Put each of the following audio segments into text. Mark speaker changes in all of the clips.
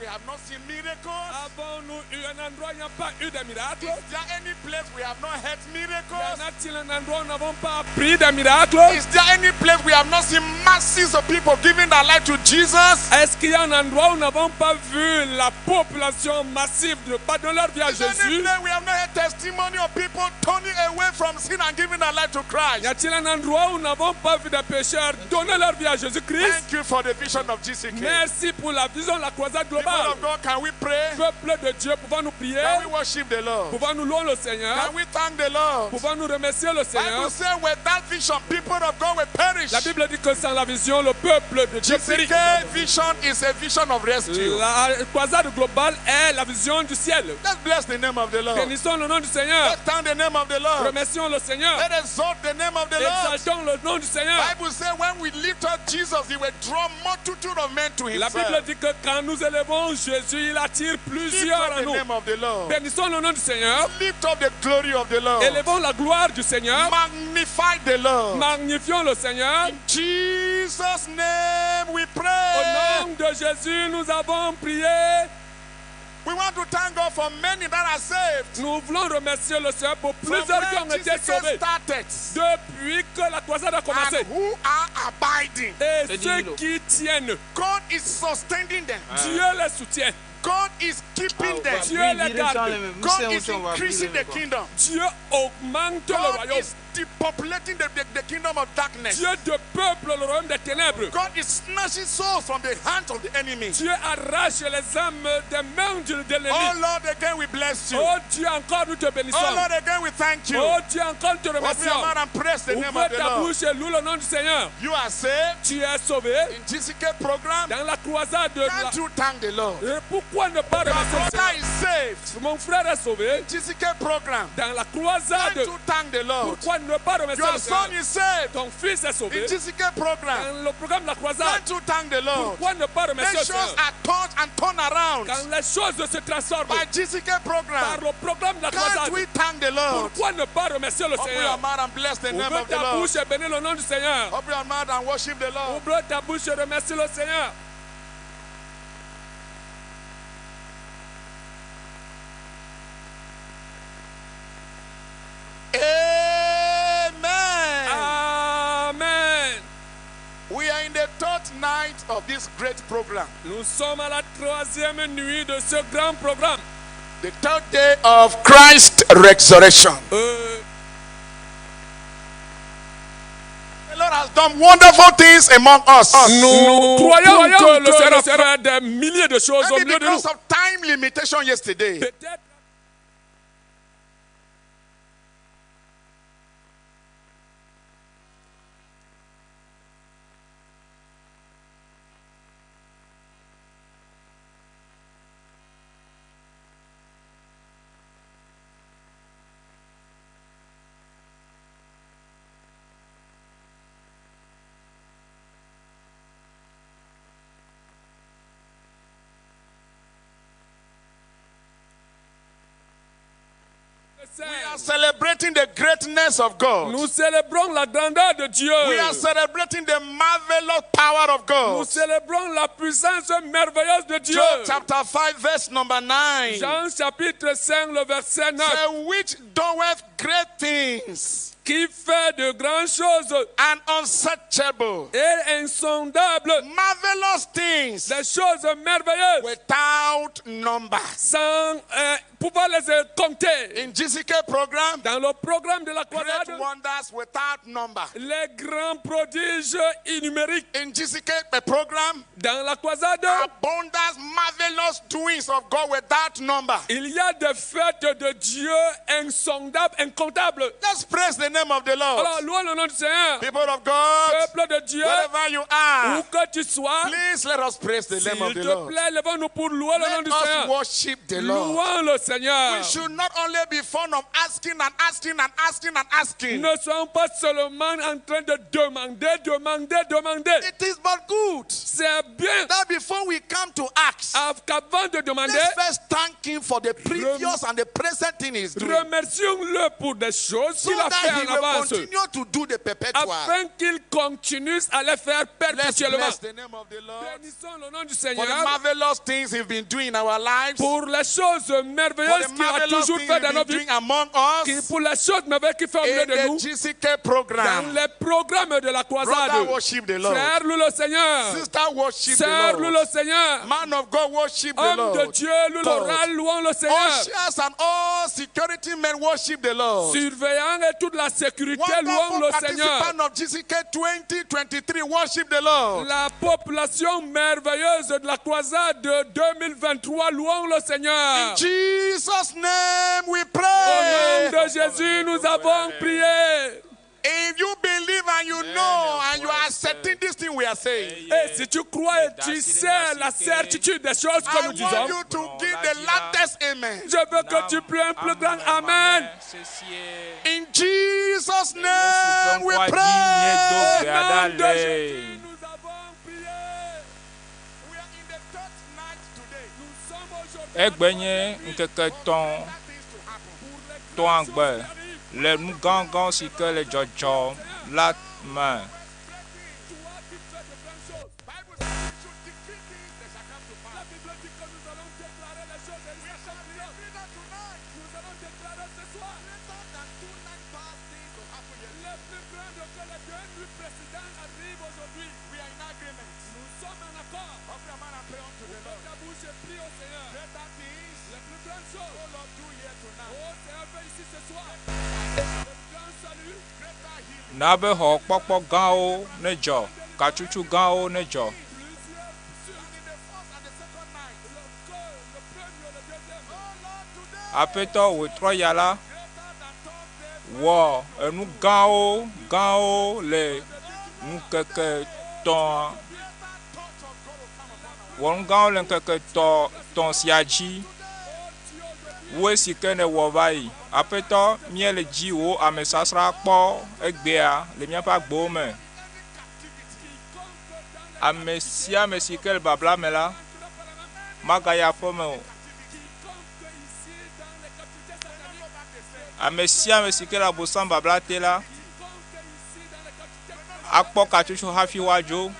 Speaker 1: have not seen miracles?
Speaker 2: Avons-nous eu un endroit où il n'y a pas eu de miracles?
Speaker 1: Is there any place we have not heard
Speaker 2: Y
Speaker 1: miracles?
Speaker 2: en a-t-il un endroit où nous n'avons pas appris des miracles?
Speaker 1: Is there any place we have not seen masses of people giving their life to Jesus?
Speaker 2: Est-ce qu'il y a un endroit où nous n'avons pas vu la population massive de pas donner leur vie à
Speaker 1: Is there any
Speaker 2: Jésus?
Speaker 1: place we have not heard testimony of people turning away from sin and giving their life to Christ?
Speaker 2: Y a-t-il un endroit où nous n'avons pas vu des pécheurs donner leur vie à Jésus-Christ?
Speaker 1: Thank you for the vision of GCK.
Speaker 2: Merci pour la vision de la croisade
Speaker 1: People
Speaker 2: globale.
Speaker 1: of God, can we pray?
Speaker 2: Peuple de Dieu, pouvons-nous prier?
Speaker 1: Can we worship the Lord?
Speaker 2: Pouvons-nous louer le Seigneur?
Speaker 1: Can we thank the Lord?
Speaker 2: Pouvons-nous remercier le Seigneur?
Speaker 1: Bible says without vision, people of God will perish.
Speaker 2: La Bible dit que sans la vision, le peuple de Dieu périt.
Speaker 1: GCK vision is a vision of rescue.
Speaker 2: La croisade globale est la vision du ciel.
Speaker 1: Let's bless the name of the Lord.
Speaker 2: Bénissons le nom du Seigneur.
Speaker 1: Let's thank the name of the Lord.
Speaker 2: Remercions le Seigneur.
Speaker 1: Let exalt the name of the Lord.
Speaker 2: Exaltons le nom du Seigneur.
Speaker 1: Bible says when we lift up Jesus, he will draw multitude of men to
Speaker 2: La
Speaker 1: himself.
Speaker 2: Bible dit que quand nous élevons Jésus, il attire
Speaker 1: Lift
Speaker 2: plusieurs
Speaker 1: up
Speaker 2: à
Speaker 1: the
Speaker 2: nous.
Speaker 1: name of the Lord.
Speaker 2: Bénissons le nom du Seigneur.
Speaker 1: Lift up the glory of the Lord.
Speaker 2: Élevons la gloire du Seigneur.
Speaker 1: Magnify the Lord.
Speaker 2: Magnifions le Seigneur.
Speaker 1: In Jesus' name we
Speaker 2: Au
Speaker 1: pray.
Speaker 2: nom de Jésus, nous avons prié.
Speaker 1: We want to thank God for many that are saved.
Speaker 2: Nous voulons remercier le Seigneur pour
Speaker 1: From
Speaker 2: plusieurs qui ont
Speaker 1: when
Speaker 2: été
Speaker 1: GCK
Speaker 2: sauvés
Speaker 1: started
Speaker 2: depuis que la croisade a commencé.
Speaker 1: and who are abiding.
Speaker 2: Et
Speaker 3: Et
Speaker 2: ceux
Speaker 3: dis-le.
Speaker 2: qui tiennent,
Speaker 1: God is sustaining them.
Speaker 2: Dieu les soutient.
Speaker 1: God is keeping them.
Speaker 2: Dieu les garde.
Speaker 1: God is increasing the kingdom.
Speaker 2: Dieu augmente le
Speaker 1: God
Speaker 2: royaume.
Speaker 1: is depopulating the kingdom of darkness.
Speaker 2: Dieu dépeuple le royaume des ténèbres.
Speaker 1: God is snatching souls from the hands of the enemy.
Speaker 2: Dieu arrache les âmes des mains de
Speaker 1: Oh
Speaker 2: l'ennemi.
Speaker 1: Lord, again we bless you.
Speaker 2: Oh Dieu, encore nous te bénissons.
Speaker 1: Oh Lord, again we thank you.
Speaker 2: Oh Dieu, encore nous te
Speaker 1: Open your
Speaker 2: remercions.
Speaker 1: mouth and praise the name
Speaker 2: Ouvre
Speaker 1: of the
Speaker 2: ta
Speaker 1: Lord.
Speaker 2: bouche et loue le nom du Seigneur.
Speaker 1: You are saved
Speaker 2: Tu es sauvé
Speaker 1: in GCK program.
Speaker 2: dans la croisade de la...
Speaker 1: Can't you thank the Lord?
Speaker 2: Et pourquoi ne pas
Speaker 1: Your
Speaker 2: remercier le
Speaker 1: brother
Speaker 2: Seigneur?
Speaker 1: is saved.
Speaker 2: Mon frère est sauvé
Speaker 1: GCK program.
Speaker 2: dans la croisade.
Speaker 1: Can't you thank the Lord?
Speaker 2: Pourquoi ne pas remercier
Speaker 1: Your
Speaker 2: le
Speaker 1: son
Speaker 2: Seigneur?
Speaker 1: is saved
Speaker 2: Ton fils est sauvé
Speaker 1: in GCK program.
Speaker 2: dans le programme de la croisade.
Speaker 1: Can't you thank the Lord?
Speaker 2: Pourquoi ne pas remercier le
Speaker 1: Nations
Speaker 2: Seigneur?
Speaker 1: are turned and turned around
Speaker 2: Quand les choses se transforment
Speaker 1: by GCK
Speaker 2: par
Speaker 1: program.
Speaker 2: le programme de la
Speaker 1: Can't
Speaker 2: croisade,
Speaker 1: we thank the Lord?
Speaker 2: pourquoi ne pas remercier le
Speaker 1: Open your
Speaker 2: Seigneur?
Speaker 1: mouth and bless the name
Speaker 2: Ouvre
Speaker 1: of the
Speaker 2: ta
Speaker 1: Lord.
Speaker 2: bouche et bénis le nom du Seigneur.
Speaker 1: Open your mouth and worship the Lord.
Speaker 2: Ouvre ta bouche et remercie le Seigneur.
Speaker 1: Amen.
Speaker 2: Amen.
Speaker 1: We are in the third night of this great program.
Speaker 2: Nous sommes à la troisième nuit de ce grand programme.
Speaker 1: The third day of Christ's resurrection. The Lord has done wonderful things among us.
Speaker 2: Nous croyons que le Seigneur a fait des milliers de choses au
Speaker 1: Maybe
Speaker 2: milieu de nous.
Speaker 1: because of time limitation yesterday,
Speaker 2: Peut-être
Speaker 1: we are celebrating the greatness of God.
Speaker 2: Nous célébrons la grandeur de Dieu.
Speaker 1: We are celebrating the marvelous power of
Speaker 2: Nous
Speaker 1: God.
Speaker 2: célébrons la puissance merveilleuse de Dieu.
Speaker 1: Job chapter 5, verse number 9.
Speaker 2: Jean chapitre 5, le verset 9,
Speaker 1: Say, which doeth great things
Speaker 2: qui fait de grandes choses
Speaker 1: and unsearchable,
Speaker 2: et insondables,
Speaker 1: marvelous things
Speaker 2: des choses merveilleuses,
Speaker 1: without number.
Speaker 2: sans pouvoir les compter.
Speaker 1: In GCK program,
Speaker 2: Dans le programme de la
Speaker 1: great
Speaker 2: croisade,
Speaker 1: wonders without number.
Speaker 2: les grands prodiges innumériques.
Speaker 1: In GCK program,
Speaker 2: Dans la croisade,
Speaker 1: abundance, marvelous doings of God without number.
Speaker 2: il y a des fêtes de Dieu insondables, incomptables.
Speaker 1: Let's praise the name of the
Speaker 2: Alors,
Speaker 1: Lord.
Speaker 2: louons le nom du Seigneur.
Speaker 1: People of God,
Speaker 2: Peuple de Dieu,
Speaker 1: wherever you
Speaker 2: où
Speaker 1: are,
Speaker 2: que tu sois,
Speaker 1: please let us praise the name of
Speaker 2: s'il
Speaker 1: the
Speaker 2: te
Speaker 1: Lord.
Speaker 2: plaît, levons-nous pour louer le nom
Speaker 1: Let
Speaker 2: du
Speaker 1: us
Speaker 2: Seigneur.
Speaker 1: worship the Lord.
Speaker 2: Louons le Seigneur.
Speaker 1: We should not only be fond of asking and asking and asking and asking.
Speaker 2: Ne soyons pas seulement en train de demander, demander, demander.
Speaker 1: It is but good
Speaker 2: C'est bien
Speaker 1: that before we come to ask,
Speaker 2: qu'avant de demander,
Speaker 1: let's first thank him for the previous and the present thing he's doing.
Speaker 2: remercions-le pour des choses
Speaker 1: So
Speaker 2: qu'il a
Speaker 1: that
Speaker 2: fait
Speaker 1: he
Speaker 2: en
Speaker 1: will
Speaker 2: avance,
Speaker 1: continue to do the perpetual.
Speaker 2: afin qu'il continue à les faire
Speaker 1: Let's
Speaker 2: perpétuellement.
Speaker 1: bless the name of the Lord
Speaker 2: Bénissons le nom du
Speaker 1: for the
Speaker 2: Seigneur
Speaker 1: marvelous things he's been doing in our lives,
Speaker 2: pour les choses
Speaker 1: for
Speaker 2: merveilleuses
Speaker 1: the
Speaker 2: qu'il a
Speaker 1: marvelous
Speaker 2: toujours
Speaker 1: things
Speaker 2: fait
Speaker 1: he's
Speaker 2: dans
Speaker 1: been
Speaker 2: nos vies,
Speaker 1: doing among us
Speaker 2: pour les choses merveilleuses qu'il fait au milieu
Speaker 1: in
Speaker 2: de
Speaker 1: the
Speaker 2: nous,
Speaker 1: GCK
Speaker 2: dans
Speaker 1: program.
Speaker 2: les programmes de la croisade.
Speaker 1: Brother, worship the Lord.
Speaker 2: Frère, loue le Seigneur.
Speaker 1: Sister, worship the
Speaker 2: Sœur, loue
Speaker 1: Lord.
Speaker 2: le Seigneur.
Speaker 1: Man of God, worship the
Speaker 2: Homme de
Speaker 1: Lord.
Speaker 2: Dieu, loue le louons le Seigneur.
Speaker 1: Ushers and all security men worship the Lord.
Speaker 2: Surveillant et toute la sécurité, louons
Speaker 1: Wonderful
Speaker 2: le Seigneur.
Speaker 1: participant of GCK 2023, worship the Lord.
Speaker 2: La population merveilleuse de la croisade de 2023, louons le Seigneur.
Speaker 1: In Jesus' name we
Speaker 2: Au
Speaker 1: pray.
Speaker 2: nom de Jésus, nous avons prié.
Speaker 1: If you believe and you know and you are accepting this thing we are saying,
Speaker 2: Et si tu crois et tu sais la certitude des choses que
Speaker 1: I
Speaker 2: nous disons,
Speaker 1: want you to give the loudest amen.
Speaker 2: je veux que tu pries un plus grand Amen.
Speaker 1: In Jesus' name we pray.
Speaker 2: Au nom de Jésus, nous avons prié.
Speaker 1: We are in the third night today.
Speaker 2: Nous sommes aujourd'hui
Speaker 3: Egbe nye ŋkeke tɔ̃
Speaker 1: Things to happen.
Speaker 2: pour les
Speaker 3: tɔ̃
Speaker 2: grandes
Speaker 3: agbe
Speaker 2: choses qui arrivent.
Speaker 3: le nu gãgã si ke le dzɔdzɔm la me.
Speaker 2: Toi qui fais de grandes choses.
Speaker 1: Bible says we should decree things that shall come to
Speaker 2: La
Speaker 1: pass.
Speaker 2: Bible dit que nous allons déclarer les choses et
Speaker 1: We
Speaker 2: ils
Speaker 1: shall
Speaker 2: s'accompliront.
Speaker 1: decree that tonight.
Speaker 2: Nous allons déclarer ce soir.
Speaker 1: Greater than two night past things to happen yet.
Speaker 2: Le plus grand que les deux nuits précédentes arrive aujourd'hui.
Speaker 1: We are in agreement.
Speaker 2: Nous sommes en accord.
Speaker 1: Open your mouth and pray unto the
Speaker 2: Ouvre
Speaker 1: Lord.
Speaker 2: ta bouche et prie au Seigneur.
Speaker 1: Greater things,
Speaker 2: Les plus grandes choses.
Speaker 1: oh Lord, do here tonight.
Speaker 2: Oh Seigneur, fais ici ce soir. Le grand salut.
Speaker 1: Greater healing.
Speaker 3: Na be xɔ kpɔkpɔ gãwo ne dzɔ, katsutsu gãwo ne dzɔ.
Speaker 2: Plusieurs sur
Speaker 1: And in the first and the second night.
Speaker 2: le cœur, le premier, le deuxième.
Speaker 1: Oh Lord, today.
Speaker 3: Aƒetɔ wòtrɔ ya la
Speaker 1: Greater than Thursday.
Speaker 3: wɔ enu gãwo gãwo le ŋkeke tɔ̃
Speaker 1: Greater touch of God will come upon us.
Speaker 3: wɔ nu gãwo le ŋkeke tɔ tɔ̃ sia dzi woe si ke ne wɔ va yi. Aƒetɔ míele dzi wò amesasra kpɔ egbea le míaƒe agbewo me.
Speaker 1: Any captivity.
Speaker 3: Ame sia ame si ke le babla me la magayi aƒeme o.
Speaker 2: Quiconque ici dans les captivités sataniques,
Speaker 1: Go back the same.
Speaker 3: Ame sia ame si ke le abosam babla te la
Speaker 2: quiconque ici dans les captivités
Speaker 3: akpɔ katsutsu hafi woadzo.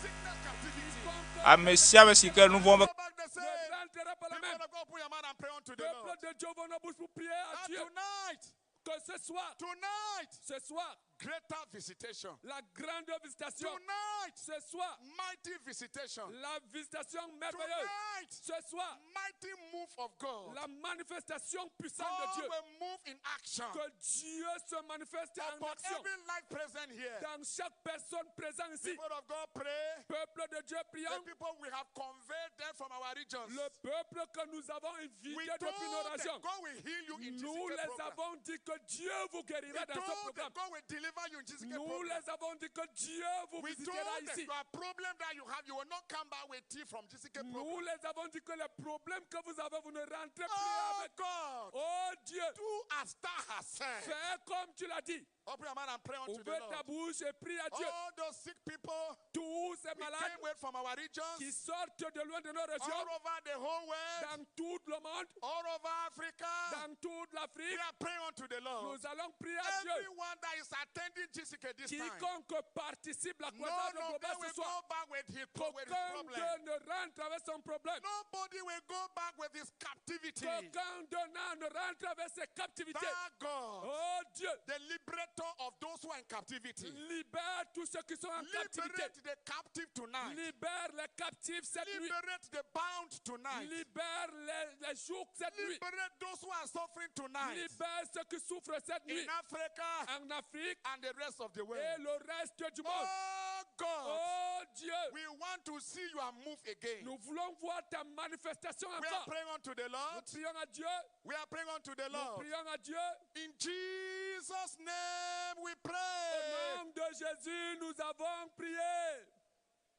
Speaker 1: Sickness captivity.
Speaker 3: Ame sia ame si ke le nu vɔ̃ be
Speaker 1: Go back the
Speaker 2: ne
Speaker 1: same.
Speaker 2: rentrera pas la
Speaker 1: People
Speaker 2: même.
Speaker 1: of God, put your mouth and pray unto the Lord.
Speaker 2: Peuple de Dieu, ouvrons nos bouches pour prier à
Speaker 1: And
Speaker 2: Dieu.
Speaker 1: tonight,
Speaker 2: Que ce soir,
Speaker 1: tonight,
Speaker 2: ce soir,
Speaker 1: greater visitation.
Speaker 2: la grande visitation.
Speaker 1: Tonight,
Speaker 2: Ce soir,
Speaker 1: mighty visitation.
Speaker 2: la visitation merveilleuse.
Speaker 1: Tonight,
Speaker 2: Ce soir,
Speaker 1: mighty move of God.
Speaker 2: la manifestation puissante de
Speaker 1: God
Speaker 2: Dieu.
Speaker 1: will move in action
Speaker 2: Que Dieu se manifeste en
Speaker 1: upon
Speaker 2: action
Speaker 1: every life present here.
Speaker 2: dans chaque personne présente ici.
Speaker 1: People of God, pray.
Speaker 2: Peuple de Dieu,
Speaker 1: The
Speaker 2: prions.
Speaker 1: people we have conveyed them from our regions.
Speaker 2: Le peuple que nous avons
Speaker 1: We
Speaker 2: invité depuis nos
Speaker 1: told them
Speaker 2: régions,
Speaker 1: God will heal you in
Speaker 2: nous
Speaker 1: GCK
Speaker 2: les
Speaker 1: program.
Speaker 2: avons dit que Dieu vous
Speaker 1: We
Speaker 2: guérira dans ce
Speaker 1: told them
Speaker 2: programme.
Speaker 1: God will deliver you in GCK
Speaker 2: Nous
Speaker 1: program.
Speaker 2: les avons dit que Dieu vous
Speaker 1: We
Speaker 2: visitera
Speaker 1: told them
Speaker 2: ici.
Speaker 1: your problem that you have, you will not come back with tea from GCK
Speaker 2: Nous
Speaker 1: program.
Speaker 2: les avons dit que les problèmes que vous avez, vous ne rentrez plus
Speaker 1: Oh
Speaker 2: avec.
Speaker 1: God,
Speaker 2: Oh Dieu,
Speaker 1: do as thou hast said.
Speaker 2: fais comme tu l'as dit.
Speaker 1: Open your mouth and pray unto the
Speaker 2: Ouvre ta
Speaker 1: Lord.
Speaker 2: bouche et prie à Dieu.
Speaker 1: All those sick people
Speaker 2: Tous ces
Speaker 1: we
Speaker 2: malades
Speaker 1: came with from our
Speaker 2: qui
Speaker 1: regions,
Speaker 2: sortent de loin de nos régions,
Speaker 1: all over the whole world,
Speaker 2: dans tout le monde,
Speaker 1: all over Africa,
Speaker 2: dans toute
Speaker 1: we
Speaker 2: l'Afrique,
Speaker 1: are praying unto the Lord.
Speaker 2: nous allons prier à Dieu.
Speaker 1: Everyone that is attending GCK this time,
Speaker 2: Quiconque participe à la
Speaker 1: none
Speaker 2: croisade
Speaker 1: of
Speaker 2: globale
Speaker 1: them
Speaker 2: ce
Speaker 1: will
Speaker 2: soir,
Speaker 1: go back with his
Speaker 2: qu'aucun
Speaker 1: problem.
Speaker 2: d'eux ne rentre avec son problème.
Speaker 1: Nobody will go back with his captivity.
Speaker 2: Qu'aucun d'eux ne rentre avec ses captivités.
Speaker 1: Thank God,
Speaker 2: Oh Dieu,
Speaker 1: the liberator of those who are in captivity.
Speaker 2: libère tous ceux qui sont en captivité.
Speaker 1: Liberate the captive tonight.
Speaker 2: Libère les captifs cette nuit.
Speaker 1: Liberate the bound tonight.
Speaker 2: Libère les jougs cette nuit.
Speaker 1: Liberate those who are suffering tonight.
Speaker 2: Libère ceux qui souffrent cette nuit.
Speaker 1: In Africa
Speaker 2: En Afrique
Speaker 1: and the rest of the
Speaker 2: et
Speaker 1: world.
Speaker 2: le reste du monde.
Speaker 1: Oh God,
Speaker 2: Oh Dieu,
Speaker 1: we want to see your move again.
Speaker 2: nous voulons voir ta manifestation
Speaker 1: We are
Speaker 2: encore.
Speaker 1: praying unto the
Speaker 2: Nous
Speaker 1: Lord.
Speaker 2: prions à Dieu.
Speaker 1: We are praying unto the
Speaker 2: Nous
Speaker 1: Lord.
Speaker 2: prions à Dieu.
Speaker 1: In Jesus' name we
Speaker 2: Au
Speaker 1: pray.
Speaker 2: nom de Jésus, nous avons prié.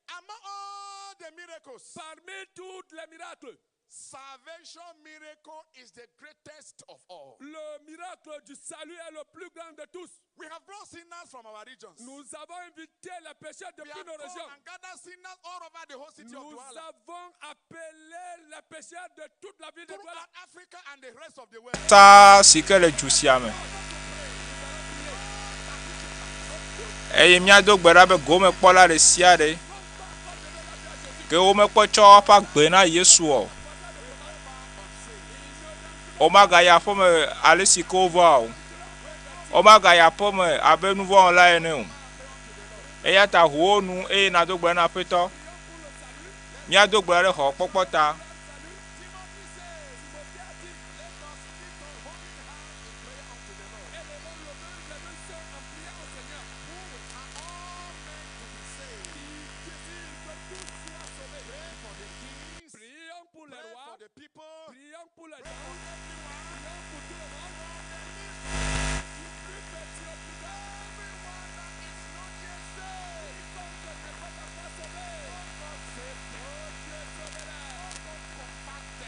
Speaker 1: Among all the miracles,
Speaker 2: Parmi toutes les miracles,
Speaker 1: Salvation miracle is the greatest of all.
Speaker 2: Le miracle du salut est le plus grand de tous.
Speaker 1: We have brought sinners from our regions.
Speaker 2: Nous avons invité les pécheurs
Speaker 1: We
Speaker 2: depuis
Speaker 1: have
Speaker 2: nos
Speaker 1: called
Speaker 2: régions.
Speaker 1: and gathered sinners all over the whole city of
Speaker 2: Nous
Speaker 1: Douala,
Speaker 2: avons appelé les pécheurs de toute la ville de Douala.
Speaker 1: throughout Africa and the rest of the world.
Speaker 3: Ta si ke le du sia me. Eye míado gbe ɖa be gomekpɔla ɖe sia ɖe ke womekpɔ tsɔ woƒe agbe na Yesu o. Womagayi aƒeme ale si ke wova o. Womagayi aƒeme abe nuvɔ̃wɔla ene o. Eya ta ʋu wo nu eye nàdo gbe ɖa na Aƒetɔ. Míado gbe ɖa ɖe xɔxɔkpɔkpɔ ta.
Speaker 2: Prions pour les
Speaker 1: Pray
Speaker 2: rois,
Speaker 1: for the people.
Speaker 2: prions pour les gens, prions pour tout le monde. Du plus petit au plus grand. Quiconque n'est pas encore sauvé. Oh Dieu, sauve-les.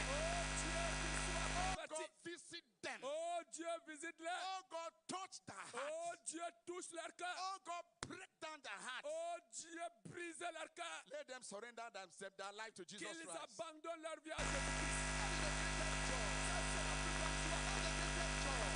Speaker 2: Oh Dieu, qu'ils soient
Speaker 1: God
Speaker 2: convertis.
Speaker 1: visit them.
Speaker 2: Oh Dieu, visite-les.
Speaker 1: Oh God, touch their
Speaker 2: Oh
Speaker 1: hearts.
Speaker 2: Dieu, touche leur cœur.
Speaker 1: Oh God, break down their hearts.
Speaker 2: Oh Dieu, brise leur cœur.
Speaker 1: Let them surrender themselves, their life to Jesus
Speaker 2: Qu'ils
Speaker 1: Christ.
Speaker 2: abandonnent leur vie à Jésus-Christ. Ça, c'est la plus grande joie. Ça, c'est la plus grande joie.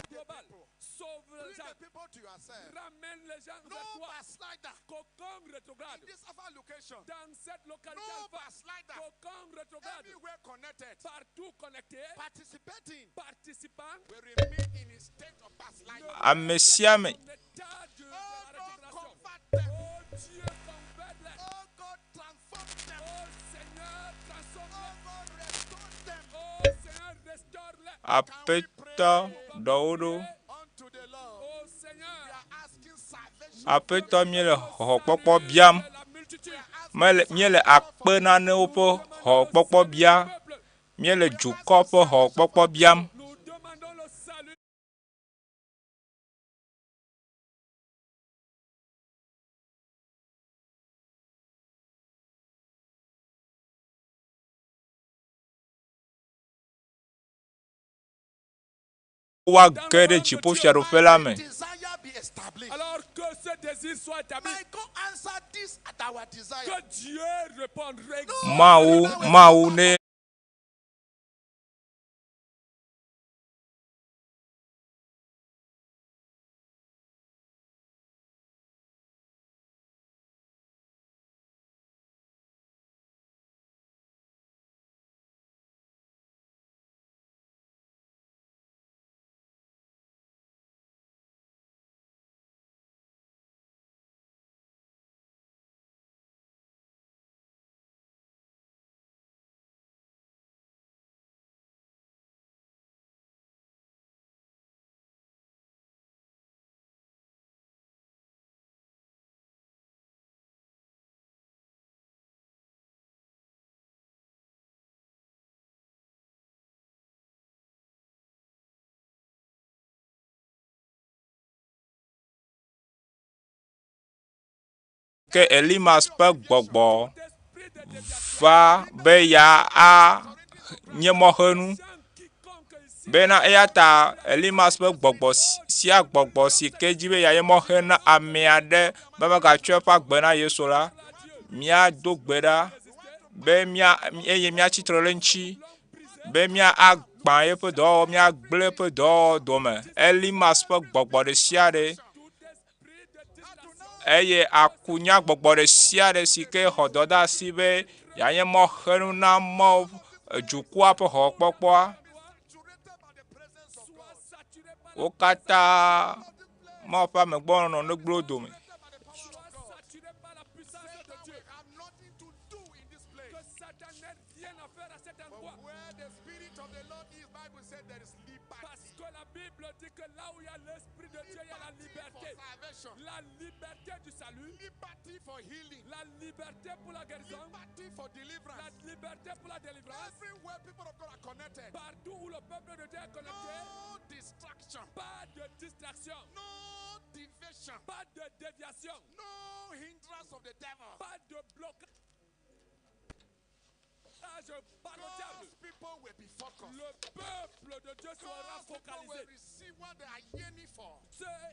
Speaker 2: Global. Sauve les
Speaker 1: Bring
Speaker 2: gens.
Speaker 1: the people to yourself.
Speaker 2: Ramène les gens
Speaker 1: No
Speaker 2: vers toi.
Speaker 1: backslider.
Speaker 2: Qu'aucun rétrograde.
Speaker 1: In this other location.
Speaker 2: Dans cette localité
Speaker 1: No
Speaker 2: alpha,
Speaker 1: backslider.
Speaker 2: qu'aucun rétrograde.
Speaker 1: Everywhere connected.
Speaker 2: Partout connecté,
Speaker 1: Participating.
Speaker 2: participant,
Speaker 1: Will remain in a state of backsliding.
Speaker 3: Ame sia ame
Speaker 2: en état de
Speaker 1: Oh
Speaker 2: la
Speaker 1: God,
Speaker 2: rétrogradation.
Speaker 1: convert them.
Speaker 2: Oh Dieu, convert-les.
Speaker 1: Oh God, transform them.
Speaker 2: Oh Seigneur, transforme-les.
Speaker 1: Oh God, restore them
Speaker 2: Oh Seigneur, restaure-les.
Speaker 3: Aƒetɔ ɖɔ wo ɖo.
Speaker 1: unto the Lord.
Speaker 2: Oh
Speaker 1: We
Speaker 2: Seigneur,
Speaker 1: are asking salvation.
Speaker 3: Aƒetɔ míele xɔxɔkpɔkpɔ biam.
Speaker 2: la multitude.
Speaker 3: Mele míele akpe nanewo ƒe xɔxɔkpɔkpɔ biam.
Speaker 2: Peuple,
Speaker 3: Míele dukɔ ƒe xɔxɔkpɔkpɔ biam.
Speaker 2: nous demandons le salut.
Speaker 3: Woage ɖe dziƒofiaɖuƒe la me.
Speaker 1: Desire be established.
Speaker 2: Alors que ce désir soit établi,
Speaker 1: May God answer this at our desire.
Speaker 2: que Dieu réponde.
Speaker 3: Mawu Mawu ne ke Elimas ƒe gbɔgbɔ
Speaker 2: Esprit de déviation.
Speaker 3: va be yeanye mɔxenu
Speaker 2: Gens quiconque ici
Speaker 3: bena eya ta Elimas ƒe gbɔgbɔ sia gbɔgbɔ si ke dzi be yeanye mɔxenu na ame aɖe be megatsɔ eƒe agbe na Yesu la, míado gbe ɖa be mía eye míatsitre ɖe eŋuti be mía agbã eƒe dɔwɔwɔ, míagblẽ eƒe dɔwɔwɔ dome. Elimas ƒe gbɔgbɔ ɖe sia ɖe
Speaker 2: tout esprit de distraction.
Speaker 3: eye akunya gbɔgbɔ ɖe sia ɖe si ke xɔ dɔdeasi be yeanye mɔxenu na Mawu dukɔa ƒe xɔxɔkpɔkpɔa.
Speaker 1: Saturated by the presence of
Speaker 2: Sois
Speaker 1: God.
Speaker 2: saturé par
Speaker 3: Wo katã Mawu ƒe amegbɔnɔnɔ negblẽ wo dome.
Speaker 1: By the power
Speaker 2: Sois
Speaker 1: of God.
Speaker 2: saturé par la puissance de
Speaker 1: Satan
Speaker 2: Dieu.
Speaker 1: will have nothing to do in this place.
Speaker 2: Que Satan n'ait rien à faire à cet
Speaker 1: But
Speaker 2: endroit.
Speaker 1: where the Spirit of the Lord is, Bible said there is
Speaker 2: Parce
Speaker 1: liberty.
Speaker 2: que la Bible dit que là où il y a l'Esprit de Dieu, il y a la
Speaker 1: Liberty for
Speaker 2: liberté.
Speaker 1: salvation.
Speaker 2: La liberté du salut,
Speaker 1: Liberty for healing.
Speaker 2: la liberté pour la guérison,
Speaker 1: Liberty for
Speaker 2: la
Speaker 1: deliverance.
Speaker 2: liberté pour la délivrance.
Speaker 1: Everywhere people of God are connected.
Speaker 2: Partout où le peuple de Dieu est connecté,
Speaker 1: No distraction.
Speaker 2: pas de distraction,
Speaker 1: No division.
Speaker 2: pas de déviation,
Speaker 1: No hindrance of the devil.
Speaker 2: pas de blocage. Ah, je parle au diable.
Speaker 1: God's people will be focused.
Speaker 2: Le peuple de Dieu sera
Speaker 1: God's people will
Speaker 2: focalisé.
Speaker 1: receive what they are yearning for.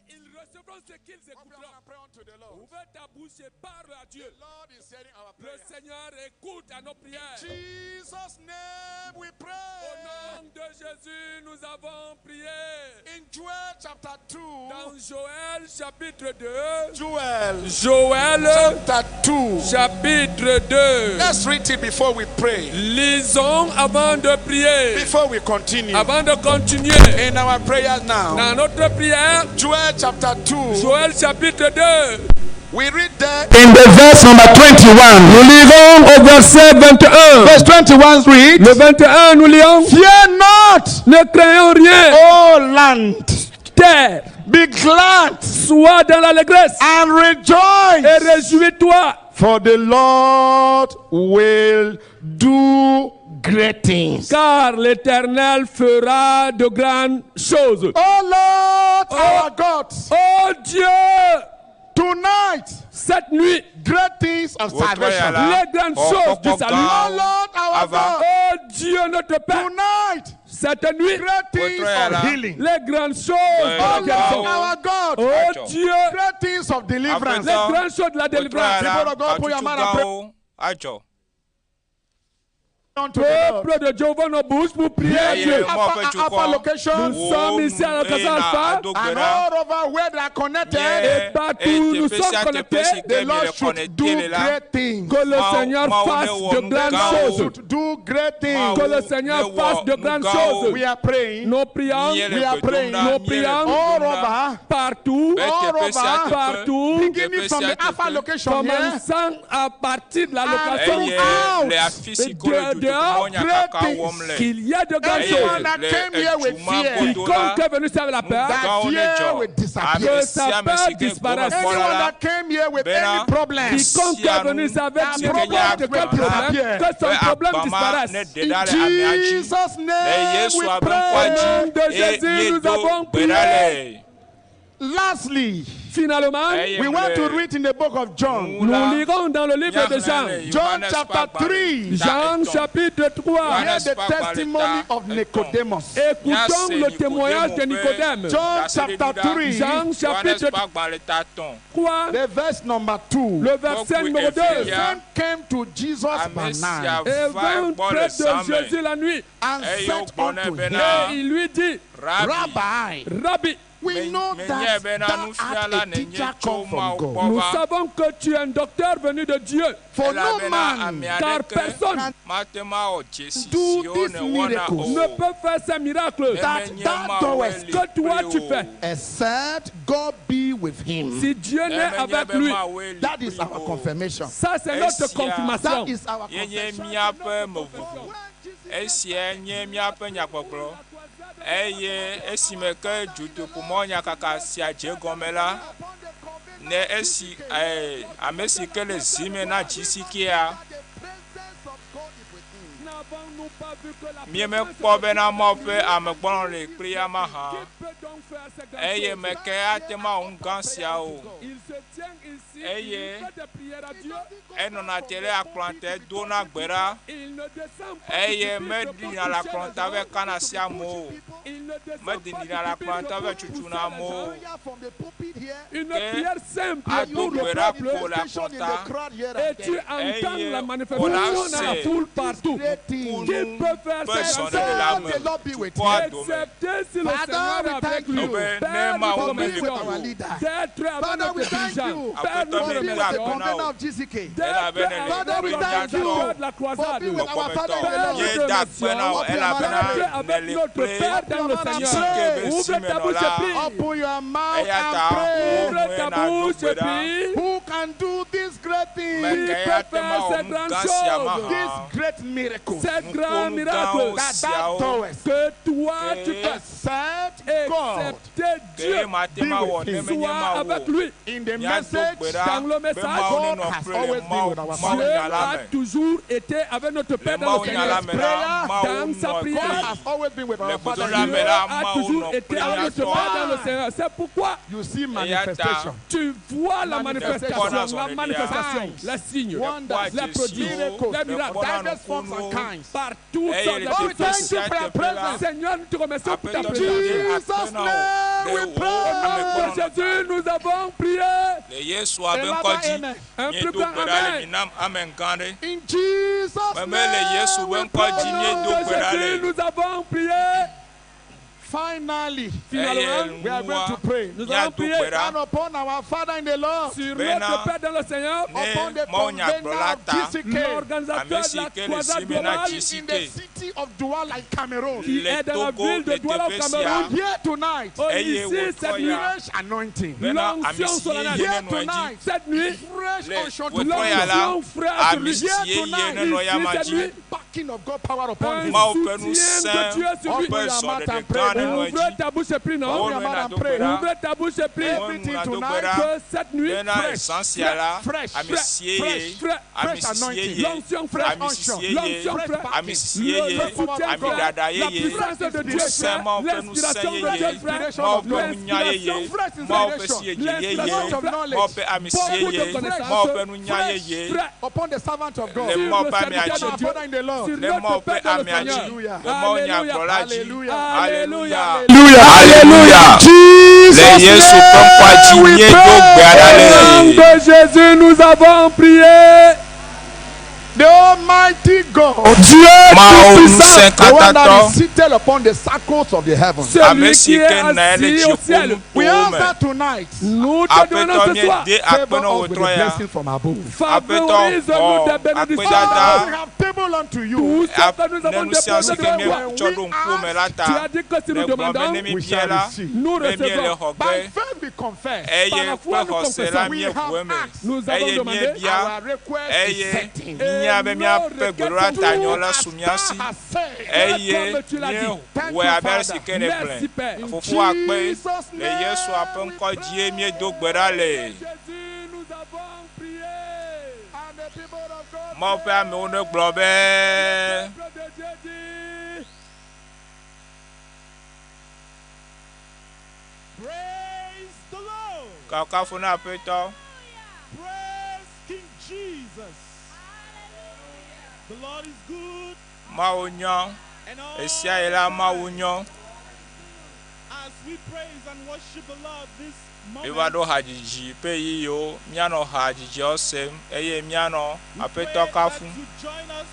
Speaker 2: Ils recevront ce qu'ils
Speaker 1: Open
Speaker 2: écouteront.
Speaker 1: and pray unto the Lord.
Speaker 2: Ouvre ta bouche et parle à Dieu.
Speaker 1: The Lord is hearing our
Speaker 2: Le
Speaker 1: prayer.
Speaker 2: Seigneur écoute à nos prières.
Speaker 1: Jesus' name we
Speaker 2: Au
Speaker 1: pray.
Speaker 2: nom de Jésus, nous avons prié.
Speaker 1: In Joel chapter 2,
Speaker 2: Dans Joël chapitre 2,
Speaker 1: Joel
Speaker 2: Joël
Speaker 1: chapter 2.
Speaker 2: chapitre 2.
Speaker 1: Let's read it before we pray.
Speaker 2: Lisons avant de prier,
Speaker 1: Before we continue.
Speaker 2: avant de continuer.
Speaker 1: In our prayer now,
Speaker 2: Dans notre prière,
Speaker 1: Joel chapter 2,
Speaker 2: Joël chapitre 2,
Speaker 1: we read there
Speaker 4: In the verse number 21.
Speaker 2: nous lirons au verset 21.
Speaker 4: Verse 21 reads,
Speaker 2: Le 21, nous lirons.
Speaker 4: Fear not,
Speaker 2: Ne craignons rien,
Speaker 4: O land,
Speaker 2: terre,
Speaker 4: be glad
Speaker 2: sois dans l'allégresse
Speaker 4: and rejoice,
Speaker 2: et réjouis-toi,
Speaker 4: for the Lord will do great things.
Speaker 2: car l'Éternel fera de grandes choses.
Speaker 4: O Lord, our God,
Speaker 2: Oh Dieu,
Speaker 4: tonight,
Speaker 2: cette nuit,
Speaker 4: great things of
Speaker 3: Votre
Speaker 4: salvation.
Speaker 3: yala,
Speaker 2: les grandes choses du
Speaker 3: xɔkpɔkpɔ
Speaker 2: salut.
Speaker 4: O
Speaker 3: gãwo
Speaker 4: Lord, our
Speaker 3: ava.
Speaker 4: God,
Speaker 2: Oh Dieu, notre Père,
Speaker 4: tonight,
Speaker 2: cette nuit,
Speaker 4: great things
Speaker 3: Votre yala.
Speaker 4: of healing.
Speaker 2: les grandes choses de
Speaker 4: O
Speaker 2: la
Speaker 4: Lord,
Speaker 2: guérison.
Speaker 4: our God,
Speaker 2: Oh
Speaker 3: Acho.
Speaker 2: Dieu,
Speaker 4: great things of deliverance.
Speaker 2: les grandes choses de la
Speaker 3: Wotrɔ
Speaker 2: délivrance.
Speaker 3: ya la,
Speaker 4: People of God, put your
Speaker 3: hatutu
Speaker 4: mouth and pray.
Speaker 3: gãwo adzɔ.
Speaker 4: Unto the Lord.
Speaker 2: Peuple de Dieu, ouvrons nos bouches pour prier à
Speaker 3: Eye
Speaker 2: Dieu.
Speaker 3: Mawu ƒe
Speaker 4: Alpha,
Speaker 3: dukɔ,
Speaker 4: Alpha location
Speaker 2: Nous sommes ici à la
Speaker 3: wo
Speaker 2: Casa
Speaker 3: nu
Speaker 2: Alpha.
Speaker 3: eye na ado gbe
Speaker 4: and
Speaker 3: ɖa.
Speaker 4: all over where they are connected,
Speaker 3: Mie
Speaker 2: Et partout
Speaker 3: eye
Speaker 2: où nous
Speaker 3: teƒe
Speaker 2: sommes
Speaker 3: sia teƒe
Speaker 2: connectés,
Speaker 3: si ke
Speaker 4: the
Speaker 3: mi
Speaker 4: Lord
Speaker 3: le
Speaker 4: should
Speaker 3: connecté
Speaker 4: do
Speaker 3: le la,
Speaker 4: great things.
Speaker 2: Que le
Speaker 3: Mawu-
Speaker 2: Seigneur
Speaker 3: Mawu
Speaker 2: fasse
Speaker 3: ne wɔ
Speaker 2: de
Speaker 3: nu
Speaker 2: grandes
Speaker 3: gãwo.
Speaker 2: choses.
Speaker 4: Should do great things.
Speaker 2: Que le
Speaker 3: Mawu
Speaker 2: Seigneur
Speaker 3: ne
Speaker 2: fasse
Speaker 3: wɔ
Speaker 2: de
Speaker 3: nu
Speaker 2: grandes
Speaker 3: gãwo.
Speaker 2: choses.
Speaker 4: We are praying
Speaker 2: Nous prions
Speaker 3: Mie le
Speaker 4: We are
Speaker 3: gbe dom
Speaker 4: praying.
Speaker 3: ɖa,
Speaker 2: Nous
Speaker 3: mie le
Speaker 2: prions.
Speaker 3: gbe
Speaker 4: all
Speaker 3: dom ɖa.
Speaker 4: over,
Speaker 2: partout,
Speaker 3: Be
Speaker 4: all
Speaker 3: teƒe sia
Speaker 4: over,
Speaker 3: teƒe,
Speaker 2: partout,
Speaker 4: beginning
Speaker 3: teƒe
Speaker 4: from
Speaker 3: sia
Speaker 4: the Alpha
Speaker 3: teƒe.
Speaker 4: location here,
Speaker 2: commençant à partir de la
Speaker 4: And
Speaker 2: location,
Speaker 3: Eye
Speaker 4: out.
Speaker 3: le afi si ke le
Speaker 2: De- dehors,
Speaker 3: dutoƒomɔnyakaka
Speaker 4: great
Speaker 3: wɔm le.
Speaker 2: qu'il y ait de grandes
Speaker 3: Eye
Speaker 4: Anyone
Speaker 2: choses.
Speaker 4: that
Speaker 3: le
Speaker 4: came here with
Speaker 3: eduma
Speaker 4: fear,
Speaker 3: godo la,
Speaker 2: Quiconque est venu avec la peur,
Speaker 4: That
Speaker 3: gãwo ne
Speaker 4: fear
Speaker 3: dzɔ.
Speaker 4: will disappear.
Speaker 3: Ame
Speaker 2: Que sa
Speaker 3: sia ame
Speaker 2: peur
Speaker 3: si ke
Speaker 2: disparaisse.
Speaker 3: gomekpɔla
Speaker 4: anyone
Speaker 3: la,
Speaker 4: that came here with
Speaker 3: Bena,
Speaker 4: any problems,
Speaker 2: quiconque est venu
Speaker 3: sia
Speaker 2: avec
Speaker 3: nu si ke nye
Speaker 2: n'importe quel
Speaker 3: agba la,
Speaker 2: problème, que son
Speaker 3: be
Speaker 2: problème
Speaker 3: agba ma ne
Speaker 2: disparaisse.
Speaker 3: ɖe
Speaker 4: in
Speaker 3: ɖa le amea dzi.
Speaker 4: Jesus'
Speaker 3: Le
Speaker 4: name
Speaker 3: Yesu
Speaker 4: we
Speaker 3: ƒe ŋkɔa
Speaker 4: pray.
Speaker 2: nom de
Speaker 3: dzi eye
Speaker 2: Jésus, nous
Speaker 3: míedo
Speaker 2: avons
Speaker 3: gbe ɖa le.
Speaker 4: Lastly,
Speaker 2: Finalement,
Speaker 3: Eye
Speaker 4: we want to
Speaker 3: mle
Speaker 4: read in the book of John,
Speaker 3: nu la,
Speaker 2: nous lirons dans le livre de
Speaker 3: míaxlẽ
Speaker 2: Jean,
Speaker 3: le
Speaker 4: John
Speaker 3: Yohanes ƒe
Speaker 4: chapter
Speaker 3: agbalẽ
Speaker 4: 3.
Speaker 3: ta
Speaker 2: Jean
Speaker 3: etɔ̃.
Speaker 2: chapitre 3.
Speaker 4: Hear
Speaker 3: Yohanes
Speaker 4: the
Speaker 3: ƒe agbalẽ
Speaker 4: testimony
Speaker 3: ta
Speaker 4: of
Speaker 3: etɔ̃.
Speaker 4: Nicodemus.
Speaker 2: Écoutons
Speaker 3: Míase
Speaker 2: le témoignage de
Speaker 3: Nikodemo ƒe
Speaker 2: Nicodème.
Speaker 4: John
Speaker 3: ɖaseɖiɖi
Speaker 4: chapter
Speaker 3: ɖa.
Speaker 4: 3,
Speaker 2: Jean
Speaker 3: Yohanes
Speaker 2: chapitre
Speaker 3: ƒe agbalẽ ta etɔ̃.
Speaker 2: 3,
Speaker 4: the verse number 2.
Speaker 2: le verset
Speaker 3: Kpukpui
Speaker 2: numéro 2.
Speaker 3: evelia.
Speaker 4: Some came to Jesus by
Speaker 3: Ame sia
Speaker 4: night
Speaker 2: Et
Speaker 3: va
Speaker 2: vint
Speaker 3: egbɔ le
Speaker 2: près de
Speaker 3: zã me
Speaker 2: Jésus la nuit
Speaker 4: and
Speaker 3: eye
Speaker 4: said
Speaker 3: wògblɔ nɛ
Speaker 4: unto him,
Speaker 3: bena,
Speaker 2: et il lui dit,
Speaker 3: Rabi,
Speaker 4: Rabbi,
Speaker 2: Rabbi,
Speaker 4: we
Speaker 3: me-
Speaker 4: know
Speaker 3: menyae
Speaker 4: that
Speaker 3: bena
Speaker 4: thou
Speaker 3: nufiala
Speaker 4: art a
Speaker 3: nènye
Speaker 4: teacher
Speaker 3: tso
Speaker 4: come from
Speaker 3: Mawu
Speaker 4: God.
Speaker 3: gbɔ
Speaker 2: nous
Speaker 3: va.
Speaker 2: savons que tu es un docteur venu de Dieu,
Speaker 4: For no
Speaker 3: Elabena
Speaker 4: man
Speaker 3: ame
Speaker 2: car
Speaker 3: aɖeke
Speaker 2: personne
Speaker 3: mate ŋu awɔ dzesi
Speaker 4: do
Speaker 3: siwo
Speaker 4: these
Speaker 3: nèwɔna
Speaker 4: miracles.
Speaker 3: o.
Speaker 2: ne peut faire ces miracles
Speaker 3: Ne
Speaker 4: that
Speaker 3: menye
Speaker 4: thou
Speaker 3: Mawue
Speaker 4: doest
Speaker 3: li
Speaker 2: que toi
Speaker 3: kpli
Speaker 2: tu
Speaker 3: o.
Speaker 2: fais.
Speaker 4: except God be with him.
Speaker 2: Si Dieu
Speaker 3: Ne
Speaker 2: n'est
Speaker 3: menye
Speaker 2: avec
Speaker 3: be
Speaker 2: lui.
Speaker 3: Mawue li
Speaker 4: That is
Speaker 3: kpli
Speaker 4: our
Speaker 3: o.
Speaker 4: confirmation.
Speaker 2: Ça, c'est notre
Speaker 3: Esia
Speaker 2: confirmation.
Speaker 4: That is our
Speaker 3: Ye nye
Speaker 4: confession.
Speaker 3: míaƒe meʋuʋu. Esia nye míaƒe nyagbɔgblɔ. Eye esime ke dutoƒomɔnyakaka sia dze gɔme la, ne esi ame si ke le zi me na dzisikea,
Speaker 2: N'avons-nous pas vu que la
Speaker 3: míemekpɔ
Speaker 2: présence de
Speaker 3: bena
Speaker 2: Dieu
Speaker 3: Mawu ƒe amegbɔlɔ̃ le kpli ya mahã.
Speaker 2: Qui peut donc faire ces grandes
Speaker 3: Eye
Speaker 2: choses?
Speaker 3: me ke ate ŋu awɔ nu gã siawo.
Speaker 2: Il se tient ici,
Speaker 3: Eye
Speaker 2: il fait des prières à Dieu.
Speaker 3: Enɔna te ɖe akplɔ̃te dona gbe ɖa
Speaker 2: Il ne descend pas du
Speaker 3: eye
Speaker 2: pupitre pour
Speaker 3: meɖina le
Speaker 2: toucher les
Speaker 3: akplɔ̃ta
Speaker 2: gens.
Speaker 3: be kana sia amewo o.
Speaker 2: Il ne descend pas du
Speaker 3: Meɖina le
Speaker 2: pupitre
Speaker 3: akplɔ̃ta be
Speaker 2: pour
Speaker 3: tutu
Speaker 2: pousser
Speaker 3: na
Speaker 2: les
Speaker 3: amewo
Speaker 2: gens.
Speaker 3: o.
Speaker 4: From the pulpit here,
Speaker 2: Une
Speaker 3: Ke
Speaker 2: prière simple
Speaker 3: ado
Speaker 2: pour le
Speaker 3: gbe ɖa
Speaker 2: peuple.
Speaker 3: ko le akplɔ̃ta
Speaker 2: Et tu entends
Speaker 3: Eye
Speaker 2: la
Speaker 3: wòla
Speaker 2: manifestation dans la
Speaker 3: se
Speaker 2: foule partout.
Speaker 4: great things.
Speaker 2: Qui peut faire
Speaker 3: ƒe
Speaker 2: ces grandes
Speaker 3: zɔɖeɖe le
Speaker 2: choses?
Speaker 3: ame
Speaker 4: The Lord be with
Speaker 3: dukɔa
Speaker 4: him.
Speaker 3: dome.
Speaker 2: Excepté si le
Speaker 4: Father,
Speaker 2: Seigneur
Speaker 4: we
Speaker 2: est avec
Speaker 4: thank
Speaker 2: lui.
Speaker 4: you.
Speaker 3: Be ne
Speaker 2: Père, nous
Speaker 3: Mawu
Speaker 2: te
Speaker 4: For
Speaker 3: meli
Speaker 4: being with
Speaker 2: remercions
Speaker 4: our
Speaker 3: kpli o.
Speaker 4: leader.
Speaker 2: d'être avec
Speaker 4: Father,
Speaker 2: notre
Speaker 4: we thank
Speaker 2: dirigeant.
Speaker 4: you.
Speaker 2: Père, nous
Speaker 3: Aƒetɔ
Speaker 2: te
Speaker 4: For being with the
Speaker 3: mi
Speaker 2: remercions
Speaker 4: convener
Speaker 3: akpe na wò.
Speaker 4: of GCK.
Speaker 2: d'être
Speaker 3: Elabena
Speaker 2: avec
Speaker 3: le
Speaker 4: Father, we
Speaker 2: notre
Speaker 4: thank you
Speaker 2: organisateur de la
Speaker 4: for
Speaker 2: croisade.
Speaker 4: being with our Father in the
Speaker 2: Père,
Speaker 4: Lord.
Speaker 2: nous te
Speaker 3: Ye da akpe na wò
Speaker 2: remercions
Speaker 3: elabena
Speaker 2: d'être avec
Speaker 3: nèle
Speaker 2: notre
Speaker 3: kple
Speaker 2: Père dans le Seigneur.
Speaker 3: Dzisike be
Speaker 2: Ouvre
Speaker 3: si me
Speaker 2: ta
Speaker 3: nɔ
Speaker 2: bouche
Speaker 3: la.
Speaker 2: et prie.
Speaker 4: Open your mouth
Speaker 3: Eya
Speaker 4: and
Speaker 3: ta
Speaker 4: pray.
Speaker 3: wò
Speaker 2: Ouvre
Speaker 3: nue
Speaker 2: ta
Speaker 3: nàdo
Speaker 2: bouche
Speaker 3: gbe
Speaker 2: et
Speaker 3: ɖa.
Speaker 2: prie.
Speaker 4: Who can do this great thing?
Speaker 3: Me
Speaker 2: Qui
Speaker 3: ke
Speaker 2: peut
Speaker 3: ya te
Speaker 2: faire
Speaker 3: ma wɔ
Speaker 2: ces
Speaker 3: nu
Speaker 2: grandes
Speaker 3: gã sia
Speaker 2: choses?
Speaker 3: mahã.
Speaker 4: This great miracle
Speaker 2: Ces grands
Speaker 3: Nukunu
Speaker 2: miracles
Speaker 3: gãwo
Speaker 4: that thou
Speaker 3: siawo
Speaker 4: doest.
Speaker 2: que toi tu
Speaker 3: Ke
Speaker 2: fais.
Speaker 4: Except
Speaker 2: Et
Speaker 4: God
Speaker 2: Excepté
Speaker 3: Ke
Speaker 2: Dieu
Speaker 3: ye mate ma wɔ
Speaker 4: with
Speaker 3: ne
Speaker 4: him.
Speaker 3: menye
Speaker 2: soit
Speaker 3: Mawu
Speaker 2: avec
Speaker 3: o.
Speaker 2: lui.
Speaker 4: In the
Speaker 3: Míado
Speaker 4: message,
Speaker 3: gbe ɖa
Speaker 2: Dans le
Speaker 3: be
Speaker 2: message,
Speaker 3: Mawu
Speaker 4: God
Speaker 3: nenɔ
Speaker 4: has
Speaker 3: kple le
Speaker 4: always been
Speaker 3: Mawu
Speaker 4: with our
Speaker 3: Mawu
Speaker 4: father.
Speaker 2: Dieu
Speaker 3: nya la
Speaker 2: a
Speaker 3: me.
Speaker 2: toujours été avec notre
Speaker 3: Le
Speaker 2: Père dans le
Speaker 3: Mawu nya
Speaker 2: Seigneur.
Speaker 3: la me la, Mawu
Speaker 2: Dans sa
Speaker 3: nɔ
Speaker 2: prière,
Speaker 4: God
Speaker 3: kpli.
Speaker 4: has always been with
Speaker 3: Le
Speaker 4: our father.
Speaker 3: gbedodoɖa
Speaker 2: Dieu
Speaker 3: me la,
Speaker 2: a
Speaker 3: Mawu
Speaker 2: toujours
Speaker 3: nɔ
Speaker 2: été
Speaker 3: kpli
Speaker 2: avec
Speaker 3: mía
Speaker 2: notre
Speaker 3: tɔ.
Speaker 2: Père dans le Seigneur. C'est pourquoi
Speaker 4: You see
Speaker 3: Eya ta
Speaker 4: manifestation.
Speaker 2: tu vois la manifestation, la
Speaker 3: Signes,
Speaker 2: manifestation, les signes,
Speaker 4: Wonders,
Speaker 2: les prodiges,
Speaker 4: miracles,
Speaker 2: les miracles,
Speaker 3: Kpɔna
Speaker 4: diverse forms and
Speaker 3: nukunuwo.
Speaker 4: kinds.
Speaker 2: partout
Speaker 3: Eye
Speaker 2: dans
Speaker 3: le
Speaker 2: la
Speaker 4: Oh, we
Speaker 3: teƒe
Speaker 4: thank you
Speaker 3: sia
Speaker 4: for your
Speaker 3: teƒe la,
Speaker 4: presence.
Speaker 2: Seigneur, nous te remercions pour ta
Speaker 3: Aƒetɔ
Speaker 2: présence.
Speaker 3: ɖe
Speaker 4: Jesus'
Speaker 3: akpe na wò
Speaker 4: name
Speaker 3: ɖe
Speaker 4: we
Speaker 3: wò
Speaker 4: pray.
Speaker 2: Au nom de
Speaker 3: amekpɔnɔ
Speaker 2: Jésus, nous avons prié.
Speaker 3: le Yesua
Speaker 4: A
Speaker 3: be
Speaker 4: louder
Speaker 3: ŋkɔ dzi.
Speaker 4: amen.
Speaker 2: Un plus
Speaker 3: Míedo
Speaker 2: grand
Speaker 3: gbe ɖa le
Speaker 2: amen.
Speaker 3: minam amen gã ɖe.
Speaker 4: In Jesus'
Speaker 3: Meme le Yesu
Speaker 4: name
Speaker 3: be
Speaker 4: we
Speaker 3: ŋkɔ dzi
Speaker 2: Au nom
Speaker 3: míedo
Speaker 2: de
Speaker 3: gbe ɖa
Speaker 2: Jésus,
Speaker 3: le.
Speaker 2: nous avons prié.
Speaker 4: Finally,
Speaker 2: Finalement,
Speaker 4: we are going to pray.
Speaker 2: Nous allons
Speaker 3: Míado
Speaker 2: prier
Speaker 3: gbe ɖa
Speaker 4: And upon our Father in the Lord,
Speaker 2: sur
Speaker 3: Bena,
Speaker 2: notre Père dans le Seigneur,
Speaker 3: ne
Speaker 4: upon the
Speaker 3: Mawu
Speaker 4: convener
Speaker 3: nyagblɔla
Speaker 4: of
Speaker 3: ta,
Speaker 4: GCK,
Speaker 2: l'organisateur
Speaker 3: ame
Speaker 2: de
Speaker 3: si
Speaker 2: la
Speaker 3: ke le
Speaker 2: croisade
Speaker 3: si me na
Speaker 2: globale
Speaker 4: in the
Speaker 3: GCK
Speaker 4: city of Douala in Cameroon.
Speaker 2: qui
Speaker 3: le
Speaker 2: est dans la
Speaker 3: Togo
Speaker 2: ville de
Speaker 3: le
Speaker 2: Douala au
Speaker 3: teƒe sia
Speaker 2: Cameroun.
Speaker 4: Here tonight,
Speaker 2: Oh,
Speaker 3: eye
Speaker 2: ici,
Speaker 3: wòtrɔ
Speaker 2: cette nuit,
Speaker 3: ya
Speaker 4: fresh anointing.
Speaker 3: bena ame
Speaker 2: l'onction
Speaker 3: si
Speaker 2: solennelle.
Speaker 3: yeye
Speaker 4: Here
Speaker 3: nenɔ edzi
Speaker 4: tonight,
Speaker 2: Cette nuit,
Speaker 4: fresh
Speaker 3: le
Speaker 4: unction to
Speaker 3: wòtrɔ ya la
Speaker 2: l'onction fraîche sur
Speaker 3: ame
Speaker 2: lui.
Speaker 3: si yeye nenɔ ya
Speaker 2: Ici,
Speaker 3: ma
Speaker 2: cette
Speaker 3: dzi
Speaker 2: nuit,
Speaker 4: backing of God power upon
Speaker 2: un
Speaker 4: him.
Speaker 3: Mawu ƒe
Speaker 2: soutien
Speaker 3: ŋusẽ
Speaker 2: de Dieu sur lui.
Speaker 3: ƒe zɔɖeɖe gã nenɔ
Speaker 2: Ouvrez
Speaker 3: edzi.
Speaker 2: ta bouche et prie, non?
Speaker 3: Wo nɔe nàdo gbe ɖa.
Speaker 2: Ouvrez ta bouche et prie.
Speaker 3: Wo nu
Speaker 4: Everything
Speaker 3: nàdo gbe
Speaker 4: tonight,
Speaker 3: ɖa
Speaker 2: Que cette nuit,
Speaker 3: bena
Speaker 4: fresh,
Speaker 3: zã sia la
Speaker 4: fresh,
Speaker 3: ame si yeye
Speaker 2: fresh,
Speaker 3: ame
Speaker 4: fresh
Speaker 3: si
Speaker 4: anointing,
Speaker 3: yeye
Speaker 2: l'onction fraîche,
Speaker 3: ame si yeye
Speaker 2: l'onction fraîche,
Speaker 3: ame si
Speaker 2: le
Speaker 3: yeye
Speaker 2: soutien
Speaker 3: ame
Speaker 2: fraîche,
Speaker 3: ɖaɖa
Speaker 2: la
Speaker 3: yeye
Speaker 2: puissance de Dieu
Speaker 3: ŋusẽ
Speaker 2: fraîche,
Speaker 3: Mawu ƒe ŋusẽ
Speaker 2: l'inspiration de
Speaker 3: yeye
Speaker 2: Dieu fraîche,
Speaker 3: Mawu ƒe nunya yeye
Speaker 2: l'inspiration
Speaker 3: Mawu ƒe siedze yeye
Speaker 4: Much of knowledge.
Speaker 3: Mawu ƒe ame si
Speaker 2: Beaucoup de
Speaker 3: yeye
Speaker 2: connaissances.
Speaker 3: Mawu ƒe nunya yeye
Speaker 2: fraîche
Speaker 4: Upon the servant of God.
Speaker 3: le
Speaker 2: sur
Speaker 3: Mawu
Speaker 2: le
Speaker 3: ƒe amea
Speaker 2: serviteur
Speaker 3: dzi
Speaker 2: de
Speaker 4: Our
Speaker 2: Dieu,
Speaker 4: Father in the Lord.
Speaker 2: sur
Speaker 3: le
Speaker 2: notre
Speaker 3: Mawu ƒe
Speaker 2: Père dans le
Speaker 3: amea dzi
Speaker 2: Seigneur.
Speaker 3: le Mawu
Speaker 2: Alléluia.
Speaker 3: nyagblɔla dzi
Speaker 4: Alléluia.
Speaker 3: Alléluia.
Speaker 2: Alléluia.
Speaker 3: Le Yesu ƒe ŋkɔa dzi míedo gbe ɖa
Speaker 2: Au nom
Speaker 3: le.
Speaker 2: de Jésus, nous avons prié.
Speaker 4: The Almighty God,
Speaker 2: Dieu
Speaker 3: Mawu
Speaker 2: Tout-Puissant,
Speaker 3: ŋusẽ
Speaker 4: the one that
Speaker 3: katãtɔ
Speaker 4: is seated upon the circles of the heavens.
Speaker 3: ame
Speaker 2: celui
Speaker 3: si
Speaker 2: qui
Speaker 3: ke
Speaker 2: est
Speaker 3: nɔ anyi le
Speaker 2: assis au ciel,
Speaker 3: dziƒonutowo
Speaker 4: We
Speaker 3: me.
Speaker 4: answer tonight.
Speaker 2: nous te demandons
Speaker 3: Aƒetɔ
Speaker 2: ce soir,
Speaker 3: míede
Speaker 4: Favor
Speaker 3: akpe na
Speaker 4: us
Speaker 3: wò
Speaker 4: with the
Speaker 3: trɔ ya.
Speaker 4: blessing from above.
Speaker 3: Aƒetɔ
Speaker 2: favorise-nous
Speaker 3: xɔ
Speaker 2: des bénédictions.
Speaker 3: akpedada
Speaker 4: All we have tabled unto you,
Speaker 2: Tout ce que nous
Speaker 3: ne
Speaker 2: avons
Speaker 3: nu sia
Speaker 2: déposé
Speaker 3: si ke
Speaker 2: devant toi,
Speaker 3: míetsɔ ɖo ŋkume la
Speaker 2: tu
Speaker 3: ta
Speaker 2: as dit que si nous
Speaker 3: le gblɔ be
Speaker 2: demandons,
Speaker 3: ne
Speaker 4: we
Speaker 3: míebia
Speaker 4: shall
Speaker 3: la
Speaker 4: receive.
Speaker 2: nous
Speaker 3: be míele
Speaker 2: recevons.
Speaker 3: xɔ
Speaker 4: By
Speaker 3: ge
Speaker 4: faith we confess.
Speaker 3: eye
Speaker 2: Par la foi,
Speaker 3: kple
Speaker 2: nous
Speaker 3: xɔse la
Speaker 2: confessons.
Speaker 4: We
Speaker 3: míeʋu
Speaker 4: have
Speaker 3: eme
Speaker 4: asked.
Speaker 2: Nous avons
Speaker 3: eye
Speaker 2: demandé.
Speaker 3: míebia
Speaker 4: Our request is
Speaker 3: eye
Speaker 4: certain.
Speaker 3: míenya be míaƒe gbeɖoɖa ta nyɔ la su mía
Speaker 4: As
Speaker 3: si
Speaker 4: thou hast said,
Speaker 3: eye
Speaker 2: Comme tu l'as dit.
Speaker 4: Thank
Speaker 3: míewɔe
Speaker 4: you,
Speaker 3: abe ale si
Speaker 4: Father.
Speaker 3: ke nègblɔe.
Speaker 2: Merci Père.
Speaker 4: In
Speaker 3: Fofo akpe
Speaker 4: Jesus'
Speaker 3: le Yesua ƒe
Speaker 4: name we
Speaker 3: ŋkɔ dzie míedo gbe ɖa le.
Speaker 2: Jésus, nous avons prié.
Speaker 4: And the people of God
Speaker 3: Mawu ƒe amewo negblɔ be.
Speaker 2: Peuple de Dieu dit,
Speaker 5: Praise the Lord.
Speaker 3: Kafukafu na Aƒetɔ.
Speaker 5: Praise King Jesus. The Lord is good
Speaker 3: Mawu nyɔ.
Speaker 5: and all
Speaker 3: Esia yi la Mawu nyɔ.
Speaker 5: as we praise and worship the Lord this
Speaker 3: Míva
Speaker 5: moment.
Speaker 3: ɖo hadzidzi ƒe ɣeyiɣiwo. Míanɔ hadzidziawo sem eye míanɔ
Speaker 5: We pray
Speaker 3: Aƒetɔ
Speaker 5: that
Speaker 3: kafum.
Speaker 5: you join us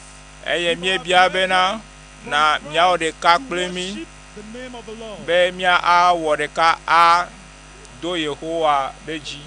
Speaker 3: Eye
Speaker 5: with our
Speaker 3: míebia bena
Speaker 5: brethren from
Speaker 3: na míawɔ
Speaker 5: France
Speaker 3: ɖeka
Speaker 5: to
Speaker 3: kple mí
Speaker 5: worship the name of the Lord.
Speaker 3: be míawɔ ɖeka ado Yehowa ɖe dzi.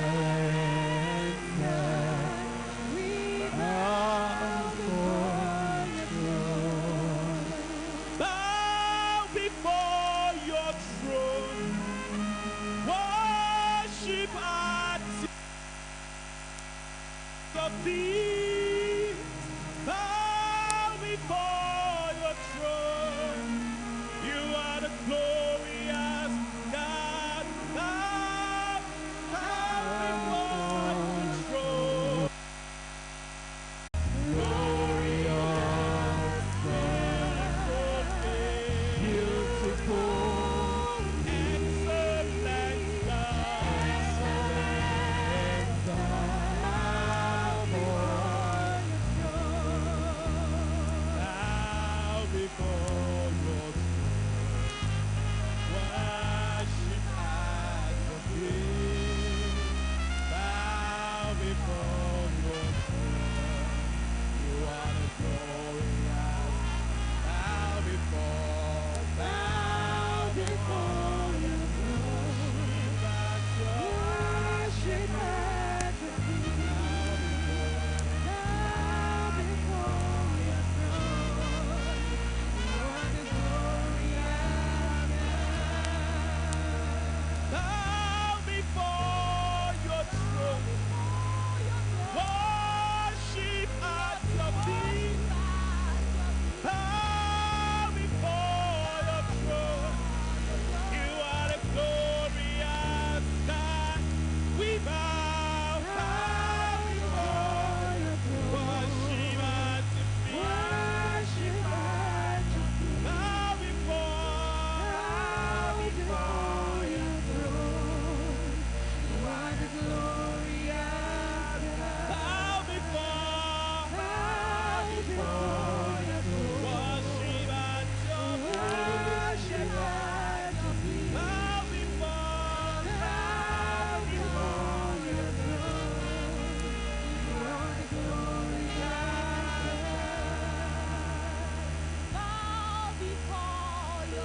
Speaker 5: Excellent God. Bow before your throne. Worship at your feet. Bow before your throne. You are the glorious God.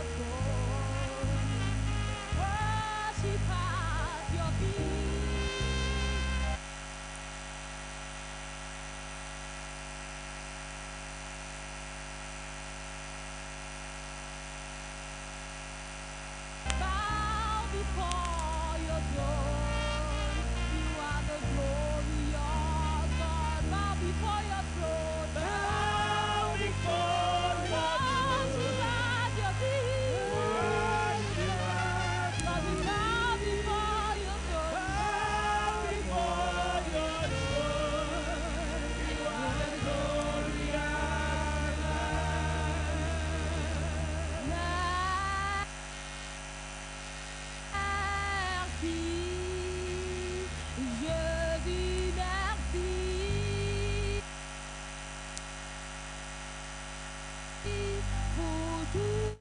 Speaker 2: your throne. Worship at your feet. Bow before your throne. You are the glorious God. Bow before your throne. Bow before your throne. Worship at your feet. Lord, we bow before your throne. Bow before your throne. You are the glorious God. Merci, je dis merci pour tout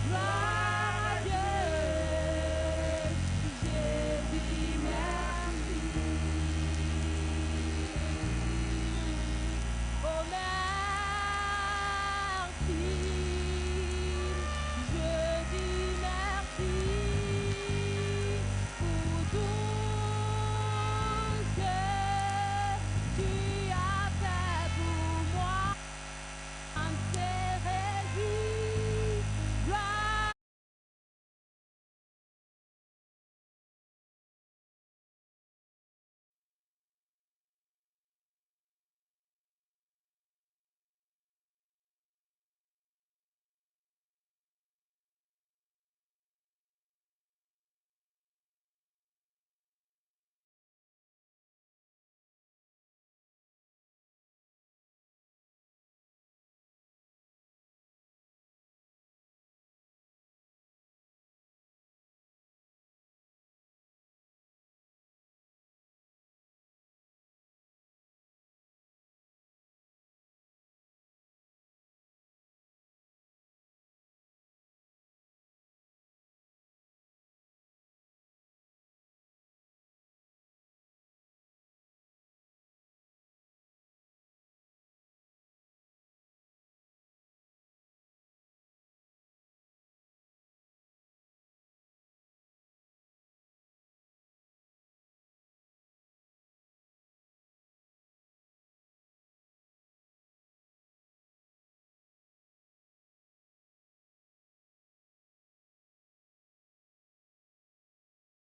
Speaker 2: Gloire à Dieu, je dis merci. Oh merci, je dis merci pour tout ce que tu as fait pour moi. Âme s'est réjouie, gloire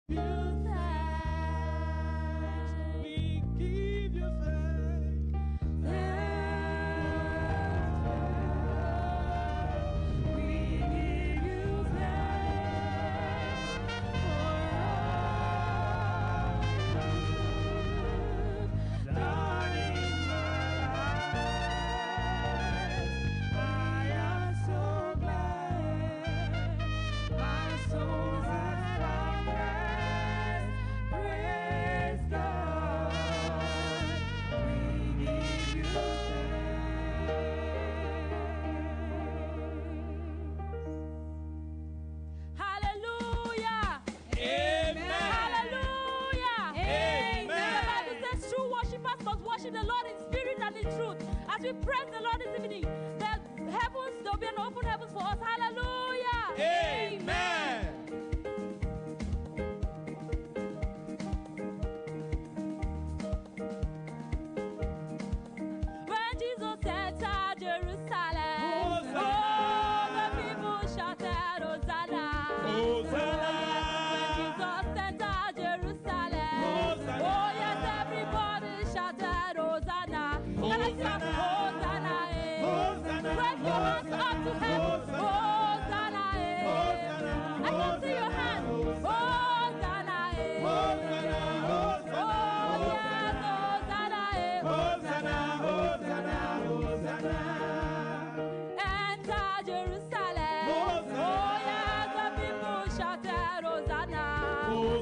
Speaker 2: you thanks.
Speaker 5: We give you thanks.
Speaker 2: We give you thanks for all you've done in my life. I am so glad my soul has found rest. Praise God. We give you thanks. Hallelujah.
Speaker 5: Amen.
Speaker 2: Hallelujah.
Speaker 5: Amen.
Speaker 2: The Bible says true worshippers must worship the Lord in spirit and in truth. As we praise the Lord this evening, the heavens, there will be an open heavens for us. Hallelujah.
Speaker 5: Amen.
Speaker 2: When Jesus entered Jerusalem,
Speaker 5: Hosanna.
Speaker 2: oh, the people shouted, Hosanna.
Speaker 5: Hosanna.
Speaker 2: When Jesus entered Jerusalem,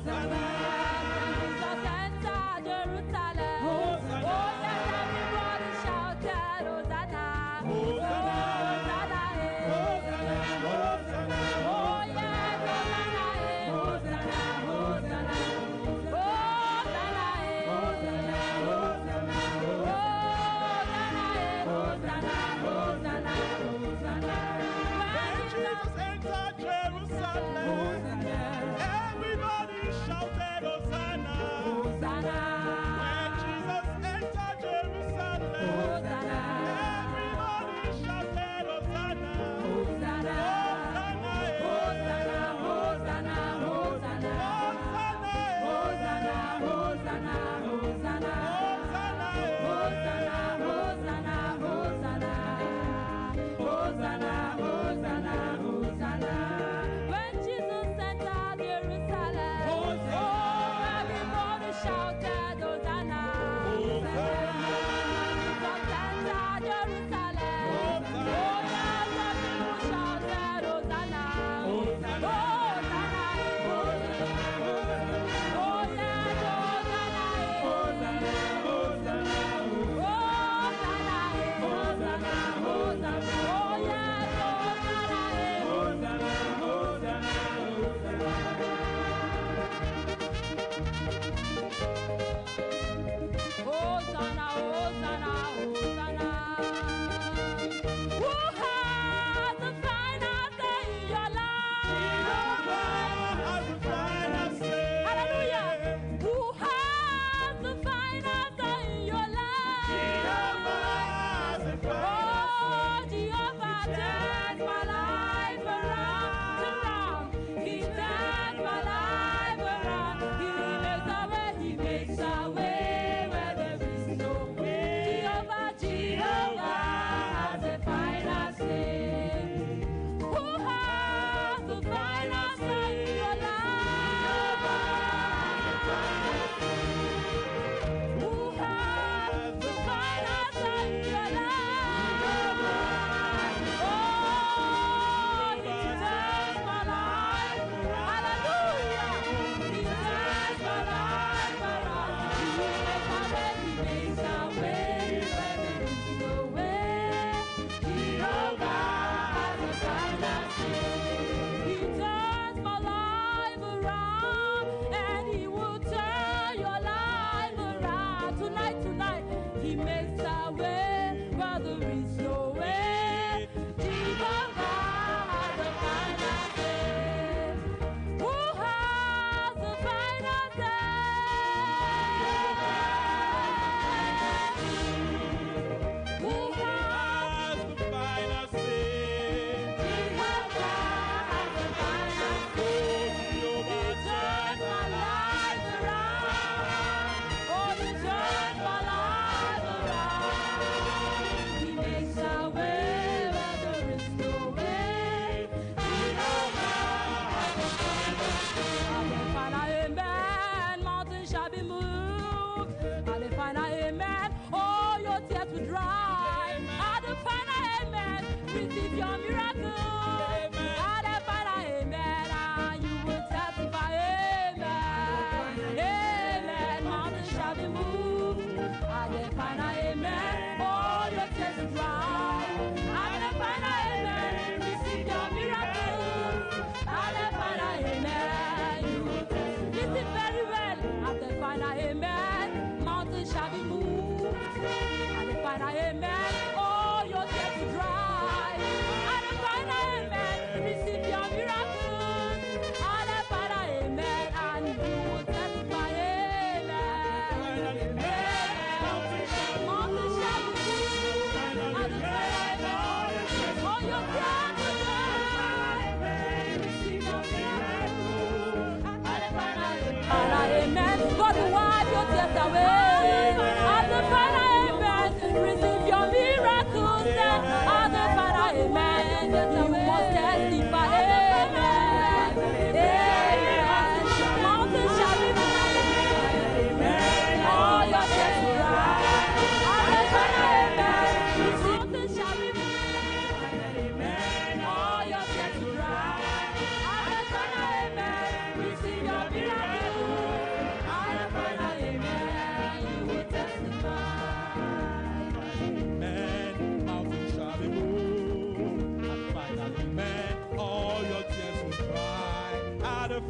Speaker 2: Hosanna. When Jesus entered Jerusalem,
Speaker 5: Hosanna.
Speaker 2: oh yes, everybody shouted Hosanna.
Speaker 5: Hosanna.
Speaker 2: Hosanna, eh.
Speaker 5: Hosanna, Hosanna,
Speaker 2: Oh yes, Hosanna, eh. Hosanna, Hosanna. Hosanna, eh.
Speaker 5: Hosanna, Hosanna,
Speaker 2: Hosanna, eh. Hosanna, Hosanna, Hosanna.
Speaker 5: When
Speaker 2: When Jesus
Speaker 5: Jesus entered Jerusalem, everybody shouted,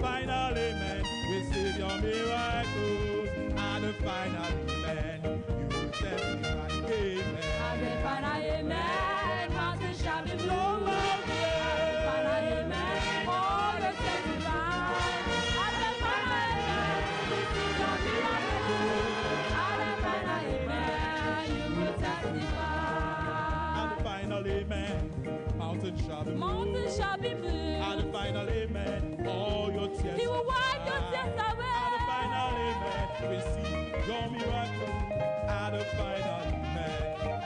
Speaker 5: final amen, receive your miracles. At the final amen, you will testify. Amen.
Speaker 2: At the final amen, mountains shall be moved. At the final amen, all your testify. At the final amen, receive your miracles. At the final amen, you will testify.
Speaker 5: At the final amen, mountains shall be moved.
Speaker 2: Mountains shall be
Speaker 5: At the
Speaker 2: moved.
Speaker 5: final amen, all your tears.
Speaker 2: He will
Speaker 5: shall
Speaker 2: wipe your
Speaker 5: dry.
Speaker 2: tears away.
Speaker 5: At the final amen, receive your miracle. At the final amen,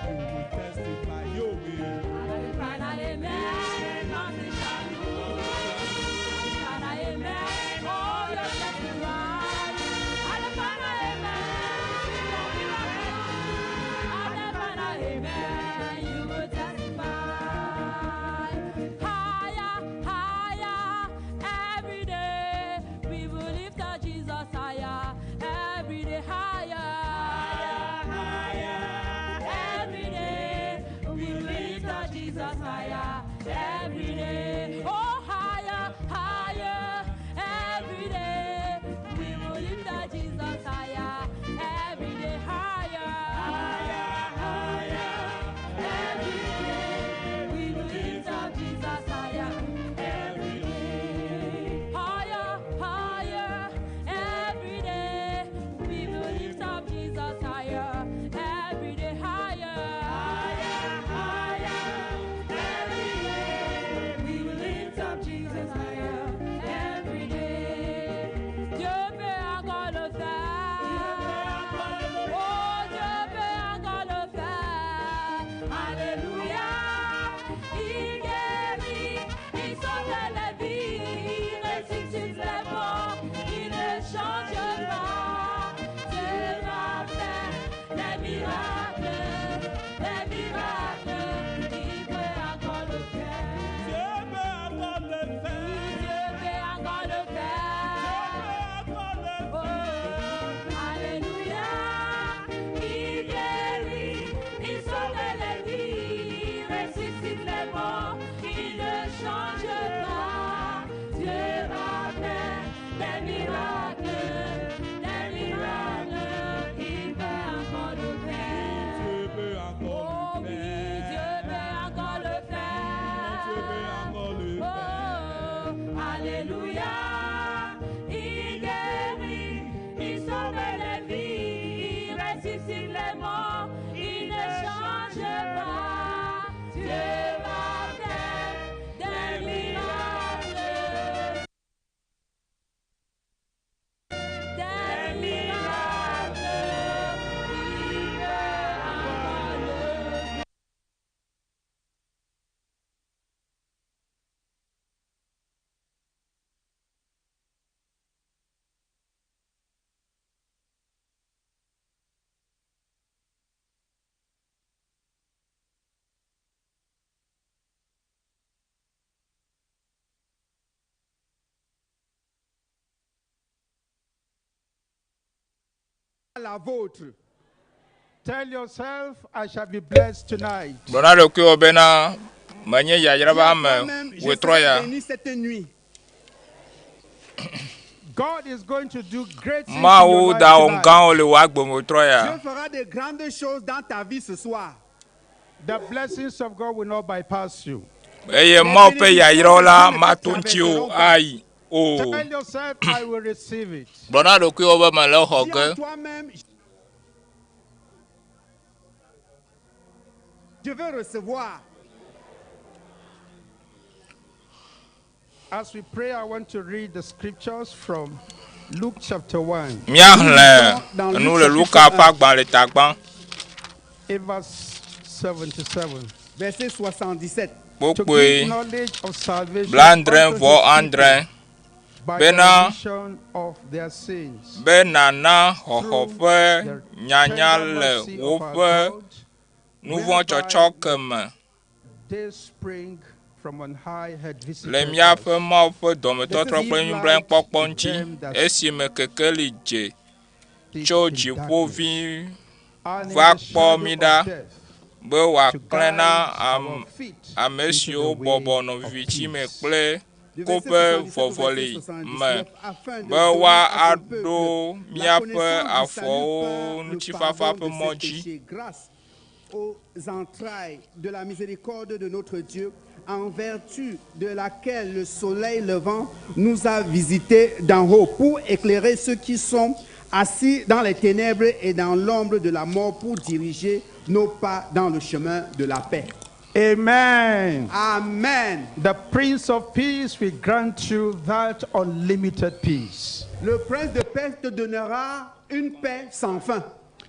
Speaker 5: you will testify. You will.
Speaker 2: At the final amen, mountains shall be moved. At the final amen, all your testify. At the final amen, receive your miracle. At the final amen, you will testify. Higher, higher, every day we will lift our Jesus higher. Every day higher, higher, every day we will lift our Jesus higher. Every day, oh higher, higher, every day we will lift our Jesus higher. Every day higher, higher, higher. Every day we will lift up Jesus higher. Every day, higher, higher. Every day we will lift up Jesus higher. Every day higher, higher, higher. Every day we will lift up Jesus higher. Every day, Dieu peut encore le faire. Oh, Dieu peut encore le faire. Alléluia. Il guérit, il sauve les vies, il ressuscite les morts, il ne change pas. Dieu va faire des miracles, des miracles. Il peut encore le faire.
Speaker 5: Dieu peut encore le faire.
Speaker 2: Dieu peut encore le faire.
Speaker 5: Dieu peut encore le
Speaker 2: Oh, Alléluia, il guérit, il sauve les vies, il ressuscite les morts, il ne change pas. Dieu va faire des miracles, des miracles, il peut encore le faire.
Speaker 5: Dieu peut encore
Speaker 2: Oh
Speaker 5: le
Speaker 2: oui,
Speaker 5: faire.
Speaker 2: Dieu peut encore le faire.
Speaker 5: Dieu peut encore le faire.
Speaker 2: Oh, Alléluia, il guérit, il sauve les vies, il ressuscite les morts, il ne change pas. Dieu va faire des miracles, des miracles, il peut encore le faire.
Speaker 6: La vôtre. Tell yourself, I shall be blessed tonight.
Speaker 3: Gblɔ na ɖokuiwò bena menye yayra be ame
Speaker 7: Moi-même, je
Speaker 3: wòtrɔ ya.
Speaker 7: serai béni cette nuit.
Speaker 6: God is going to do great things in
Speaker 3: Mawu
Speaker 6: your life
Speaker 3: da wò
Speaker 6: tonight.
Speaker 3: gãwo le wò agbe me wòtrɔ ya.
Speaker 7: Dieu fera de grandes choses dans ta vie ce soir.
Speaker 6: The blessings of God will not bypass you.
Speaker 3: Eye Mawu ƒe yayrawo la mato ŋutiwò ayi o.
Speaker 6: Tell yourself, I will receive it.
Speaker 3: Gblɔ na ɖokuiwò be mele xɔ
Speaker 7: Dis
Speaker 3: ge.
Speaker 7: en toi-même, je veux recevoir.
Speaker 6: As we pray, I want to read the scriptures from Luke chapter 1,
Speaker 3: Míaxlẽ nu le Luka ƒe agbalẽ tagbã
Speaker 6: in verse 77.
Speaker 7: Verset 77.
Speaker 6: To
Speaker 3: kpokpoe
Speaker 6: give knowledge of salvation
Speaker 3: blaadre
Speaker 6: unto
Speaker 3: vɔ
Speaker 6: his people
Speaker 3: adre
Speaker 6: by the
Speaker 3: bena
Speaker 6: remission of their sins.
Speaker 3: be nana xɔxɔ
Speaker 6: through
Speaker 3: ƒe
Speaker 6: the
Speaker 3: nyanya
Speaker 6: tender
Speaker 3: le
Speaker 6: mercy of our
Speaker 3: woƒe
Speaker 6: God,
Speaker 3: nuvɔ̃tsɔtsɔ ke me
Speaker 6: this spring from on high had
Speaker 3: le
Speaker 6: visited
Speaker 3: míaƒe
Speaker 6: us.
Speaker 3: Mawu ƒe dɔmetɔtrɔ kple nublanuikpɔkpɔ ŋuti esime kekeli dze
Speaker 6: Sit
Speaker 3: tso
Speaker 6: in
Speaker 3: dziƒo
Speaker 6: darkness
Speaker 3: ʋĩi
Speaker 6: and in
Speaker 3: va
Speaker 6: the
Speaker 3: kpɔ
Speaker 6: shadow
Speaker 3: mí
Speaker 6: of
Speaker 3: ɖa
Speaker 6: death,
Speaker 3: be
Speaker 6: to
Speaker 3: wòaklẽ na
Speaker 6: guide our
Speaker 3: am
Speaker 6: feet
Speaker 3: ame
Speaker 6: into
Speaker 3: siwo
Speaker 6: the
Speaker 3: bɔbɔ
Speaker 6: way
Speaker 3: nɔ
Speaker 6: of
Speaker 3: viviti me
Speaker 6: peace.
Speaker 3: kple
Speaker 7: Du
Speaker 3: ko
Speaker 7: verset
Speaker 3: ƒe
Speaker 7: 77 au
Speaker 3: vɔvɔli
Speaker 7: verset
Speaker 3: me
Speaker 7: 79, afin de
Speaker 3: be
Speaker 7: donner à son
Speaker 3: woaɖo
Speaker 7: peuple la
Speaker 3: míaƒe
Speaker 7: connaissance du salut
Speaker 3: afɔwo
Speaker 7: par le
Speaker 3: ŋutifafa
Speaker 7: pardon
Speaker 3: ƒe
Speaker 7: de
Speaker 3: mɔ
Speaker 7: ses
Speaker 3: dzi.
Speaker 7: péchés, grâce aux entrailles de la miséricorde de notre Dieu, en vertu de laquelle le soleil levant nous a visités d'en haut pour éclairer ceux qui sont assis dans les ténèbres et dans l'ombre de la mort pour diriger nos pas dans le chemin de la paix.
Speaker 6: Amen.
Speaker 7: Amen.
Speaker 6: The Prince of Peace will grant you that unlimited peace.
Speaker 7: Le prince de paix te donnera une paix sans fin.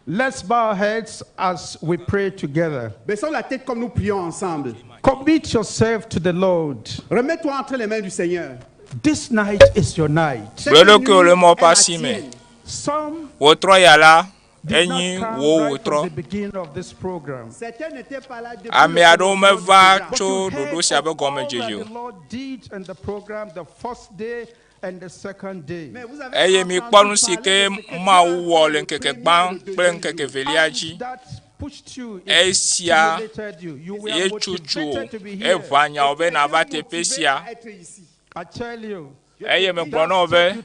Speaker 6: Let's bow our heads as we pray together.
Speaker 7: Baissons la tête comme nous prions ensemble.
Speaker 6: Commit yourself to the Lord.
Speaker 7: Remets-toi entre les mains du Seigneur.
Speaker 6: This night is your night.
Speaker 7: Cette
Speaker 3: Gblɔ ɖokuiwò le
Speaker 7: nuit
Speaker 3: Mawu
Speaker 7: est
Speaker 3: ƒe
Speaker 7: la
Speaker 3: asi me.
Speaker 7: tienne.
Speaker 6: Some
Speaker 3: Wòtrɔ ya la,
Speaker 6: did
Speaker 3: enyi
Speaker 6: not come
Speaker 3: wò
Speaker 6: right
Speaker 3: wòtrɔ.
Speaker 6: from the beginning of this program.
Speaker 7: Certains n'étaient pas là depuis
Speaker 3: Ame
Speaker 7: le
Speaker 3: aɖewo
Speaker 7: commencement du
Speaker 3: meva
Speaker 7: programme.
Speaker 6: But
Speaker 3: tso
Speaker 6: you heard
Speaker 3: ɖoɖo sia
Speaker 6: of
Speaker 3: ƒe
Speaker 6: all that
Speaker 3: gɔmedzedze o.
Speaker 6: the Lord did in the program the first day and the second day.
Speaker 7: Mais vous avez
Speaker 3: Eye
Speaker 7: entendu
Speaker 3: mikpɔ nu si
Speaker 7: parler
Speaker 3: ke
Speaker 7: de ce que
Speaker 3: Mawu
Speaker 7: Dieu a
Speaker 3: wɔ
Speaker 7: fait
Speaker 3: le
Speaker 7: le
Speaker 3: ŋkeke
Speaker 7: premier
Speaker 3: gbã
Speaker 7: et le
Speaker 3: kple
Speaker 7: deuxième
Speaker 3: ŋkeke
Speaker 7: jour.
Speaker 3: velia
Speaker 6: And
Speaker 3: dzi.
Speaker 6: that pushed you, it
Speaker 3: Esia
Speaker 6: stimulated you. You were
Speaker 3: ye tutu wò,
Speaker 6: motivated to be here.
Speaker 3: eʋã nyawo be
Speaker 7: Tu
Speaker 3: nava
Speaker 7: étais
Speaker 3: teƒe
Speaker 7: motivé
Speaker 3: sia.
Speaker 7: à être ici.
Speaker 6: I tell you,
Speaker 3: Eye megblɔ
Speaker 6: that
Speaker 3: na wò
Speaker 6: step
Speaker 3: be
Speaker 6: you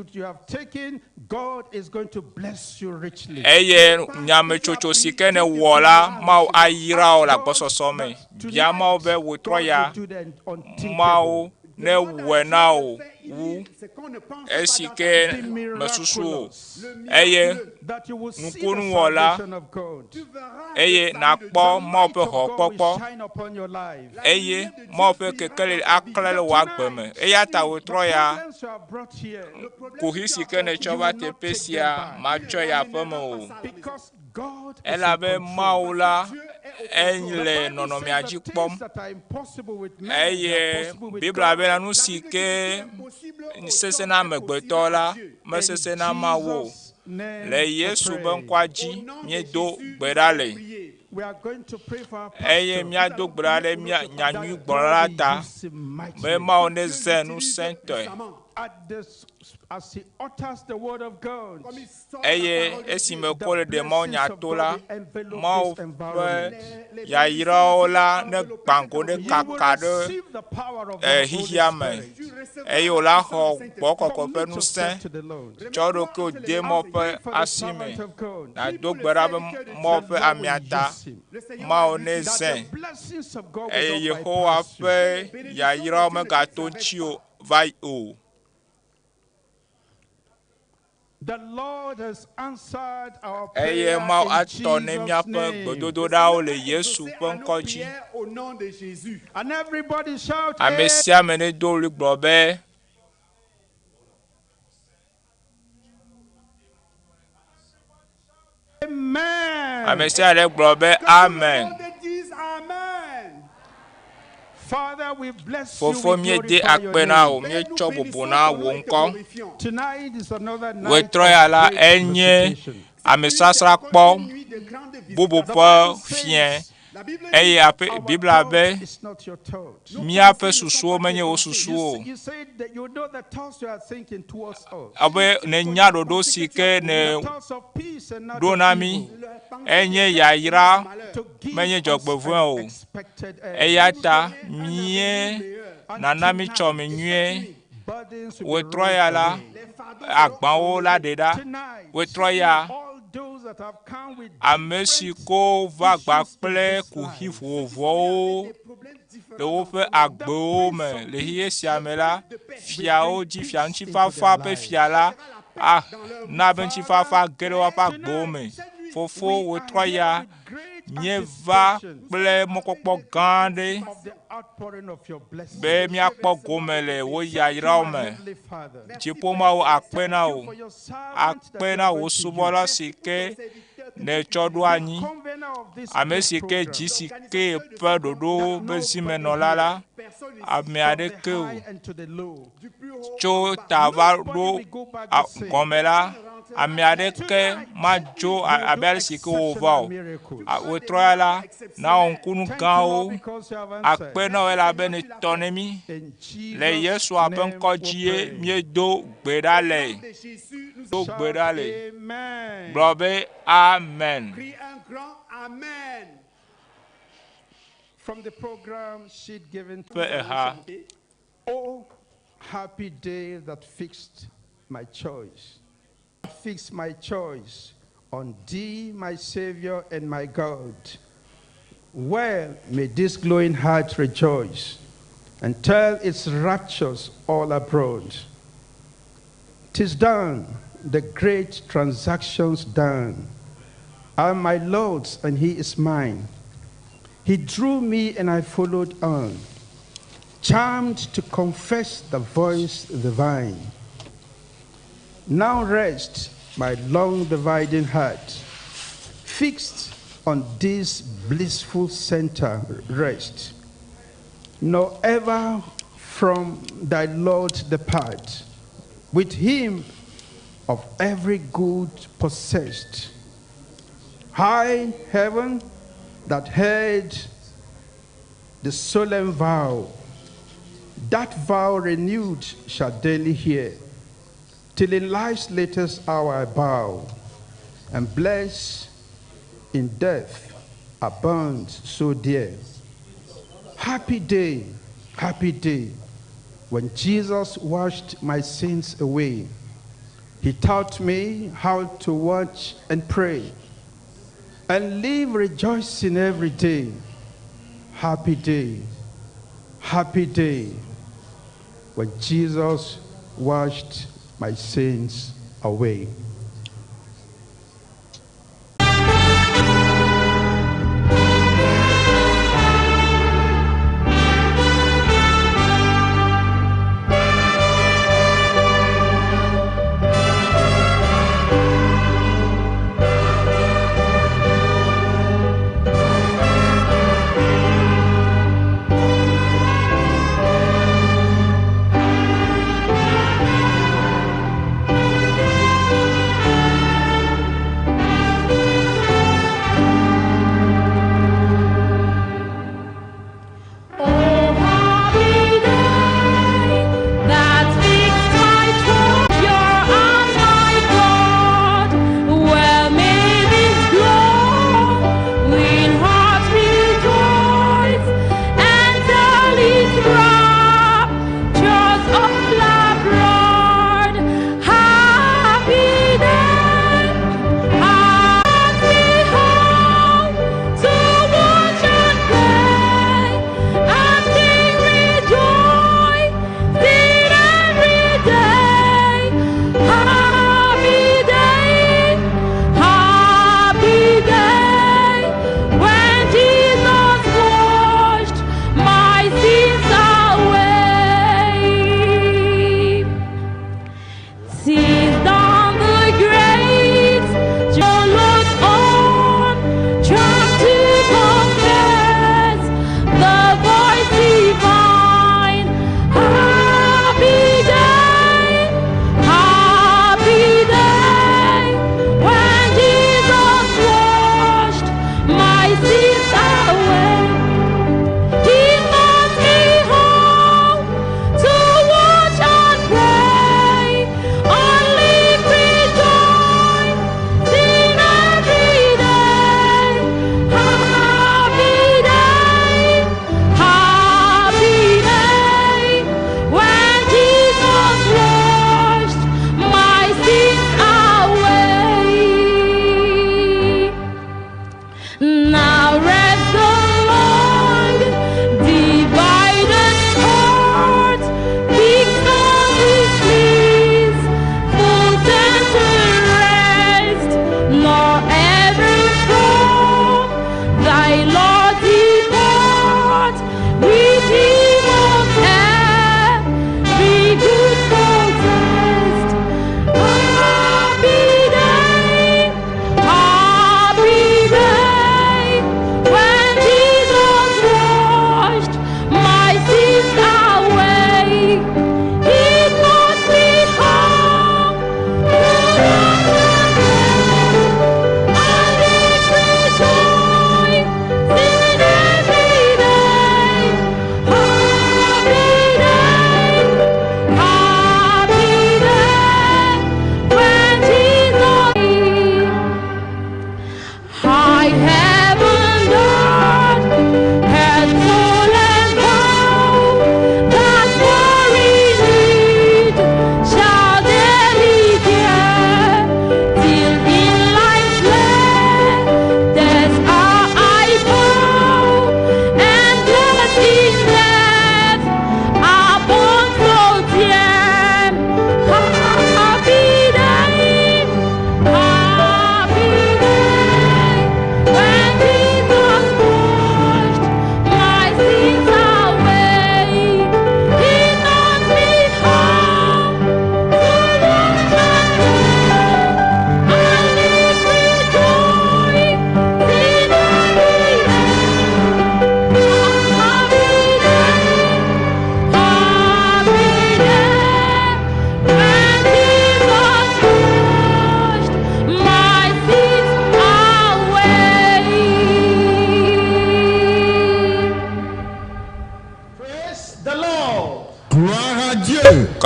Speaker 6: take, you have taken, God is going to bless you richly.
Speaker 3: eye nyametsotso si ke nèwɔ la, Mawu ayra wò le agbɔsɔsɔ me. Bia Mawu be wòtrɔ
Speaker 6: God
Speaker 3: ya
Speaker 6: will do the unthinkable.
Speaker 3: Mawu newɔe na wò
Speaker 7: Il
Speaker 3: wu
Speaker 7: dit ce qu'on ne pense pas
Speaker 3: esi
Speaker 7: dans ta
Speaker 3: ke
Speaker 7: vie.
Speaker 6: Be
Speaker 3: mesusu o.
Speaker 6: miraculous.
Speaker 3: Eye
Speaker 6: That you will see the
Speaker 3: nukunuwɔla
Speaker 6: salvation of God.
Speaker 7: Tu verras
Speaker 3: eye
Speaker 7: le salut de
Speaker 3: nàkpɔ
Speaker 7: Dieu.
Speaker 3: Mawu ƒe
Speaker 6: Light of God will
Speaker 3: xɔkpɔkpɔ
Speaker 6: shine upon your life.
Speaker 7: La
Speaker 3: eye
Speaker 7: lumière de Dieu
Speaker 3: Mawu ƒe
Speaker 7: brillera
Speaker 3: kekeli
Speaker 7: dans ta vie.
Speaker 3: aklẽ le wò agbe me. Eya ta wòtrɔ
Speaker 6: The
Speaker 3: ya
Speaker 6: problems you have brought here,
Speaker 7: Le problème
Speaker 3: kuxi
Speaker 7: que
Speaker 3: si
Speaker 7: tu
Speaker 3: ke
Speaker 7: as
Speaker 3: nètsɔ
Speaker 6: You
Speaker 3: va
Speaker 6: will not
Speaker 3: teƒe
Speaker 6: take
Speaker 3: sia
Speaker 6: them back.
Speaker 3: matsɔe yi aƒeme o.
Speaker 6: because God is in
Speaker 3: Elabe
Speaker 6: control.
Speaker 3: Mawu la
Speaker 7: Dieu est au
Speaker 3: ele
Speaker 6: The Bible
Speaker 3: nɔnɔmea
Speaker 6: says
Speaker 3: dzi
Speaker 6: the
Speaker 3: kpɔm
Speaker 6: things that are impossible with man, they are
Speaker 3: eye
Speaker 6: possible with
Speaker 3: Biblia
Speaker 6: God.
Speaker 3: bena nu si ke sesẽ na amegbetɔ la mesesẽ na Mawu o.
Speaker 6: Jesus' name
Speaker 3: Le
Speaker 6: we
Speaker 3: Yesu ƒe
Speaker 6: pray.
Speaker 3: ŋkɔa dzi míedo gbe ɖa le
Speaker 6: We are going to pray for our
Speaker 3: eye
Speaker 6: pastor
Speaker 3: míado gbe ɖa ɖe mía
Speaker 6: that
Speaker 3: nyanyuigblɔla
Speaker 6: God
Speaker 3: la
Speaker 6: will
Speaker 3: ta
Speaker 6: use him mightily.
Speaker 3: be Mawu nezẽ ŋusẽtɔe
Speaker 6: At this, as he utters the word of God,
Speaker 7: Comme il sort la
Speaker 3: eye
Speaker 7: parole de
Speaker 3: esime
Speaker 7: Dieu.
Speaker 3: ko le ɖe Mawu nya
Speaker 6: blessings of
Speaker 3: to
Speaker 6: God
Speaker 3: la
Speaker 6: will envelop
Speaker 3: Mawu
Speaker 6: this
Speaker 3: ƒe
Speaker 6: environment.
Speaker 3: yayrawo la negbã go ne
Speaker 6: You will
Speaker 3: kaka ɖe
Speaker 6: receive the power of the
Speaker 3: eh,
Speaker 6: Holy
Speaker 3: xexea me
Speaker 6: Spirit.
Speaker 7: Tu recevras
Speaker 3: eye
Speaker 7: la
Speaker 3: wòla
Speaker 7: puissance
Speaker 3: xɔ
Speaker 7: du Saint-Esprit.
Speaker 3: gbɔ kɔkɔ ƒe
Speaker 6: Commit
Speaker 3: ŋusẽ
Speaker 6: yourself to the Lord.
Speaker 3: tsɔ ɖokuiwò de Mawu ƒe
Speaker 6: Pray for the
Speaker 3: asi me
Speaker 6: servant of God.
Speaker 3: nàdo gbe ɖa be Mawu ƒe
Speaker 6: The Lord
Speaker 3: amea
Speaker 6: will
Speaker 3: ta
Speaker 6: use him.
Speaker 7: Le Seigneur
Speaker 3: Mawu
Speaker 7: va l'utiliser.
Speaker 6: That
Speaker 3: nezẽ
Speaker 6: the blessings of God will
Speaker 3: eye
Speaker 6: not
Speaker 3: Yehowa
Speaker 6: bypass you.
Speaker 3: ƒe yayrawo megato ŋutiwò va yi o.
Speaker 6: The Lord has answered our
Speaker 3: Eye
Speaker 6: prayer
Speaker 3: Mawu
Speaker 6: in
Speaker 3: atɔ ne
Speaker 6: Jesus'
Speaker 3: míaƒe
Speaker 6: name.
Speaker 3: gbedodoɖawo le Yesu
Speaker 7: Exaucé
Speaker 3: ƒe
Speaker 7: à nos
Speaker 3: ŋkɔ dzi.
Speaker 7: prières au nom de Jésus.
Speaker 6: And everybody shout,
Speaker 3: Ame sia ame nedo ɣli gblɔ be
Speaker 6: Amen.
Speaker 3: ame sia ame gblɔ be
Speaker 7: Que tout le
Speaker 3: amen.
Speaker 7: monde dise Amen.
Speaker 6: Father, we bless you.
Speaker 3: Fofo
Speaker 6: We
Speaker 3: míede
Speaker 6: glorify your
Speaker 3: akpe na wò,
Speaker 6: name.
Speaker 7: Père, nous
Speaker 3: míetsɔ bubu
Speaker 7: bénissons
Speaker 3: na
Speaker 7: ton
Speaker 3: wò
Speaker 7: nom et te
Speaker 3: ŋkɔ.
Speaker 7: glorifions.
Speaker 6: Tonight is another night
Speaker 3: Wetrɔ ya
Speaker 6: of
Speaker 3: la
Speaker 6: great
Speaker 3: enye
Speaker 6: visitation.
Speaker 3: amesasra
Speaker 7: Une
Speaker 3: kpɔ
Speaker 7: nuit de grande visitation.
Speaker 3: bubu
Speaker 6: The
Speaker 3: ƒe
Speaker 6: Bible
Speaker 3: fiẽ
Speaker 6: says,
Speaker 7: La Bible dit,
Speaker 3: eye aƒe
Speaker 6: our
Speaker 3: Biblia
Speaker 6: thought
Speaker 3: be
Speaker 6: is not your thought.
Speaker 3: míaƒe susuwo menye wò susuwo
Speaker 6: You,
Speaker 3: o.
Speaker 6: you say that you know the thoughts you are thinking towards us.
Speaker 3: Abe nènya ɖoɖo si ke
Speaker 6: The thoughts of peace and not
Speaker 3: nèɖo
Speaker 6: of
Speaker 3: na mí
Speaker 6: evil,
Speaker 3: enye yayra
Speaker 6: to give
Speaker 3: menye
Speaker 6: us
Speaker 3: dzɔgbevɔ̃e
Speaker 6: an
Speaker 3: o.
Speaker 6: expected end.
Speaker 3: Eya ta mía nana mí tsɔ mi nyuie.
Speaker 6: Burdens will be
Speaker 3: Wòtrɔ ya
Speaker 6: rolled
Speaker 3: la
Speaker 6: away.
Speaker 3: agbawo la ɖe ɖa.
Speaker 6: Tonight,
Speaker 3: Wòtrɔ ya
Speaker 6: all those that have come with
Speaker 3: ame si
Speaker 6: different
Speaker 3: ko va gba
Speaker 6: issues in
Speaker 3: kple
Speaker 6: this
Speaker 3: kuxi
Speaker 6: life,
Speaker 3: vovovowo le woƒe agbewo me le xexe sia me la, fiawo dzi fia ŋutifafa ƒe fia la ah, na be ŋutifafa ge ɖe woƒe agbewo me. Fofo
Speaker 6: we
Speaker 3: wòtrɔ
Speaker 6: are here
Speaker 3: ya
Speaker 6: with great
Speaker 3: míeva
Speaker 6: anticipation
Speaker 3: kple mɔkpɔkpɔ gã aɖe
Speaker 6: of the outpouring of your blessing.
Speaker 3: be míakpɔ gome le wò yayrawo
Speaker 6: My
Speaker 3: me.
Speaker 6: Heavenly Father,
Speaker 3: Dziƒo Mawu akpe na
Speaker 6: thank you
Speaker 3: wò,
Speaker 6: for your servant that
Speaker 3: akpe
Speaker 6: you
Speaker 3: na
Speaker 6: are
Speaker 3: wò
Speaker 6: going to
Speaker 3: subɔla
Speaker 6: use.
Speaker 3: si ke nètsɔ ɖo anyi,
Speaker 6: Convener of this
Speaker 3: ame
Speaker 6: great
Speaker 3: si ke
Speaker 6: program,
Speaker 3: dzi si ke ƒe ɖoɖowo ƒe zimenɔla la, ame
Speaker 6: from the
Speaker 3: aɖeke o.
Speaker 6: high and to the low.
Speaker 3: Tso ta va ɖo a- gɔme la, ame aɖeke madzo a- abe ale si ke wòva o.
Speaker 6: Miracles.
Speaker 3: A- Wòtrɔ ya la, na wɔ ŋkunu
Speaker 6: Thank you,
Speaker 3: gãwo,
Speaker 6: Lord, because you have answered.
Speaker 3: akpe na wò elabe nètɔ ne mí.
Speaker 6: In
Speaker 3: Le
Speaker 6: Jesus'
Speaker 3: Yesua ƒe
Speaker 6: name
Speaker 3: ŋkɔ
Speaker 6: we
Speaker 3: dzie
Speaker 6: pray.
Speaker 3: míedo gbe ɖa le.
Speaker 7: De Jésus, nous
Speaker 3: Do gbe ɖa le.
Speaker 6: Amen.
Speaker 3: Gblɔ be amen.
Speaker 7: crie un grand Amen.
Speaker 6: From the program sheet given to
Speaker 3: Ƒe eha.
Speaker 7: Oh, happy day that fixed my choice. Fixed my choice on thee, my Savior and my God. Well may this glowing heart rejoice and tell its raptures all abroad. 'Tis done, the great transaction's done. I am my Lord's and he is mine. He drew me and I followed on, charmed to confess the voice divine. Now rest my long dividing heart, fixed on this blissful center rest, nor ever from thy Lord depart, with him of every good possessed. High heaven that heard the solemn vow, that vow renewed shall daily hear, till in life's latest hour I bow, and bless in death abound so dear. Happy day, happy day, when Jesus washed my sins away. He taught me how to watch and pray and live rejoicing every day. Happy day, happy day, when Jesus washed my sins away.
Speaker 2: Thank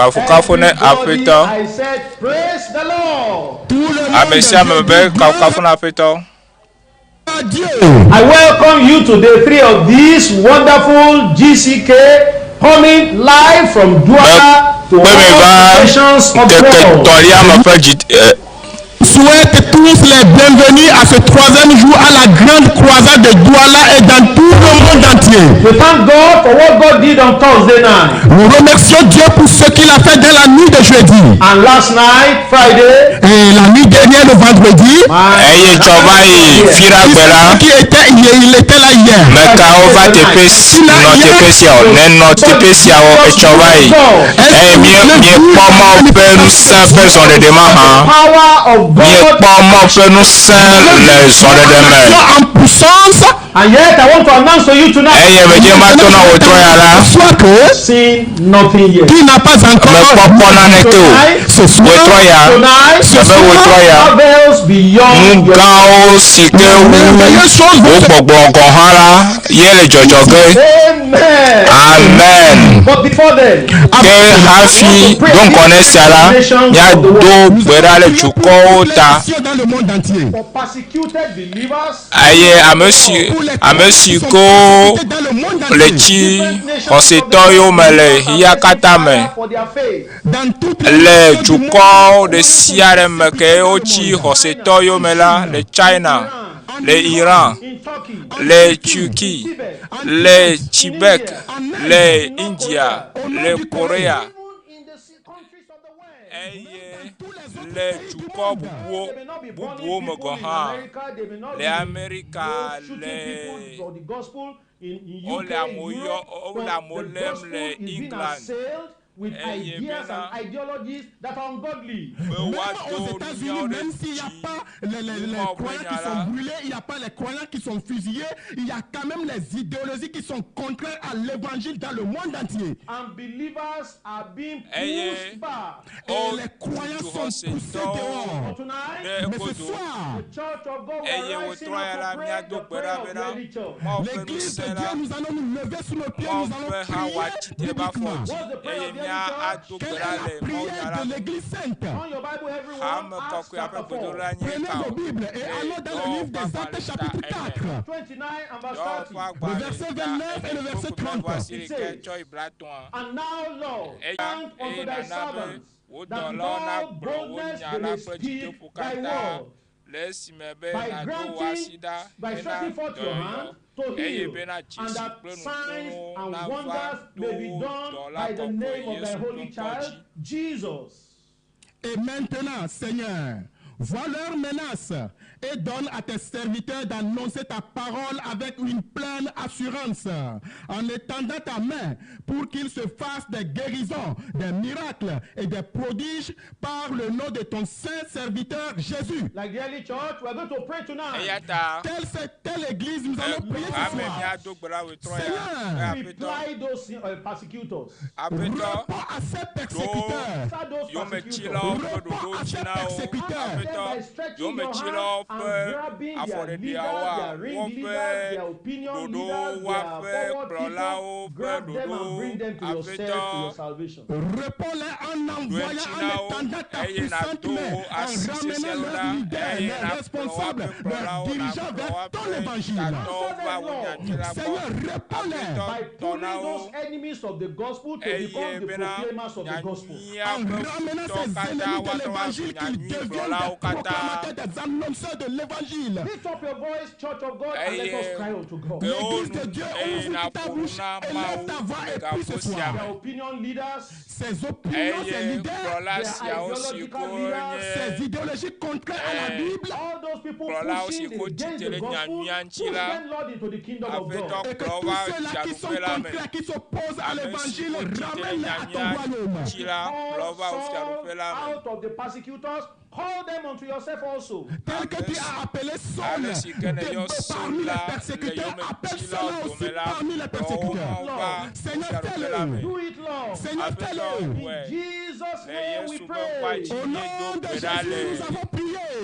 Speaker 3: Kafukafu ne
Speaker 5: Everybody,
Speaker 3: Aƒetɔ.
Speaker 5: I said, praise the Lord.
Speaker 3: Ame sia ame be kafukafu na Aƒetɔ.
Speaker 5: I welcome you to day three of this wonderful GCK coming live from Douala to
Speaker 3: Kpe mi
Speaker 5: all
Speaker 3: va
Speaker 5: nations of the
Speaker 3: ŋkeke
Speaker 5: world.
Speaker 3: tɔ̃lia me ƒe dzi eh,
Speaker 8: Souhaite tous les bienvenus à ce troisième jour à la grande croisade de Douala et dans tout le monde entier.
Speaker 5: We thank God for what God did on Thursday night
Speaker 8: Nous remercions Dieu pour ce qu'il a fait dans la nuit de jeudi.
Speaker 5: and last night, Friday.
Speaker 8: Et la nuit dernière, le vendredi,
Speaker 3: eye tsɔ va yi fiɖagbe la
Speaker 8: qui était, il était là hier.
Speaker 3: mekawo va teƒe si nɔ teƒe sia o nenɔ teƒe sia o etsɔ va yi eye mie miekpɔ Mawu ƒe ŋusẽ ƒe zɔɖeɖe mahã
Speaker 5: Power of God.
Speaker 3: miekpɔ Mawu ƒe ŋusẽ le zɔɖeɖe me
Speaker 8: En puissance,
Speaker 5: And yet, I want to announce to you tonight,
Speaker 3: eye medze ma to na wò trɔ ya la
Speaker 8: soit que
Speaker 5: seen nothing yet.
Speaker 8: qui n'a pas encore
Speaker 3: mekpɔkpɔ naneke o
Speaker 8: ce soir,
Speaker 3: wò trɔ ya
Speaker 5: Tonight,
Speaker 3: ebe wò trɔ ya
Speaker 5: marvels
Speaker 3: nu
Speaker 5: beyond your
Speaker 3: gãwo si ke wu wò gbɔgblɔ gɔ̃ hã la ye le dzɔdzɔ ge
Speaker 5: Amen.
Speaker 3: amen.
Speaker 5: But before then,
Speaker 3: Ke hafi do ŋgɔ ne sia la míado gbe ɖa le dukɔwo ta
Speaker 8: dans le monde entier.
Speaker 5: for persecuted believers,
Speaker 3: eye ame si ame si kewo
Speaker 8: Dans le monde
Speaker 3: le
Speaker 8: entier.
Speaker 3: tsi xɔsetɔ yiwo me le xexea katã me
Speaker 5: for their faith.
Speaker 8: Dans toutes les
Speaker 3: le
Speaker 8: nations du monde.
Speaker 3: dukɔ ɖe sia ɖe me ke wotsi xɔsetɔ yiwo me la le China, le Iran,
Speaker 5: In Turkey,
Speaker 3: le Turkey, le Tibet, le India, le Korea
Speaker 5: even in the countries of the West.
Speaker 3: eye le dukɔ bubuwo
Speaker 5: They may not be burning
Speaker 3: bubuwo me
Speaker 5: people
Speaker 3: gɔ̃
Speaker 5: in
Speaker 3: hã
Speaker 5: America, they may not
Speaker 3: le
Speaker 5: be
Speaker 3: Amerika
Speaker 5: shooting
Speaker 3: le
Speaker 5: people for the gospel in
Speaker 3: wole
Speaker 5: UK,
Speaker 3: amewo
Speaker 5: in
Speaker 3: yɔ
Speaker 5: Europe,
Speaker 3: wole
Speaker 5: but
Speaker 3: amewo
Speaker 5: the
Speaker 3: lém
Speaker 5: gospel
Speaker 3: le
Speaker 5: is being
Speaker 3: England
Speaker 5: assailed with
Speaker 3: eye
Speaker 5: ideas
Speaker 3: bena
Speaker 5: and ideologies that are ungodly.
Speaker 3: be
Speaker 8: Même aux
Speaker 3: woado
Speaker 8: États-Unis,
Speaker 3: nunyawo ɖe
Speaker 8: même s'il n'y a
Speaker 3: dzi
Speaker 8: pas les
Speaker 3: Mawu ƒe
Speaker 8: croyants
Speaker 3: nya
Speaker 8: qui
Speaker 3: la
Speaker 8: sont brûlés, il n'y a pas les croyants qui sont fusillés, il y a quand même les idéologies qui sont contraires à l'évangile dans le monde entier.
Speaker 5: And believers are being
Speaker 3: Eye
Speaker 5: pushed back.
Speaker 8: Et
Speaker 3: wo
Speaker 8: les croyants
Speaker 3: tutu
Speaker 8: sont poussés
Speaker 3: xɔsetɔwo
Speaker 8: dehors.
Speaker 5: But tonight,
Speaker 3: ɖe
Speaker 8: Mais ce
Speaker 3: godo
Speaker 8: soir,
Speaker 5: the church of God
Speaker 3: eye
Speaker 5: will rising
Speaker 3: wòtrɔ ya
Speaker 5: up
Speaker 3: la
Speaker 5: to pray
Speaker 3: míado
Speaker 5: the
Speaker 3: gbe
Speaker 5: prayer
Speaker 3: ɖa
Speaker 5: of
Speaker 3: bena
Speaker 5: the early church.
Speaker 3: Mawu ƒe
Speaker 8: l'église
Speaker 3: ŋusẽ
Speaker 8: de
Speaker 3: la
Speaker 8: Dieu, nous allons nous lever sur nos pieds,
Speaker 3: Mawu
Speaker 8: nous allons
Speaker 3: ƒe ha woatsi
Speaker 8: prier
Speaker 3: te va afɔ
Speaker 8: bibliquement.
Speaker 3: dzi
Speaker 5: What's the prayer
Speaker 3: eye
Speaker 5: of the
Speaker 3: mía
Speaker 5: early church?
Speaker 3: ado gbe
Speaker 8: Quelle
Speaker 3: ɖa
Speaker 8: est la
Speaker 3: le Mawu nya
Speaker 8: prière
Speaker 3: la
Speaker 8: de l'église sainte?
Speaker 5: On your Bible, everyone,
Speaker 3: Hame
Speaker 5: Acts
Speaker 3: kɔkɔea ƒe
Speaker 5: chapter 4,
Speaker 3: gbedodoɖa nye
Speaker 8: Prenez
Speaker 3: ka
Speaker 8: vos
Speaker 3: o
Speaker 8: Bibles et
Speaker 3: le
Speaker 8: allons dans le livre
Speaker 3: Dɔwɔƒe
Speaker 8: des Actes
Speaker 3: agbalẽ ta
Speaker 8: chapitre
Speaker 3: ene
Speaker 8: 4.
Speaker 5: 29 and verse
Speaker 3: Dɔwɔƒe
Speaker 5: 30.
Speaker 8: Le
Speaker 3: agbalẽ
Speaker 8: verset
Speaker 3: ta
Speaker 8: 29 et le
Speaker 3: ene
Speaker 8: verset
Speaker 3: kpukpui
Speaker 8: 30.
Speaker 3: blaeve-vɔ-asieke tsɔ yi blatɔ̃a.
Speaker 5: And now, Lord,
Speaker 3: Eya
Speaker 5: grant unto
Speaker 3: eye
Speaker 5: thy
Speaker 3: nana be
Speaker 5: servants
Speaker 3: wò
Speaker 5: that with
Speaker 3: dɔlawo
Speaker 5: all
Speaker 3: nagblɔ wò
Speaker 5: boldness
Speaker 3: nya
Speaker 5: they
Speaker 3: la
Speaker 5: may
Speaker 3: kple
Speaker 5: speak
Speaker 3: dzideƒo
Speaker 5: thy
Speaker 3: katã
Speaker 5: word,
Speaker 3: le esime be
Speaker 5: by
Speaker 3: nàdo wò asi
Speaker 5: granting,
Speaker 3: ɖa
Speaker 5: by
Speaker 3: hena
Speaker 5: stretching forth your
Speaker 3: dɔyɔyɔ
Speaker 5: hand to
Speaker 3: eye
Speaker 5: heal,
Speaker 3: bena
Speaker 5: and
Speaker 3: dzesi
Speaker 5: that
Speaker 3: kple
Speaker 5: signs
Speaker 3: nukunuwo
Speaker 5: and
Speaker 3: nava
Speaker 5: wonders
Speaker 3: to
Speaker 5: may be
Speaker 3: wò
Speaker 5: done
Speaker 3: dɔla
Speaker 5: by the
Speaker 3: kɔkɔe
Speaker 5: name of thy
Speaker 3: Yesu ƒe
Speaker 5: holy
Speaker 3: ŋkɔ
Speaker 5: child,
Speaker 3: dzi.
Speaker 5: Jesus.
Speaker 8: Et maintenant, Seigneur, vois leurs menaces et donne à tes serviteurs d'annoncer ta parole avec une pleine assurance, en étendant ta main pour qu'ils se fassent des guérisons, des miracles et des prodiges par le nom de ton saint serviteur Jésus.
Speaker 5: Like the early church, we are going to pray tonight.
Speaker 3: Eya ta
Speaker 8: Telle, c'est telle église, nous allons prier ce
Speaker 3: hame
Speaker 8: soir.
Speaker 3: míado gbe ɖa wòtrɔ ya
Speaker 8: Seigneur.
Speaker 3: be Aƒetɔ
Speaker 5: Reply those persecutors.
Speaker 3: Aƒetɔ
Speaker 8: Réponds à ces persécuteurs.
Speaker 5: Answer those
Speaker 3: yometsilawo
Speaker 5: persecutors.
Speaker 3: ƒe
Speaker 8: Réponds
Speaker 3: ɖoɖo
Speaker 8: à
Speaker 3: dzi
Speaker 8: ces
Speaker 3: na wo
Speaker 8: persécuteurs.
Speaker 3: Aƒetɔ
Speaker 5: By stretching your
Speaker 3: yometsilawo
Speaker 5: hand
Speaker 3: ƒe
Speaker 5: and grabbing their leaders,
Speaker 3: afɔɖeɖiawoa
Speaker 5: their ringleaders, their
Speaker 3: woƒe
Speaker 5: opinion
Speaker 3: ɖoɖo
Speaker 5: leaders, their
Speaker 3: woaƒe
Speaker 5: forward people,
Speaker 3: kplɔlawo ƒe
Speaker 5: grab them and
Speaker 3: ɖoɖo
Speaker 5: bring them to yourself, to your
Speaker 3: Aƒetɔ
Speaker 5: salvation.
Speaker 8: Réponds-les en envoyant,
Speaker 3: ŋuti
Speaker 8: en
Speaker 3: na wo
Speaker 8: étendant ta
Speaker 3: eye
Speaker 8: puissante
Speaker 3: nàdo
Speaker 8: main,
Speaker 3: wò
Speaker 8: en
Speaker 3: asi
Speaker 8: ramenant
Speaker 3: sesẽwo
Speaker 8: leurs
Speaker 3: ɖa
Speaker 8: leaders,
Speaker 3: eye
Speaker 8: leurs
Speaker 3: nàkplɔ
Speaker 8: responsables,
Speaker 3: woaƒe
Speaker 8: leurs
Speaker 3: kplɔlawo
Speaker 8: dirigeants
Speaker 3: nàkplɔ
Speaker 8: vers ton
Speaker 3: woaƒe
Speaker 8: évangile.
Speaker 3: tatɔwo va wò nyanyui la gbɔ
Speaker 8: Seigneur, réponds-les
Speaker 3: Aƒetɔ
Speaker 5: By
Speaker 3: tɔ
Speaker 5: pulling
Speaker 3: na wo
Speaker 5: those enemies of the gospel to
Speaker 3: eye
Speaker 5: become the
Speaker 3: bena
Speaker 5: proclaimers of the gospel.
Speaker 3: nyanyuia
Speaker 8: en
Speaker 3: ƒe
Speaker 8: ramenant
Speaker 3: futɔ
Speaker 8: ces
Speaker 3: katã
Speaker 8: ennemis de
Speaker 3: woate ŋu azu
Speaker 8: l'évangile qu'ils
Speaker 3: nyanyui
Speaker 8: deviennent
Speaker 3: gblɔlawo
Speaker 8: des
Speaker 3: katã
Speaker 8: proclamateurs, des annonceurs de l'évangile.
Speaker 5: Lift up your voice, church of God, and let us
Speaker 3: eye
Speaker 5: cry unto God.
Speaker 3: ke wo
Speaker 8: L'église
Speaker 3: nu
Speaker 8: de Dieu
Speaker 3: eye
Speaker 8: ouvre ta
Speaker 3: nàƒo nu
Speaker 8: bouche
Speaker 3: na
Speaker 8: et lève
Speaker 3: Mawu
Speaker 8: ta voix
Speaker 3: le
Speaker 8: et prie ce
Speaker 3: gaƒo sia
Speaker 8: soir.
Speaker 3: me
Speaker 5: Their opinion leaders,
Speaker 8: Ces opinions, ces
Speaker 3: eye
Speaker 8: leaders,
Speaker 3: kplɔla
Speaker 5: their
Speaker 3: siawo si
Speaker 5: ideological
Speaker 3: ko
Speaker 5: leaders,
Speaker 8: ces
Speaker 3: nye
Speaker 8: idéologies contraires à la
Speaker 3: Eh,
Speaker 8: Bible,
Speaker 5: all those people
Speaker 3: kplɔlawo si
Speaker 5: pushing
Speaker 3: ko tsi
Speaker 5: against
Speaker 3: te
Speaker 5: the
Speaker 3: ɖe
Speaker 5: gospel,
Speaker 3: nyanyuia ŋuti
Speaker 5: push
Speaker 3: la
Speaker 5: them, Lord, into the kingdom of
Speaker 3: Aƒetɔ
Speaker 5: God.
Speaker 8: et que
Speaker 3: kplɔ
Speaker 8: tous
Speaker 3: va
Speaker 8: ceux-là qui sont
Speaker 3: fiaɖuƒe la me
Speaker 8: contraires, qui s'opposent à
Speaker 3: ame si
Speaker 8: l'évangile,
Speaker 3: ko tsi te ɖe
Speaker 8: ramène-les à ton
Speaker 3: nyanyuia
Speaker 8: royaume.
Speaker 3: ŋuti la
Speaker 5: Call
Speaker 3: kplɔ va wò
Speaker 5: Saul
Speaker 3: fiaɖuƒe la me
Speaker 5: out of the persecutors, call them unto yourself also.
Speaker 8: Tel que tu as appelé Saul
Speaker 3: Ale si ke ne yɔ
Speaker 8: de
Speaker 3: Saul
Speaker 8: parmi les
Speaker 3: la le
Speaker 8: persécuteurs, appelle
Speaker 3: yometsilawo
Speaker 8: ceux-là aussi
Speaker 3: dome la
Speaker 8: parmi les
Speaker 3: kplɔ wo
Speaker 8: persécuteurs.
Speaker 3: hã va
Speaker 8: Seigneur,
Speaker 3: fiaɖuƒe la
Speaker 8: fais-le.
Speaker 3: me
Speaker 5: Do it, Lord.
Speaker 8: Seigneur,
Speaker 3: Aƒetɔ
Speaker 8: fais-le.
Speaker 3: wɔe
Speaker 5: In Jesus'
Speaker 3: le
Speaker 5: name we
Speaker 3: Yesu ƒe ŋkɔa
Speaker 5: pray.
Speaker 3: dzi
Speaker 8: Au
Speaker 3: míedo
Speaker 8: nom de
Speaker 3: gbe ɖa
Speaker 8: Jésus,
Speaker 3: le
Speaker 8: nous avons prié.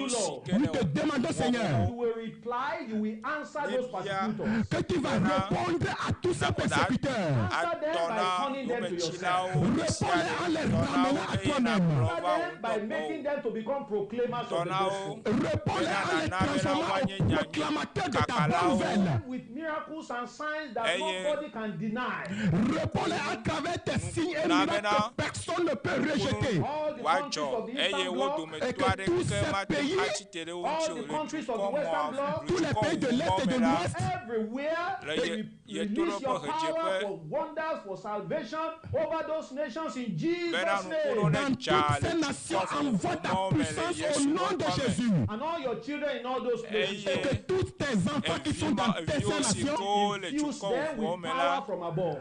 Speaker 5: you,
Speaker 3: Nu si
Speaker 5: Lord,
Speaker 3: ke
Speaker 8: Nous
Speaker 3: ne
Speaker 8: te demandons, Seigneur,
Speaker 5: you will reply, you will answer those persecutors.
Speaker 8: que tu vas répondre à tous ces persécuteurs.
Speaker 5: Answer them
Speaker 3: atɔ
Speaker 5: by
Speaker 3: na
Speaker 5: turning them to yourself.
Speaker 3: yometsilawo ɖe sia
Speaker 8: Réponds-les en
Speaker 3: ɖe
Speaker 8: les
Speaker 3: tɔ na wo
Speaker 8: ramenant à
Speaker 3: eye
Speaker 8: toi-même.
Speaker 3: nàkplɔ
Speaker 5: Answer
Speaker 3: va
Speaker 5: them
Speaker 3: wo
Speaker 5: by
Speaker 3: ŋutɔ
Speaker 5: making
Speaker 3: gbɔwò.
Speaker 5: them to become proclaimers
Speaker 3: Tɔ
Speaker 5: of the
Speaker 3: na wo
Speaker 5: gospel.
Speaker 8: Réponds-les
Speaker 3: bena
Speaker 8: en les
Speaker 3: nàna bena
Speaker 8: transformant
Speaker 3: woanye
Speaker 8: en proclamateurs de ta bonne
Speaker 3: nyanyuikakalawo.
Speaker 8: nouvelle.
Speaker 5: With miracles miracles and signs that
Speaker 3: Eye-
Speaker 5: nobody can deny.
Speaker 8: Réponds-les à travers tes signes et
Speaker 3: Na
Speaker 8: miracles
Speaker 3: bena-
Speaker 8: que personne ne peut rejeter.
Speaker 5: All the countries
Speaker 3: woadzɔ
Speaker 5: of the
Speaker 3: eye
Speaker 5: Eastern
Speaker 3: wo
Speaker 5: Bloc,
Speaker 8: Et
Speaker 3: dometɔ
Speaker 8: que tous
Speaker 3: aɖeke
Speaker 8: ces
Speaker 3: mate ŋu
Speaker 8: pays,
Speaker 3: atsi te ɖe wo
Speaker 5: all
Speaker 3: ŋuti o
Speaker 5: the
Speaker 3: le
Speaker 5: countries of
Speaker 3: dukɔ
Speaker 5: the Western
Speaker 3: mɔ
Speaker 5: Bloc,
Speaker 8: Tous les pays de
Speaker 3: dukɔ
Speaker 8: l'Est et
Speaker 3: mɔ
Speaker 8: de
Speaker 3: me la
Speaker 8: l'Ouest,
Speaker 5: everywhere,
Speaker 3: Le
Speaker 5: they
Speaker 3: ye-
Speaker 5: will
Speaker 3: ye
Speaker 5: release
Speaker 3: toɖoƒe
Speaker 5: your power
Speaker 3: ɣedzeƒe.
Speaker 5: for wonders, for salvation over those nations in
Speaker 3: bena
Speaker 5: Jesus'
Speaker 3: nukuɖo
Speaker 5: name.
Speaker 3: ne
Speaker 8: dans
Speaker 3: dza
Speaker 8: toutes
Speaker 3: le
Speaker 8: ces nations,
Speaker 3: dukɔ
Speaker 8: envoie ta
Speaker 3: vovovowo me le
Speaker 8: puissance au
Speaker 3: Yesu
Speaker 8: nom de
Speaker 3: ƒe ŋkɔ me.
Speaker 8: Jésus.
Speaker 5: And all your children in all those places.
Speaker 3: Eye
Speaker 8: Et que tous tes enfants qui sont dans
Speaker 3: evi
Speaker 8: tes
Speaker 3: viwo
Speaker 8: ces
Speaker 3: si
Speaker 8: nations,
Speaker 3: kewo le
Speaker 5: Infuse
Speaker 3: dukɔ
Speaker 5: them
Speaker 3: vovovowo
Speaker 5: with
Speaker 3: me
Speaker 5: power
Speaker 3: la
Speaker 5: from above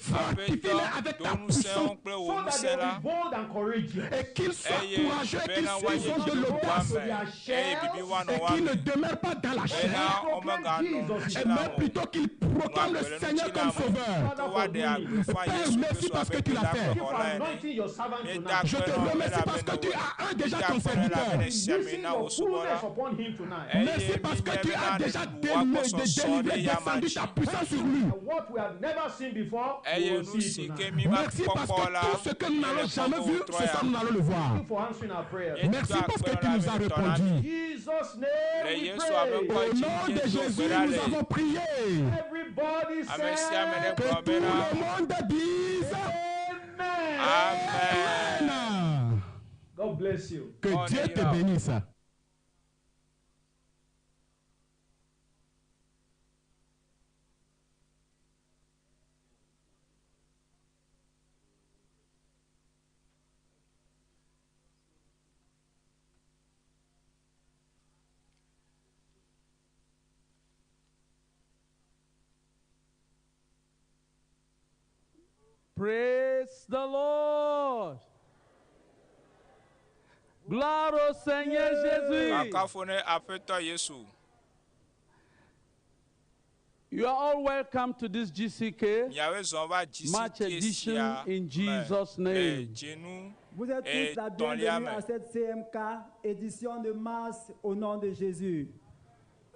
Speaker 8: fortifie-les avec
Speaker 3: aƒetɔ
Speaker 8: ta
Speaker 3: do ŋusẽ wo
Speaker 8: puissance
Speaker 3: kple wò
Speaker 5: so that
Speaker 3: ŋusẽ
Speaker 5: they
Speaker 3: la
Speaker 5: will be bold and courageous.
Speaker 8: et qu'ils soient
Speaker 3: eye
Speaker 8: courageux et
Speaker 3: bena
Speaker 8: qu'ils
Speaker 3: woanye
Speaker 8: ont de l'audace
Speaker 3: dziɖuɖua me eye bibi woanɔ
Speaker 8: et
Speaker 3: woa
Speaker 8: qu'ils
Speaker 3: me
Speaker 8: ne demeurent pas dans la
Speaker 3: bena
Speaker 8: chair,
Speaker 3: womeganɔ
Speaker 8: et
Speaker 3: ŋutilã
Speaker 8: mais
Speaker 3: me o
Speaker 8: plutôt qu'ils proclament le Seigneur comme sauveur.
Speaker 3: ke woaɖe agbeƒã
Speaker 8: Père,
Speaker 3: Yesu
Speaker 8: merci
Speaker 3: Kristo
Speaker 8: parce
Speaker 3: abe
Speaker 8: que tu l'as
Speaker 3: ɖela
Speaker 8: fait.
Speaker 5: Thank you for
Speaker 3: xɔla ene
Speaker 5: anointing your servant
Speaker 3: Míeda
Speaker 5: tonight.
Speaker 8: Je
Speaker 3: akpe
Speaker 8: te
Speaker 3: na wò
Speaker 8: remercie parce
Speaker 3: elabena
Speaker 8: que tu
Speaker 3: wò
Speaker 8: as un déjà
Speaker 3: míeda
Speaker 8: ton
Speaker 3: akpe na wò elabena
Speaker 8: serviteur.
Speaker 3: esi ame
Speaker 5: Releasing
Speaker 3: na wò
Speaker 5: your
Speaker 3: subɔla
Speaker 5: fullness upon him tonight.
Speaker 3: eye
Speaker 8: Merci parce que
Speaker 3: míenya
Speaker 8: tu
Speaker 3: bena
Speaker 8: as déjà
Speaker 3: wò
Speaker 8: délivré,
Speaker 3: agbɔsɔsɔ ɖe
Speaker 8: délivré,
Speaker 3: ya ma
Speaker 8: descendu
Speaker 3: dzi
Speaker 8: ta puissance sur lui.
Speaker 5: And what we have never seen before, we
Speaker 3: eye
Speaker 5: will
Speaker 3: nu
Speaker 5: see
Speaker 3: si
Speaker 5: it
Speaker 3: ke
Speaker 5: tonight.
Speaker 3: mi ma
Speaker 8: Merci parce
Speaker 3: kpɔkpɔ
Speaker 8: que
Speaker 3: la
Speaker 8: tout ce que nous
Speaker 3: míele
Speaker 8: n'avons jamais
Speaker 3: kpɔkpɔ
Speaker 8: vu,
Speaker 3: wòtrɔ
Speaker 8: ce
Speaker 3: ya
Speaker 8: soir nous allons le voir.
Speaker 5: Thank you for answering our prayers.
Speaker 3: Míedo
Speaker 8: Merci parce
Speaker 3: akpe
Speaker 8: que
Speaker 3: na
Speaker 8: tu
Speaker 3: wò
Speaker 8: nous as
Speaker 3: elabena tɔ na
Speaker 8: répondu.
Speaker 3: mí
Speaker 5: Jesus'
Speaker 3: le
Speaker 5: name we
Speaker 3: Yesu ame
Speaker 5: pray.
Speaker 3: ŋkɔ
Speaker 8: Au
Speaker 3: dzi
Speaker 8: nom de
Speaker 3: míedo
Speaker 8: Jésus,
Speaker 3: gbe ɖa
Speaker 8: nous
Speaker 3: le
Speaker 8: avons prié.
Speaker 5: Everybody
Speaker 3: ame sia ame ɖe
Speaker 5: said,
Speaker 8: Que
Speaker 3: gblɔ
Speaker 8: tout
Speaker 3: bena
Speaker 8: le monde dise
Speaker 5: Amen.
Speaker 3: amen.
Speaker 8: Amen.
Speaker 5: God bless you.
Speaker 8: Que
Speaker 3: Oh,
Speaker 8: Dieu te
Speaker 3: Neira.
Speaker 8: bénisse.
Speaker 9: Praise the Lord. Gloire au Seigneur Jésus.
Speaker 3: Kakafo ne Aƒetɔ Yesu.
Speaker 9: You are all welcome to this GCK
Speaker 3: Miawoe zɔ va
Speaker 9: March
Speaker 3: GCK
Speaker 9: edition
Speaker 3: sia
Speaker 9: in
Speaker 3: me
Speaker 9: Jesus'
Speaker 3: le
Speaker 9: name.
Speaker 3: dzinu
Speaker 10: Vous êtes tous la
Speaker 3: etɔ̃lia
Speaker 10: bienvenue
Speaker 3: me.
Speaker 10: à cette CMK édition de mars au nom de Jésus.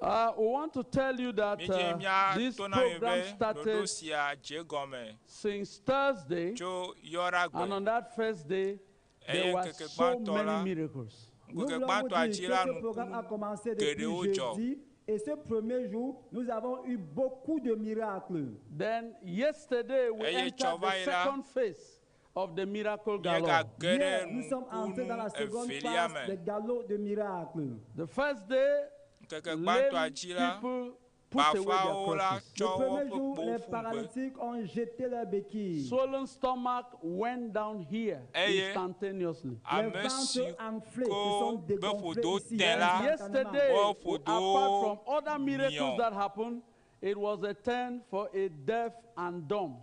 Speaker 9: We want to tell you that
Speaker 3: Mídzi
Speaker 9: this
Speaker 3: míato na mi
Speaker 9: program
Speaker 3: be ɖoɖo
Speaker 9: started
Speaker 3: sia dze gɔme
Speaker 9: since Thursday,
Speaker 3: tso Yɔɖagbe
Speaker 9: and on that first day, there
Speaker 3: eye
Speaker 9: were
Speaker 3: ŋkeke
Speaker 9: so
Speaker 3: gbãtɔ la
Speaker 9: many miracles.
Speaker 10: Nous
Speaker 3: ŋkeke
Speaker 10: voulons vous
Speaker 3: gbãtɔa
Speaker 10: dire
Speaker 3: dzi
Speaker 10: que
Speaker 3: la
Speaker 10: ce programme a
Speaker 3: nuku
Speaker 10: commencé depuis
Speaker 3: geɖewo dzɔ.
Speaker 10: jeudi et ce premier jour, nous avons eu beaucoup de miracles.
Speaker 9: Then yesterday, we
Speaker 3: Eye
Speaker 9: entered
Speaker 3: tsɔ
Speaker 9: the
Speaker 3: va yi la
Speaker 9: second phase of the miracle galore.
Speaker 3: míegage ɖe
Speaker 10: Hier, nous sommes entrés dans
Speaker 3: nukunu
Speaker 10: la seconde
Speaker 3: evelia
Speaker 10: phase
Speaker 3: me.
Speaker 10: des galops de miracles.
Speaker 9: The first day,
Speaker 3: Ŋkeke gbãtɔa
Speaker 9: lame
Speaker 3: dzi la
Speaker 9: people put away their
Speaker 3: bafawo la
Speaker 9: crutches.
Speaker 10: Le
Speaker 3: tsɔ
Speaker 10: premier
Speaker 3: woƒe
Speaker 10: jour,
Speaker 3: kpowo
Speaker 10: les
Speaker 3: ƒu gbe
Speaker 10: paralytiques ont jeté leurs béquilles.
Speaker 9: Swollen stomach went down here
Speaker 3: Eye
Speaker 9: instantaneously.
Speaker 10: Les
Speaker 3: ame
Speaker 10: ventres
Speaker 3: si
Speaker 10: enflés se
Speaker 3: ko
Speaker 10: sont
Speaker 3: be
Speaker 10: dégonflés
Speaker 3: ƒodo
Speaker 10: ici
Speaker 3: te la
Speaker 9: And
Speaker 10: instantanément.
Speaker 9: yesterday,
Speaker 3: wo ƒodowo
Speaker 9: apart from other miracles
Speaker 3: miɔ.
Speaker 9: that happened, it was a turn for a deaf and dumb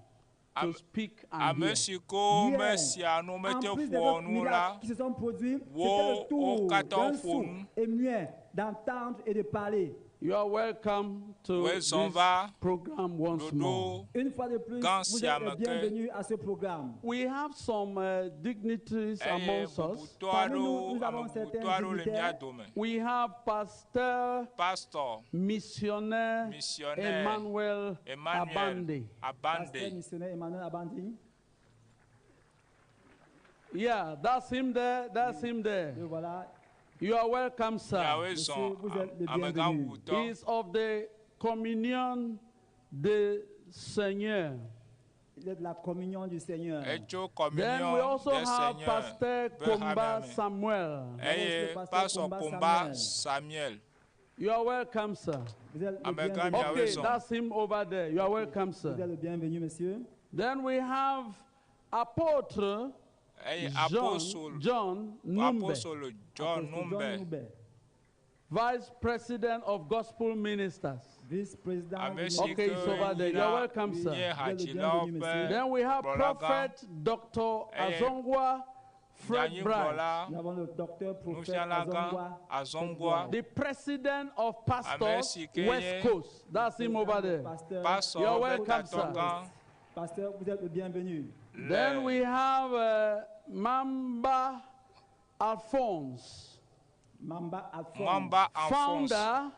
Speaker 9: to
Speaker 3: Ame
Speaker 9: speak and
Speaker 3: ame
Speaker 9: hear.
Speaker 3: si ko
Speaker 10: Hier,
Speaker 3: mesia nu
Speaker 10: en
Speaker 3: mete
Speaker 10: plus des
Speaker 3: ƒoa
Speaker 10: autres
Speaker 3: nu la
Speaker 10: miracles qui se sont produits, c'était
Speaker 3: wo
Speaker 10: le
Speaker 3: wo
Speaker 10: tour
Speaker 3: katã
Speaker 10: d'un
Speaker 3: woƒo
Speaker 10: sourd
Speaker 3: nu.
Speaker 10: et muet d'entendre et de parler.
Speaker 9: You are welcome to
Speaker 3: Woe
Speaker 9: this
Speaker 3: zɔ va
Speaker 9: program once
Speaker 3: ɖoɖo
Speaker 9: more.
Speaker 10: Une fois de plus,
Speaker 3: gã
Speaker 10: vous
Speaker 3: sia
Speaker 10: êtes
Speaker 3: me
Speaker 10: les
Speaker 3: ke
Speaker 10: bienvenus à ce programme.
Speaker 9: We have some dignitaries
Speaker 3: eye
Speaker 9: amongst us.
Speaker 3: bubutɔ
Speaker 10: Parmi nous,
Speaker 3: aɖewo
Speaker 10: nous
Speaker 3: ame
Speaker 10: avons certains
Speaker 3: bubutɔ aɖewo le mía
Speaker 10: dignitaires.
Speaker 3: dome.
Speaker 9: We have Pastor
Speaker 3: Pastor
Speaker 9: Missionnaire
Speaker 3: missionnaire
Speaker 9: Emmanuel
Speaker 3: Emmanuel
Speaker 9: Abande.
Speaker 10: Pasteur
Speaker 3: Abande.
Speaker 10: missionnaire Emmanuel Abandi.
Speaker 9: Yeah, that's him there. That's him there.
Speaker 10: Le voilà.
Speaker 9: You are welcome, sir.
Speaker 3: Miawoe
Speaker 10: Monsieur,
Speaker 3: zɔ
Speaker 10: vous êtes le
Speaker 3: amegã
Speaker 10: bienvenu.
Speaker 3: bubutɔ.
Speaker 9: He is of the Communion de Seigneur.
Speaker 10: Il est de la communion du Seigneur.
Speaker 3: Etso
Speaker 9: Then we
Speaker 3: communion
Speaker 9: also
Speaker 3: des
Speaker 9: have
Speaker 3: Seigneur
Speaker 9: Pastor
Speaker 3: be hamea
Speaker 9: Komba
Speaker 3: me.
Speaker 9: Samuel.
Speaker 10: Nous avons aussi
Speaker 3: Eye
Speaker 10: le pasteur
Speaker 3: Pastor
Speaker 10: Komba
Speaker 3: Komba
Speaker 10: Samuel.
Speaker 3: Samuel.
Speaker 9: You are welcome, sir.
Speaker 10: Vous êtes le
Speaker 3: Amegã
Speaker 10: bienvenu.
Speaker 3: miawoe
Speaker 9: Okay,
Speaker 3: zɔ.
Speaker 9: that's him over there. You are welcome,
Speaker 10: Vous êtes
Speaker 9: sir.
Speaker 10: le bienvenu, monsieur.
Speaker 9: Then we have Apostle
Speaker 3: Eye
Speaker 9: John,
Speaker 3: Apostle
Speaker 9: John Numbe,
Speaker 3: Apostle John
Speaker 10: Apostle John
Speaker 3: Numbe.
Speaker 10: Numbe,
Speaker 9: Vice President of Gospel Ministers.
Speaker 10: vice-président du
Speaker 3: Ame si
Speaker 9: Okay,
Speaker 3: ke
Speaker 9: it's over there. You
Speaker 3: nyina
Speaker 9: are welcome,
Speaker 3: nye
Speaker 9: sir.
Speaker 10: Vous êtes le
Speaker 3: hadzilawo
Speaker 10: bienvenu,
Speaker 3: ƒe
Speaker 10: monsieur.
Speaker 9: Then we have
Speaker 3: kplɔlagã.
Speaker 9: Prophet Dr.
Speaker 3: Eye
Speaker 9: Azongwa Fred Bright,
Speaker 3: nyanyuikplɔla
Speaker 10: Nous avons le docteur prophète
Speaker 3: nufialagã
Speaker 10: Azongwa
Speaker 3: Azongwa
Speaker 10: Fred
Speaker 9: the President of
Speaker 3: ame
Speaker 9: Pastors
Speaker 3: si ke
Speaker 9: West
Speaker 3: nye
Speaker 9: Coast. That's him over
Speaker 10: Bright.
Speaker 9: there.
Speaker 10: Pasteur,
Speaker 3: pastor
Speaker 9: You are
Speaker 3: ƒe
Speaker 9: welcome, sir.
Speaker 3: tatɔ gã
Speaker 10: pasteur, vous êtes le bienvenu.
Speaker 9: Then
Speaker 3: le
Speaker 9: we have Mamba Alphonse,
Speaker 10: Mamba Alphonse,
Speaker 3: Mamba Alphonse
Speaker 9: founder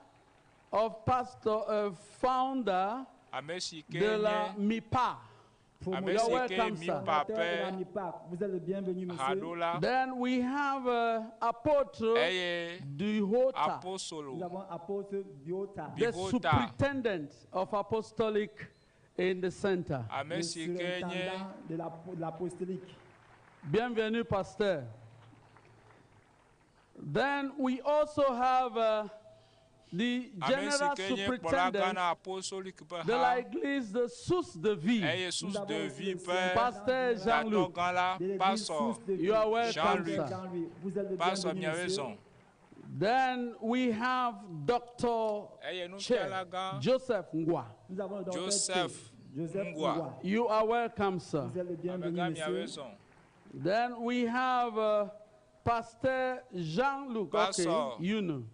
Speaker 9: of Pastor, founder
Speaker 3: ame si ke
Speaker 9: de la
Speaker 3: nye
Speaker 9: MIPA.
Speaker 3: Ame
Speaker 9: You are
Speaker 3: si ke
Speaker 9: welcome, sir.
Speaker 3: MIPA ƒe
Speaker 10: Vous êtes le bienvenu, monsieur.
Speaker 3: haɖola
Speaker 9: Then we have Apostle
Speaker 3: eye
Speaker 9: Duhota,
Speaker 3: apostolo
Speaker 10: Nous avons apôtre Biota,
Speaker 9: the
Speaker 3: Bihota.
Speaker 9: superintendent of apostolic in the center.
Speaker 3: ame
Speaker 10: le
Speaker 3: si ke nye
Speaker 10: surintendant de l'apostolique.
Speaker 9: Bienvenue, pasteur. Then we also have the
Speaker 3: ame si
Speaker 9: general
Speaker 3: ke nye kplɔla gã
Speaker 9: superintendent
Speaker 3: na apostolic ƒe
Speaker 9: de
Speaker 3: ha
Speaker 9: l'église de Source de Vie,
Speaker 3: eye Source de Vie ƒe
Speaker 9: Pasteur
Speaker 3: tatɔ
Speaker 9: Jean-Luc.
Speaker 3: gã la
Speaker 10: De l'église
Speaker 3: pastor
Speaker 10: Source de Vie.
Speaker 9: You are welcome,
Speaker 3: Jean-Luc.
Speaker 9: sir.
Speaker 10: Jean-Louis, vous êtes le
Speaker 3: pastor
Speaker 10: bienvenu,
Speaker 3: miawoe
Speaker 10: monsieur.
Speaker 3: zɔn
Speaker 9: Then we have Dr.
Speaker 3: eye
Speaker 9: Chair
Speaker 3: nufiala gã
Speaker 9: Joseph Ngwa.
Speaker 10: Nous avons le docteur
Speaker 3: Joseph
Speaker 10: T. Joseph
Speaker 3: Ngwa.
Speaker 10: Ngwa.
Speaker 9: You are welcome, sir.
Speaker 10: Vous êtes le bienvenu,
Speaker 3: amegã miawoe
Speaker 10: monsieur.
Speaker 3: zɔn
Speaker 9: Then we have Pasteur Jean-Luc. Okay,
Speaker 3: Pastor.
Speaker 9: you know.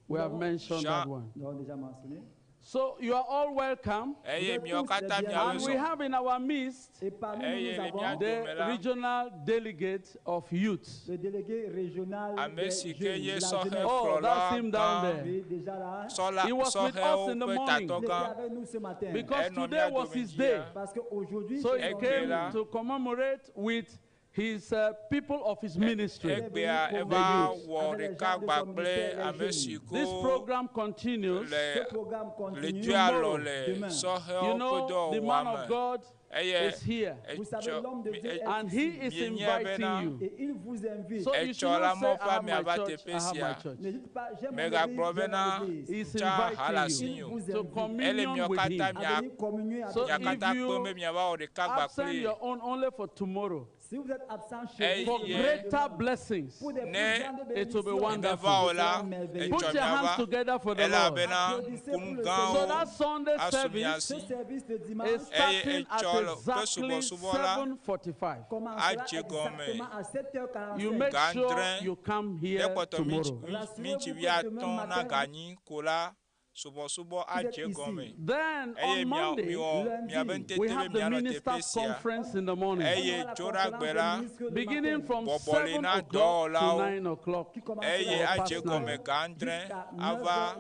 Speaker 9: We have mentioned that
Speaker 3: Jean-
Speaker 9: one.
Speaker 10: Nous avons déjà mentionné.
Speaker 9: So you are all welcome.
Speaker 3: eye miawo katã miawoe
Speaker 9: And we
Speaker 3: zɔn
Speaker 9: have in our midst
Speaker 10: Et parmi
Speaker 3: Eye
Speaker 10: nous,
Speaker 3: le
Speaker 10: nous
Speaker 3: mia
Speaker 10: avons
Speaker 9: the
Speaker 3: la.
Speaker 9: regional delegate of youth.
Speaker 10: le délégué régional
Speaker 3: ame
Speaker 10: des
Speaker 3: si ke
Speaker 10: jeunes,
Speaker 3: nye
Speaker 10: de la
Speaker 3: sɔhɛ
Speaker 10: jeunesse.
Speaker 9: Oh, that's him
Speaker 3: kplɔla
Speaker 9: down
Speaker 3: gã
Speaker 9: there.
Speaker 10: Oui, déjà là.
Speaker 3: sɔla
Speaker 9: He was with us
Speaker 3: sɔhɛwo
Speaker 9: in the
Speaker 3: ƒe
Speaker 9: morning.
Speaker 3: tatɔ
Speaker 10: Il était
Speaker 3: gã
Speaker 10: avec nous ce matin.
Speaker 9: Because
Speaker 3: Enɔ
Speaker 9: today
Speaker 3: mía
Speaker 9: was
Speaker 3: dome
Speaker 9: his day.
Speaker 3: dzia.
Speaker 10: Parce qu'aujourd'hui,
Speaker 9: So
Speaker 10: c'est
Speaker 9: he
Speaker 10: son
Speaker 3: Egbe
Speaker 9: came
Speaker 3: la.
Speaker 9: to commemorate with his people of his ministry.
Speaker 3: Egbea
Speaker 9: The
Speaker 3: eva
Speaker 9: youth.
Speaker 3: wɔ ɖeka kpakple ame si
Speaker 9: This
Speaker 3: ko
Speaker 9: program continues.
Speaker 3: le
Speaker 10: Ce programme
Speaker 3: le
Speaker 10: continue.
Speaker 3: dua alɔ le
Speaker 10: Demain.
Speaker 9: You
Speaker 3: sɔhɛwo ƒe
Speaker 9: know, the
Speaker 3: dɔwɔwɔa
Speaker 9: man of
Speaker 3: me
Speaker 9: God
Speaker 3: eye
Speaker 9: is here.
Speaker 10: Vous savez,
Speaker 3: etsɔ
Speaker 10: l'homme de Dieu est
Speaker 9: And he
Speaker 10: ici.
Speaker 9: is
Speaker 3: Mienyae
Speaker 9: inviting
Speaker 3: bena
Speaker 9: you.
Speaker 10: Et il vous invite.
Speaker 9: So you should
Speaker 3: Etsɔ la
Speaker 9: not say,
Speaker 3: mɔ
Speaker 9: I
Speaker 3: ƒe
Speaker 9: have my
Speaker 3: amiava
Speaker 9: church,
Speaker 3: teƒe
Speaker 9: I have my
Speaker 3: sia.
Speaker 9: church.
Speaker 10: Ne dites pas, j'ai mon
Speaker 3: Megagblɔ
Speaker 10: église, j'ai
Speaker 3: bena
Speaker 10: mon église.
Speaker 9: He's
Speaker 3: tsa ha le
Speaker 9: inviting
Speaker 3: asinye
Speaker 9: you
Speaker 3: o.
Speaker 10: Vous
Speaker 9: to
Speaker 10: invite.
Speaker 3: Ele
Speaker 9: communion
Speaker 3: miawo
Speaker 9: with
Speaker 3: katã
Speaker 9: him.
Speaker 3: mia
Speaker 10: À venir communier avec
Speaker 9: So
Speaker 3: mia
Speaker 9: if
Speaker 3: katã
Speaker 9: you
Speaker 3: kpem be miava wɔ ɖeka gba
Speaker 9: Absent
Speaker 3: kpli.
Speaker 9: your own only for tomorrow.
Speaker 10: Si vous êtes absent chez
Speaker 3: Eye
Speaker 10: vous,
Speaker 9: For greater blessings.
Speaker 10: pour des plus
Speaker 3: Ne
Speaker 10: grandes
Speaker 9: It will be
Speaker 10: bénédictions,
Speaker 9: wonderful.
Speaker 3: Meva o la,
Speaker 10: ce sera merveilleux.
Speaker 9: Put
Speaker 3: etsɔ
Speaker 9: your hands
Speaker 3: miava
Speaker 9: together for the Lord.
Speaker 3: elabena
Speaker 10: Applaudissez pour
Speaker 3: nukunu
Speaker 10: le
Speaker 9: So
Speaker 3: gãwo
Speaker 9: that Sunday
Speaker 3: asu mia
Speaker 9: service
Speaker 3: si.
Speaker 10: Ce service de dimanche
Speaker 9: is starting at
Speaker 3: etsɔ le ƒe
Speaker 9: exactly
Speaker 3: subɔsubɔ la
Speaker 9: 7:45.
Speaker 10: commencera
Speaker 3: adze gɔme
Speaker 10: exactement à 7h45.
Speaker 9: You make sure
Speaker 3: Gandre.
Speaker 9: you come
Speaker 3: ne
Speaker 9: here
Speaker 3: kpɔtɔ
Speaker 9: tomorrow.
Speaker 3: mintsi wuiatɔ̃ na ganyi ko la subɔsubɔ adze gɔme
Speaker 9: Then
Speaker 3: eye
Speaker 9: on
Speaker 3: mia
Speaker 9: Monday,
Speaker 3: miwɔ miabe
Speaker 9: we
Speaker 3: ŋutete be
Speaker 9: have the
Speaker 3: mianɔ teƒe
Speaker 9: ministers'
Speaker 3: sia
Speaker 9: conference in the morning,
Speaker 3: eye dzoɖagbe la
Speaker 9: beginning from
Speaker 3: Bɔbɔ li
Speaker 9: 7
Speaker 3: na
Speaker 9: o'clock to
Speaker 3: dɔwɔlawo.
Speaker 9: 9 o'clock.
Speaker 3: eye
Speaker 9: Or
Speaker 3: adze
Speaker 9: past
Speaker 3: gɔme
Speaker 9: nine.
Speaker 3: gãdre ava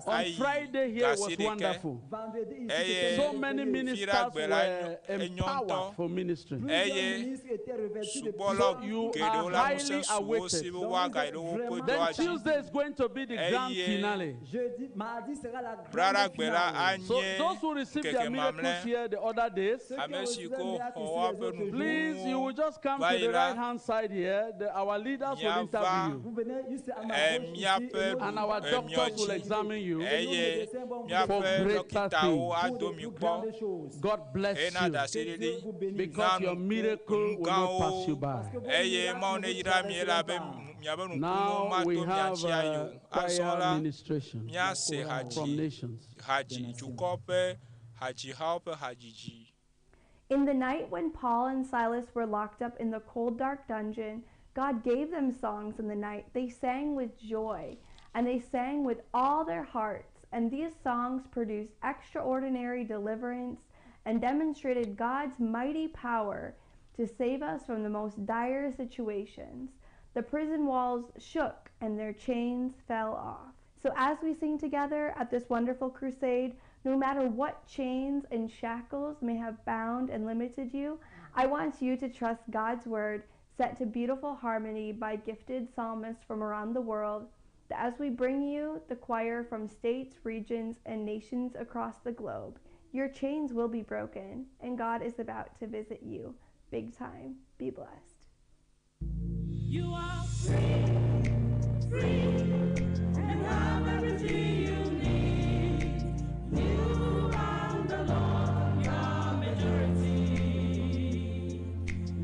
Speaker 9: On
Speaker 3: ayi
Speaker 9: Friday here was
Speaker 3: gasi ɖekɛ
Speaker 9: wonderful.
Speaker 3: Eye
Speaker 9: So many ministers
Speaker 3: Fiɖagbe la
Speaker 9: were
Speaker 3: enyo ŋutɔ.
Speaker 9: empowered for ministry.
Speaker 3: eye subɔla
Speaker 9: You
Speaker 3: geɖewo
Speaker 9: are
Speaker 3: la ŋusẽ
Speaker 9: highly
Speaker 3: su wo
Speaker 9: awaited.
Speaker 3: si be woagayi ɖe woƒe
Speaker 9: Then
Speaker 3: dɔa dzi
Speaker 9: Tuesday is going to be the grand
Speaker 3: Eye
Speaker 9: finale.
Speaker 10: Jeudi, mardi sera la grande
Speaker 3: Braɖagbe la
Speaker 10: finale.
Speaker 9: So
Speaker 3: anye
Speaker 9: those who received their
Speaker 3: ŋkeke
Speaker 9: miracles
Speaker 3: mamlɛ
Speaker 9: here the other days,
Speaker 10: Ceux qui ont
Speaker 3: ame
Speaker 10: reçu
Speaker 3: si
Speaker 10: leur
Speaker 3: ko
Speaker 10: miracle
Speaker 3: xɔ
Speaker 10: ici les
Speaker 3: woaƒe
Speaker 10: autres jours,
Speaker 9: please, you will just come
Speaker 3: Va
Speaker 9: to the
Speaker 3: yi la
Speaker 9: right hand side here. Our leaders will
Speaker 3: Miava
Speaker 9: interview you,
Speaker 10: vous venez juste à ma
Speaker 3: Eh,
Speaker 10: gauche ici,
Speaker 3: miaƒe
Speaker 10: et nos
Speaker 9: and our
Speaker 3: Eh,
Speaker 9: doctors will
Speaker 3: miɔdzi.
Speaker 9: examine you.
Speaker 3: eye
Speaker 9: For
Speaker 3: miaƒe
Speaker 9: greater
Speaker 3: dɔkitawo
Speaker 9: things.
Speaker 3: ado
Speaker 10: pour
Speaker 3: mi
Speaker 10: de plus
Speaker 3: kpɔ
Speaker 10: grandes choses.
Speaker 9: God bless
Speaker 3: ena
Speaker 9: you
Speaker 3: ɖaseɖiɖi
Speaker 10: Dieu vous bénisse.
Speaker 9: because your miracle will not pass you by.
Speaker 10: Parce que vos
Speaker 3: eye
Speaker 10: miracles
Speaker 3: Mawu
Speaker 10: ne
Speaker 3: ne
Speaker 10: vous
Speaker 3: yra mi elabe
Speaker 10: traverseront pas.
Speaker 3: miabe nukunuwo
Speaker 9: Now
Speaker 3: mato
Speaker 9: we
Speaker 3: mia
Speaker 9: have
Speaker 3: dzi ayi o azɔ
Speaker 9: choir
Speaker 3: la
Speaker 9: ministration
Speaker 3: míase
Speaker 9: from
Speaker 3: hadzi
Speaker 9: nations.
Speaker 3: hadzi dukɔ ƒe hadzihawo ƒe hadzidzi.
Speaker 11: In the night when Paul and Silas were locked up in the cold, dark dungeon, God gave them songs in the night. They sang with joy, and they sang with all their hearts. And these songs produced extraordinary deliverance and demonstrated God's mighty power to save us from the most dire situations. The prison walls shook and their chains fell off. So, as we sing together at this wonderful crusade, no matter what chains and shackles may have bound and limited you, I want you to trust God's word set to beautiful harmony by gifted psalmists from around the world. That as we bring you the choir from states, regions, and nations across the globe, your chains will be broken, and God is about to visit you big time. Be blessed.
Speaker 2: You are free, free, and have everything you need. You and the Lord, your majority.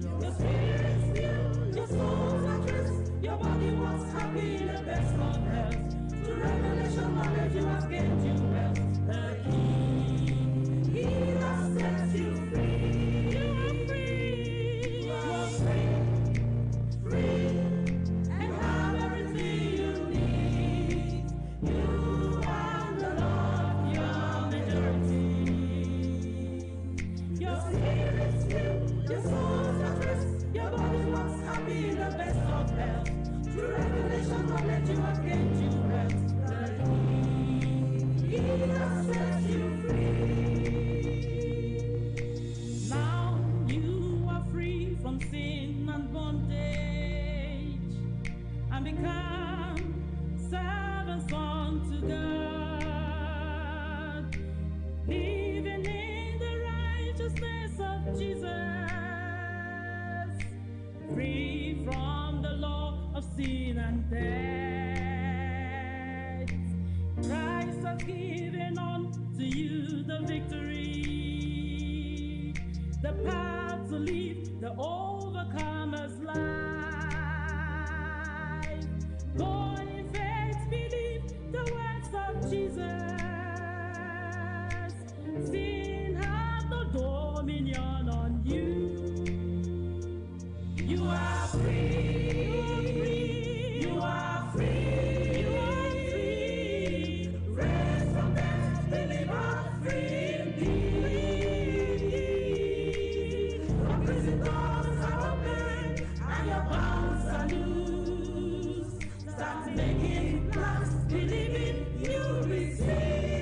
Speaker 2: Your spirit's new, your soul's at rest, your body was happy in the best of health. To revelation knowledge you have gained you wealth. The King, He that sets you free. You are free, you are free. Free and have everything you need.
Speaker 12: from the law of sin and death. Christ has given unto you the victory, the power to live the overcomer's life. Go in faith, believe the words of Jesus. Sin hath no dominion on you. You are free. You are free. You are free. Raised from death, delivered, free indeed. From prison doors are open and your bonds are loose. Start making plans, believing you receive.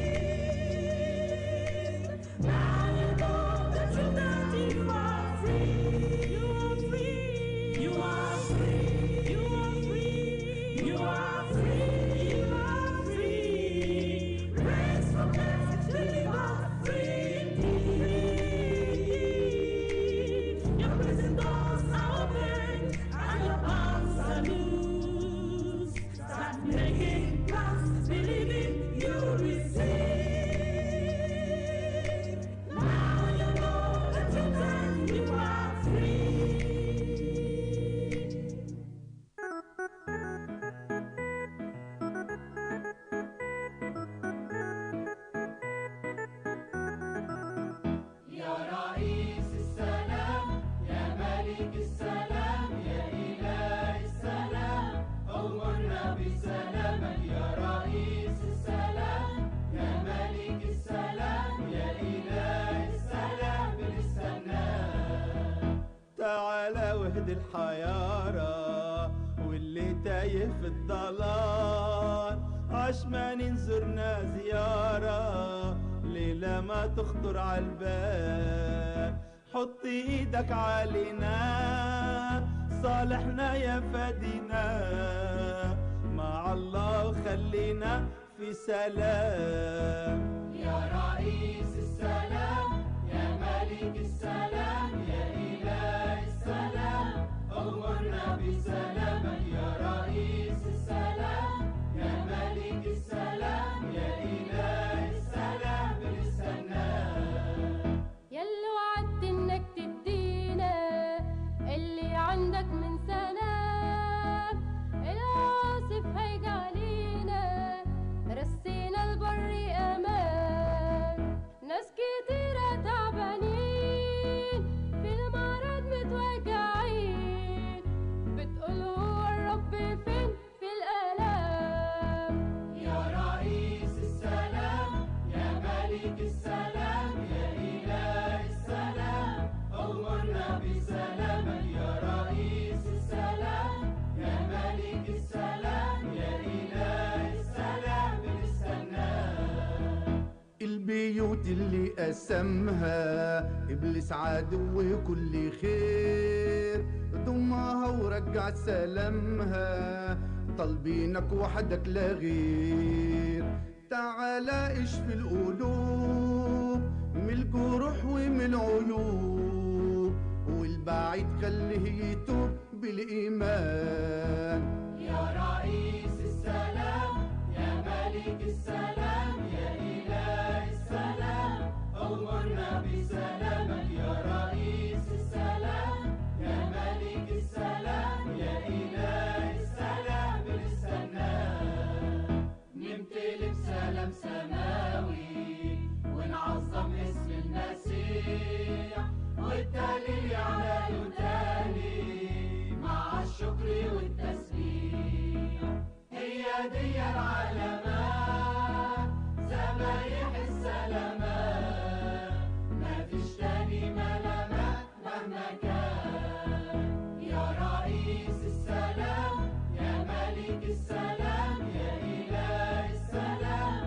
Speaker 12: Now you know the truth that you are free. You are free. You are free. You are free. You are free. You are free. Raised from death, delivered, free indeed. Your prison doors are open and your bonds are loose. Start making plans, believing you receive. Now you know the truth and you are free.
Speaker 13: يا رئيس السلام، يا ملك السلام، يا إله السلام، أمرنا بسلامك. يا رئيس السلام، يا ملك السلام، يا إله السلام، بنستناك.
Speaker 14: تعالى واهدي الحيارة واللي تايه في الضلال، عشمان زرنا زيارة ليلة ما تخطر عالبال. حط ايدك علينا، صالحنا يا فدينا، مع الله خلينا في سلام.
Speaker 13: يا رئيس السلام، يا ملك السلام، يا إله السلام، أمرنا بسلامك. يا رئيس السلام، يا ملك السلام، يا إله السلام، بنستناك.
Speaker 15: ياللي وعدت انك تدينا اللي عندك من سلام، العاصف هيجي علينا، رسينا البر امان. ناس كتيرة تعبانين في المرض متوجعين، بتقول هو الرب فين في الآلام.
Speaker 13: يا رئيس السلام، يا ملك السلام، يا إله السلام، أمرنا بسلامك. يا رئيس السلام، يا ملك السلام، يا إله السلام، بنستناك.
Speaker 14: البيوت اللي قسمها إبليس عدو كل خير، ضمها ورجع سلامها، طالبينك وحدك لا غير. تعالى اشفي القلوب من الجروح ومن العيوب، والبعيد خليه يتوب بالإيمان.
Speaker 13: يا رئيس السلام، يا ملك السلام، يا إله السلام، أمرنا بسلامك. يا رئيس السلام، يا ملك السلام، يا إله السلام، بنستناك. نمتلي بسلام سماوي ونعظم اسم المسيح، والدليل يعلى تاني مع الشكر والتسبيح. هي دي العلامات، ذبايح السلامات، مفيش تاني ملامات مهما كان. يا رئيس السلام، يا ملك السلام، يا إله السلام،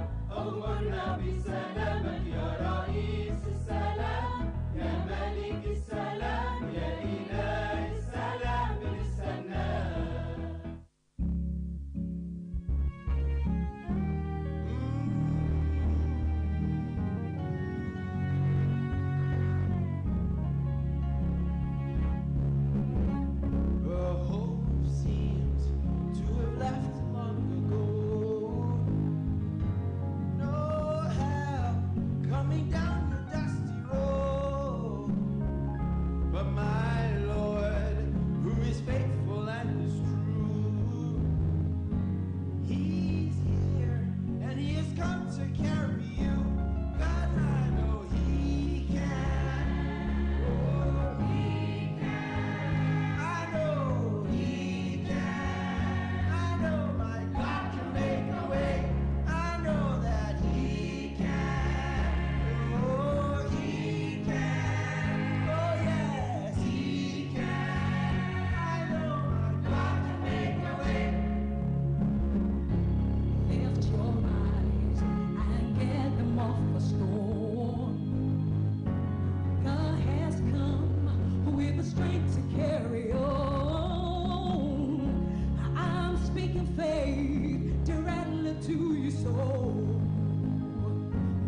Speaker 2: soul,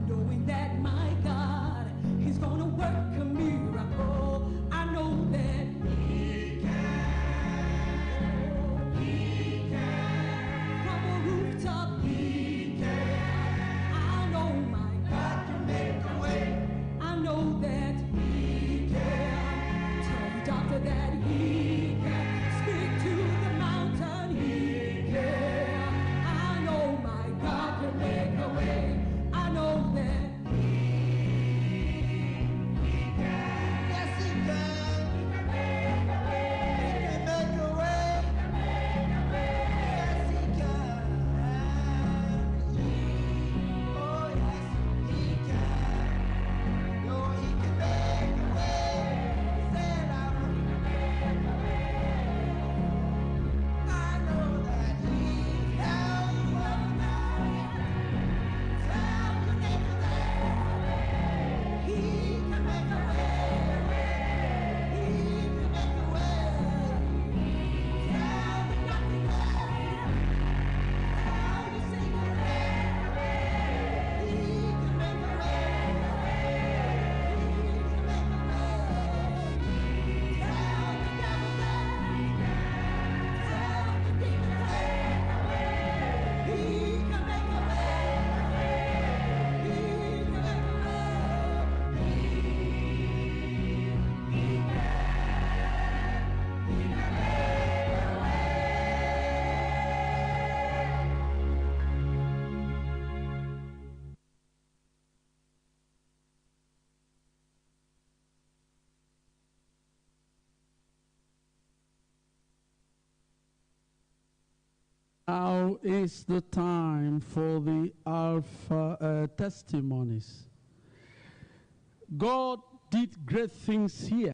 Speaker 2: knowing that my God, He's gonna work a miracle. I know that He can. He can. From a rooftop, He can. I know my God can make a way. I know that He can. Tell the doctor that He can. Speak to the mountain, He can. I know my God can make a way. I know that He can.
Speaker 16: Yes, he can. He can make a way. He can make a way. He can make a way. Yes, he can. Oh, yes, he can. No, he can make a way. He said, I will. He can make a way. I know that he can. Tell your neighbor that he can make a way. He can make a way. Tell the doctor that. Tell the singer that. He can make a way. He can make a way. Tell the devil that. Tell the demon that. He can make a way. He can make a way.
Speaker 9: Now is the time for the Alpha testimonies. God did great things here,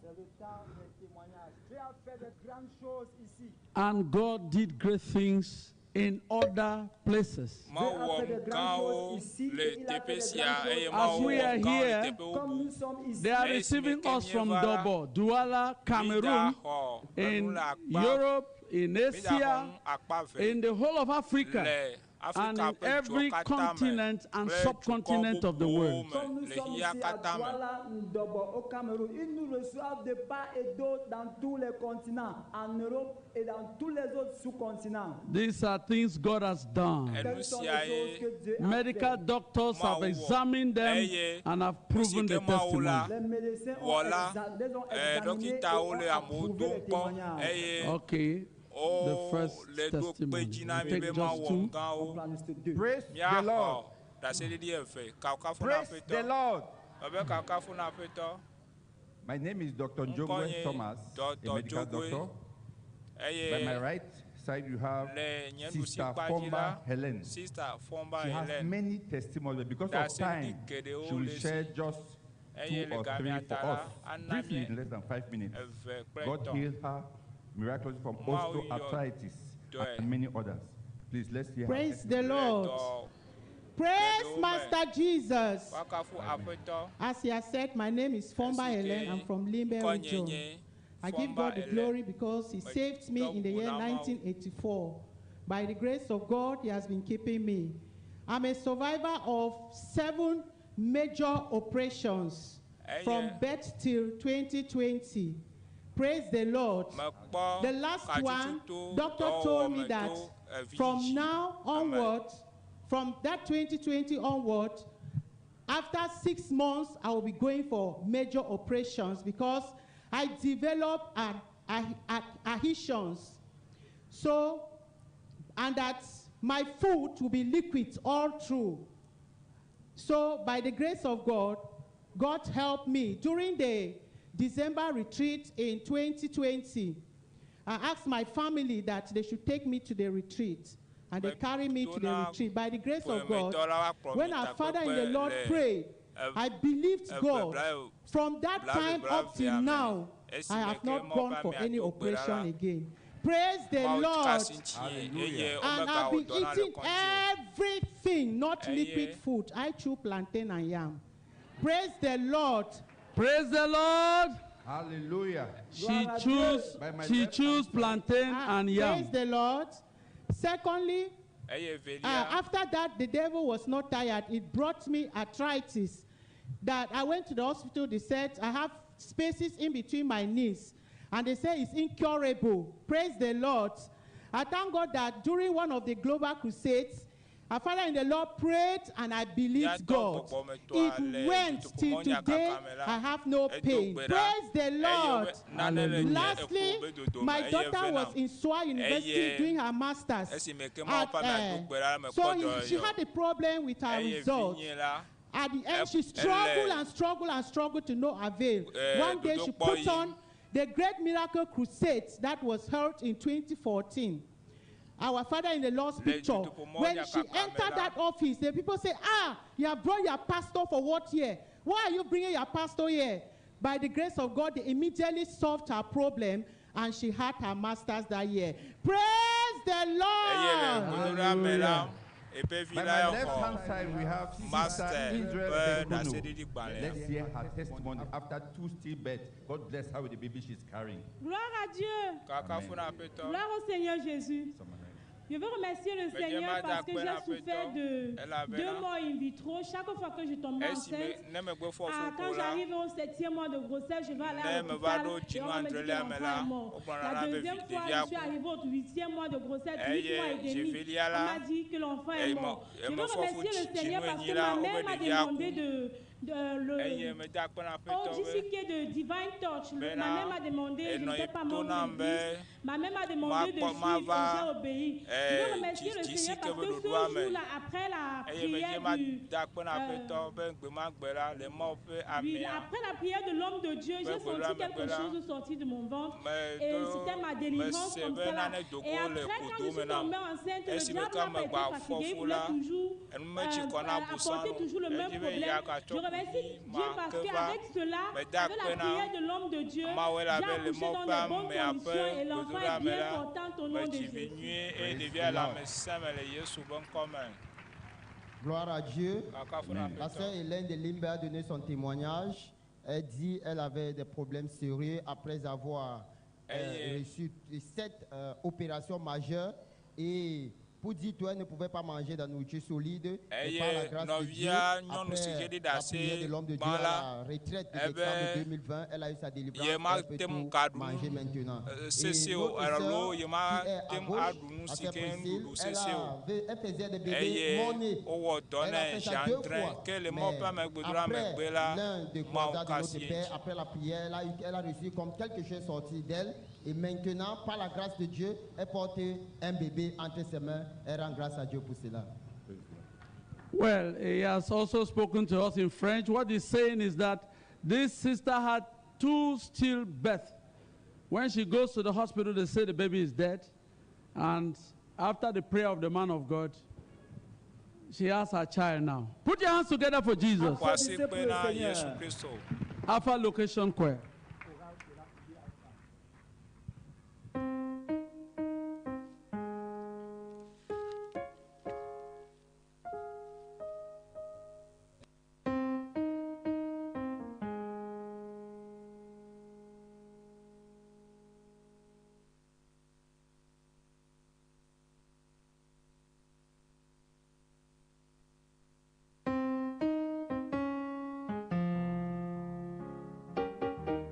Speaker 10: C'est le temps des témoignages. Dieu a fait de grandes choses ici.
Speaker 9: and God did great things in other places.
Speaker 3: Mawu wɔ nu gãwo le teƒe sia eye
Speaker 9: As
Speaker 3: Mawu
Speaker 9: we
Speaker 3: wɔ
Speaker 9: are
Speaker 3: nu gãwo le
Speaker 9: here,
Speaker 3: teƒe bubu.
Speaker 9: They are
Speaker 3: Esi me
Speaker 9: receiving
Speaker 3: ke
Speaker 9: us from
Speaker 3: míeva la,
Speaker 9: Dobo, Douala, Cameroon,
Speaker 3: míɖaxɔ enu
Speaker 9: in
Speaker 3: le akpa
Speaker 9: Europe, in
Speaker 3: míɖaxɔ
Speaker 9: Asia,
Speaker 3: nu akpa ve
Speaker 9: in the whole of Africa,
Speaker 3: le
Speaker 9: and
Speaker 3: Afrika
Speaker 9: in
Speaker 3: ƒe dzuwo
Speaker 9: every
Speaker 3: katã me
Speaker 9: continent and
Speaker 3: kple dukɔ
Speaker 9: subcontinent of the
Speaker 3: bubuwo
Speaker 9: world.
Speaker 3: me
Speaker 10: Comme nous
Speaker 3: le
Speaker 10: sommes
Speaker 3: xexea
Speaker 10: ici à
Speaker 3: katã me.
Speaker 10: Douala, Ndobo, au Cameroun, ils nous reçoivent de part et d'autre dans tous les continents, en Europe et dans tous les autres sous-continents.
Speaker 9: These are things God has done.
Speaker 3: Enu sia ye
Speaker 9: Medical doctors have
Speaker 3: Mawu wɔ
Speaker 9: examined them
Speaker 3: eye
Speaker 9: and have proven
Speaker 3: nu si
Speaker 9: the
Speaker 3: ke Mawu la
Speaker 9: testimony.
Speaker 10: Les médecins ont,
Speaker 3: wɔ la,
Speaker 10: exa- les ont
Speaker 3: eh,
Speaker 10: examinés et
Speaker 3: dɔkitawo
Speaker 10: ont
Speaker 3: le amewo
Speaker 10: approuvé
Speaker 3: dom
Speaker 10: les
Speaker 3: kpɔ
Speaker 10: témoignages.
Speaker 3: eye
Speaker 9: Okay, the first
Speaker 3: wole ɖo kpe
Speaker 9: testimony.
Speaker 3: dzi na
Speaker 9: We
Speaker 3: mi
Speaker 9: take
Speaker 3: be
Speaker 9: just
Speaker 3: Mawu wɔ
Speaker 9: two.
Speaker 3: nu gãwo.
Speaker 17: Praise the
Speaker 3: Míaxɔ
Speaker 17: Lord.
Speaker 3: ɖaseɖiɖi eve. Kafukafu na
Speaker 17: Praise the
Speaker 3: Aƒetɔ.
Speaker 17: Lord.
Speaker 3: Mebe kafukafu na Aƒetɔ.
Speaker 17: My name is Dr. Njogwe
Speaker 3: Ŋkɔnye
Speaker 17: Thomas, a
Speaker 3: Dr.
Speaker 17: medical
Speaker 3: Njogwe.
Speaker 17: doctor. By my
Speaker 3: Eye
Speaker 17: right side, you have
Speaker 3: le nye
Speaker 17: Sister
Speaker 3: ɖusikpa dzi la,
Speaker 17: Fomba Helen.
Speaker 3: Sister Fomba
Speaker 17: She has
Speaker 3: Helen.
Speaker 17: many testimonies, but because of
Speaker 3: Ɖaseɖiɖi
Speaker 17: time,
Speaker 3: geɖewo
Speaker 17: she will
Speaker 3: le esi.
Speaker 17: share just
Speaker 3: Eye
Speaker 17: two
Speaker 3: le
Speaker 17: or three
Speaker 3: gamea
Speaker 17: for
Speaker 3: ta la,
Speaker 17: us,
Speaker 3: ana
Speaker 17: briefly
Speaker 3: mí
Speaker 17: in less than 5 minutes.
Speaker 3: eve kple
Speaker 17: God
Speaker 3: etɔ̃.
Speaker 17: healed her miraculously from
Speaker 3: Mawu yɔ
Speaker 17: osteoarthritis
Speaker 3: dɔe.
Speaker 17: and many others. Please, let's hear her
Speaker 18: Praise the
Speaker 17: testimony.
Speaker 18: Lord.
Speaker 3: Dɔ
Speaker 18: Praise
Speaker 3: geɖewo me.
Speaker 18: Master Jesus.
Speaker 3: Woakafu Aƒetɔ.
Speaker 18: As he has said, my name is Fomba
Speaker 3: Esi ke
Speaker 18: Helen. I'm from Limbe
Speaker 3: ŋkɔnye
Speaker 18: region.
Speaker 3: nye
Speaker 18: I give
Speaker 3: Fomba
Speaker 18: God the
Speaker 3: Helen.
Speaker 18: glory because He saved me in the year
Speaker 3: Metɔ bu na Mawu.
Speaker 18: 1984. By the grace of God, He has been keeping me. I'm a survivor of 7 major operations from
Speaker 3: Eye
Speaker 18: birth till 2020. Praise the Lord.
Speaker 3: mekpɔ
Speaker 18: The last one,
Speaker 3: katsutu
Speaker 18: doctor told me
Speaker 3: dɔwɔwɔ me
Speaker 18: that
Speaker 3: to evi
Speaker 18: from
Speaker 3: dzidzi
Speaker 18: now
Speaker 3: ame.
Speaker 18: onward, from that 2020 onward, after 6 months, I will be going for major operations because I developed adhesions. So, and that my food will be liquid all through. So, by the grace of God, God helped me. During the December retreat in 2020, I asked my family that they should take me to the retreat. And they carried me to the
Speaker 3: Metona
Speaker 18: retreat. By the grace of God,
Speaker 3: ƒometɔ la va kplɔ
Speaker 18: when
Speaker 3: mi
Speaker 18: our Father in the
Speaker 3: takpekpe
Speaker 18: Lord
Speaker 3: le
Speaker 18: prayed, I believed
Speaker 3: eve
Speaker 18: God.
Speaker 3: bla
Speaker 18: From that
Speaker 3: blaeve
Speaker 18: time up till
Speaker 3: blaevea me.
Speaker 18: now, I
Speaker 3: Esime
Speaker 18: have
Speaker 3: ke
Speaker 18: not
Speaker 3: Mawu
Speaker 18: gone
Speaker 3: be
Speaker 18: for
Speaker 3: amea
Speaker 18: any
Speaker 3: do gbe ɖa la,
Speaker 18: operation again. Praise the
Speaker 3: Mawu ka
Speaker 18: Lord.
Speaker 3: asi ŋutinye eye
Speaker 18: And I've
Speaker 3: womegawɔ
Speaker 18: been
Speaker 3: dɔ na le
Speaker 18: eating
Speaker 3: kɔdzi o.
Speaker 18: everything, not
Speaker 3: Eye
Speaker 18: liquid food. I chew plantain and yam. Praise the Lord.
Speaker 9: Praise the Lord.
Speaker 17: Hallelujah.
Speaker 9: She choose
Speaker 17: By my
Speaker 9: she
Speaker 17: left
Speaker 9: choose plantain and yam.
Speaker 18: Praise the Lord. Secondly,
Speaker 3: Eye velia
Speaker 18: After that, the devil was not tired. It brought me arthritis. That I went to the hospital, they said I have spaces in between my knees. And they say it's incurable. Praise the Lord. I thank God that during one of the global crusades, our father in the Lord prayed and I believed
Speaker 3: Míatɔ
Speaker 18: God.
Speaker 3: gbɔgbɔmetɔa
Speaker 18: It
Speaker 3: le
Speaker 18: went till
Speaker 3: dutoƒomɔnya
Speaker 18: today.
Speaker 3: kaka me la,
Speaker 18: I have no
Speaker 3: edo
Speaker 18: pain.
Speaker 3: gbe ɖa
Speaker 18: Praise the
Speaker 3: eye
Speaker 18: Lord.
Speaker 3: be nane le nye
Speaker 18: Lastly,
Speaker 3: eƒo be dodome
Speaker 18: my
Speaker 3: eye
Speaker 18: daughter
Speaker 3: vena.
Speaker 18: was in SOA University
Speaker 3: Eye
Speaker 18: doing her master's.
Speaker 3: esime ke Mawu
Speaker 18: At,
Speaker 3: ƒe amea do gbe ɖa la mekpɔ
Speaker 18: so
Speaker 3: dɔ
Speaker 18: she
Speaker 3: yɔ.
Speaker 18: had a problem with her
Speaker 3: Eye
Speaker 18: results.
Speaker 3: vinye la
Speaker 18: At the end,
Speaker 3: e-
Speaker 18: she struggled
Speaker 3: ele
Speaker 18: and struggled and struggled to no avail.
Speaker 3: eh,
Speaker 18: One day, she
Speaker 3: dodokpɔ
Speaker 18: put
Speaker 3: yi.
Speaker 18: on the Great Miracle Crusade that was held in 2014. Our father in the Lord's
Speaker 3: Le
Speaker 18: picture.
Speaker 3: dutoƒomɔnya
Speaker 18: When she
Speaker 3: kaka me
Speaker 18: entered
Speaker 3: la,
Speaker 18: that office, the people say, Ah, you have brought your pastor for what here? Why are you bringing your pastor here? By the grace of God, they immediately solved her problem and she had her master's that year. Praise the
Speaker 3: eye le
Speaker 18: Lord!
Speaker 3: gbedoɖa me la, eƒe vi
Speaker 17: By
Speaker 3: la
Speaker 17: my
Speaker 3: yɔ
Speaker 17: left
Speaker 3: xɔ
Speaker 17: hand side, we have Sister
Speaker 3: master
Speaker 17: Israel
Speaker 3: ƒe
Speaker 17: Bekunu.
Speaker 3: ɖaseɖiɖi gbalẽa.
Speaker 17: Let's hear her testimony after two stillbirths. God bless her with the baby she's carrying.
Speaker 12: Gloire à Dieu.
Speaker 3: Kakafu na Aƒetɔ.
Speaker 12: Gloire au Seigneur Jésus. Je veux remercier le
Speaker 3: Medze
Speaker 12: Seigneur
Speaker 3: mada
Speaker 12: parce que
Speaker 3: akpe na
Speaker 12: j'ai souffert
Speaker 3: Aƒetɔ
Speaker 12: de
Speaker 3: elabena
Speaker 12: deux morts in vitro chaque fois que je tombais
Speaker 3: esime
Speaker 12: enceinte.
Speaker 3: ne megbe fɔ
Speaker 12: Ah,
Speaker 3: fu
Speaker 12: quand
Speaker 3: ko la,
Speaker 12: j'arrive au septième mois de grossesse, je vais aller à
Speaker 3: ne meva
Speaker 12: l'hôpital
Speaker 3: ɖo
Speaker 12: et
Speaker 3: dzinu
Speaker 12: on va me dire que
Speaker 3: adrelia me
Speaker 12: l'enfant
Speaker 3: la,
Speaker 12: est mort.
Speaker 3: wogblɔna
Speaker 12: La
Speaker 3: na be vi
Speaker 12: deuxième fois,
Speaker 3: ɖevia
Speaker 12: je suis
Speaker 3: ku.
Speaker 12: arrivée au huitième mois de grossesse, huit mois
Speaker 3: Eye
Speaker 12: et demi.
Speaker 3: dzevelia
Speaker 12: On
Speaker 3: la,
Speaker 12: m'a dit que l'enfant est
Speaker 3: eye me
Speaker 12: mort. Je veux
Speaker 3: eme fɔ fu
Speaker 12: remercier le
Speaker 3: dzinu
Speaker 12: Seigneur parce
Speaker 3: enyi
Speaker 12: que
Speaker 3: la,
Speaker 12: ma
Speaker 3: wobe
Speaker 12: mère m'a
Speaker 3: ɖevia
Speaker 12: demandé
Speaker 3: ku.
Speaker 12: de le
Speaker 3: Eye meda akpe na
Speaker 12: au
Speaker 3: Aƒetɔ be
Speaker 12: JCK de Divine Touch,
Speaker 3: bena
Speaker 12: ma mère m'a demandé, je
Speaker 3: enɔ
Speaker 12: n'étais
Speaker 3: ye
Speaker 12: pas
Speaker 3: to
Speaker 12: membre
Speaker 3: nam
Speaker 12: de
Speaker 3: be
Speaker 12: l'église, ma mère m'a demandé de
Speaker 3: makpɔ
Speaker 12: suivre et
Speaker 3: mava
Speaker 12: j'ai obéi. Je veux
Speaker 3: eh,
Speaker 12: remercier le
Speaker 3: dzi
Speaker 12: Seigneur
Speaker 3: si ke
Speaker 12: parce
Speaker 3: be
Speaker 12: que ce
Speaker 3: ɖoɖoa me.
Speaker 12: jour-là, après la
Speaker 3: Eye medze
Speaker 12: prière du,
Speaker 3: mada akpe na Aƒetɔ be gbe ma gbe la le Mawu ƒe
Speaker 12: oui,
Speaker 3: amea
Speaker 12: après la prière de l'homme de Dieu,
Speaker 3: ƒe
Speaker 12: j'ai
Speaker 3: gbedoɖa
Speaker 12: senti quelque
Speaker 3: megbe la,
Speaker 12: chose sortir de mon ventre et
Speaker 3: medo
Speaker 12: c'était ma délivrance
Speaker 3: mese
Speaker 12: comme
Speaker 3: be
Speaker 12: ça là.
Speaker 3: nane do
Speaker 12: Et
Speaker 3: go le
Speaker 12: après, quand je
Speaker 3: kodo me
Speaker 12: suis
Speaker 3: nam.
Speaker 12: tombée enceinte, le
Speaker 3: Esime
Speaker 12: diable
Speaker 3: ke
Speaker 12: n'a pas été
Speaker 3: megba fɔ
Speaker 12: fatigué, il
Speaker 3: fu
Speaker 12: voulait
Speaker 3: la,
Speaker 12: toujours
Speaker 3: enu metsi kɔ na Abosam
Speaker 12: apporter
Speaker 3: o.
Speaker 12: toujours le même
Speaker 3: Edzi be
Speaker 12: problème.
Speaker 3: yeagatsɔ
Speaker 12: Je remercie
Speaker 3: kuvi
Speaker 12: Dieu parce
Speaker 3: make va.
Speaker 12: qu'avec cela,
Speaker 3: Meda
Speaker 12: avec
Speaker 3: akpe
Speaker 12: la
Speaker 3: na
Speaker 12: prière de l'homme de Dieu,
Speaker 3: Mawu
Speaker 12: j'ai
Speaker 3: elabe le
Speaker 12: accouché
Speaker 3: Mawu
Speaker 12: dans
Speaker 3: ƒe
Speaker 12: de bonnes
Speaker 3: amea ƒe
Speaker 12: conditions et l'enfant
Speaker 3: gbedoɖa
Speaker 12: est
Speaker 3: me
Speaker 12: bien
Speaker 3: la,
Speaker 12: portant au nom de
Speaker 3: medzi vi
Speaker 12: Jésus.
Speaker 3: nyuie eye
Speaker 17: Praise
Speaker 3: ɖevia
Speaker 17: the
Speaker 3: le
Speaker 17: Lord.
Speaker 3: ame sẽ me le Yesu ƒe ŋkɔ me.
Speaker 19: Gloire à Dieu.
Speaker 3: Kakafu na
Speaker 19: La
Speaker 3: Aƒetɔ.
Speaker 19: sœur Hélène de Limbe a donné son témoignage. Elle dit qu'elle avait des problèmes sérieux après avoir
Speaker 3: Eye
Speaker 19: reçu sept opérations majeures. Et pour dire toi, elle ne pouvait pas manger de la nourriture solide. Mais par la
Speaker 3: eye
Speaker 19: grâce de Dieu,
Speaker 3: nɔvia nyɔnu si
Speaker 19: après
Speaker 3: ke ɖi
Speaker 19: la
Speaker 3: ɖase
Speaker 19: prière de l'homme de Dieu
Speaker 3: gbã
Speaker 19: à
Speaker 3: la,
Speaker 19: la retraite de
Speaker 3: ebe
Speaker 19: décembre 2020, elle a eu sa délivrance.
Speaker 3: ye
Speaker 19: Elle peut
Speaker 3: mate ŋu
Speaker 19: tout
Speaker 3: gaɖu
Speaker 19: manger
Speaker 3: nu
Speaker 19: maintenant.
Speaker 3: eh,
Speaker 19: Et
Speaker 3: sese o
Speaker 19: notre
Speaker 3: alo
Speaker 19: sœur
Speaker 3: ye
Speaker 19: qui est
Speaker 3: mate
Speaker 19: à
Speaker 3: ŋu
Speaker 19: gauche,
Speaker 3: aɖu nu
Speaker 19: la
Speaker 3: si
Speaker 19: sœur
Speaker 3: ke
Speaker 19: Priscille,
Speaker 3: nuɖuɖu
Speaker 19: elle,
Speaker 3: sese o.
Speaker 19: elle faisait des bébés
Speaker 3: Eye
Speaker 19: morts-nés.
Speaker 3: wowɔ dɔ
Speaker 19: Elle a
Speaker 3: nɛ
Speaker 19: fait ça deux
Speaker 3: zi adre
Speaker 19: fois.
Speaker 3: ke le Mawu
Speaker 19: Mais
Speaker 3: ƒe amegbedoɖa
Speaker 19: après
Speaker 3: megbe la,
Speaker 19: l'un des
Speaker 3: Mawu
Speaker 19: croisades de
Speaker 3: ka
Speaker 19: notre
Speaker 3: asi
Speaker 19: Père,
Speaker 3: edzi.
Speaker 19: après la prière, elle a reçu comme quelque chose sorti d'elle. Et maintenant, par la grâce de Dieu, elle porte un bébé entre ses mains. Elle rend grâce à Dieu pour cela.
Speaker 9: Well, he has also spoken to us in French. What he's saying is that this sister had two stillbirths. When she goes to the hospital, they say the baby is dead. And after the prayer of the man of God, she has her child now. Put your hands together for Jesus.
Speaker 3: Ƒo asikpe na Yesu Kristo.
Speaker 9: Alpha Location Choir.
Speaker 13: Thank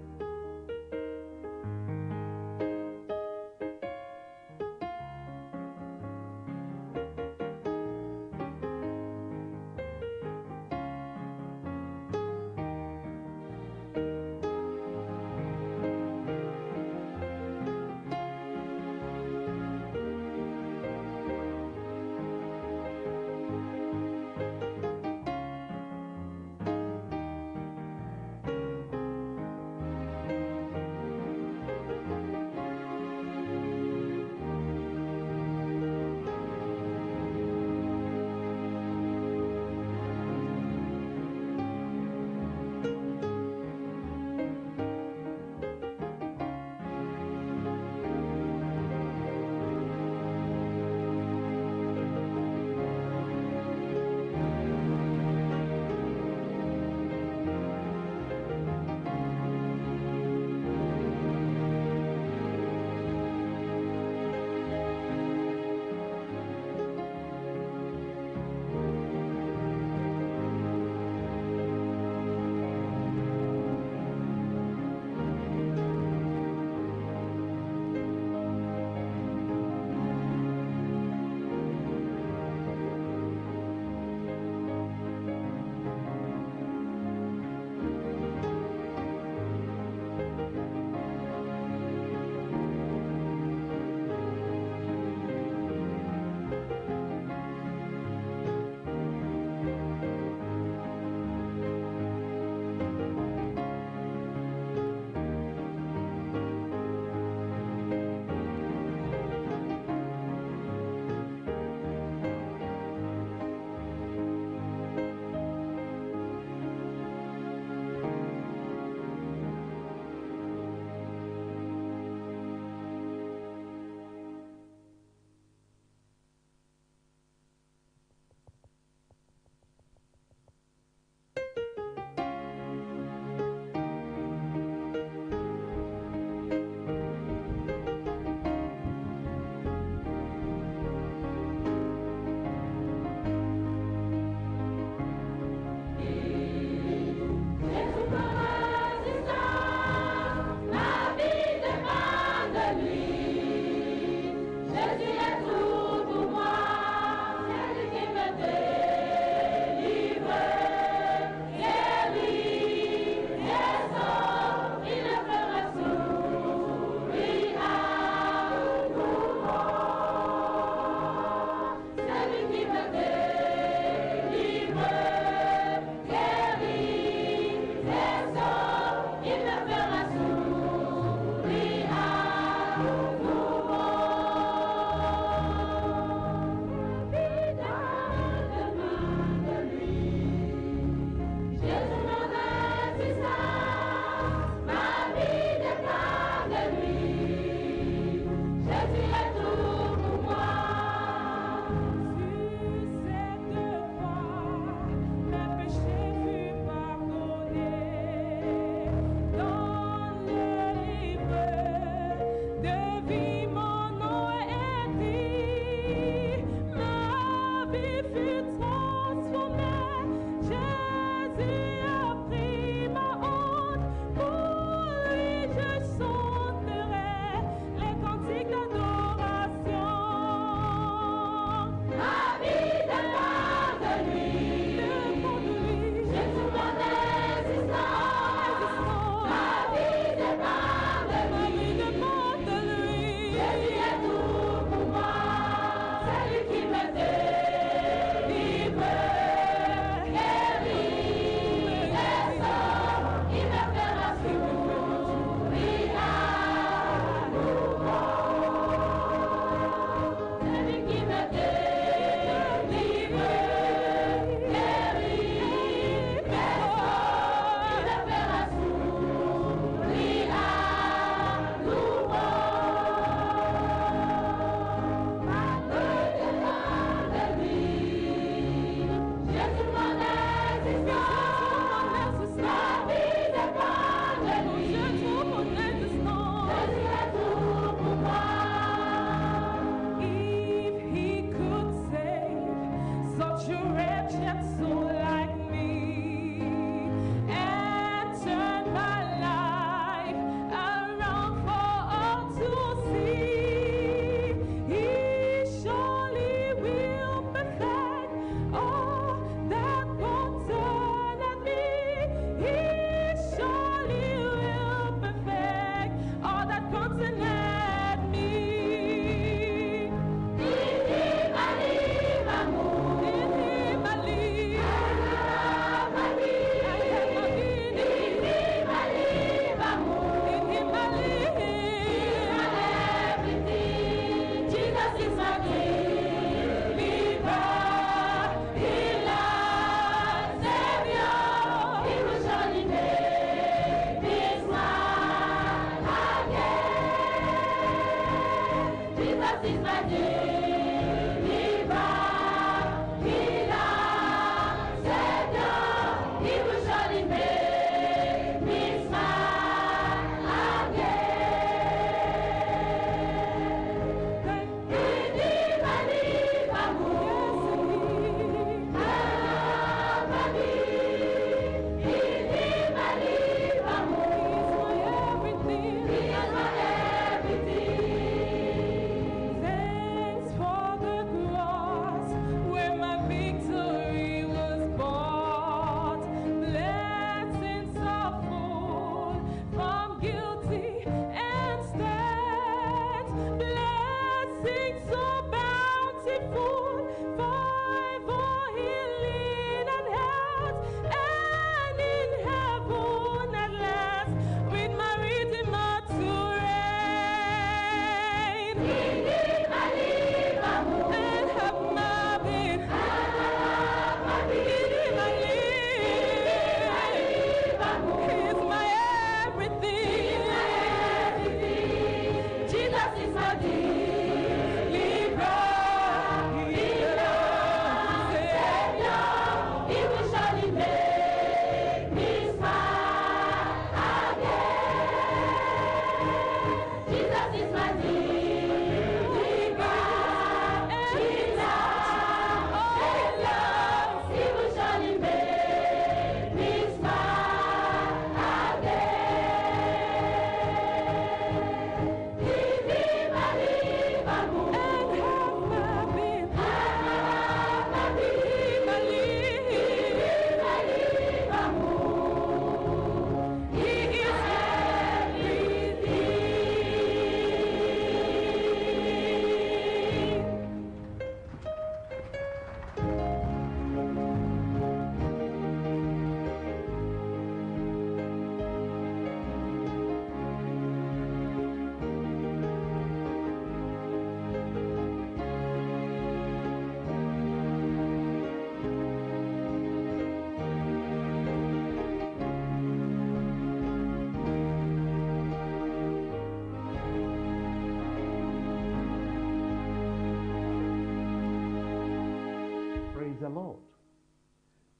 Speaker 20: Praise the Lord.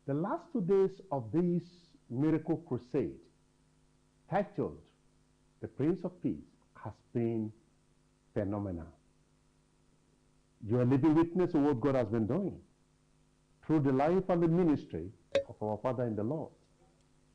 Speaker 20: The last 2 days of this miracle crusade, titled The Prince of Peace, has been phenomenal. You are living witness of what God has been doing through the life and the ministry of our Father in the Lord,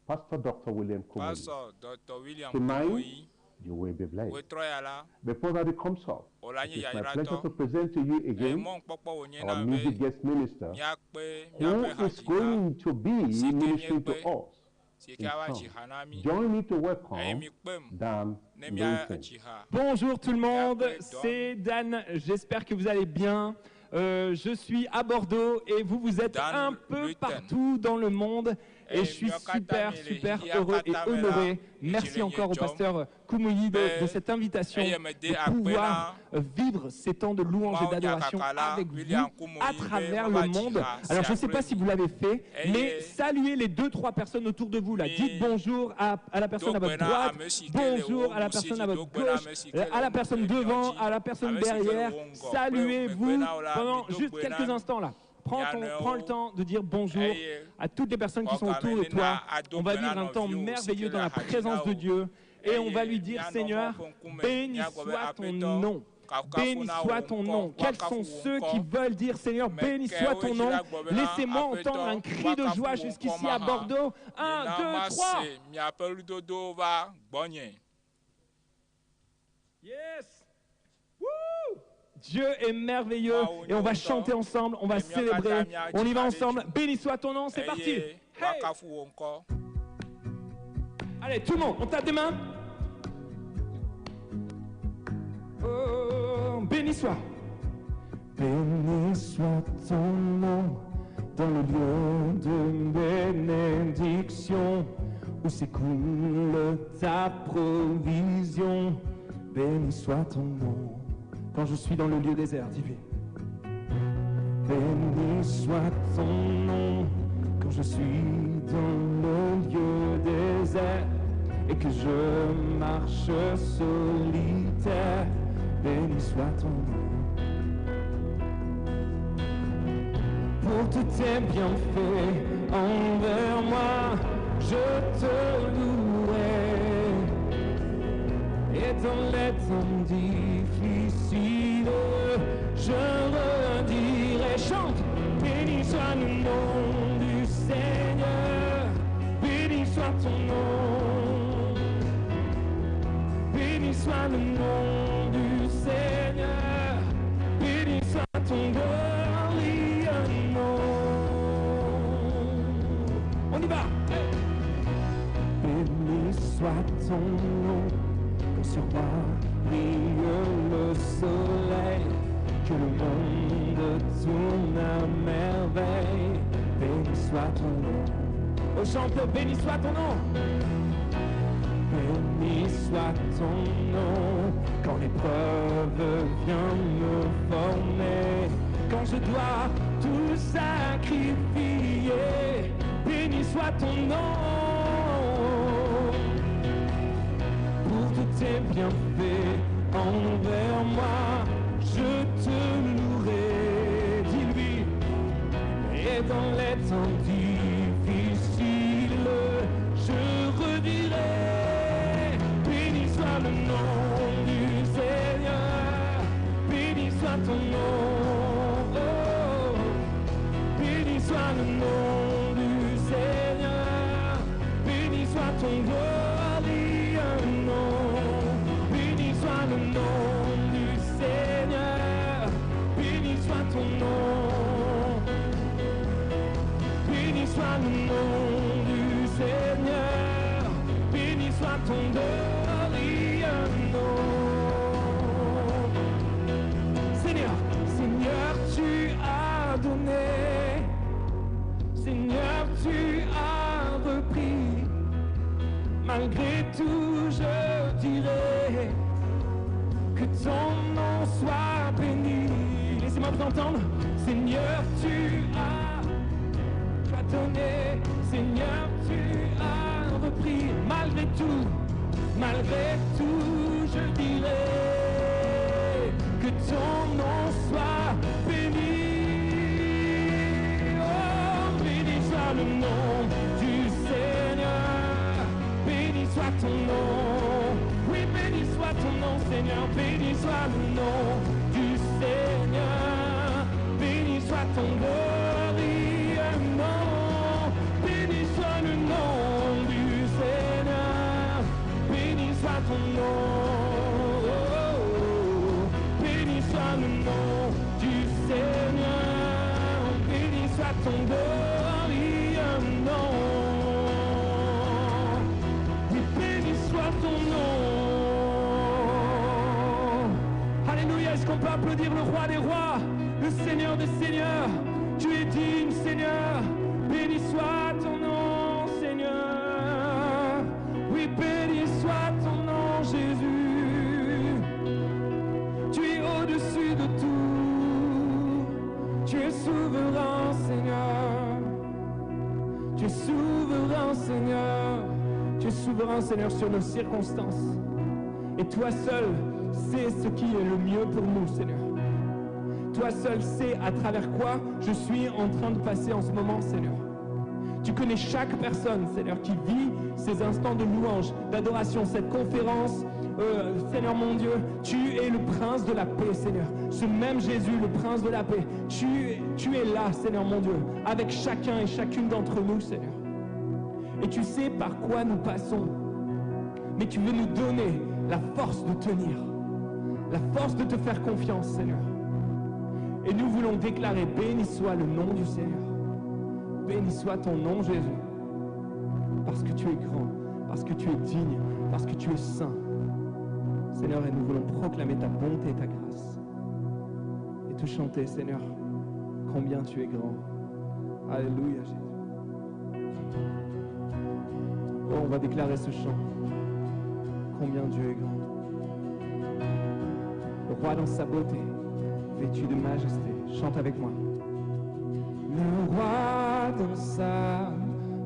Speaker 20: Pastor Dr. William Kumuyi.
Speaker 3: Pastor Dr. William
Speaker 20: Tonight,
Speaker 3: Kumuyi.
Speaker 20: you will be blessed.
Speaker 3: Wetrɔ ya la,
Speaker 20: Before that it comes up,
Speaker 3: wòle
Speaker 20: it
Speaker 3: nye
Speaker 20: is my
Speaker 3: yayratɔ.
Speaker 20: pleasure to present to you again
Speaker 3: Mɔnukpɔkpɔ wònye
Speaker 20: our
Speaker 3: na be
Speaker 20: music guest minister
Speaker 3: míakpe
Speaker 20: who
Speaker 3: míaƒe
Speaker 20: is
Speaker 3: hadzila
Speaker 20: going to be
Speaker 3: si ke
Speaker 20: ministering to
Speaker 3: míekpe
Speaker 20: us
Speaker 3: si
Speaker 20: in
Speaker 3: ke ava dzi
Speaker 20: song.
Speaker 3: ha na mí.
Speaker 20: Join me to
Speaker 3: Eye
Speaker 20: welcome
Speaker 3: mikpem
Speaker 20: Dan
Speaker 3: ne
Speaker 20: Luton.
Speaker 3: míadzi ha.
Speaker 21: Bonjour tout le monde, c'est Dan, j'espère que vous allez bien. Je suis à Bordeaux et vous, vous êtes
Speaker 3: Dan
Speaker 21: un peu
Speaker 3: Luton.
Speaker 21: partout dans le monde et
Speaker 3: Eh,
Speaker 21: je suis
Speaker 3: miakata
Speaker 21: super,
Speaker 3: mele,
Speaker 21: super heureux et
Speaker 3: hiakata mela,
Speaker 21: honoré. Merci
Speaker 3: edzile
Speaker 21: encore au
Speaker 3: nye
Speaker 21: pasteur Kumuyi de cette invitation
Speaker 3: eye mede
Speaker 21: de
Speaker 3: akpe
Speaker 21: pouvoir vivre ces temps de louange et
Speaker 3: Mawu
Speaker 21: d'adoration
Speaker 3: nyakaka la,
Speaker 21: avec vous
Speaker 3: William Kumuyi
Speaker 21: à
Speaker 3: be
Speaker 21: travers
Speaker 3: wova
Speaker 21: le
Speaker 3: dzi
Speaker 21: monde.
Speaker 3: ha
Speaker 21: Alors je ne
Speaker 3: sia
Speaker 21: sais pas
Speaker 3: kple
Speaker 21: si
Speaker 3: mi.
Speaker 21: vous l'avez fait,
Speaker 3: Eye
Speaker 21: mais saluez les deux, trois personnes autour de vous là. Dites bonjour à la personne à
Speaker 3: Do
Speaker 21: votre
Speaker 3: gbe na
Speaker 21: droite,
Speaker 3: ame si ke le
Speaker 21: bonjour
Speaker 3: wo
Speaker 21: à la
Speaker 3: ɖusi
Speaker 21: personne
Speaker 3: dzi,
Speaker 21: à
Speaker 3: do
Speaker 21: votre
Speaker 3: gbe na
Speaker 21: gauche,
Speaker 3: ame si ke le
Speaker 21: à la
Speaker 3: wo
Speaker 21: personne
Speaker 3: miɔ
Speaker 21: devant,
Speaker 3: dzi,
Speaker 21: à la personne
Speaker 3: ame si ke le
Speaker 21: derrière.
Speaker 3: wo ŋgɔ kple
Speaker 21: Saluez-vous
Speaker 3: megbe na wo la,
Speaker 21: pendant
Speaker 3: mido
Speaker 21: juste
Speaker 3: gbe na
Speaker 21: quelques instants là. Prends le temps de dire bonjour
Speaker 3: Eye
Speaker 21: à toutes les personnes qui sont
Speaker 3: xɔ
Speaker 21: autour
Speaker 3: game
Speaker 21: de
Speaker 3: ne
Speaker 21: toi.
Speaker 3: na ado
Speaker 21: On va
Speaker 3: gbe na
Speaker 21: vivre un temps
Speaker 3: nɔviwo si ke
Speaker 21: merveilleux
Speaker 3: le
Speaker 21: dans la
Speaker 3: ha dzi na
Speaker 21: présence de
Speaker 3: wo.
Speaker 21: Dieu et on va lui
Speaker 3: Eye
Speaker 21: dire
Speaker 3: míanɔ
Speaker 21: Seigneur,
Speaker 3: Mawu ƒe ŋkume,
Speaker 21: béni
Speaker 3: míagblɔ be
Speaker 21: soit ton
Speaker 3: Aƒetɔ,
Speaker 21: nom.
Speaker 3: kafukafu
Speaker 21: Béni
Speaker 3: na
Speaker 21: soit
Speaker 3: wò
Speaker 21: ton
Speaker 3: ŋkɔ,
Speaker 21: nom. Quels
Speaker 3: woakafu
Speaker 21: sont
Speaker 3: wò
Speaker 21: ceux
Speaker 3: ŋkɔ.
Speaker 21: qui veulent dire Seigneur, béni
Speaker 3: Meke
Speaker 21: soit
Speaker 3: woe
Speaker 21: ton
Speaker 3: dzi
Speaker 21: nom?
Speaker 3: la gblɔ bena,
Speaker 21: Laissez-moi entendre
Speaker 3: Aƒetɔ,
Speaker 21: un cri de
Speaker 3: woakafu
Speaker 21: joie
Speaker 3: wò
Speaker 21: jusqu'ici
Speaker 3: ŋkɔ
Speaker 21: à
Speaker 3: mahã.
Speaker 21: Bordeaux. 1,
Speaker 3: Mina
Speaker 21: 2,
Speaker 3: mase
Speaker 21: 3.
Speaker 3: miaƒe ɣlidodowo va gbɔnye.
Speaker 21: Yes. Woo! Dieu est merveilleux et on va chanter ensemble, on va célébrer, on y va ensemble. Béni soit ton nom, c'est parti.
Speaker 3: Eye woakafu wò ŋkɔ.
Speaker 21: Allez, tout le monde, on tape des mains. Oh, béni soit. Béni soit ton nom dans le lieu de bénédiction où s'écoule ta provision. Béni soit ton nom quand je suis dans le lieu désert, dis-lui. Béni soit ton nom quand je suis dans le lieu désert et que je marche solitaire. Béni soit ton nom. Pour tous tes bienfaits envers moi, je te louerai. Et dans les temps difficiles, je redirai, chante, béni soit le nom du Seigneur, béni soit ton nom, béni soit le nom du Seigneur, béni soit ton glorieux nom. On y va! Hey! Béni soit ton nom, quand sur moi brille le soleil, que le monde tourne à merveille. Béni soit ton nom. Oh, chante, béni soit ton nom. Béni soit ton nom, quand l'épreuve vient me former, quand je dois tout sacrifier. Béni soit ton nom pour tous tes bienfaits envers moi, je te louerai, dis-lui. Et dans les temps difficiles, je redirai, béni soit le nom du Seigneur, béni soit ton nom, oh, béni soit le nom du Seigneur, béni soit ton glorieux nom, béni soit le nom du Seigneur, béni soit ton nom. Béni soit le nom du Seigneur, béni soit ton glorieux nom. Seigneur, Seigneur, tu as donné, Seigneur, tu as repris. Malgré tout, je dirai que ton nom soit béni. Laissez-moi vous entendre. Seigneur, tu as donné, Seigneur, tu as repris. Malgré tout, je dirai que ton nom soit béni. Oh, soit le nom du Seigneur. Béni soit ton nom. Oui, béni soit ton nom, Seigneur. Béni soit le nom du Seigneur. Béni soit ton glorieux nom. Béni soit le nom du Seigneur. Béni soit ton nom. Béni soit le nom du Seigneur. Béni soit ton glorieux nom. Oui, béni soit ton nom. Alléluia, est-ce qu'on peut applaudir le roi des rois, le Seigneur des seigneurs? Tu es digne, Seigneur. Béni soit ton nom, Seigneur. Oui, béni soit ton nom, Jésus. Tu es au-dessus de tout. Tu es souverain, Seigneur. Tu es souverain, Seigneur. Tu es souverain, Seigneur, sur nos circonstances. Et toi seul sais ce qui est le mieux pour nous, Seigneur. Toi seul sais à travers quoi je suis en train de passer en ce moment, Seigneur. Tu connais chaque personne, Seigneur, qui vit ces instants de louange, d'adoration, cette conférence. Seigneur mon Dieu, tu es le prince de la paix, Seigneur. Ce même Jésus, le prince de la paix, tu es là, Seigneur mon Dieu, avec chacun et chacune d'entre nous, Seigneur. Et tu sais par quoi nous passons. Mais tu veux nous donner la force de tenir, la force de te faire confiance, Seigneur. Et nous voulons déclarer, béni soit le nom du Seigneur. Béni soit ton nom, Jésus. Parce que tu es grand, parce que tu es digne, parce que tu es saint. Seigneur, et nous voulons proclamer ta bonté et ta grâce. Et te chanter, Seigneur, combien tu es grand. Alléluia, Jésus. Oh, on va déclarer ce chant. Combien Dieu est grand. Le roi dans sa beauté, vêtu de majesté. Chante avec moi. Le roi dans sa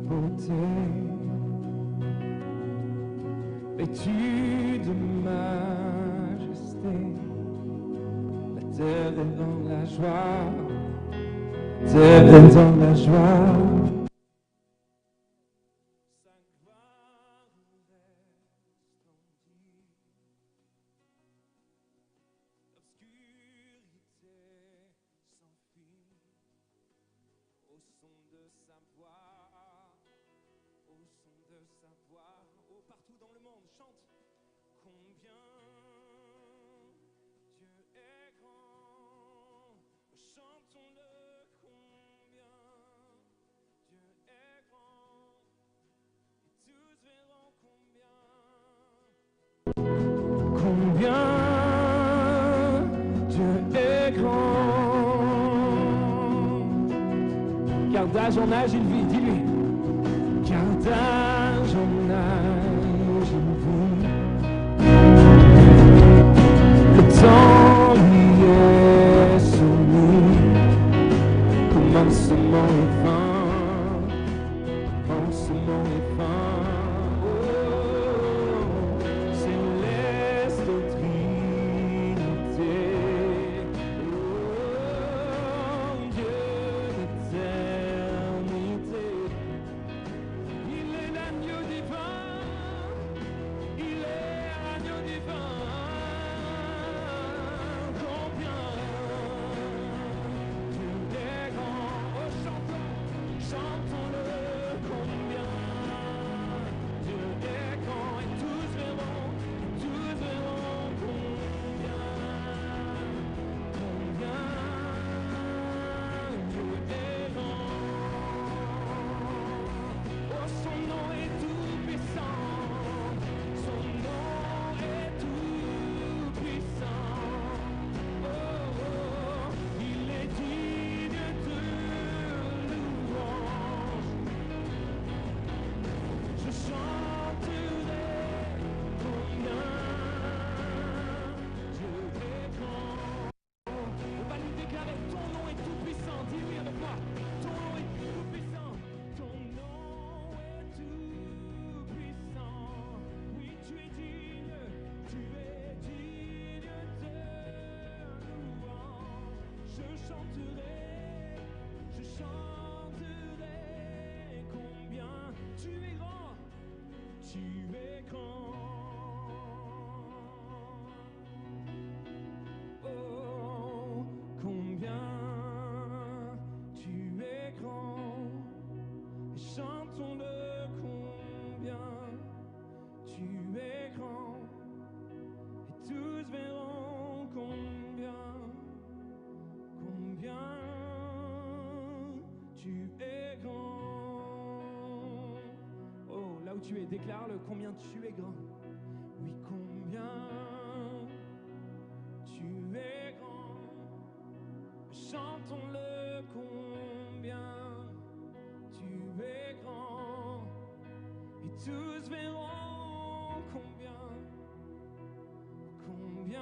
Speaker 21: beauté, vêtu de majesté, la terre est dans la joie, la terre est dans la joie. Combien Dieu est grand. Car d'âge en âge il vit, dis-lui. Car d'âge en âge il vit. Le temps lui est soumis. Commencement et fin. Commencement et fin. Céleste Trinité, oh Dieu d'éternité, il est l'agneau. tu es grand. Oh, combien tu es grand. Chantons-le combien tu es grand. Et tous verront combien, combien tu es grand. Oh, là où tu es, déclare-le combien tu es grand. Oui, combien tu es grand. Chantons-le combien tu es grand. Et tous verront combien, combien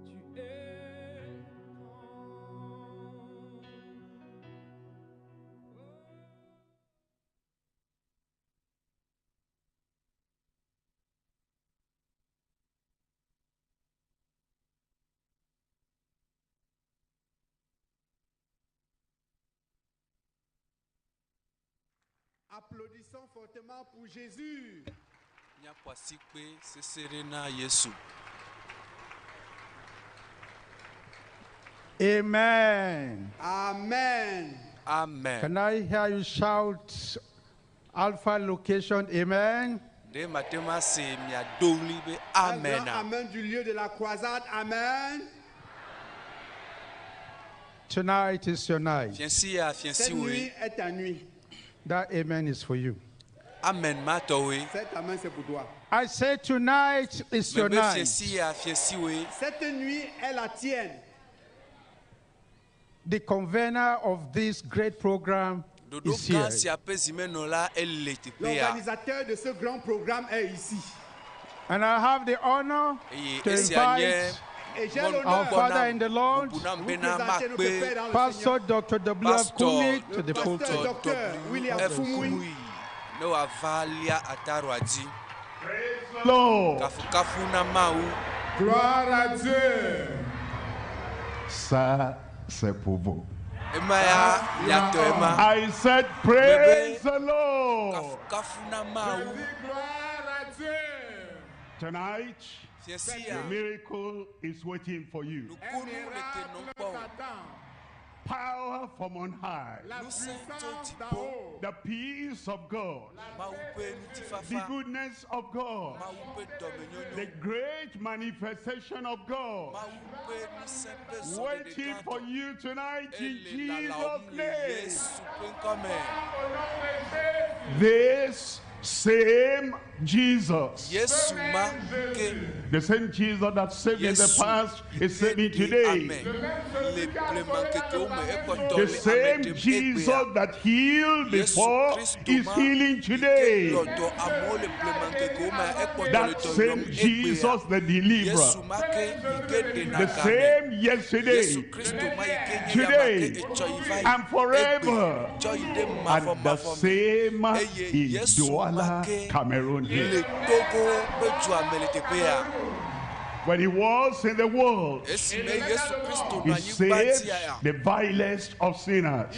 Speaker 21: tu es grand.
Speaker 7: Applaudissons fortement pour Jésus.
Speaker 1: Míaƒo asikpe sese ɖe na Yesu.
Speaker 6: Amen.
Speaker 7: Amen.
Speaker 1: Amen.
Speaker 6: Can I hear you shout Alpha location? Amen.
Speaker 1: Ɖe mate ŋu ase miado ɣli be
Speaker 7: Un grand
Speaker 1: amen a?
Speaker 7: Amen du lieu de la croisade. Amen.
Speaker 6: Tonight is your night.
Speaker 1: Fiẽsi ya
Speaker 7: Cette
Speaker 1: fiẽsiwoe.
Speaker 7: nuit est ta nuit.
Speaker 6: That amen is for you.
Speaker 1: Amen ma tɔwoe.
Speaker 7: Cet amen, c'est pour toi.
Speaker 6: I say tonight is your
Speaker 1: Mebe
Speaker 6: night.
Speaker 1: fiẽsi ya fiẽsiwoe.
Speaker 7: Cette nuit est la tienne.
Speaker 6: The convener of this great program
Speaker 1: Ɖoɖo
Speaker 6: is
Speaker 1: gã
Speaker 6: here.
Speaker 1: sia ƒe zimenɔla ele teƒe ya.
Speaker 7: L'organisateur de ce grand programme est ici.
Speaker 6: And I have the honor
Speaker 1: Eye
Speaker 6: to
Speaker 1: esia nye
Speaker 6: invite
Speaker 7: Et j'ai
Speaker 6: our
Speaker 7: l'honneur
Speaker 6: Father in the Lord,
Speaker 1: bubu nam
Speaker 7: de vous
Speaker 1: bena
Speaker 7: présenter notre Père
Speaker 1: makpe
Speaker 7: dans le
Speaker 6: Pastor
Speaker 7: Seigneur.
Speaker 6: Dr. W.F.
Speaker 1: Pastor
Speaker 6: Kumi to the
Speaker 1: Dr.
Speaker 6: pulpit.
Speaker 7: Docteur William
Speaker 1: F.
Speaker 7: Fumui.
Speaker 1: Kumuyi ne wòava lia ataroa dzi.
Speaker 8: Lord.
Speaker 1: Kafukafu na Mawu.
Speaker 4: Gloire à Dieu.
Speaker 8: Ça, c'est pour vous.
Speaker 1: Ema ya miatɔ ema.
Speaker 8: I said, Praise the Lord.
Speaker 1: Kafukafu na Mawu.
Speaker 4: Gloire à Dieu.
Speaker 8: Tonight,
Speaker 1: Fiẽsi ya
Speaker 8: the miracle is waiting for you.
Speaker 1: nukunu le te nɔ kpɔ o.
Speaker 8: Power from on high,
Speaker 4: La
Speaker 1: Ŋusẽ tso
Speaker 4: puissance d'en
Speaker 1: dziƒo.
Speaker 4: haut.
Speaker 8: the peace of God,
Speaker 1: Mawu ƒe
Speaker 8: the
Speaker 1: ŋutifafa.
Speaker 8: goodness of God,
Speaker 1: Mawu ƒe dɔmenyonyo.
Speaker 8: the great manifestation of God,
Speaker 1: Mawu ƒe ŋusẽ ƒe zɔɖeɖe
Speaker 8: waiting for
Speaker 1: gãtɔ.
Speaker 8: you tonight in
Speaker 1: Ele
Speaker 8: Jesus'
Speaker 1: lalawòm le
Speaker 8: name.
Speaker 1: Yesu ƒe ŋkɔme.
Speaker 8: This same Jesus,
Speaker 1: Yesu ma ke
Speaker 8: the same Jesus that saved in the
Speaker 1: Yesu
Speaker 8: past is saving
Speaker 1: ɖe
Speaker 8: today.
Speaker 1: ame le blemaŋkekewo me ekpɔtɔ
Speaker 8: The
Speaker 1: le ame
Speaker 8: same
Speaker 1: ɖem
Speaker 8: Jesus
Speaker 1: egbea.
Speaker 8: that healed
Speaker 1: Yesu
Speaker 8: before
Speaker 1: Kristo
Speaker 8: is
Speaker 1: ma
Speaker 8: healing
Speaker 1: yi ke
Speaker 8: today.
Speaker 1: lɔ dɔ amewo le blemaŋkekewo me ekpɔtɔ le
Speaker 8: That
Speaker 1: dɔ
Speaker 8: same
Speaker 1: yɔm egbea.
Speaker 8: Jesus, the deliverer,
Speaker 1: Yesu ma ke yi ke ɖena
Speaker 8: the
Speaker 1: game.
Speaker 8: same yesterday,
Speaker 1: Yesu Kristo ma yi ke nye ya ma
Speaker 8: today,
Speaker 1: ke etsɔ yi va yi
Speaker 8: and
Speaker 1: egbe
Speaker 8: forever.
Speaker 1: tsɔ yi ɖe
Speaker 8: And the
Speaker 1: mavɔmavɔ me.
Speaker 8: same
Speaker 1: Eye
Speaker 8: in
Speaker 1: Yesu ma
Speaker 8: Douala,
Speaker 1: ke
Speaker 8: Cameroon
Speaker 1: le
Speaker 8: here.
Speaker 1: Togo ƒe dua me le teƒe ya.
Speaker 8: When he was in the world,
Speaker 1: Esime Yesu Kristo
Speaker 8: he
Speaker 1: nɔ anyigba
Speaker 8: saved
Speaker 1: dzia ya,
Speaker 8: the vilest of sinners.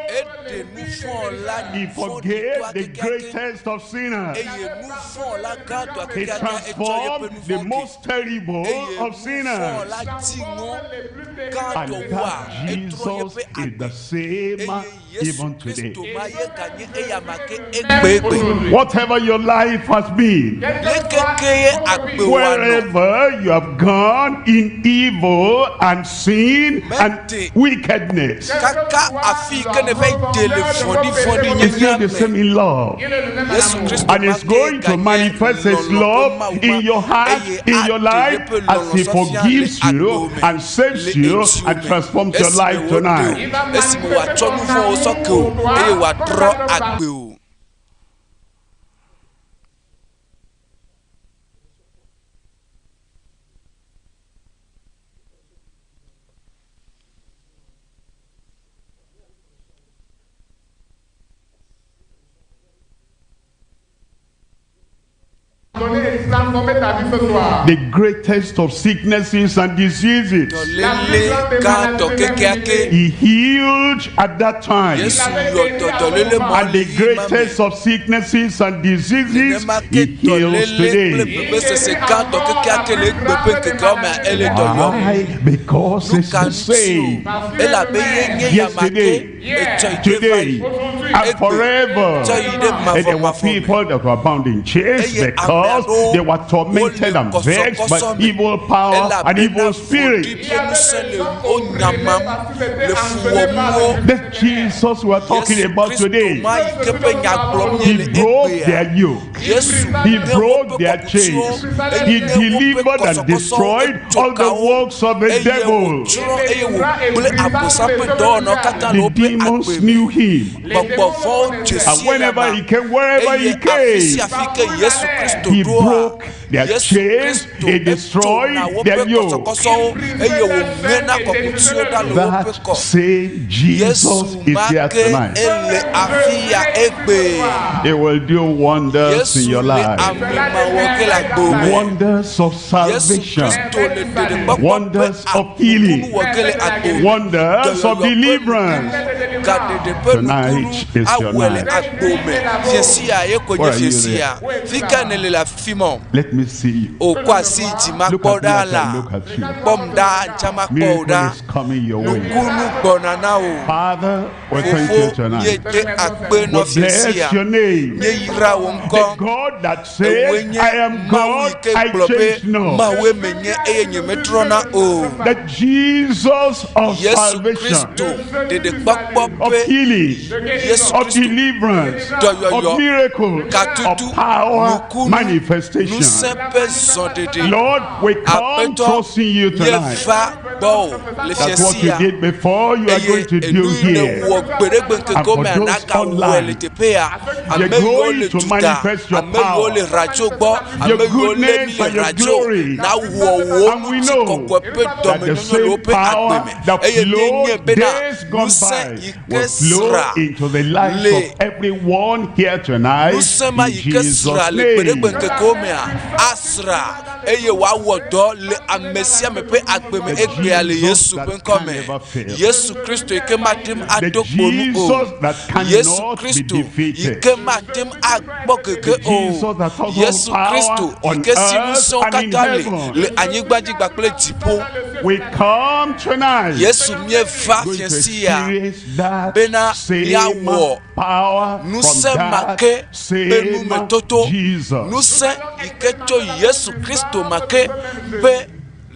Speaker 1: eɖe nu vɔ̃ la
Speaker 8: He
Speaker 1: vɔ̃ɖitɔa
Speaker 8: forgave the
Speaker 1: kekeake
Speaker 8: greatest of sinners.
Speaker 1: eye nu vɔ̃ la gãtɔa
Speaker 8: He
Speaker 1: kekeakea etsɔ yeƒe
Speaker 8: transformed
Speaker 1: nu
Speaker 8: the
Speaker 1: vɔ̃ ke.
Speaker 8: most terrible
Speaker 1: Eye
Speaker 8: of
Speaker 1: nu vɔ̃
Speaker 8: sinners.
Speaker 1: la dziŋɔ
Speaker 8: And
Speaker 1: gãtɔ wua
Speaker 8: that
Speaker 1: etrɔ
Speaker 8: Jesus
Speaker 1: yeƒe
Speaker 8: is
Speaker 1: agbe.
Speaker 8: the same
Speaker 1: Eye Yesu
Speaker 8: even today.
Speaker 1: Kristo ma ye ganye eya ma ke egbegbe.
Speaker 8: Whatever your life has been,
Speaker 1: Lekeke ye agbe wa nɔ.
Speaker 8: wherever you have gone in evil and sin and wickedness,
Speaker 1: Kaka afi yi ke ne va yi de le vɔ̃ɖivɔ̃ɖi
Speaker 8: it's still
Speaker 1: nyenye
Speaker 8: the same
Speaker 1: me.
Speaker 8: in love.
Speaker 1: Yesu Kristo
Speaker 8: And
Speaker 1: ma
Speaker 8: it's
Speaker 1: ke
Speaker 8: going to
Speaker 1: ganye
Speaker 8: manifest his
Speaker 1: lɔlɔ̃ ƒe
Speaker 8: love
Speaker 1: Mawu
Speaker 8: in
Speaker 1: ma
Speaker 8: your heart,
Speaker 1: eye
Speaker 8: in your
Speaker 1: aɖe
Speaker 8: life,
Speaker 1: yeƒe
Speaker 8: as he
Speaker 1: lɔlɔ̃ sɔfia le
Speaker 8: forgives you
Speaker 1: agbewo me
Speaker 8: and saves
Speaker 1: le
Speaker 8: you
Speaker 1: edziwo
Speaker 8: and
Speaker 1: me
Speaker 8: transforms your
Speaker 1: esime
Speaker 8: life
Speaker 1: wòɖe
Speaker 8: tonight.
Speaker 1: o esime wòatsɔ nu vɔ̃wo sɔ ke o eye wòatrɔ agbe o.
Speaker 4: transformer ta vie ce soir.
Speaker 5: The greatest of sicknesses and diseases.
Speaker 1: Dɔléle gãtɔ kekeake.
Speaker 5: He healed at that time.
Speaker 1: Yesu yɔ dɔ dɔléle ma
Speaker 5: And the greatest of sicknesses and diseases,
Speaker 1: Nenema
Speaker 5: he
Speaker 1: ke
Speaker 5: heals
Speaker 1: dɔléle kple
Speaker 5: today.
Speaker 1: vevesese gãtɔ kekeake le egbe ƒe ŋkekeawo mea ele dɔ yɔm.
Speaker 5: Why? Because it's
Speaker 1: Nuka
Speaker 5: the
Speaker 1: ŋuti
Speaker 5: same.
Speaker 1: o? Elabe ye nye yama ke
Speaker 5: Yesterday,
Speaker 1: etsɔ yi ɖe va
Speaker 5: today,
Speaker 1: yi.
Speaker 5: and forever.
Speaker 1: Tsɔ yi ɖe
Speaker 5: And there were
Speaker 1: mavɔmavɔ me.
Speaker 5: people that were bound in chains
Speaker 1: Eye ame
Speaker 5: because
Speaker 1: aɖewo
Speaker 5: they were tormented and vexed by
Speaker 1: kɔsɔkɔsɔ me.
Speaker 5: evil power and
Speaker 1: Elabena
Speaker 5: evil spirit.
Speaker 1: vɔ̃ɖi ƒe ŋusẽ le wo nyamam le fu wɔm wo.
Speaker 5: This Jesus we are talking
Speaker 1: Yesu
Speaker 5: about
Speaker 1: Kristo
Speaker 5: today,
Speaker 1: ma yi ke ƒe nya gblɔm
Speaker 5: he
Speaker 1: míele
Speaker 5: broke
Speaker 1: egbea.
Speaker 5: their yoke.
Speaker 1: Yesu
Speaker 5: He
Speaker 1: ŋe
Speaker 5: broke
Speaker 1: woƒe
Speaker 5: their
Speaker 1: kɔkutiwo,
Speaker 5: chains. He
Speaker 1: eŋe woƒe
Speaker 5: delivered and
Speaker 1: kɔsɔkɔsɔwo,
Speaker 5: destroyed
Speaker 1: etso
Speaker 5: all the
Speaker 1: kawo,
Speaker 5: works of the
Speaker 1: eye
Speaker 5: devil.
Speaker 1: wòtsrɔ̃ eye wògblẽ Abosam ƒe dɔwɔnawo katã le
Speaker 5: The
Speaker 1: woƒe
Speaker 5: demons
Speaker 1: agbe me.
Speaker 5: knew him.
Speaker 1: Gbɔgbɔ vɔ̃wo dze
Speaker 5: And
Speaker 1: si
Speaker 5: whenever
Speaker 1: eyama
Speaker 5: he came, wherever he
Speaker 1: eye afi
Speaker 5: came,
Speaker 1: sia afi ke Yesu Kristo
Speaker 5: he
Speaker 1: ɖoa,
Speaker 5: broke their
Speaker 1: Yesu
Speaker 5: chains,
Speaker 1: Kristo
Speaker 5: he
Speaker 1: etso
Speaker 5: destroyed
Speaker 1: na woƒe
Speaker 5: their yoke.
Speaker 1: kɔsɔkɔsɔwo eye wòŋe na kɔkutiwo ɖa le woƒe
Speaker 5: That
Speaker 1: kɔ.
Speaker 5: same Jesus
Speaker 1: Yesu
Speaker 5: is
Speaker 1: ma
Speaker 5: here
Speaker 1: ke
Speaker 5: tonight.
Speaker 1: ele afi ya egbe.
Speaker 5: He will do wonders in
Speaker 1: Yesu
Speaker 5: your
Speaker 1: le
Speaker 5: life.
Speaker 1: ame ma wɔ ge le agbe me.
Speaker 5: Wonders of
Speaker 1: Yesu
Speaker 5: salvation.
Speaker 1: Kristo le ɖeɖekpɔkpɔ ƒe
Speaker 5: Wonders of healing.
Speaker 1: nukunu wɔ ge le agbe me.
Speaker 5: Wonders of
Speaker 1: Dɔyɔyɔ ƒe
Speaker 5: deliverance.
Speaker 1: gaɖeɖe ƒe
Speaker 5: Tonight
Speaker 1: nukunu
Speaker 5: is your
Speaker 1: awɔe le
Speaker 5: night.
Speaker 1: agbo me. Fiasia ye ko nye
Speaker 5: Where are you
Speaker 1: fiasia. Fi ka nèle le afi ma o?
Speaker 5: Let me see you.
Speaker 1: O kɔ asi yi dzi
Speaker 5: Look
Speaker 1: makpɔ
Speaker 5: at me
Speaker 1: ɖa
Speaker 5: as I
Speaker 1: la.
Speaker 5: look at you.
Speaker 1: Kpɔm ɖa ŋtsa makpɔ o
Speaker 5: Miracle
Speaker 1: ɖa.
Speaker 5: is coming your way.
Speaker 1: Nukunu gbɔna na wò.
Speaker 5: Father, we thank you
Speaker 1: Fofo,
Speaker 5: tonight.
Speaker 1: míede akpe
Speaker 5: We
Speaker 1: nɔ
Speaker 5: bless
Speaker 1: fiasia.
Speaker 5: your name.
Speaker 1: Míeyra wò
Speaker 5: The
Speaker 1: ŋkɔ.
Speaker 5: God that
Speaker 1: Ewoe
Speaker 5: says,
Speaker 1: nye
Speaker 5: I am
Speaker 1: Mawu yi
Speaker 5: God,
Speaker 1: ke
Speaker 5: I
Speaker 1: gblɔ be
Speaker 5: change not.
Speaker 1: Mawue menye eye nyemetrɔna o.
Speaker 5: The Jesus of
Speaker 1: Yesu
Speaker 5: salvation,
Speaker 1: Kristo ɖeɖekpɔkpɔ
Speaker 5: of
Speaker 1: ƒe
Speaker 5: healing,
Speaker 1: Yesu
Speaker 5: of
Speaker 1: Kristo
Speaker 5: deliverance, of
Speaker 1: dɔyɔyɔ,
Speaker 5: miracles, of
Speaker 1: katutu,
Speaker 5: power,
Speaker 1: nukunu,
Speaker 5: manifestation.
Speaker 1: ŋusẽ ƒe zɔɖeɖe.
Speaker 5: Lord, we come
Speaker 1: Aƒetɔ,
Speaker 5: trusting you tonight.
Speaker 1: míeva gbɔwò le
Speaker 5: That what you
Speaker 1: fiasia
Speaker 5: did before, you are
Speaker 1: eye
Speaker 5: going to do
Speaker 1: enu yi ne
Speaker 5: here.
Speaker 1: wɔ gbeɖegbe
Speaker 5: And
Speaker 1: ŋkekewo
Speaker 5: for
Speaker 1: mea
Speaker 5: those
Speaker 1: nagawɔe le
Speaker 5: online,
Speaker 1: teƒe ya.
Speaker 5: you're
Speaker 1: Ame yiwo
Speaker 5: going
Speaker 1: le
Speaker 5: to
Speaker 1: duta,
Speaker 5: manifest your
Speaker 1: ame yiwo le
Speaker 5: power,
Speaker 1: radio gbɔ,
Speaker 5: your
Speaker 1: ame yiwo lé mi
Speaker 5: goodness
Speaker 1: le
Speaker 5: and your
Speaker 1: radio,
Speaker 5: glory.
Speaker 1: nawɔ wò
Speaker 5: And we know
Speaker 1: ŋutikɔkɔe ƒe
Speaker 5: that the
Speaker 1: dɔmenyonyo le
Speaker 5: same
Speaker 1: woƒe
Speaker 5: power
Speaker 1: agbe me.
Speaker 5: that
Speaker 1: Eye míenye
Speaker 5: flowed
Speaker 1: bena
Speaker 5: days gone
Speaker 1: ŋusẽ
Speaker 5: by
Speaker 1: yi
Speaker 5: will
Speaker 1: ke
Speaker 5: flow
Speaker 1: sra
Speaker 5: into the lives
Speaker 1: le
Speaker 5: of everyone here tonight
Speaker 1: ŋusẽ ma
Speaker 5: in
Speaker 1: yi ke
Speaker 5: Jesus'
Speaker 1: sra le gbeɖegbe
Speaker 5: name.
Speaker 1: ŋkekewo mea asra eye wòawɔ dɔ le ame sia ame ƒe agbe me
Speaker 5: The
Speaker 1: egbea le
Speaker 5: Jesus
Speaker 1: Yesu
Speaker 5: that
Speaker 1: ƒe ŋkɔ
Speaker 5: can
Speaker 1: me.
Speaker 5: never fail.
Speaker 1: Yesu Kristo yi ke mate ŋu
Speaker 5: The
Speaker 1: ado kpo nu o.
Speaker 5: Jesus that
Speaker 1: Yesu
Speaker 5: cannot be
Speaker 1: Kristo yi
Speaker 5: defeated.
Speaker 1: ke mate ŋu akpɔ
Speaker 5: The
Speaker 1: gege o.
Speaker 5: Jesus that has all
Speaker 1: Yesu Kristo
Speaker 5: power
Speaker 1: yi
Speaker 5: on
Speaker 1: ke si
Speaker 5: earth
Speaker 1: ŋusẽwo
Speaker 5: and in
Speaker 1: katã le
Speaker 5: heaven.
Speaker 1: le anyigba dzi kpakple dziƒo.
Speaker 5: We come tonight
Speaker 1: Yesu míeva
Speaker 5: going to
Speaker 1: fiasia
Speaker 5: experience that
Speaker 1: bena
Speaker 5: same
Speaker 1: míawɔ
Speaker 5: power from
Speaker 1: ŋusẽ ma
Speaker 5: that
Speaker 1: ke ƒe
Speaker 5: same
Speaker 1: numetoto
Speaker 5: Jesus.
Speaker 1: ŋusẽ yi ke tso Yesu Kristo ma ke ƒe Yesu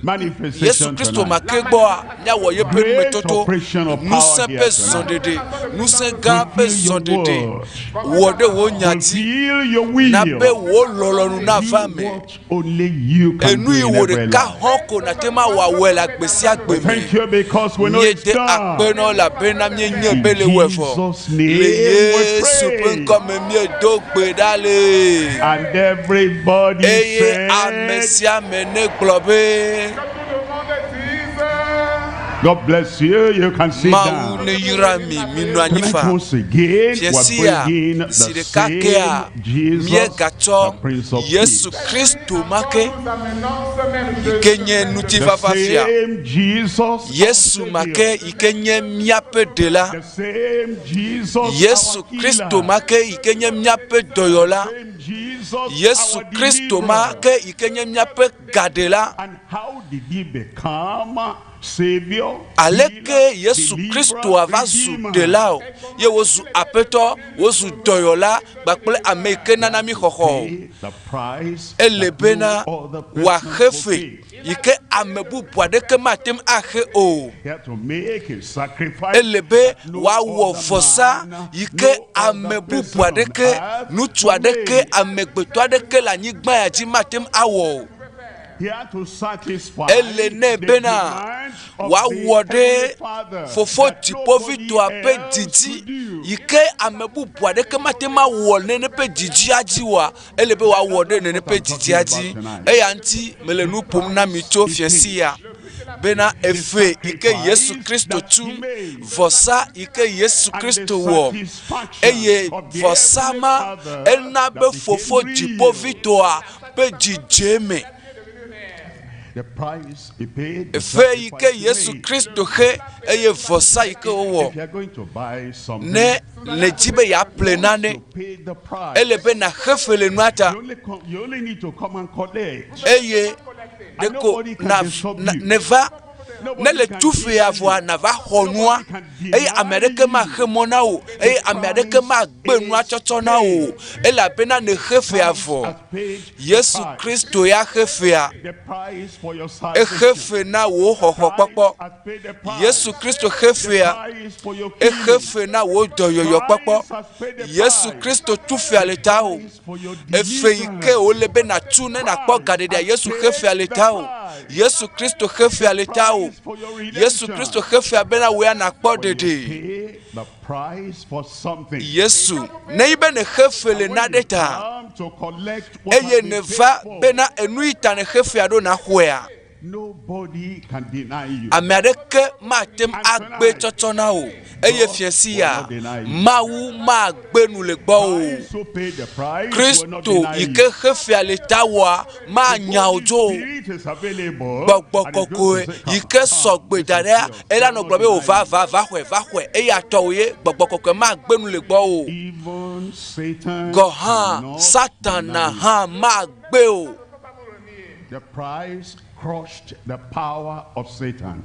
Speaker 5: Manifestation
Speaker 1: Kristo ma
Speaker 5: tonight.
Speaker 1: ke gbɔa míawɔ yeƒe
Speaker 5: Great
Speaker 1: numetoto
Speaker 5: operation of power
Speaker 1: ŋusẽ
Speaker 5: here
Speaker 1: ƒe
Speaker 5: tonight.
Speaker 1: zɔɖeɖe ŋusẽ gã ƒe
Speaker 5: Fulfill your
Speaker 1: zɔɖeɖe
Speaker 5: word.
Speaker 1: wɔ ɖe wò nya dzi
Speaker 5: Fulfill your
Speaker 1: na be
Speaker 5: will.
Speaker 1: wò lɔlɔ̃nu nava
Speaker 5: Do
Speaker 1: me
Speaker 5: what only you can
Speaker 1: enu
Speaker 5: do
Speaker 1: yi
Speaker 5: in
Speaker 1: wò
Speaker 5: every
Speaker 1: ɖeka
Speaker 5: life.
Speaker 1: hɔn ko nàte ma wɔ awɔe le agbe sia agbe
Speaker 5: We
Speaker 1: me
Speaker 5: thank you because we know it's
Speaker 1: míede akpe
Speaker 5: done.
Speaker 1: nɔ elabena míenye
Speaker 5: In
Speaker 1: be le wɔe vɔ
Speaker 5: Jesus'
Speaker 1: le
Speaker 5: name we
Speaker 1: Yesu ƒe
Speaker 5: pray.
Speaker 1: ŋkɔ me míedo gbe ɖa le.
Speaker 5: And everybody
Speaker 1: eye ame
Speaker 5: said,
Speaker 1: sia ame ne gblɔ be
Speaker 5: God bless you. You can sit
Speaker 1: Mawu
Speaker 5: down.
Speaker 1: ne yra mi minɔ anyi
Speaker 5: Tonight
Speaker 1: fa
Speaker 5: once again, we're
Speaker 1: fiasia
Speaker 5: bringing the
Speaker 1: si ɖeka kea
Speaker 5: same Jesus,
Speaker 1: míegatsɔ
Speaker 5: the Prince of
Speaker 1: Yesu
Speaker 5: Peace.
Speaker 1: Kristo ma ke yi ke nye
Speaker 5: The
Speaker 1: ŋutifafa fia
Speaker 5: same Jesus,
Speaker 1: Yesu ma ke yi ke nye míaƒe ɖela
Speaker 5: the same Jesus,
Speaker 1: Yesu
Speaker 5: our
Speaker 1: Kristo
Speaker 5: healer,
Speaker 1: ma ke yi ke nye míaƒe dɔyɔla
Speaker 5: same Jesus,
Speaker 1: Yesu
Speaker 5: our
Speaker 1: Kristo ma
Speaker 5: deliverer.
Speaker 1: ke yi ke nye míaƒe gaɖela
Speaker 5: And how did he become Savior,
Speaker 1: aleke
Speaker 5: healer,
Speaker 1: Yesu
Speaker 5: deliverer,
Speaker 1: Kristo ava zu
Speaker 5: redeemer?
Speaker 1: ɖela o ye wozu aƒetɔ wozu dɔyɔla kpakple ame yi ke nana mí xɔxɔ o
Speaker 5: Pay the price
Speaker 1: ele
Speaker 5: that
Speaker 1: bena
Speaker 5: no other person
Speaker 1: wòaxe
Speaker 5: could
Speaker 1: fe
Speaker 5: pay.
Speaker 1: yi ke ame bubu aɖeke mate ŋu axe o
Speaker 5: He had to make a sacrifice
Speaker 1: ele be
Speaker 5: that no
Speaker 1: wòawɔ
Speaker 5: other
Speaker 1: vɔsa
Speaker 5: man,
Speaker 1: yi ke
Speaker 5: no other
Speaker 1: ame bubu
Speaker 5: person on
Speaker 1: aɖeke
Speaker 5: earth
Speaker 1: ŋutsu
Speaker 5: could
Speaker 1: aɖeke
Speaker 5: make.
Speaker 1: amegbetɔ aɖeke le anyigba ya dzi mate ŋu awɔ o
Speaker 5: He had to satisfy
Speaker 1: ele nɛ
Speaker 5: the
Speaker 1: bena
Speaker 5: demand of
Speaker 1: wòawɔ
Speaker 5: the
Speaker 1: ɖe
Speaker 5: Heavenly Father
Speaker 1: fofo
Speaker 5: that nobody
Speaker 1: dziƒovitɔa ƒe
Speaker 5: else
Speaker 1: didi
Speaker 5: could do.
Speaker 1: yi ke ame bubu aɖeke mate ŋu awɔ nene ƒe didia dzi oa ele be wòawɔ ɖe nene ƒe didia dzi eya ŋuti mele nu ƒom na mi tso fiasi ya bena efe yi ke Yesu Kristo tu vɔsa yi ke Yesu
Speaker 5: And the
Speaker 1: Kristo wɔ
Speaker 5: satisfaction
Speaker 1: eye
Speaker 5: of the
Speaker 1: vɔsa
Speaker 5: Heavenly
Speaker 1: ma
Speaker 5: Father
Speaker 1: ena be
Speaker 5: that became
Speaker 1: fofo
Speaker 5: real.
Speaker 1: dziƒovitɔa ƒe dzidze me. Efe yi ke Yesu Kristo xe eye vɔsa yi ke wowɔ. Ne nèdi be yeaƒle nane, ele be nàxe fe le nua ta eye ɖeko na na nèva ne le tu fea vɔa nàva xɔ nua eye ame aɖeke maxe mɔ na wò eye ame aɖeke magbe nua tsɔtsɔ na wò o elabena nèxe fea vɔ. Yesu Kristo ya xe fea. Exe fe na wò xɔxɔkpɔkpɔ. Yesu Kristo xe fea. Exe fe na wò dɔyɔyɔkpɔkpɔ. Yesu Kristo tu fea le tawò. Efe yi ke wòle be nàtu ne nàkpɔ gaɖeɖea, Yesu xe fea le tawò. Yesu Kristo xe fea le tawò. Yesu Kristo xe fea bena wò ya nàkpɔ ɖeɖe. Yesu, nenye be nèxe fe le nane ta, eye nèva bena enu yi ta nèxe fea ɖo nàxɔea, ame aɖeke mate ŋu agbe tsɔtsɔ na wò eye fiẽ sia Mawu magbe nu le gbɔwò o. Kristo yi ke xe fea le tawòa manya wò dzo o. Gbɔgbɔ kɔkɔe yi ke sɔ gbe da ɖea, ela nɔ gblɔ be wò va va va xɔe va xɔe eya tɔwò ye. Gbɔgbɔ kɔkɔe magbe nu le gbɔwò o. Gɔ hã Satana hã magbe o.
Speaker 5: The price crushed the power of Satan.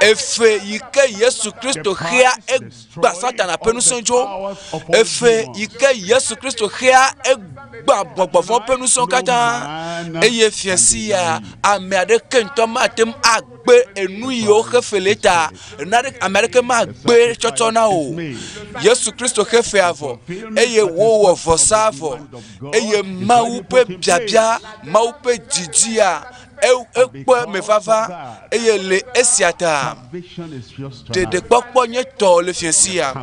Speaker 1: Efe yi ke Yesu Kristo xea egba Satana ƒe ŋusẽ dzo. Efe yi ke Yesu Kristo xea egba gbɔgbɔvɔ̃ ƒe ŋusẽwo katã. Eye fia sia ame aɖeke ŋutɔ mate ŋu agbe enu yi woxe fe le ta. Naɖe ame aɖeke magbe tsɔtsɔ na o. Yesu Kristo xe fea vɔ eye wowɔ vɔsa vɔ. Eye Mawu ƒe biabia, Mawu ƒe didia, ekpɔ emevava eye le esia ta ɖeɖekpɔkpɔ nye tɔ le fiẽ sia.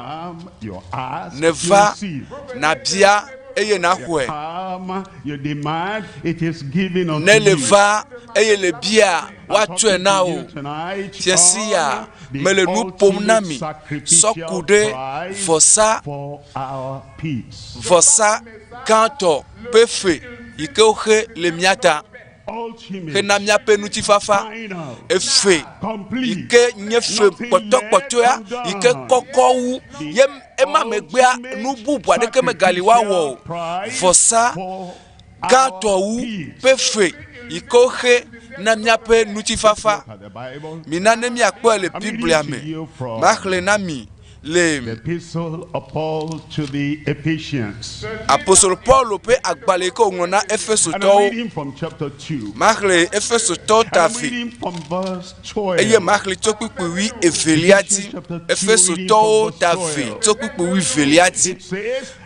Speaker 1: Nèva nàbia eye nàxɔe. Ne le va eye le bia, woatsɔe na wò. Fiẽ sia mele nu ƒom na mi sɔ ku ɖe vɔsa vɔsa gãtɔ ƒe fe yi ke woxe le mía ta hena míaƒe ŋutifafa. Efe yi ke nye fe kpɔtɔkpɔtɔea yi ke kɔkɔ wu ye ema megbea nu bubu aɖeke megali woawɔ o. Vɔsa gãtɔ wu ƒe fe yi ke woxe na míaƒe ŋutifafa. Mina ne míakpɔe le Biblia me. Maxlẽ na mi le Apostolo Paulo ƒe agbalẽ yi ke wòŋlɔ na Efesotɔwo. Maxlẽ Efesotɔwo ta ve eye maxlẽ tso kpukpui wui evelia dzi. Efesotɔwo ta ve tso kpukpui wui evelia dzi.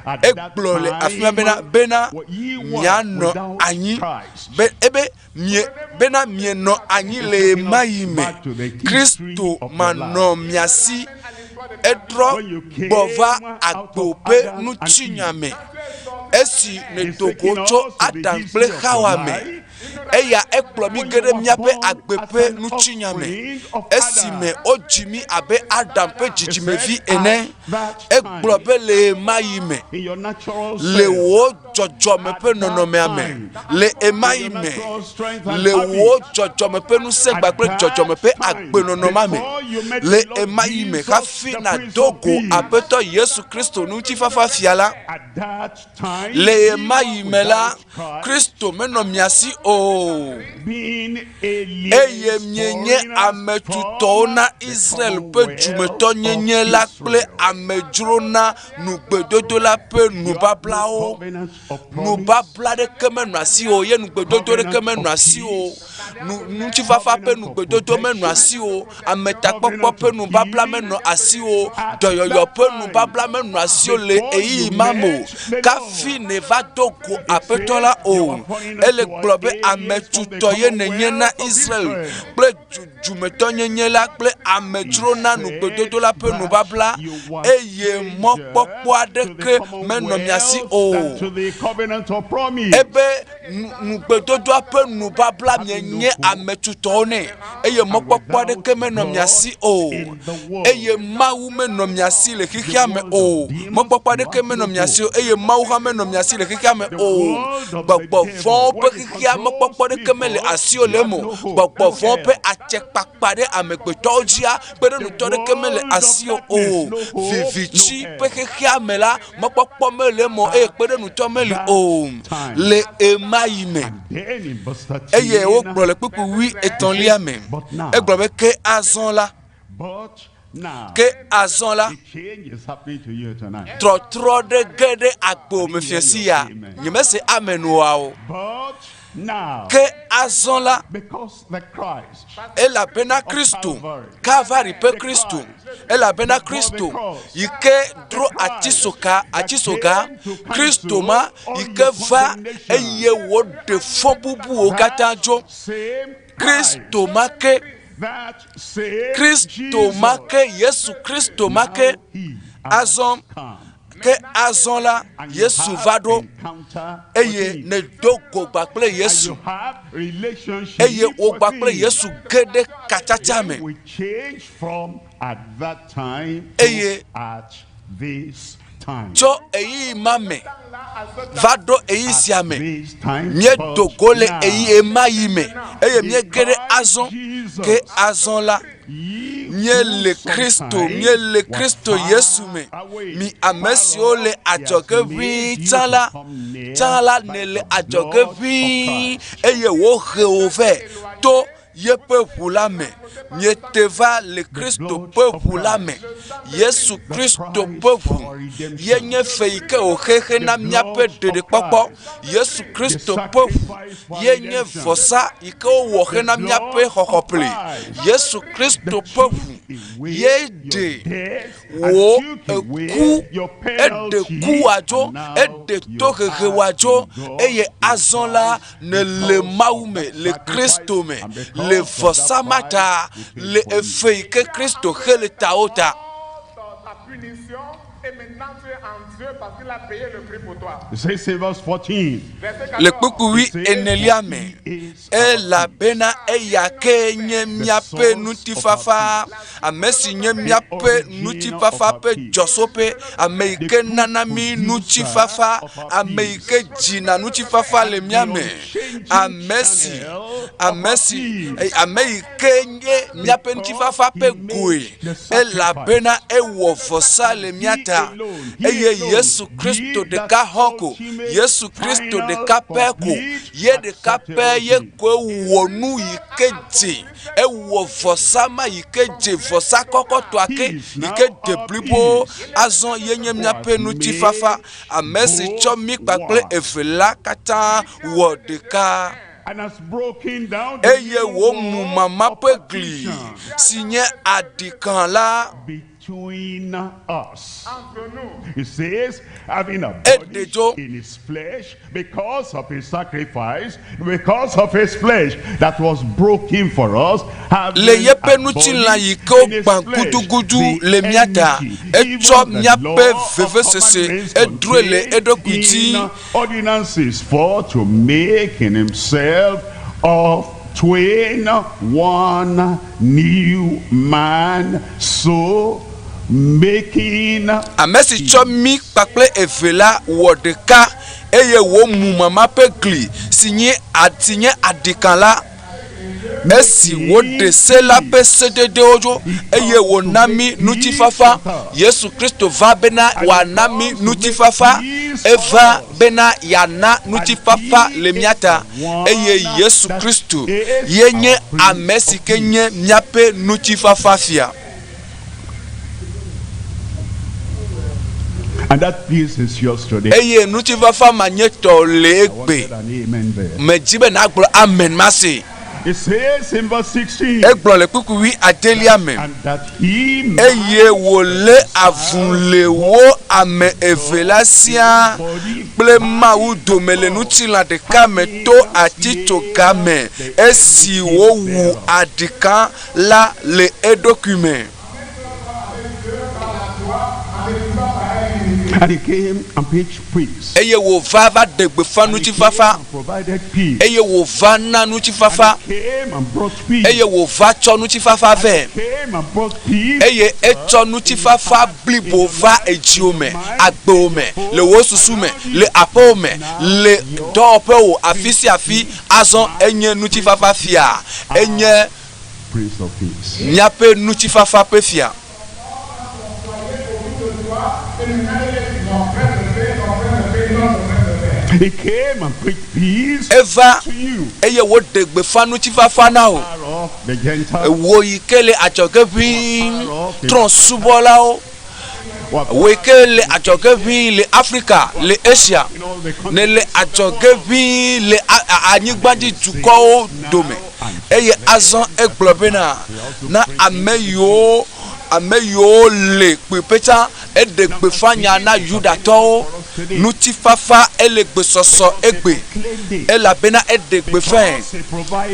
Speaker 1: Egblɔ le afi ma bena bena mianɔ anyi be ebe mie bena mienɔ anyi le ɣemaɣi me, Kristo manɔ mia si. Etrɔ gbɔ va agbo ƒe ŋutinya me esi nèdo go tso Adam kple Xawa me. Eya ekplɔ mí ge ɖe míaƒe agbe ƒe ŋutinya me esime wodzi mí abe Adam ƒe dzidzimevi ene. Egblɔ be le ɣemaɣi me, le wò dzɔdzɔme ƒe nɔnɔmea me, le ɣemaɣi me, le wò dzɔdzɔme ƒe ŋusẽ kpakple dzɔdzɔme ƒe agbenɔnɔ ma me, le ɣemaɣi me hafi nàdo go Aƒetɔ Yesu Kristo ŋutifafa fia la. Le ɣemaɣi me la, Kristo menɔ mia si o, eye mienye ame tutɔwo na Israel ƒe dumetɔnyenye la kple amedzro na nugbedodo la ƒe nubablawo. Nubabla ɖeke menɔ asiwò o ye nugbedodo ɖeke menɔ asiwò o. Nu, ŋutifafa ƒe nugbedodo menɔ asiwò o. Ametakpɔkpɔ ƒe nubabla menɔ asiwò o. Dɔyɔyɔ ƒe nubabla menɔ asiwò le ɣeyiɣi ma me o. Kafi nèva do go Aƒetɔ la o. Ele gblɔ be ame tutɔ ye nènye na Israel kple du dumetɔnyenye la kple amedzro na nugbedodo la ƒe nubabla, eye mɔkpɔkpɔ aɖeke menɔ mia si o. Ebe nugbedodoa ƒe nubabla mienye Mienye ame tutɔwo nɛ eye mɔkpɔkpɔ aɖeke menɔ mia si o. Eye Mawu menɔ mia si le xexea me o. Mɔkpɔkpɔ aɖeke menɔ mia si o eye Mawu hã menɔ mia si le xexea me o. Gbɔgbɔ vɔ̃wo ƒe xexea mɔkpɔkpɔ aɖeke mele asiwò le eme o. Gbɔgbɔ vɔ̃wo ƒe atsɛkpakpa ɖe amegbetɔwo dzia kpeɖeŋutɔ aɖeke mele asiwò o. Viviti ƒe xexea me la, mɔkpɔkpɔ mele eme o eye kpeɖeŋutɔ meli o le ɣemaɣi me. Eye wogblɔ le kpukpui wui etɔ̃lia me, egblɔ be ke azɔ la, ke azɔ la, trɔtrɔ ɖe ge ɖe agbo me fiasi ya. Nyemese amen oa o. Ke azɔ la, elabena Kristo, Kalvari ƒe Kristo, elabena Kristo yi ke dro atisoka, atisoga, Kristo ma yi ke va eye wòɖe fɔ bubuwo katã dzo. Kristo ma ke, Kristo ma ke, Yesu Kristo ma ke, azɔ Ke azɔ la, Yesu va ɖo, eye nèdo go gba kple Yesu, eye wò gba kple Yesu ge ɖe katsatsa me. Eye tso ɣeyiɣi ma me va ɖo ɣeyiɣi sia me, míedo go le ɣeyiɣi ma ɣi me, eye míege ɖe azɔ. Ke azɔ la, Míele Kristo, míele Kristo Yesu me. Mi ame siwo le adzɔge ʋĩi tsã la, tsã la nèle adzɔge ʋĩi eye wohe wò vɛ to yeƒe ʋu la me. Miete va le Kristo ƒe ʋu la me. Yesu Kristo ƒe ʋu ye nye fe yi ke wòxe hena míaƒe ɖeɖekpɔkpɔ. Yesu Kristo ƒe ʋu ye nye vɔsa yi ke wowɔ hena míaƒe xɔxɔƒle. Yesu Kristo ƒe ʋu ye ɖe wò eku, eɖe ku wòadzo, eɖe tohehe wòadzo, eye azɔ la nèle Mawu me le Kristo me le vɔsa ma ta, le efe yi ke Kristo xe le tawò ta.
Speaker 4: Et maintenant tu es en Dieu parce qu'il a payé le prix pour toi.
Speaker 1: Le kpukpui enelia me, elabena eya kee nye míaƒe ŋutifafa, ame si nye míaƒe ŋutifafa ƒe dzɔtsoƒe, ame yi ke nana mí ŋutifafa, ame yi ke dzina ŋutifafa le mía me, ame si, ame si, ame yi ke nye míaƒe ŋutifafa ƒe goe. elabena ewɔ vɔsa le mía ta, eye Yesu Kristo ɖeka hɔ ko, Yesu Kristo ɖeka pɛ ko, ye ɖeka pɛ ye koe wɔ nu yi ke dze, ewɔ vɔsa ma yi ke dze, vɔsa kɔkɔtɔa ke yi ke de blibo. Azɔ ye nye míaƒe ŋutifafa, ame si tsɔ mí kpakple eve la katã wɔ ɖeka. Eye wòmu mama ƒe gli si nye aɖikã la.
Speaker 5: Between us. He says, having
Speaker 1: Eɖe dzo.
Speaker 5: abolished in his flesh because of his sacrifice, because of his flesh that was broken for us, having
Speaker 1: Le yeƒe ŋutilã yi
Speaker 5: abolished
Speaker 1: ke
Speaker 5: in his
Speaker 1: wogbã
Speaker 5: flesh
Speaker 1: gudugudu
Speaker 5: the
Speaker 1: le mía ta,
Speaker 5: enmity,
Speaker 1: etsɔ
Speaker 5: even the
Speaker 1: míaƒe
Speaker 5: law of
Speaker 1: vevesese
Speaker 5: commandments
Speaker 1: edroe le
Speaker 5: contained
Speaker 1: eɖokui dzi.
Speaker 5: in ordinances for to make in himself of twain one new man, so making
Speaker 1: Ame si tsɔ mí kpakple eve la wɔ ɖeka eye wòmu mama ƒe gli si nye si nye aɖikã la. Esi wòɖe se la ƒe sededewo dzo eye wòna mí ŋutifafa. Yesu Kristo va bena wòana mí ŋutifafa. Eva bena yeana ŋutifafa le mía ta. Eye Yesu Kristo ye nye ame si ke nye míaƒe ŋutifafa fia.
Speaker 5: And that peace is yours today.
Speaker 1: Eye ŋutifafa ma nye tɔwò le egbe.
Speaker 5: An amen there.
Speaker 1: Medi be nàgblɔ amen ma se.
Speaker 5: It says in verse 16,
Speaker 1: Egblɔ le kpukpui wui adelia me,
Speaker 5: and that he might
Speaker 1: eye wòlé avu le wo ame eve la siaa kple Mawu dome le ŋutilã ɖeka me to atitsoga me esi wòwu aɖika la le eɖokui me.
Speaker 5: And he came and preached peace.
Speaker 1: Eye wòva va ɖe gbeƒã ŋutifafa.
Speaker 5: Provided peace.
Speaker 1: Eye wòva na ŋutifafa.
Speaker 5: Came and brought peace.
Speaker 1: Eye wòva tsɔ ŋutifafa vɛ.
Speaker 5: Came and brought peace.
Speaker 1: Eye etsɔ ŋutifafa blibo va edziwò me, agbewò me, le wò susu me, le aƒewò me, le dɔwɔƒewò, afi sia afi. Azɔ enye ŋutifafa fia. Enye
Speaker 5: Prince of Peace.
Speaker 1: míaƒe ŋutifafa ƒe fia.
Speaker 5: He came and preached peace
Speaker 1: Eva
Speaker 5: to you.
Speaker 1: eye wòɖe gbeƒã ŋutifafa na wò.
Speaker 5: The Gentiles
Speaker 1: Wò yi ke le adzɔge ʋĩi, trɔ̃subɔlawo, wò yi ke le adzɔge ʋĩi le Afrika, le Asia, nèle adzɔge ʋĩi le a- a- anyigbadzi dukɔwo dome. Eye azɔ egblɔ bena, na ame yiwo ame yiwo le kpuiƒe tsã, eɖe gbeƒã nya na Yudatɔwo. Ŋutifafa ele gbesɔsɔ egbe, elabena eɖe gbeƒãe,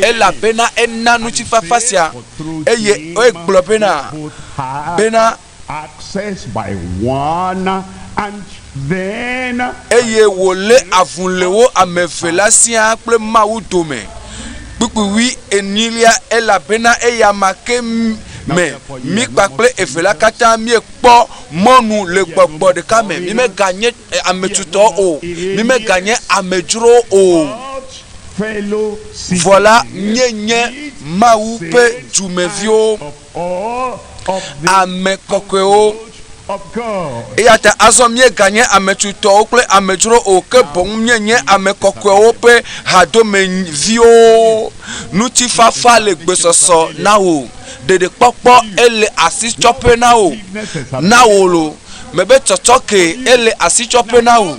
Speaker 1: elabena ena ŋutifafa sia. Eye egblɔ bena, bena
Speaker 5: access by one and then
Speaker 1: eye wòlé avu le wo ame eve la siaa kple Mawu dome. Kpukpui wui enyilia elabena eya ma ke me mí kpakple eve la katã míekpɔ mɔnu le gbɔgbɔ ɖeka me. Mímeganye ame tutɔwo o, mímeganye amedzrowo o.
Speaker 5: fellow
Speaker 1: Vɔ la, míenye Mawu ƒe dumeviwo, ame kɔkɔewo.
Speaker 5: of God.
Speaker 1: Eya ta azɔ míeganye ame tutɔwo kple amedzro o, ke boŋ míenye ame kɔkɔewo ƒe hadomeviwo. Ŋutifafa le gbesɔsɔ na wò. Ɖeɖekpɔkpɔ ele asitsɔƒe na wò, na wò lo. Mebe tsɔtsɔke ele asitsɔƒe na wò.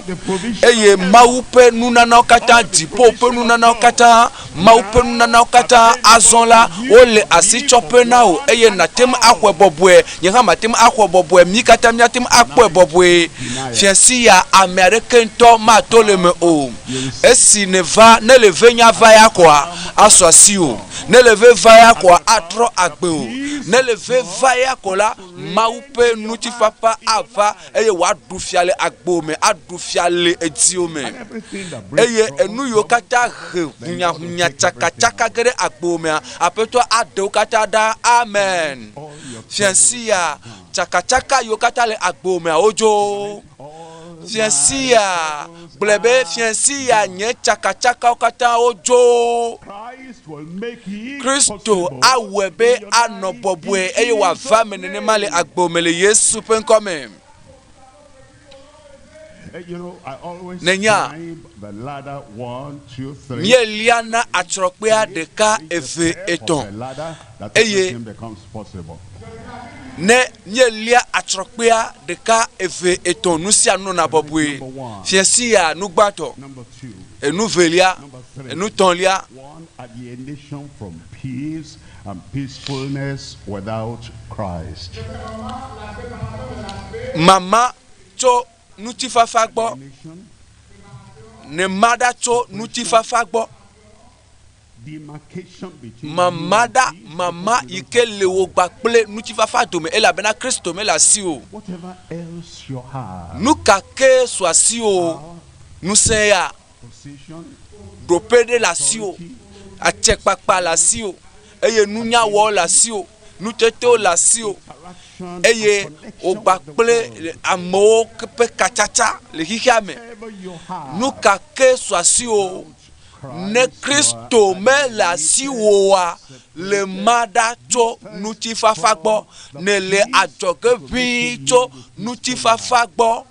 Speaker 1: Eye Mawu ƒe nunanawo katã, dziƒo ƒe nunanawo katã, Mawu ƒe nunanawo katã azɔ la, wole asitsɔƒe na wò eye nàte ŋu axɔe bɔbɔe. Nye hã mate ŋu axɔe bɔbɔe. Mí katã míate ŋu akpɔe bɔbɔe. Fiasi ya, ame aɖeke ŋutɔ mato le eme o. Esi nèva, ne le ve nya va ya koa, asu asiwò. Ne le ve va ya koa, atrɔ agbe wò. Ne le ve va ya ko la, Mawu ƒe ŋutifafa ava eye wòaɖu fia le agbewò me, aɖu fia le edziwò me. Eye enu yiwo katã he hunyahunya tsakatsaka ge ɖe agbewò mea, Aƒetɔ aɖe wo katã ɖa. Amen. Fiasi ya, tsakatsaka yiwo katã le agbewò mea, wodzo. Fiasi ya, gblɔe be fiasi ya nye tsakatsakawo katã wodzo.
Speaker 5: Christ will make it
Speaker 1: Kristo awɔe be anɔ bɔbɔe eye wòava eme nenema le agbewò me le Yesu ƒe ŋkɔ me.
Speaker 5: You know, I always
Speaker 1: Nènya,
Speaker 5: climb the ladder one, two, three.
Speaker 1: míeliana atsrɔkpea ɖeka, eve, etɔ̃.
Speaker 5: The ladder that
Speaker 1: Eye
Speaker 5: everything becomes possible.
Speaker 1: ne míelia atsrɔkpea ɖeka, eve, etɔ̃, nu sia nu nɔna bɔbɔe. Fiasi ya nu gbãtɔ,
Speaker 5: Number two,
Speaker 1: enu velia, enu tɔ̃lia,
Speaker 5: one alienation from peace and peacefulness without Christ.
Speaker 1: mama tso ŋutifafa gbɔ, ne ma ɖa tso ŋutifafa gbɔ.
Speaker 5: Demarcation between
Speaker 1: Mama ɖa, mama yi ke le wò gba kple ŋutifafa dome elabena Kristo mele asiwò o.
Speaker 5: whatever else you have,
Speaker 1: Nu ka ke su asiwò, ŋusẽ ya,
Speaker 5: position,
Speaker 1: ɖoƒe ɖe le asiwò, atsekpakpa le asiwò, eye nunyawɔwo le asiwò, nutetewo le asiwò, eye wògba kple amewo ƒe katsatsa le xexea me. Nu ka ke su asiwò, ne Kristo mele asiwò oa, le ma ɖa tso ŋutifafa gbɔ. Nèle adzɔge ʋĩi tso ŋutifafa gbɔ.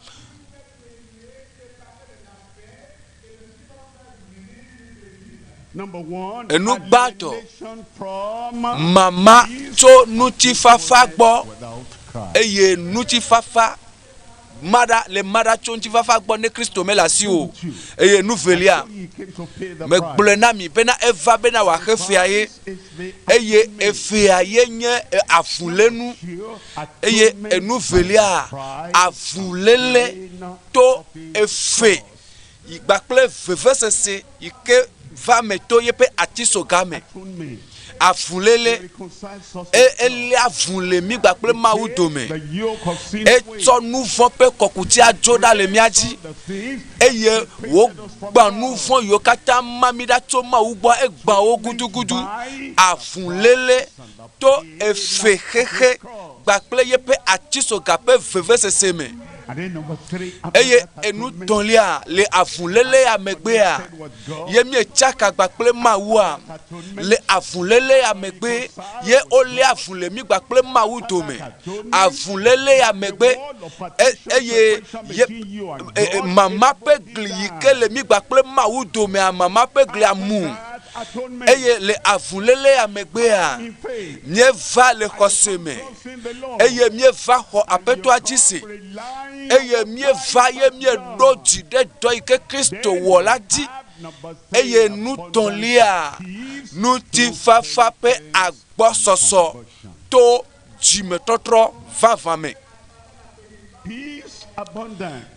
Speaker 5: Number one,
Speaker 1: Enu gbãtɔ,
Speaker 5: alienation from
Speaker 1: mama tso ŋutifafa gbɔ
Speaker 5: without Christ.
Speaker 1: eye ŋutifafa ma ɖa le ma ɖa tso ŋutifafa gbɔ ne Kristo mele asiwò o. Eye nu velia,
Speaker 5: He came to pay the price.
Speaker 1: megblɔe na mi bena eva bena wòaxe fea ye eye efea ye nye e, avulénu eye enu velia avuléle to efe yi kpakple vevesese yi ke va me to yeƒe atisoga me. Avuléle e elé avu le mí kpakple Mawu dome. Etsɔ nu vɔ̃ ƒe kɔkutia dzo ɖa le mía dzi eye wògbã nu vɔ̃ yiwo katã ma mí ɖa tso Mawu gbɔ, egbã wo gudugudu. Avuléle to efe xexe kpakple yeƒe atisoga ƒe vevesese me. Eye enu tɔ̃lia, le avuléle ya megbea, ye míetsaka kpakple Mawua. Le avuléle ya megbe, ye wolé avu le mí kpakple Mawu dome. Avuléle ya megbe, eye ye mama ƒe gli yi ke le mí kpakple Mawu domea, mama ƒe glia mu. Eye le avuléle ya megbea, míeva le xɔse me, eye míeva xɔ Aƒetɔa dzi se, eye míeva ye míeɖo dzi ɖe dɔ yi ke Kristo wɔ la dzi. Eye nutɔ̃lia, ŋutifafa ƒe agbɔsɔsɔ to dzimetɔtrɔ vavã me.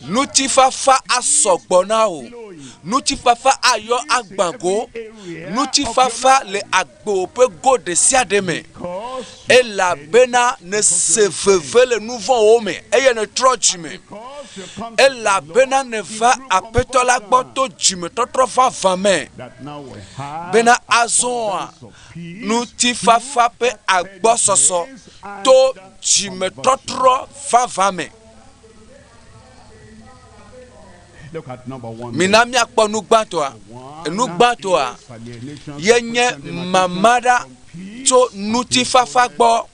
Speaker 1: Ŋutifafa asɔ gbɔ na wò. Ŋutifafa ayɔ agbã go. Ŋutifafa le agbewò ƒe go ɖesiaɖe me. Elabena nèse veve le nu vɔ̃wo me eye nètrɔ dzime. Elabena nèva Aƒetɔ la gbɔ to dzimetɔtrɔ vavã me bena azɔa ŋutifafa ƒe agbɔsɔsɔ to dzimetɔtrɔ vavã me. Mina míakpɔ nu gbãtɔa. Nu gbãtɔa ye nye mama ɖa tso ŋutifafa gbɔ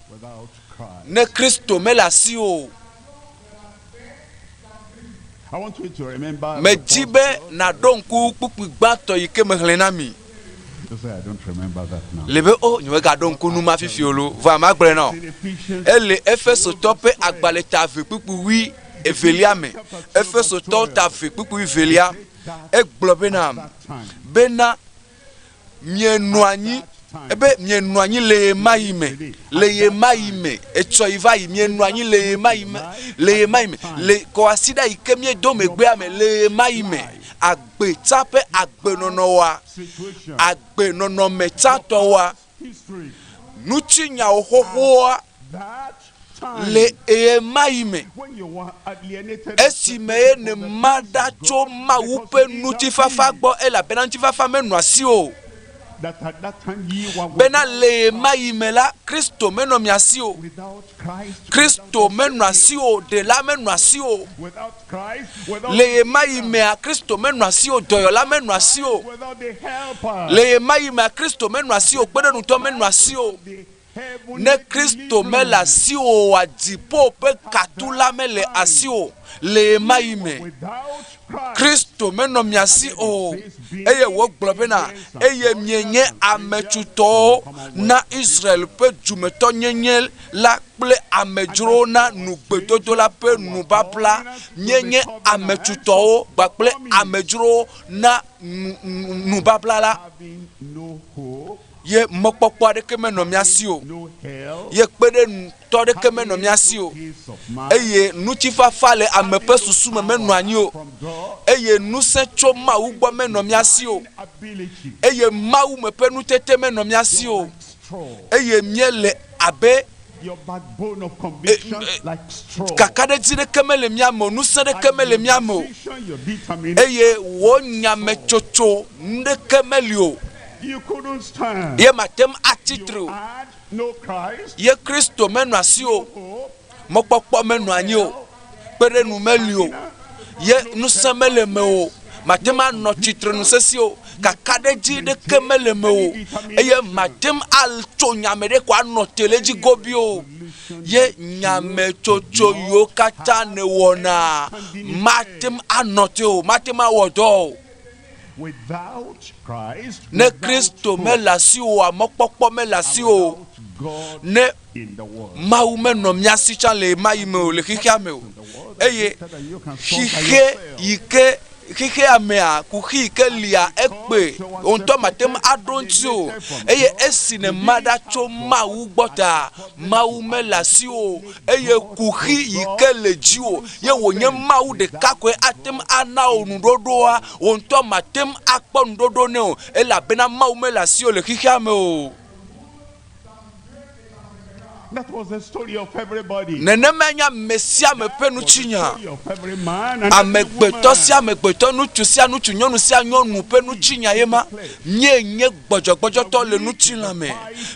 Speaker 1: ne Kristo mele asiwò o. Medi be nàɖo ŋku kpukpui gbãtɔ yi ke mexlẽ na mi. Le be, o, nyemegaɖo ŋku nu ma fifi o lo, vɔa magblɔe na wò. Ele Efesotɔ ƒe agbalẽ ta eve kpukpui wui evelia me. Efesotɔwo ta eve kpukpui wuievelia. Egblɔ bena, bena mienɔ anyi, ebe mienɔ anyi le ɣemaɣi me, le ɣemaɣi me, etsɔ yi va yi, mienɔ anyi le ɣemaɣi me, le ɣemaɣi me, le kɔasiɖa yi ke míedo megbea me, le ɣemaɣi me, agbe tsã ƒe agbenɔnɔ wa, agbenɔnɔme tsãtɔ wa, ŋutinyawo xoxoa le ɣemaɣi me, esime ye nèma ɖa tso Mawu ƒe ŋutifafa gbɔ, elabena ŋutifafa menɔ asiwò o. Bena le ɣemaɣi me la, Kristo menɔ mia si o. Kristo menɔ asiwò o, Ɖela menɔ asiwò o. Le ɣemaɣi mea, Kristo menɔ asiwò, Dɔyɔla menɔ asiwò. Le ɣemaɣi mea, Kristo menɔ asiwò, Kpeɖeŋutɔ menɔ asiwò. Ne Kristo mele asiwò oa, dziƒo ƒe katula mele asiwò le ɣemaɣi me. Kristo menɔ mia si o, eye wògblɔ bena, Eye mienye ame tutɔwo na Israel ƒe dumetɔnyenye la kple amedzrowo na nugbedodo la ƒe nubabla. Míenye ame tutɔwo kpakple amedzrowo na nubabla la. Ye mɔkpɔkpɔ aɖeke menɔ mía si o, ye kpeɖeŋutɔ aɖeke menɔ mía si o, eye ŋutifafa le ame ƒe susu me menɔ anyi o, eye ŋusẽ tso Mawu gbɔ menɔ mía si o, eye Mawu me ƒe nutete menɔ mía si o, eye míele abe kakaɖedzi ɖeke mele mía me o, ŋusẽ ɖeke mele mía me o, eye wò nyametsotso nuɖeke meli o. Ye mate ŋu atsi tre o. Ye Kristo menɔ asi o. Mɔkpɔkpɔ menɔ anyi o. Kpeɖenu meli o. Ye ŋusẽ mele eme o. Mate ŋu anɔ tsitrenu sesĩe o. Kakaɖedzi ɖeke mele eme o. Eye mate ŋu atso nya me ɖe ko anɔ te ɖe edzi gobii o. Ye nyametsotso yiwo katã nèwɔna mate ŋu anɔ te o, mate ŋu awɔ dɔ o. Ne Kristo mele asiwò oa, mɔkpɔkpɔ mele asiwò o. Ne Mawu menɔ mía si tsã le ɣemaɣi me o, le xexea me o, eye xixe yi ke xexea mea, kuxi yi ke lia ekpe, wò ŋutɔ mate ŋu aɖo eŋuti o. Eye esi nèma ɖa tso Mawu gbɔ ta, Mawu mele asiwò o, eye kuxi yi ke le dziwò ye wònye Mawu ɖeka koe ate ŋu ana wò ŋuɖoɖoa, wò ŋutɔ màte ŋu akpɔ ŋuɖoɖo nɛ o, elabena Mawu mele asiwò le xexea me o.
Speaker 5: That was the story of everybody.
Speaker 1: Nenemae nye ame sia ame ƒe ŋutinya.
Speaker 5: Of every man and every
Speaker 1: Amegbetɔ
Speaker 5: woman.
Speaker 1: sia amegbetɔ, ŋutsu sia ŋutsu, nyɔnu sia nyɔnu ƒe ŋutinya ye ma. Míenye gbɔdzɔgbɔdzɔtɔ le ŋutilã me.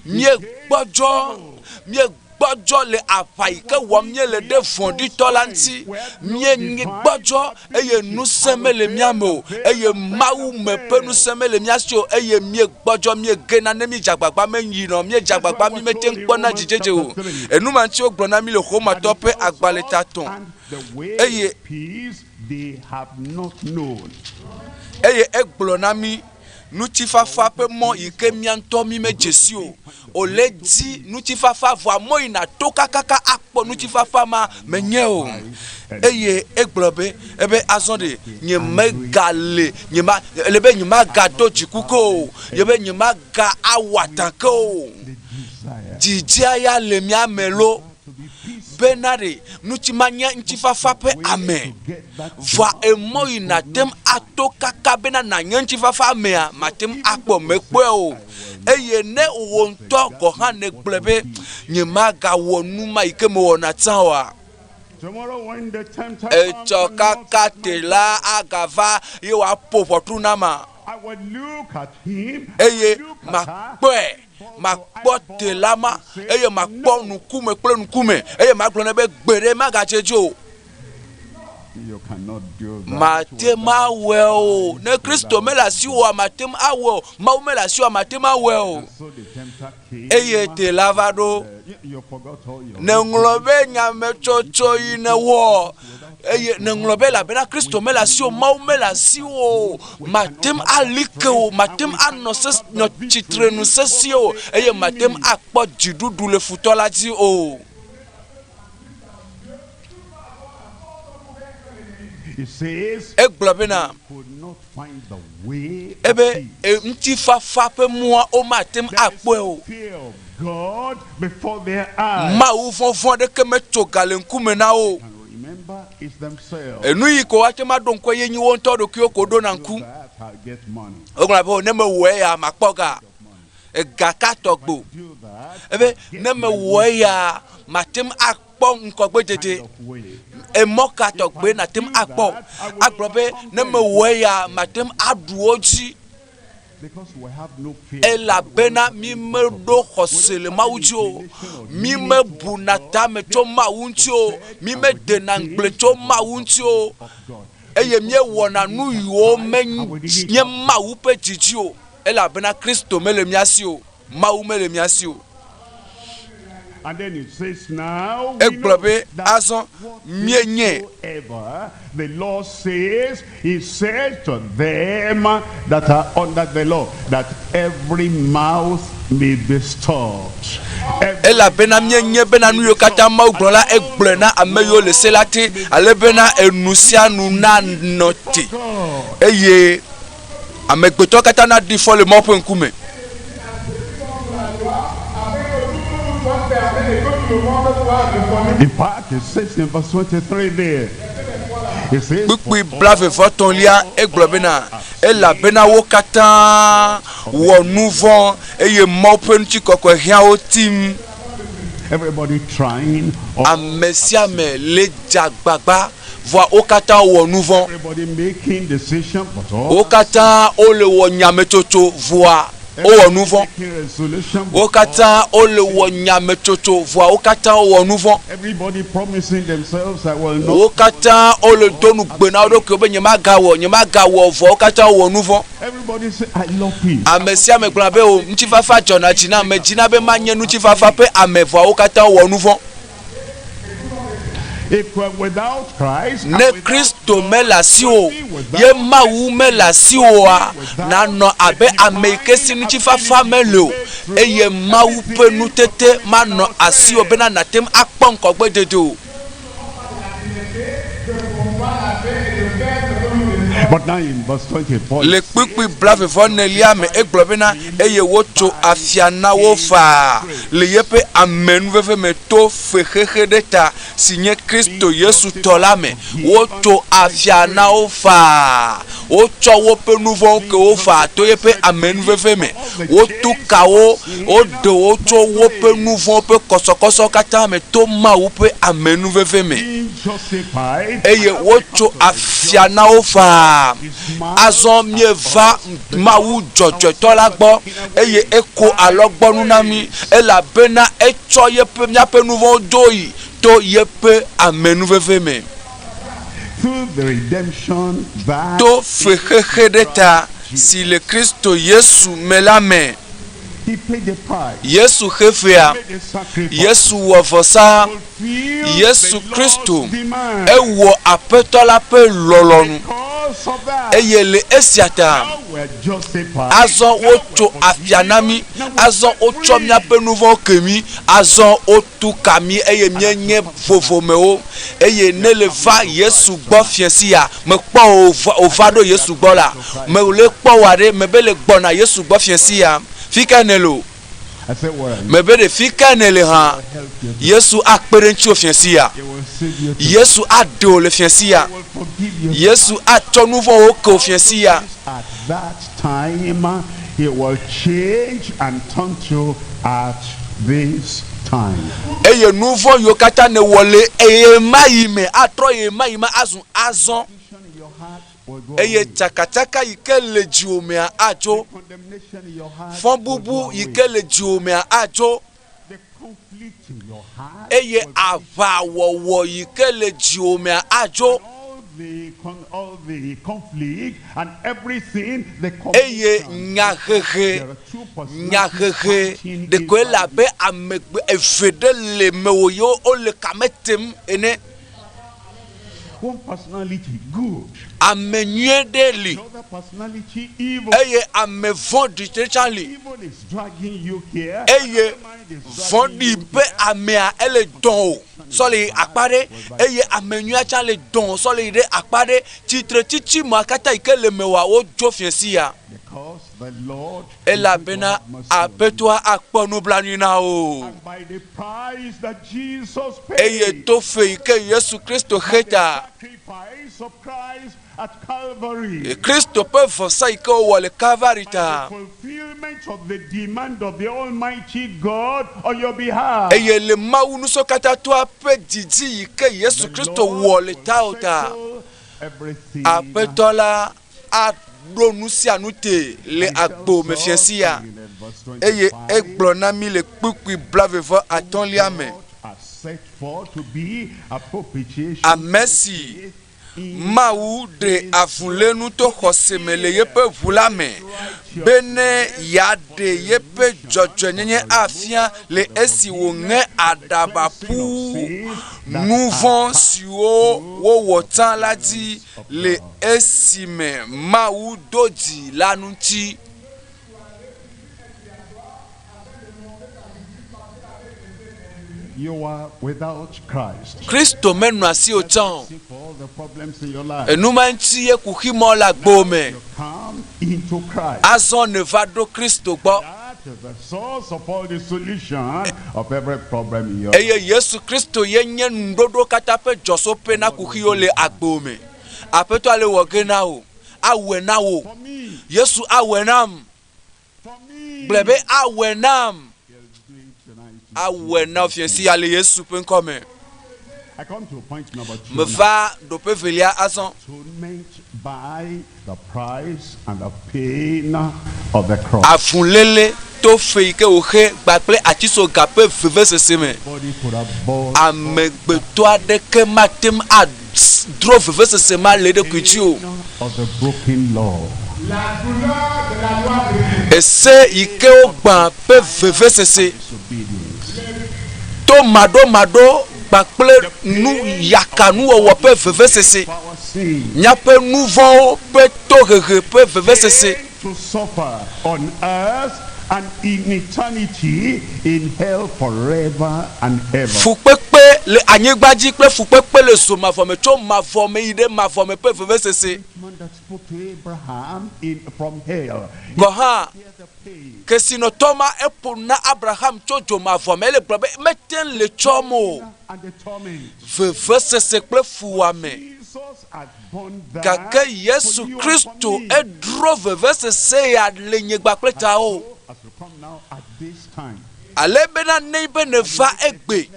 Speaker 1: Míegbɔdzɔ, míegbɔdzɔ le aʋa yi ke wɔm míele ɖe vɔ̃ɖitɔ la ŋuti. Míenye gbɔdzɔ eye ŋusẽ mele mía me o eye Mawu me ƒe ŋusẽ mele mía si o eye míegbɔdzɔ míegena ne míedze agbagba meyina o, míedze agbagba mí mete ŋu kpɔna dzidzedze o. Enu ma ŋuti wogblɔ na mí le Romatɔ ƒe agbalẽ ta tɔ̃
Speaker 5: The way
Speaker 1: eye
Speaker 5: of peace they have not known.
Speaker 1: eye egblɔ na mí ŋutifafa ƒe mɔ yi ke mía ŋutɔ mí medze si o. Wòle di ŋutifafa vɔa mɔ yi nàto kakaka akpɔ ŋutifafa ma menye o. Eye egblɔ be ebe azɔ ɖe nyemegale nyema ele be nyemagado dziku ke o, ye be nyemaga awɔ adã ke o. Didia ya le mía me lo bena ɖe ŋuti manye ŋutifafa ƒe ame. Vɔa emɔ yi nàte ŋu ato kaka bena nànye ŋutifafa amea, màte ŋu akpɔ mekpɔe o. Eye ne wò ŋutɔ gɔ̃ hã nègblɔe be, Nyemagawɔ nu ma yi ke mewɔna tsã oa,
Speaker 5: Tomorrow when the tempter
Speaker 1: etsɔ kaka te la agava ye wòaƒo ʋɔtru nama.
Speaker 5: I will look at him,
Speaker 1: Eye makpɔe, makpɔ te la ma, eye makpɔ ŋkume kple ŋkume, eye magblɔ nɛ be, Gbeɖe magadze edzi o.
Speaker 5: You cannot do that.
Speaker 1: Mate ŋu awɔe o. Ne Kristo mele asiwò oa, mate ŋu awɔe o. Mawu mele asiwò oa, mate ŋu awɔe o.
Speaker 5: So the tempter came.
Speaker 1: Eye te la va ɖo.
Speaker 5: You forgot all your
Speaker 1: Nèŋlɔ be nyametsotso yi nèwɔ eye nèŋlɔ be elabena Kristo mele asiwò, Mawu mele asiwò o, mate ŋu ali ke o, mate ŋu anɔ ses nɔ tsitrenu sesĩe o eye mate ŋu akpɔ dziɖuɖu le futɔ la dzi o.
Speaker 5: He says
Speaker 1: Egblɔ bena
Speaker 5: could not find the way
Speaker 1: ebe e, ŋutifafa ƒe mɔa womate ŋu akpɔe o.
Speaker 5: fear of God before their eyes.
Speaker 1: Mawu vɔvɔ̃ aɖeke metso ga le ŋkume na wo o.
Speaker 5: Remember it's themselves.
Speaker 1: Enu yi ko woate ŋu aɖo ŋkue ye nyi wo ŋutɔ ɖokuiwo ko ɖona ŋku.
Speaker 5: That I'll get money.
Speaker 1: Wogblɔna be, ne mewɔe ya makpɔ ga. Ega ka tɔgbe o. Ebe ne mewɔ eya mate ŋu akpɔ ŋgɔgbedede. Emɔ ka tɔgbe nàte ŋu akpɔ? Agblɔ be ne mewɔ eya mate ŋu aɖu wo dzi.
Speaker 5: Because we have no fear.
Speaker 1: Elabena mí meɖo xɔse le Mawu dzi o. Mí mebuna tame tso Mawu ŋuti o. Mí medena ŋugble tso Mawu ŋuti o. Eye míewɔna nu yiwo menye Mawu ƒe didi o. Elabena Kristo mele mía si o. Mawu mele mía si o.
Speaker 5: And then it says now we
Speaker 1: Egblɔ
Speaker 5: know
Speaker 1: be
Speaker 5: that
Speaker 1: azɔ míenye
Speaker 5: whatsoever the law says, he says to them that are under the law, that every mouth may be stopped. Every
Speaker 1: elabena míenye bena nu yiwo katã Mawu gblɔ la, egblɔe na ame yiwo le se la te, ale bena enu sia nu nanɔ te eye amegbetɔ katã naɖi fɔ le Mawu ƒe ŋkume.
Speaker 5: In fact, it says in verse 23 there, it says,
Speaker 1: Kpukpui blaeve-vɔ-etɔ̃lia egblɔ bena, elabena wo katã wɔ nu vɔ̃ eye Mawu ƒe ŋutikɔkɔe hiã wo tim.
Speaker 5: everybody trying,
Speaker 1: Ame sia ame le dze agbagba vɔa wo katã wɔ nu vɔ̃.
Speaker 5: everybody making decision, but all
Speaker 1: Wo katã wole wɔ nyametsotso vɔa wowɔ nu vɔ̃.
Speaker 5: making resolution,
Speaker 1: Wo katã wole wɔ nyametsotso vɔa wo katã wowɔ nu vɔ̃.
Speaker 5: everybody promising themselves, I will not.
Speaker 1: Wo katã wole do nugbe na wo ɖokuiwo be nyemagawɔ, nyemagawɔ vɔa wo katã wowɔ nu vɔ̃.
Speaker 5: Everybody say, I love peace.
Speaker 1: Ame sia ame gblɔna be o ŋutifafa dzɔna dzi na ame dzina be manye ŋutifafa ƒe ame vɔa wo katã wowɔ nu vɔ̃.
Speaker 5: If we're without Christ, and
Speaker 1: Ne
Speaker 5: without
Speaker 1: Kristo mele asiwò o, ye Mawu mele asiwò oa, nànɔ abe ame yi ke si ŋutifafa mele o eye Mawu ƒe nutete manɔ asiwò bena nàte ŋu akpɔ ŋgɔgbedede o.
Speaker 5: But now in verse 24,
Speaker 1: Le kpukpui blaeve-vɔ-enelia me egblɔ bena, Eye wotso afia na wo faa le yeƒe amenuveve me to fexexe ɖe ta, si nye Kristo Yesu tɔ la me. Wotso afia na wo faa. Wotsɔ woƒe nu vɔ̃wo ke wo faa to yeƒe amenuveve me. Wotu ka wo, woɖe wo tso woƒe nu vɔ̃wo ƒe kɔsɔkɔsɔwo katã me to Mawu ƒe amenuveve me. Eye wotso afia na wo faa. Azɔ míeva Mawu dzɔdzɔetɔ la gbɔ, eye eko alɔgbɔnu na mí, elabena etsɔ yeƒe míaƒe nu vɔ̃wo do yi to yeƒe amenuveve me. To fexexe ɖe ta si le Kristo Yesu me la me. Yesu xe fea. Yesu wɔ vɔsa. Yesu Kristo, ewɔ Aƒetɔ la ƒe lɔlɔ̃nu. Eye le esia ta, azɔ wotso afia na mí, azɔ wotsɔ míaƒe nu vɔ̃wo ke mí, azɔ wotu ka mí eye míenye vovomewo. Eye ne le va Yesu gbɔ fiẽ sia, mekpɔ wò wòva ɖo Yesu gbɔ la, mele kpɔ wò aɖe, mebe le gbɔna Yesu gbɔ fiẽ sia. Fi kae nèle o? Mebe ɖe fi kae nèle hã, Yesu akpe ɖe ŋutiwò fiẽ sia. Yesu aɖe wò le fiẽ sia. Yesu atsɔ nu vɔ̃wo ke wò fiẽ sia.
Speaker 5: At that time, he will change and turn to at this time.
Speaker 1: Eye nu vɔ̃ yiwo katã nèwɔ le ɣemaɣi me atrɔ ɣemaɣi ma azu azɔ. Eye tsakatsaka yi ke le dziwò mea adzo. Fɔbubu yi ke le dziwò mea adzo. Eye aʋawɔwɔ yi ke le dziwò mea adzo. Eye nyahehe, nyahehe ɖekoe le abe ame eve ɖe le mewò ye wole kame tem ene. Ame nyui ɖe li eye ame vɔ̃ɖi ɖe tsã li. Eye vɔ̃ɖi ƒe amea ele dɔn o sɔ le yi akpa ɖe eye ame nyuia tsã le dɔn sɔ le yi ɖe akpa ɖe. Tsitretsitsi ma katã yi ke le mewòa wodzo fiẽ sia. Elabena Aƒetɔa akpɔ nublanui na wò. Eye to fe yi ke Yesu Kristo xe ta, Kristo ƒe vɔsa yi ke wòwɔ le Kalvari ta, eye le Mawu Ŋusẽkatãtɔa ƒe didi yi ke Yesu Kristo wɔ le tawò ta, Aƒetɔ la aɖo nu sia nu te le agbo me fiẽ sia. Eye egblɔ na mí le kpukpui blaeve-vɔ-atɔ̃lia me, Ame si Mawu ɖe avulénu to xɔse me le yeƒe ʋu la me, bene yeaɖe yeƒe dzɔdzɔenyenye afia le esi wòŋe aɖaba ƒu nu vɔ̃ siwo wowɔ tsã la dzi le esime Mawu do dzi la ŋuti. Kristo menɔ asiwò tsã o. Enu ma ŋuti ye kuxi mɔ le agbewò me. Azɔ nèva ɖo Kristo gbɔ. Eye Yesu Kristo ye nye nuɖoɖo katã ƒe dzɔsoƒe na kuxiwo le agbewò me. Aƒetɔa le wɔ ge na wò. Awɔe na wò. Yesu awɔe nam. Gblɔe be, Awɔe nam. Awɔe na wò fiẽ sia le Yesu ƒe ŋkɔ me. Meva ɖoƒe evelia azɔ. Avuléle to fe yi ke wòxe kpakple atisoga ƒe vevesese me. Amegbetɔ aɖeke mate ŋu adro vevesese ma le eɖokui dzi o. Ese yi ke wogbã ƒe vevesese to maɖomaɖo kpakple nu yakanuwɔwɔ ƒe vevesese. Míaƒe nu vɔ̃wo ƒe tohehe ƒe vevesese.
Speaker 5: To suffer on earth and in eternity in hell forever and ever.
Speaker 1: Fukpekpe le anyigba dzi kple fukpekpe le zo mavɔ me tso mavɔ me yi ɖe mavɔ me ƒe vevesese.
Speaker 5: Man that spoke to Abraham in from hell.
Speaker 1: Gɔ̃ hã, kesinɔtɔ ma eƒo nu na Abraham tso dzo mavɔ me. Ele gblɔ be, Mete ŋu le tsɔm o.
Speaker 5: And the torment.
Speaker 1: Vevesese kple fuwɔame. Gake Yesu Kristo edro vevesese ya le nye kpakple tawò. Ale bena nenye be nèva egbe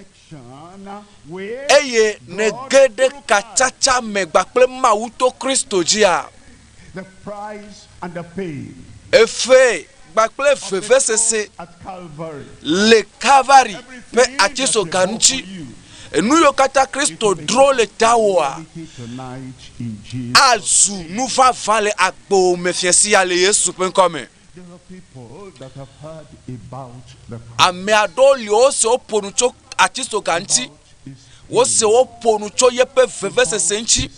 Speaker 1: eye nège ɖe katsatsa me kpakple Mawu to Kristo dzia, efe kpakple vevesese le Kalvari ƒe atitsoga ŋuti. Enu yiwo katã Kristo dro le tawòa azu nu vavã le agbewò me fiẽ sia le Yesu ƒe ŋkɔ me. Ame aɖewo li wose woƒo nu tso atitsoga ŋuti, wose woƒo nu tso yeƒe vevesese ŋuti,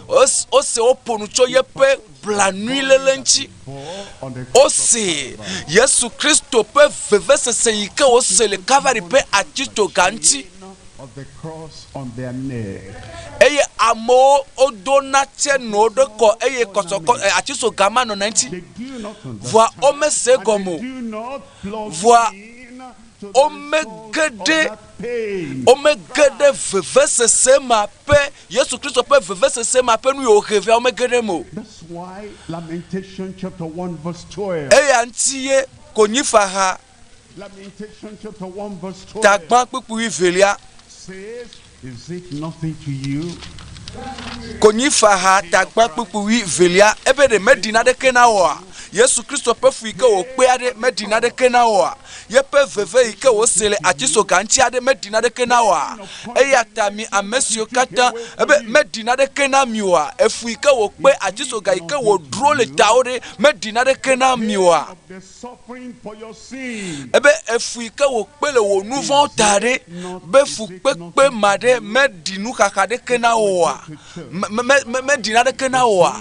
Speaker 1: wose woƒo nu tso yeƒe blanuiléle ŋuti. Wose Yesu Kristo ƒe vevesese yi ke wose le Kalvari ƒe atitsoga ŋuti. Eye amewo wodona tse nɔ wo ɖe kɔ eye kɔsɔkɔ atitsoga ma nɔna eŋuti. Vɔa womese egɔme o. Vɔa womege ɖe womege ɖe vevesese ma ƒe Yesu Kristo ƒe vevesese ma ƒe nu yi wòhe vea womege ɖe eme o. Eya ŋuti ye konyifaha tagbã kpukpui wuievelia. Konyifaha tagbã kpukpui wuievelia ebe ɖe meɖi naneke na wòa? Yesu Kristo ƒe fu yi ke wòkpea ɖe meɖi naneke na wòa? Yeƒe veve yi ke wòse le atitsoga ŋuti aɖe meɖi naneke na wòa? Eya ta mi ame siwo katã ebe meɖi naneke na mi oa? Efu yi ke wòkpe atitsoga yi ke wòdro le tawo ɖe meɖi naneke na mi oa? Ebe efu yi ke wòkpe le wò nu vɔ̃wo ta ɖe, be fukpekpe ma ɖe meɖi nuxaxa ɖeke na wò oa? Me, me, me, meɖi naneke na wò oa?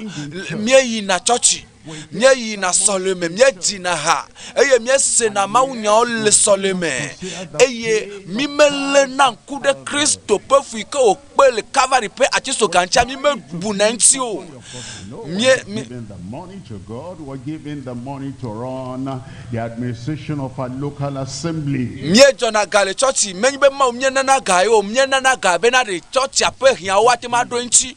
Speaker 1: Míeyina tsɔtsi, míeyina sɔleme, míedzina ha, eye míesena mawunyawo le sɔleme, eye mímeléna ŋku ɖe Kristo ƒe fu yi ke wòkpe le Kalvari ƒe atitsoga ŋutia, mímebuna eŋuti o. Mie, mi,
Speaker 5: Giving the money to God, we're giving the money to run the administration of our local assembly.
Speaker 1: Míedzɔna ga le tsɔtsi, menye be Mawu míenana ga ye o, míenana ga bena ɖe tsɔtsia ƒe hiãwo woate ŋu aɖo eŋuti.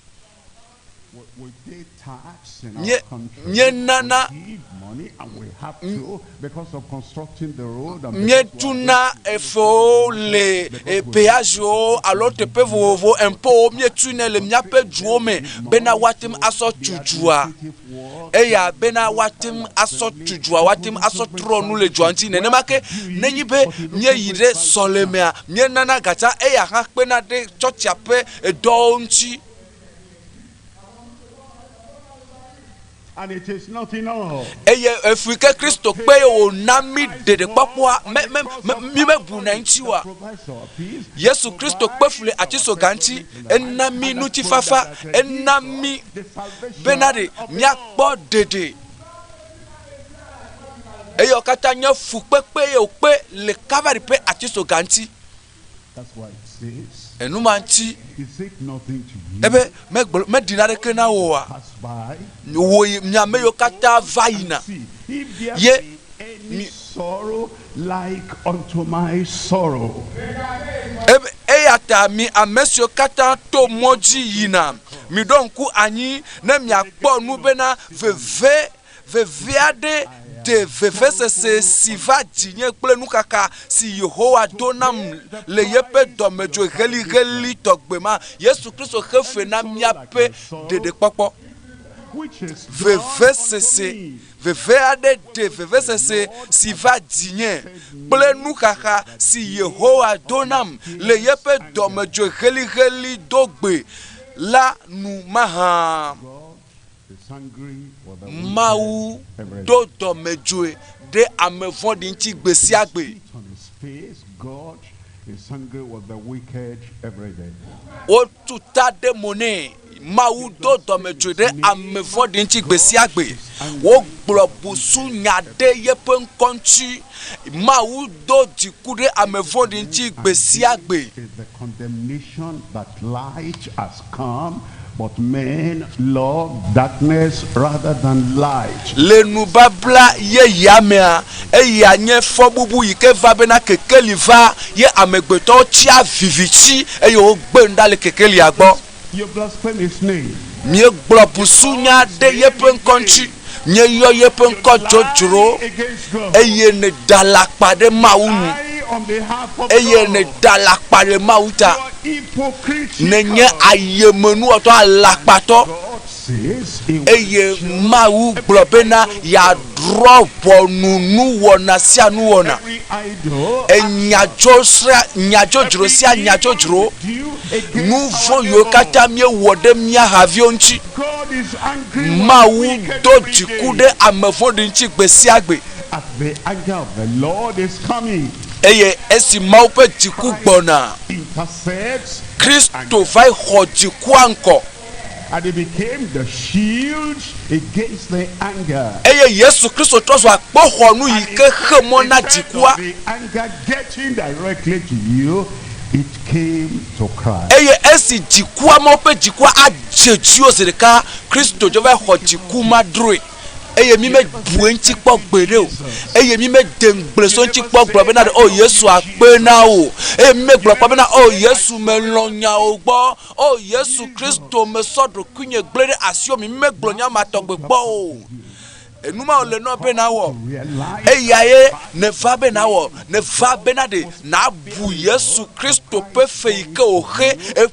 Speaker 5: We pay tax in our
Speaker 1: Mie,
Speaker 5: country.
Speaker 1: míenana,
Speaker 5: We give money and we have to because of constructing the road and because we are
Speaker 1: míetuna efewo le e, peagewo alo teƒe vovovowo, impôtwo, míetunɛ le míaƒe duwo me bena woate ŋu asɔ tu dua. Eya bena woate ŋu asɔ tu dua, woate ŋu asɔ trɔ nu le dua ŋuti. Nenema ke nenye be míeyi ɖe sɔlemea, míenana ga tsã, eya hã kpena ɖe tsɔtsia ƒe dɔwo ŋuti.
Speaker 5: And it is not enough.
Speaker 1: Eye efu yi ke Kristo kpe ye wòna mí ɖeɖekpɔkpɔa, me, me, me, mímebuna eŋuti oa? Yesu Kristo kpe fu le atitsoga ŋuti, ena mí ŋutifafa, ena mí bena ɖe míakpɔ ɖeɖe. Eye wo katã nye fukpekpe ye wòkpe le Kalvari ƒe atitsoga ŋuti. Enu ma ŋuti ebe megblɔ meɖi naneke na wò oa? Wò yi mi ame yiwo katã va yina ye mi ebe eya ta mi ame siwo katã to mɔ dzi yina, miɖo ŋku anyi ne miakpɔ nu bena veve Veve aɖe de vevesese si va dzinye kple nuxaxa si Yehowa do nam le yeƒe dɔmedzoe ɣeliɣeli tɔgbe ma. Yesu Kristo xe fe na míaƒe ɖeɖekpɔkpɔ. Vevesese, Veve aɖe de vevesese si va dzinye kple nuxaxa si Yehowa do nam le yeƒe dɔmedzoe ɣeliɣeli dogbe la nu mahã? Mawu do dɔmedzoe ɖe ame vɔ̃ɖi ŋuti gbe sia gbe. Wotu ta ɖe mo nɛ. Mawu do dɔmedzoe ɖe ame vɔ̃ɖi ŋuti gbe sia gbe. Wogblɔ busunya ɖe yeƒe ŋkɔ ŋuti. Mawu do dziku ɖe ame vɔ̃ɖi ŋuti gbe sia gbe.
Speaker 5: But men love darkness rather than light.
Speaker 1: Le nubabla yeyea mea, eya nye fɔbubu yi ke va bena kekeli va ye amegbetɔwo tsia viviti eye wogbe nu ɖa le kekelia gbɔ. Míegblɔ busunya ɖe yeƒe ŋkɔ ŋuti, míeyɔ yeƒe ŋkɔ dzodzro, eye nèda alakpa ɖe Mawu nu, eye nèda alakpa ɖe Mawu ta. Nènye ayemenuwɔtɔ alakpatɔ, eye Mawu gblɔ bena yeadrɔ̃ ʋɔnu nuwɔna sia nuwɔna. Enya dzodzro sia nya dzodzro, nu vɔ̃ yiwo katã míewɔ ɖe mía haviwo ŋuti. Mawu do dziku ɖe ame vɔ̃ɖi ŋuti gbe sia gbe. Eye esi Mawu ƒe dziku gbɔna, Kristo vae xɔ dzikua ŋkɔ. Eye Yesu Kristo trɔ zu akpoxɔnu yi ke xe mɔ na dzikua. Eye esi dzikua, Mawu ƒe dzikua adze dziwò zi ɖeka, Kristo dzo va xɔ dziku ma droe. Eye mi mebu eŋuti kpɔ gbeɖe o. Eye mi mede ŋugble so eŋuti kpɔ gblɔ bena ɖe, O Yesu, akpe na wò. Eye mi megblɔ kpɔ bena, O Yesu, melɔ̃ nyawo gbɔ. O Yesu Kristo, mesɔ ɖokuinye gblẽ ɖe asiwò me. Mi megblɔ nya ma tɔgbe kpɔ o. Enu ma wòle nɔ be nawɔ. Eyae nèva be nawɔ. Nèva bena ɖe nàbu Yesu Kristo ƒe fe yi ke wòxe, e,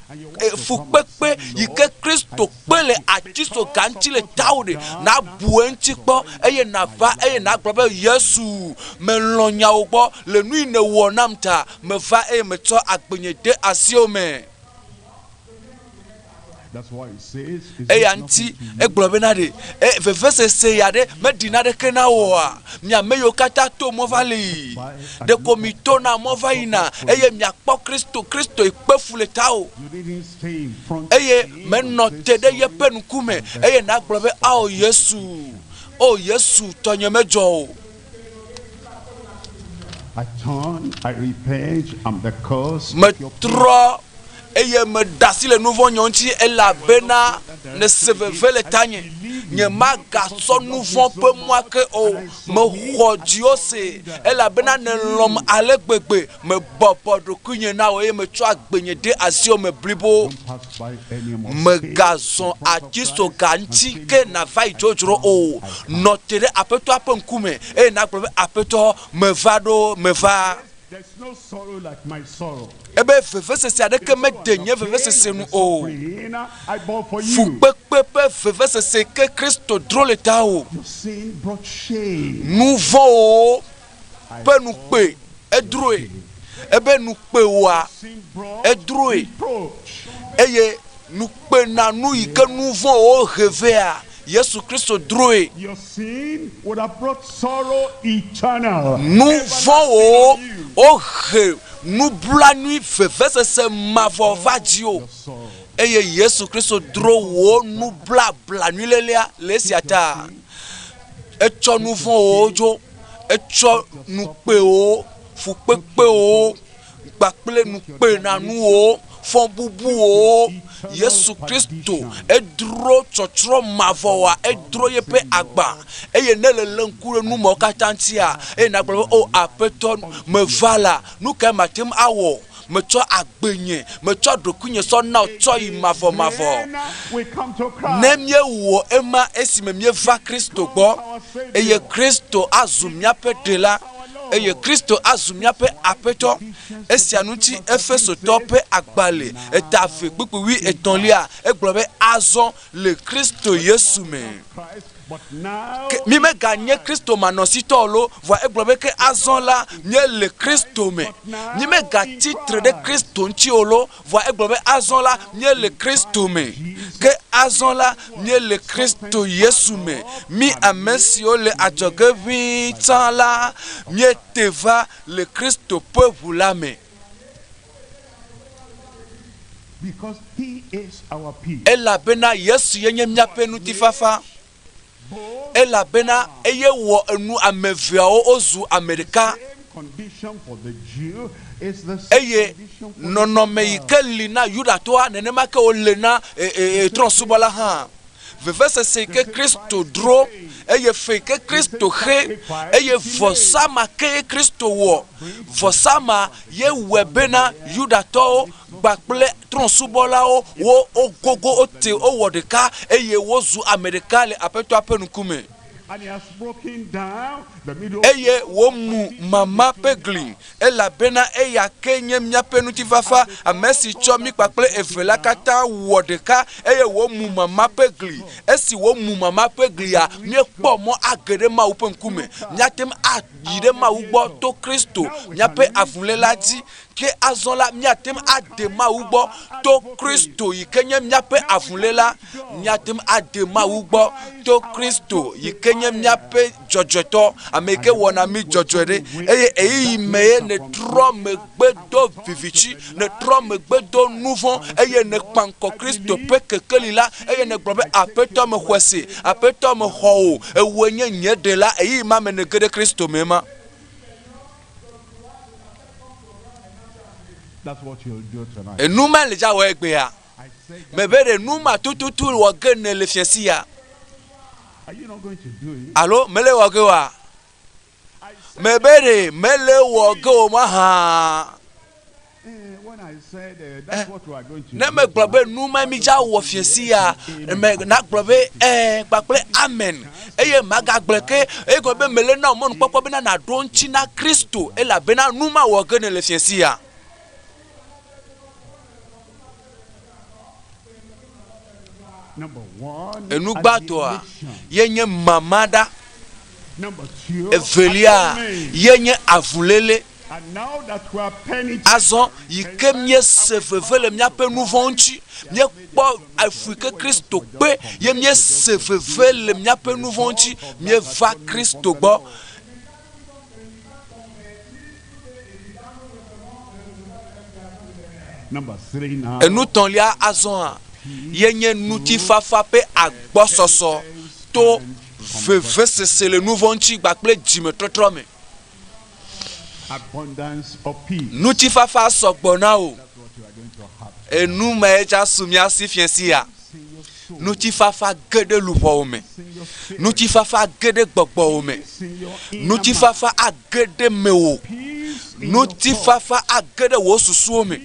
Speaker 1: fukpekpe yi ke Kristo kpe le atisoga ŋuti le tawò ɖe, nàbu eŋuti kpɔ eye nàva eye nàgblɔ be, Yesu, melɔ̃ nyawò gbɔ le nu yi nèwɔ nam ta. Meva eye metsɔ agbenye de asiwò me. Eya ŋuti egblɔ bena ɖe e, vevesese ya ɖe meɖi naneke na wò oa? Mi ame yiwo katã to mɔ va li, ɖeko mitona mɔ va yina eye miakpɔ Kristo, Kristo yi kpe fu le tawò. Eye menɔ te ɖe yeƒe ŋkume eye nagblɔ be, Ao Yesu, o Yesu, tɔnye medzɔ o. Metrɔ eye meɖe asi le nuvɔ̃nyewo ŋuti, elabena nèse veve le tanye. Nyemagasɔ nuvɔ̃ ƒe mɔ ake o. Mexɔ dziwò se, elabena nèlɔ̃m ale gbegbe. Mebɔbɔ ɖokuinye na wò eye metsɔ agbenye de asiwò me blibo. Mègazɔ atisoga ŋuti ke nàva yi dzodzro o. Nɔ te ɖe Aƒetɔa ƒe ŋkume eye nàgblɔ be, Aƒetɔ, meva ɖo, meva. Ebe vevesese aɖeke mede nye vevesese nu o. Fukpekpe ƒe vevesese ke Kristo dro le tawò. Nu vɔ̃wo ƒe nu kpe edroe. Ebe nu kpe wòa, edroe. Eye nu kpe na nu yi ke nu vɔ̃wo he vɛa, Yesu Kristo droe. Nu vɔ̃wo wohe nublanui vevesese mavɔ va dziwò. Eye Yesu Kristo dro wò nublablanuilélea le esia ta. Etsɔ nu vɔ̃wo dzo, etsɔ nukpewo, fukpekpewo, kpakple nukpenanuwo, fɔbubuwo. Yesu Kristo edro tsɔtsrɔ̃ mavɔ wa, edro yeƒe agba. Eye ne le lé ŋku ɖe nu mawo katã ŋutia, eye nàgblɔ be, O Aƒetɔ, meva la, nu kae mate ŋu awɔ? Metsɔ agbenye, metsɔ ɖokuinye sɔ na wò tsɔ yi mavɔmavɔ. Ne míewɔ ema esime míeva Kristo gbɔ, eye Kristo azu míaƒe Ɖela, eye Kristo azu míaƒe Aƒetɔ. Esia ŋuti Efesotɔ ƒe agbalẽ eta eve kpukpui wuietɔ̃lia egblɔ be, Azɔ le Kristo Yesu me. Ke mímeganye Kristo manɔsitɔ o lo, vɔa egblɔ be ke azɔ la míele Kristo me. Mímegatsi tre ɖe Kristo ŋuti o lo, vɔa egblɔ be azɔ la míele Kristo me. Ke azɔ la míele Kristo Yesu me. Mí ame siwo le adzɔge ʋĩi tsã la, míete va le Kristo ƒe ʋu la me. Elabena Yesu ye nye míaƒe ŋutifafa. Elabena eye wɔ enu ame eveawo wozu ame ɖeka. Eye nɔnɔme yi ke li na Yudatɔa, nenema ke wòle na trɔ̃subɔla hã. Vevesese yi ke Kristo dro, eye fe yi ke Kristo xe, eye vɔsa ma kee Kristo wɔ. Vɔsa ma ye wɔe bena Yudatɔwo. kpakple trɔ̃subɔlawo wo wogogo wote wowɔ ɖeka eye wozu ame ɖeka le Aƒetɔa ƒe ŋkume. Eye womu mama ƒe gli, elabena eya ke nye míaƒe ŋutifafa, ame si tsɔ mí kpakple eve la katã wɔ ɖeka, eye wòmu mama ƒe gli. Esi wòmu mama ƒe glia, míekpɔ mɔ age ɖe Mawu ƒe ŋkume. Míate ŋu ayi ɖe Mawu gbɔ to Kristo, míaƒe avuléla dzi. Ke azɔ la, míate ŋu ade Mawu gbɔ to Kristo yi ke nye míaƒe avuléla. Míate ŋu ade Mawu gbɔ to Kristo yi ke nye míaƒe dzɔdzɔetɔ, ame yi ke wɔna mí dzɔdzɔe ɖe. Eye ɣeyiɣi mee nètrɔ megbe do viviti, nètrɔ megbe do nuvɔ̃, eye nèkpa ŋkɔ Kristo ƒe kekeli la, eye nègblɔ be, Aƒetɔ, mexɔe se. Aƒetɔ, mexɔ wò. Ewòe nye nye Ɖela. Ɣeyiɣi ma me nège ɖe Kristo mee ma. Enu ma le dza wɔ egbea. Mebe ɖe nu ma tututu wɔ ge nèle fiẽ sia? Alo mele wɔ ge oa? Mebe ɖe mele wɔ ge o mahã? Eh, ne megblɔ be nu ma mi dza wɔ fiẽ sia, me nagblɔ be ɛɛ kpakple amen eye magagblɔe ke eye gɔme be mele na wò mɔnukpɔkpɔ bena nàɖo ŋuti na Kristo elabena nu ma wɔ ge nèle fiẽ sia. Enu gbãtɔa ye nye mama ɖa. Evelia ye nye avuléle. Azɔ yi ke míese veve le míaƒe nu vɔ̃ ŋuti, míekpɔ efu yi ke Kristo kpe ye míese veve le míaƒe nu vɔ̃ ŋuti, míeva Kristo gbɔ. Enu tɔ̃lia azɔa ye nye ŋutifafa ƒe agbɔsɔsɔ to vevesese le nu vɔ̃ ŋuti kpakple dzimetɔtrɔ me. Ŋutifafa sɔgbɔ na wò. Enu mae tsa su mía si fiẽ sia. Ŋutifafa ge ɖe luʋɔwò me. Ŋutifafa ge ɖe gbɔgbɔwò me. Ŋutifafa age ɖe mewò. Ŋutifafa age ɖe wò susuwo me.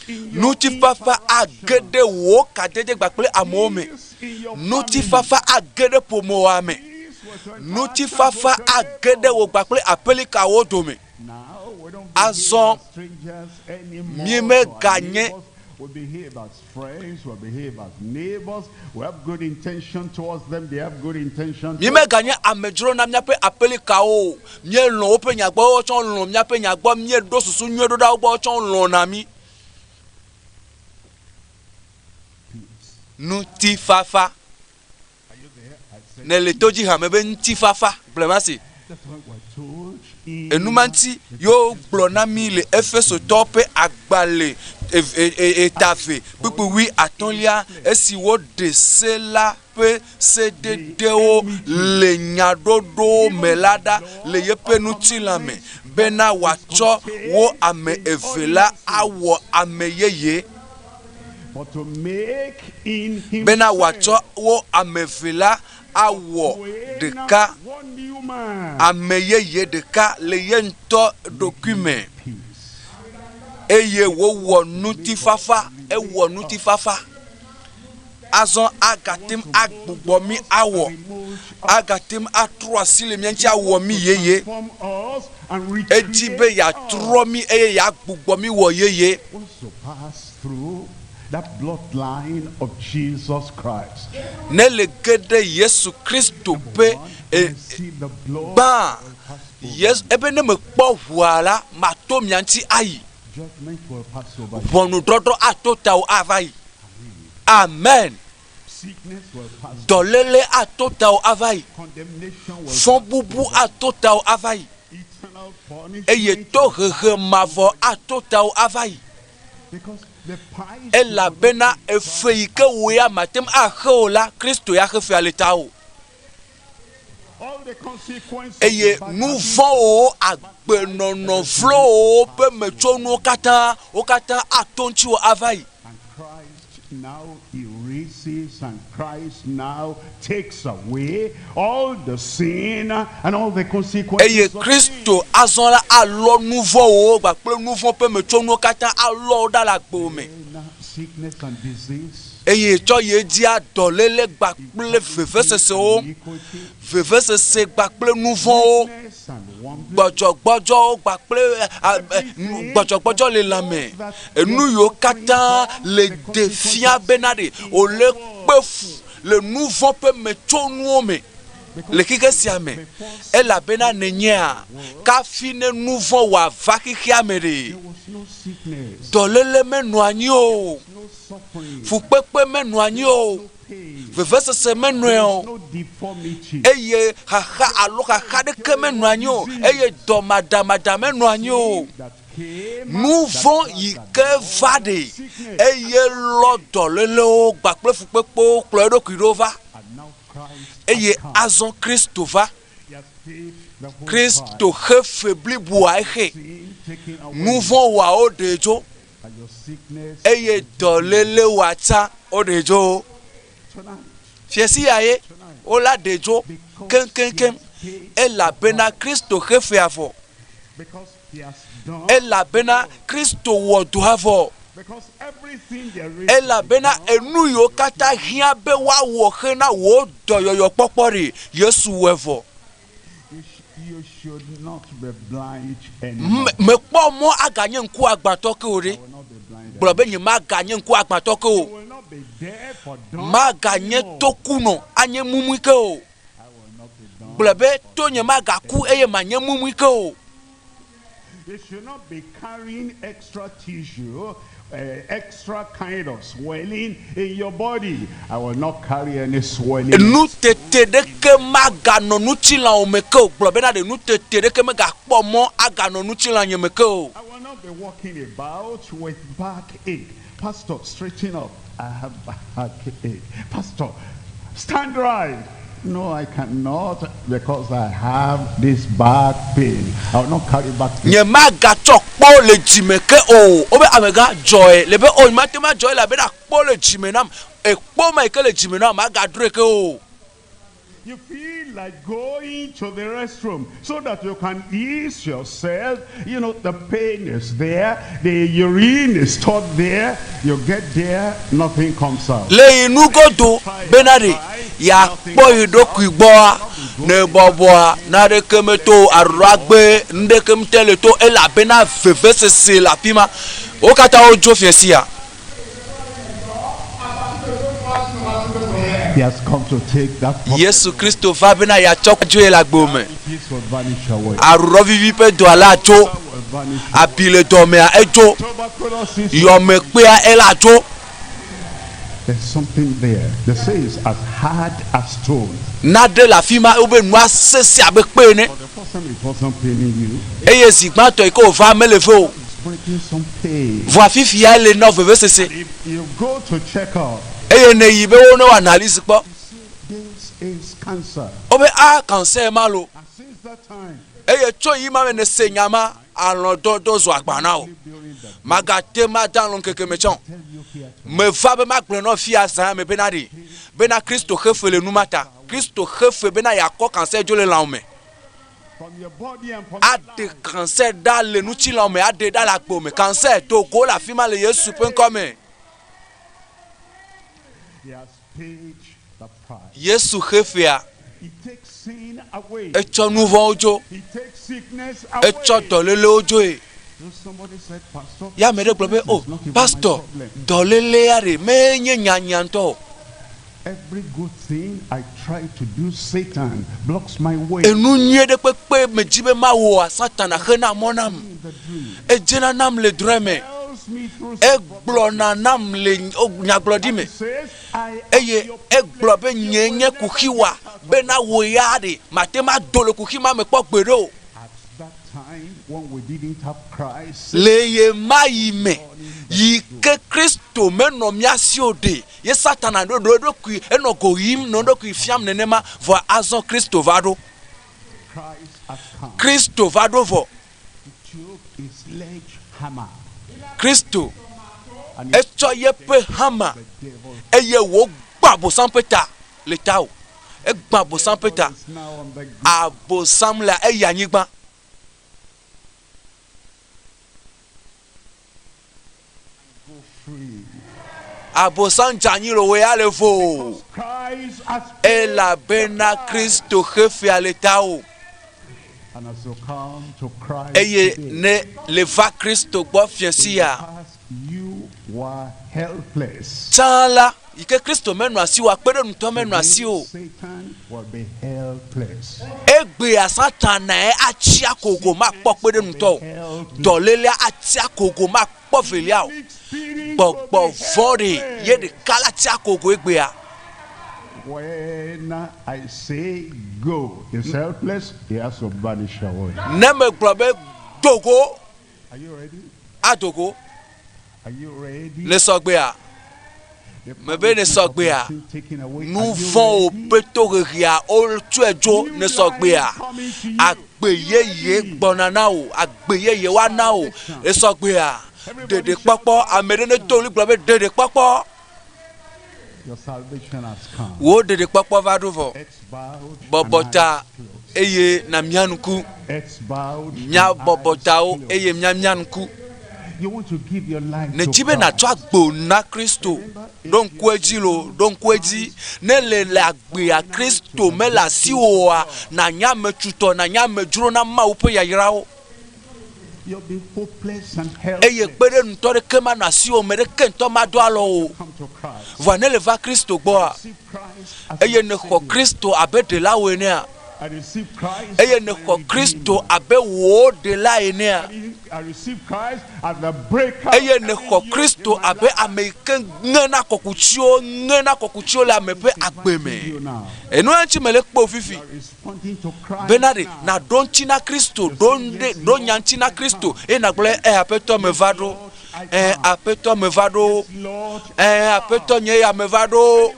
Speaker 1: Ŋutifafa age ɖe wò kadede kpakple amewo me. Ŋutifafa age ɖe ƒomewòa me. Ŋutifafa age ɖe wò kpakple aƒelikawo dome. Azɔ mímeganye Mímeganye amedzro na míaƒe aƒelikawo o. Míelɔ̃ woƒe nya gbɔ, wotsɔ lɔ̃ míaƒe nya gbɔ. Míeɖo susu nyui ɖo ɖa wo gbɔ, wotsɔ lɔ̃na mí. Ŋutifafa. Nèle to dzi hame be ŋutifafa gblɔe ma se. Enu ma ŋuti ye wogblɔ na mí le Efesotɔwo ƒe agbalẽ eta eve kpukpui wui atɔ̃lia esi woɖe se la ƒe sededewo le nyaɖoɖowo me la ɖa le yeƒe ŋutilã me bena wòatsɔ wo ame eve la awɔ ame yeye. Bena wòatsɔ wo ame eve la awɔ ɖeka, ame yeye ɖeka le ye ŋutɔ ɖokui me. Eye wòwɔ ŋutifafa, ewɔ ŋutifafa. Azɔ agate ŋu agbugbɔ mí awɔ, agate ŋu atrɔ asi le mía ŋuti awɔ mí yeye. Edi be yeatrɔ mí eye yeagbugbɔ mí wɔ yeye. Ne le ge ɖe Yesu Kristo ƒe e, gbã, Yesu, ebe ne mekpɔ ʋua la, mato mia ŋuti ayi. Ʋɔnudɔdrɔ̃ ato tawò ava yi. Amen. Dɔléle ato tawò ava yi. Fɔbubu ato tawò ava yi. Eye tohehe mavɔ ato tawò ava yi. Elabena efe yi ke wò ya màte ŋu axe o la, Kristo ya xe fea le tawò. Eye nu vɔ̃wo, agbenɔnɔ vlowo ƒe metsonuwo katã, wo katã ato ŋutiwò ava yi. Eye Kristo azɔ la alɔ nu vɔ̃wo kpakple nu vɔ̃ ƒe metsonuwo katã alɔ wo ɖa le agbewò me.
Speaker 5: Sickness and disease.
Speaker 1: Eye tsɔ yi edzia dɔléle gbakple vevesesewo, vevesese gbakple nu vɔ̃wo, gbɔdzɔgbɔdzɔwo gbakple gbɔdzɔgbɔdzɔ le lãme. Enu yiwo katã le ɖe fia bena ɖe wòle kpe fu le nu vɔ̃ ƒe metsonuwo me le xixe sia me. Elabena nènyea kafi ne nu vɔ̃ wòava xexea me ɖe, dɔléle menɔa anyi o, fukpekpe menɔa anyi o, vevesese menɔe o, eye xaxa alo xaxa ɖeke menɔa anyi o, eye dɔmadamada menɔa anyi o. Nu vɔ̃ yi ke va ɖe eye lɔ dɔlélewo kpakple fukpekpewo kplɔ eɖokui ɖo va. Eye azɔ Kristo va. Kristo xe fe bliboa exe. Nu vɔ̃ wɔa woɖee dzo eye dɔléle wɔa tsã woɖee dzo. Fiasi ya ye wola ɖe dzo keŋkeŋkeŋ elabena Kristo xe fea vɔ. Elabena Kristo wɔ dɔa vɔ. Elabena enu yiwo katã hiã be woawɔ hena wò dɔyɔyɔ kpɔkpɔ ɖi, Yesu wɔe vɔ. Mekpɔ mɔ aganye ŋkuagbãtɔ ke o ɖe. Gblɔ be nyemaganye ŋkuagbãtɔ ke o. Maganye tokunɔ anye mumui ke o. Gblɔ be tonye magaku eye manye mumui ke o.
Speaker 5: You should not be carrying extra tissue, extra kind of swelling in your body. I will not carry any swelling.
Speaker 1: Nutete ɖeke maganɔ ŋutilãwò me ke o. Gblɔ bena ɖe nutete ɖeke megakpɔ mɔ aganɔ ŋutilãnye me ke o.
Speaker 5: I will not be walking about with backache. Pastor, straighten up. I have backache. Pastor, stand right. No, I cannot because I have this back pain. I will not carry back pain.
Speaker 1: Nyemagatsɔ kpo le dzime ke o. Wobe amegã dzɔe le be o nyemate ŋu adzɔe elabena kpo le dzime nam. Ekpo ma yi ke le dzime nam magadroe ke o.
Speaker 5: You feel like going to the restroom so that you can ease yourself. You know, the pain is there, the urine is stored there. You get there, nothing comes out.
Speaker 1: Le yi nugodo bena ɖe yeakpɔ yi ɖokui gbɔa, ne bɔbɔa, naɖeke meto o, alo agbe nuɖeke mete le to o, elabena vevesese le afi ma. Wo katã wodzo fiẽ sia.
Speaker 5: He has come to take that problem.
Speaker 1: Yesu Kristo va bena yeatsɔ dzoe le agbo me.
Speaker 5: Diabetes will vanish away.
Speaker 1: Aɖuɖɔ vivi ƒe dɔa la dzo. Abi le dɔmea edzo.
Speaker 5: Tuberculosis.
Speaker 1: Yɔmekpea ela dzo.
Speaker 5: There's something there. They say it's as hard as stone.
Speaker 1: Naɖe le afi ma wobe nua sesẽ abe kpe ene.
Speaker 5: For the first time it wasn't paining you.
Speaker 1: Eye zi gbãtɔ yi ke wòva mele ve o.
Speaker 5: It's bringing some pain.
Speaker 1: Vɔa fifia ele nɔ vevesese.
Speaker 5: If you go to check up,
Speaker 1: Eye ne yi be wo ne wɔ analyse kpɔ.
Speaker 5: this is cancer.
Speaker 1: Wobe a cancer ma lo.
Speaker 5: And since that time,
Speaker 1: Eye tso yi ma me nese nya ma alɔ̃ dɔdɔ zu agba na wò. Magate ma da alɔ̃ ŋkeke me tsã o. Meva be magblɔe nɔ fia zã me bena ɖe bena Kristo xe fe le nu ma ta. Kristo xe fe bena yeakɔ cancer dzo le lãwò me.
Speaker 5: from your body and from
Speaker 1: Aɖe cancer ɖa le ŋutilãwò me, aɖe ɖa le agbo me. Cancer do go le afi ma le Yesu ƒe ŋkɔ me.
Speaker 5: He has paid the price.
Speaker 1: Yesu xe fea.
Speaker 5: He takes sin away.
Speaker 1: Etsɔ nu vɔ̃wo dzo.
Speaker 5: He takes sickness away.
Speaker 1: Etsɔ dɔlélewo dzoe.
Speaker 5: So somebody said, Pastor,
Speaker 1: Ya ame ɖe gblɔ be, o,
Speaker 5: sickness is not even my
Speaker 1: pastor,
Speaker 5: problem.
Speaker 1: dɔlélea ɖe menye nyanya ŋutɔ o.
Speaker 5: Every good thing I try to do, Satan blocks my way.
Speaker 1: Enu nyui ɖe kpekpe medzi be mawɔa, Satana xena mɔ nam. Edzena nam le drɔ̃e me.
Speaker 5: Tells me through
Speaker 1: Egblɔna nam le nyagblɔɖi me.
Speaker 5: says, I
Speaker 1: Eye egblɔ be nyee nye kuxiwa bena wò ya ɖe mate ŋu ado le kuxi ma me kpɔ gbeɖe o.
Speaker 5: At that time when we didn't have Christ,
Speaker 1: Le ɣe ma ɣi me yi ke Kristo menɔ mía si o ɖe, ye Satana ɖo ɖo eɖokui enɔ go ʋim nɔ eɖokui fiam nenema, vɔa azɔ Kristo va ɖo.
Speaker 5: Christ has come.
Speaker 1: Kristo va ɖo vɔ.
Speaker 5: He took his sledgehammer
Speaker 1: Kristo
Speaker 5: and he
Speaker 1: etsɔ yeƒe hama eye wògbã Abosam ƒe ta le tawò. Egbã Abosam ƒe ta.
Speaker 5: is now on the ground.
Speaker 1: Abosam le eyi anyigba.
Speaker 5: Go free.
Speaker 1: Abosam dze anyi le wò ya le vo o. Elabena Kristo xe fea le tawò. Eye ne le va Kristo gbɔ fiẽ sia, tsã la, yi ke Kristo menɔ asiwò akpe ɖe ŋutɔ menɔ asiwò. Egbea Satanae atsi akogo makpɔ kpe ɖe ŋutɔ o. Dɔlélea atsi akogo makpɔ velia o. Gbɔgbɔ vɔ̃ɖi ye ɖeka la tsi akogo egbea.
Speaker 5: When I say go, he's helpless, he has to vanish away.
Speaker 1: Ne megblɔ be do go, ado go. Ne sɔgbea, mebe ne sɔgbea, nu vɔ̃wo ƒe toheʋea wotsɔe dzo ne sɔgbea, agbe yeye gbɔna na wò, agbe yeye woana wò. Esɔgbea, ɖeɖekpɔkpɔ, ame ɖe nedo ɣli gblɔ be ɖeɖekpɔkpɔ. Wò ɖeɖekpɔkpɔ va ɖo vɔ. Bɔbɔ ta eye nàmia ŋku. Míabɔbɔ tawo eye míamia ŋku. Nèdi be nàtsɔ agbo na Kristo. Ɖo ŋku edzi loo, ɖo ŋku edzi. Ne le le agbea Kristo mele asiwò oa, nànye ame tutɔ, nànye amedzro na Mawu ƒe yayrawo. Eye kpeɖeŋutɔ ɖeke manɔ asiwò, ame ɖeke ŋutɔ mado alɔ wò o. Vɔa ne èva Kristo gbɔa, eye nèxɔ Kristo abe ɖela wò enea, eye nèxɔ Kristo abe wò ɖela enea, eye nèxɔ Kristo abe ame yi ke ŋena kɔkutsiwo, ŋena kɔkutsiwo le ame ƒe agbe me. Enua ŋuti mele kpɔ fifi. Bena ɖe nàɖo ŋuti na Kristo, ɖo ɖe, ɖo nya ŋuti na Kristo, eye nàgblɔ, Ẽ, Aƒetɔ, meva ɖo. Ẽ, Aƒetɔ, meva ɖo. Ẽ, Aƒetɔ, nye ya meva ɖo.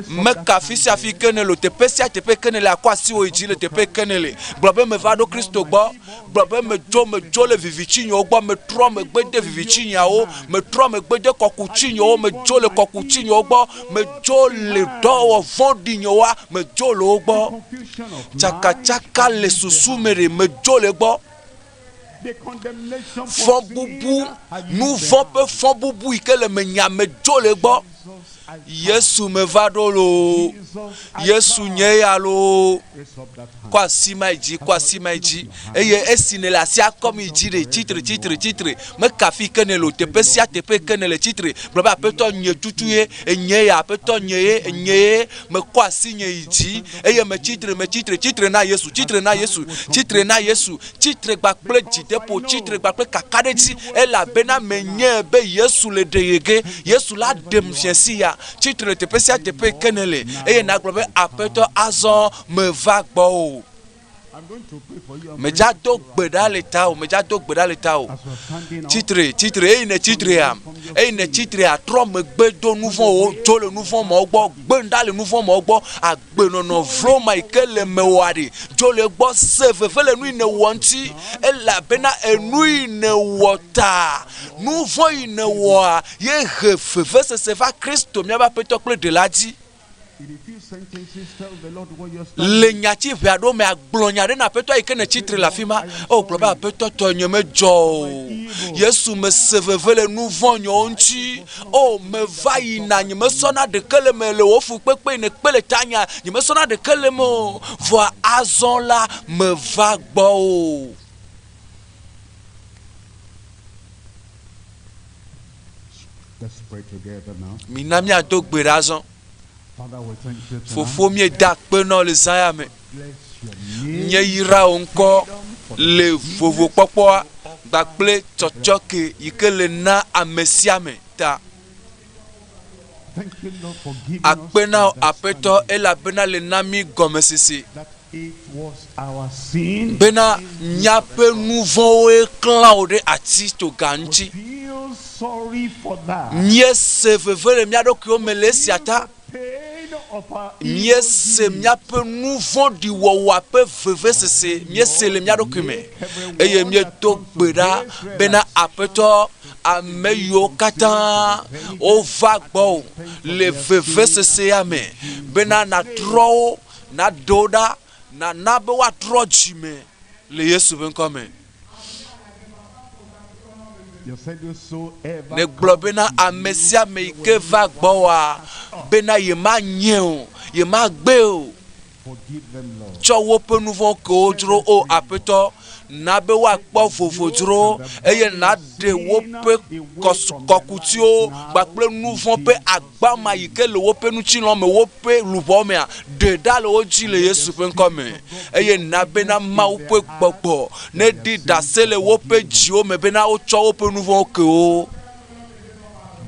Speaker 1: Meka afi sia afi ke nèle o, teƒe sia teƒe ke nèle, akɔ asiwò yi dzi le teƒe ke nèle. Gblɔ be, Meva ɖo Kristo gbɔ. Gblɔ be, Medzo, medzo le vivitsinyewo gbɔ, metrɔ megbe de vivitsinyeawo, metrɔ megbe de kɔkutsinyewo, medzo le kɔkutsinyewo gbɔ, medzo le dɔwɔwɔ vɔ̃ɖinyewoa, medzo le wo gbɔ. Tsakatsaka le susu me ɖe, medzo le egbɔ. Fɔbubu, nu vɔ̃ ƒe fɔbubu yi ke le menyea, medzo le egbɔ. Yesu meva ɖo loo, Yesu nye ya loo. Kɔ asi ma yi dzi, kɔ asi ma yi dzi. Eye esi nèle asia kɔm yi dzi ɖe, tsitre, tsitre, tsitre. Meka afi ke nèle o, teƒe sia teƒe ke nèle tsitre. Gblɔ be, Aƒetɔ, nye tutu ye, enye ya, Aƒetɔ, nye ye, enye ye. Mekɔ asinye yi dzi eye metsitre, metsitre, tsitre na Yesu, tsitre na Yesu, tsitre na Yesu, tsitre kpakple dzideƒo, tsitre kpakple kakaɖedzi, elabena menyae be Yesu le ɖe ye ge. Yesu la ɖem fiẽ sia. Tsitre le teƒe sia teƒe ke nèle eye nàgblɔ be, Aƒetɔ, azɔ meva gbɔwò. Medza do gbe ɖa le tawò, medza do gbe ɖa le tawò. Tsitre, tsitre, eyi ne tsitrea, eyi ne tsitrea, trɔ megbe do nuvɔ̃wo, dzo le nuvɔ̃ mawo gbɔ, gbe ŋɖa le nuvɔ̃ mawo gbɔ, agbenɔnɔ vlo ma yi ke le mewòa ɖi, dzo le egbɔ, se veve le nu yi nèwɔ ŋuti, elabena enu yi nèwɔ ta, nuvɔ̃ yi nèwɔa, ye he vevesese va Kristo míaƒe Aƒetɔ kple Ɖela dzi. Le nyati ʋɛ aɖewo mea, gblɔ nya ɖe na Aƒetɔ yi ke nètsi tre le afi ma. O, gblɔ be, Aƒetɔ, tɔnye medzɔ o. Yesu, mese veve le nu vɔ̃ nyewo ŋuti. O, meva yina, nyemesɔna ɖeke le eme le wò fukpekpe yi nèkpe le tanyea, nyemesɔna ɖeke le eme o. Vɔa azɔ la, meva gbɔwò. Mina míado gbe ɖa azɔ. Fofo, míeda akpe na wò le zã ya me. Míeyra wò ŋkɔ le vovokpɔkpɔa kpakple tsɔtsɔke yi ke le na ame sia ame ta. Akpe na wò, Aƒetɔ, elabena le na mí gɔmesese bena míaƒe nu vɔ̃woe klã wò ɖe ati toga ŋuti. Míese veve le mía ɖokuiwo me le esia ta. Míese míaƒe nu vɔ̃ɖi wɔwɔa ƒe vevesese, míese le mía ɖokui me eye míedo gbe ɖa bena, Aƒetɔ, ame yiwo katã wova gbɔwò le vevesesea me bena nàtrɔ wo, nàɖe wo ɖa, nàna be woatrɔ dzime le Yesu ƒe ŋkɔ me. Nègblɔ bena ame sia ame yi ke va gbɔwòa, bena yemanyɛ o, yemagbee o. Tsɔ woƒe nu vɔ̃wo ke wo dzro, O Aƒetɔ, na be woakpɔ vovo dzro, eye nàɖe woƒe kɔkutiwo kpakple nu vɔ̃ ƒe agba ma yi ke le woƒe ŋutilã me, woƒe luʋɔ mea, ɖe ɖa le wo dzi le Yesu ƒe ŋkɔ me. Eye na bena Mawu ƒe Gbɔgbɔ neɖi ɖase le woƒe dziwo me bena wotsɔ woƒe nu vɔ̃wo ke wo.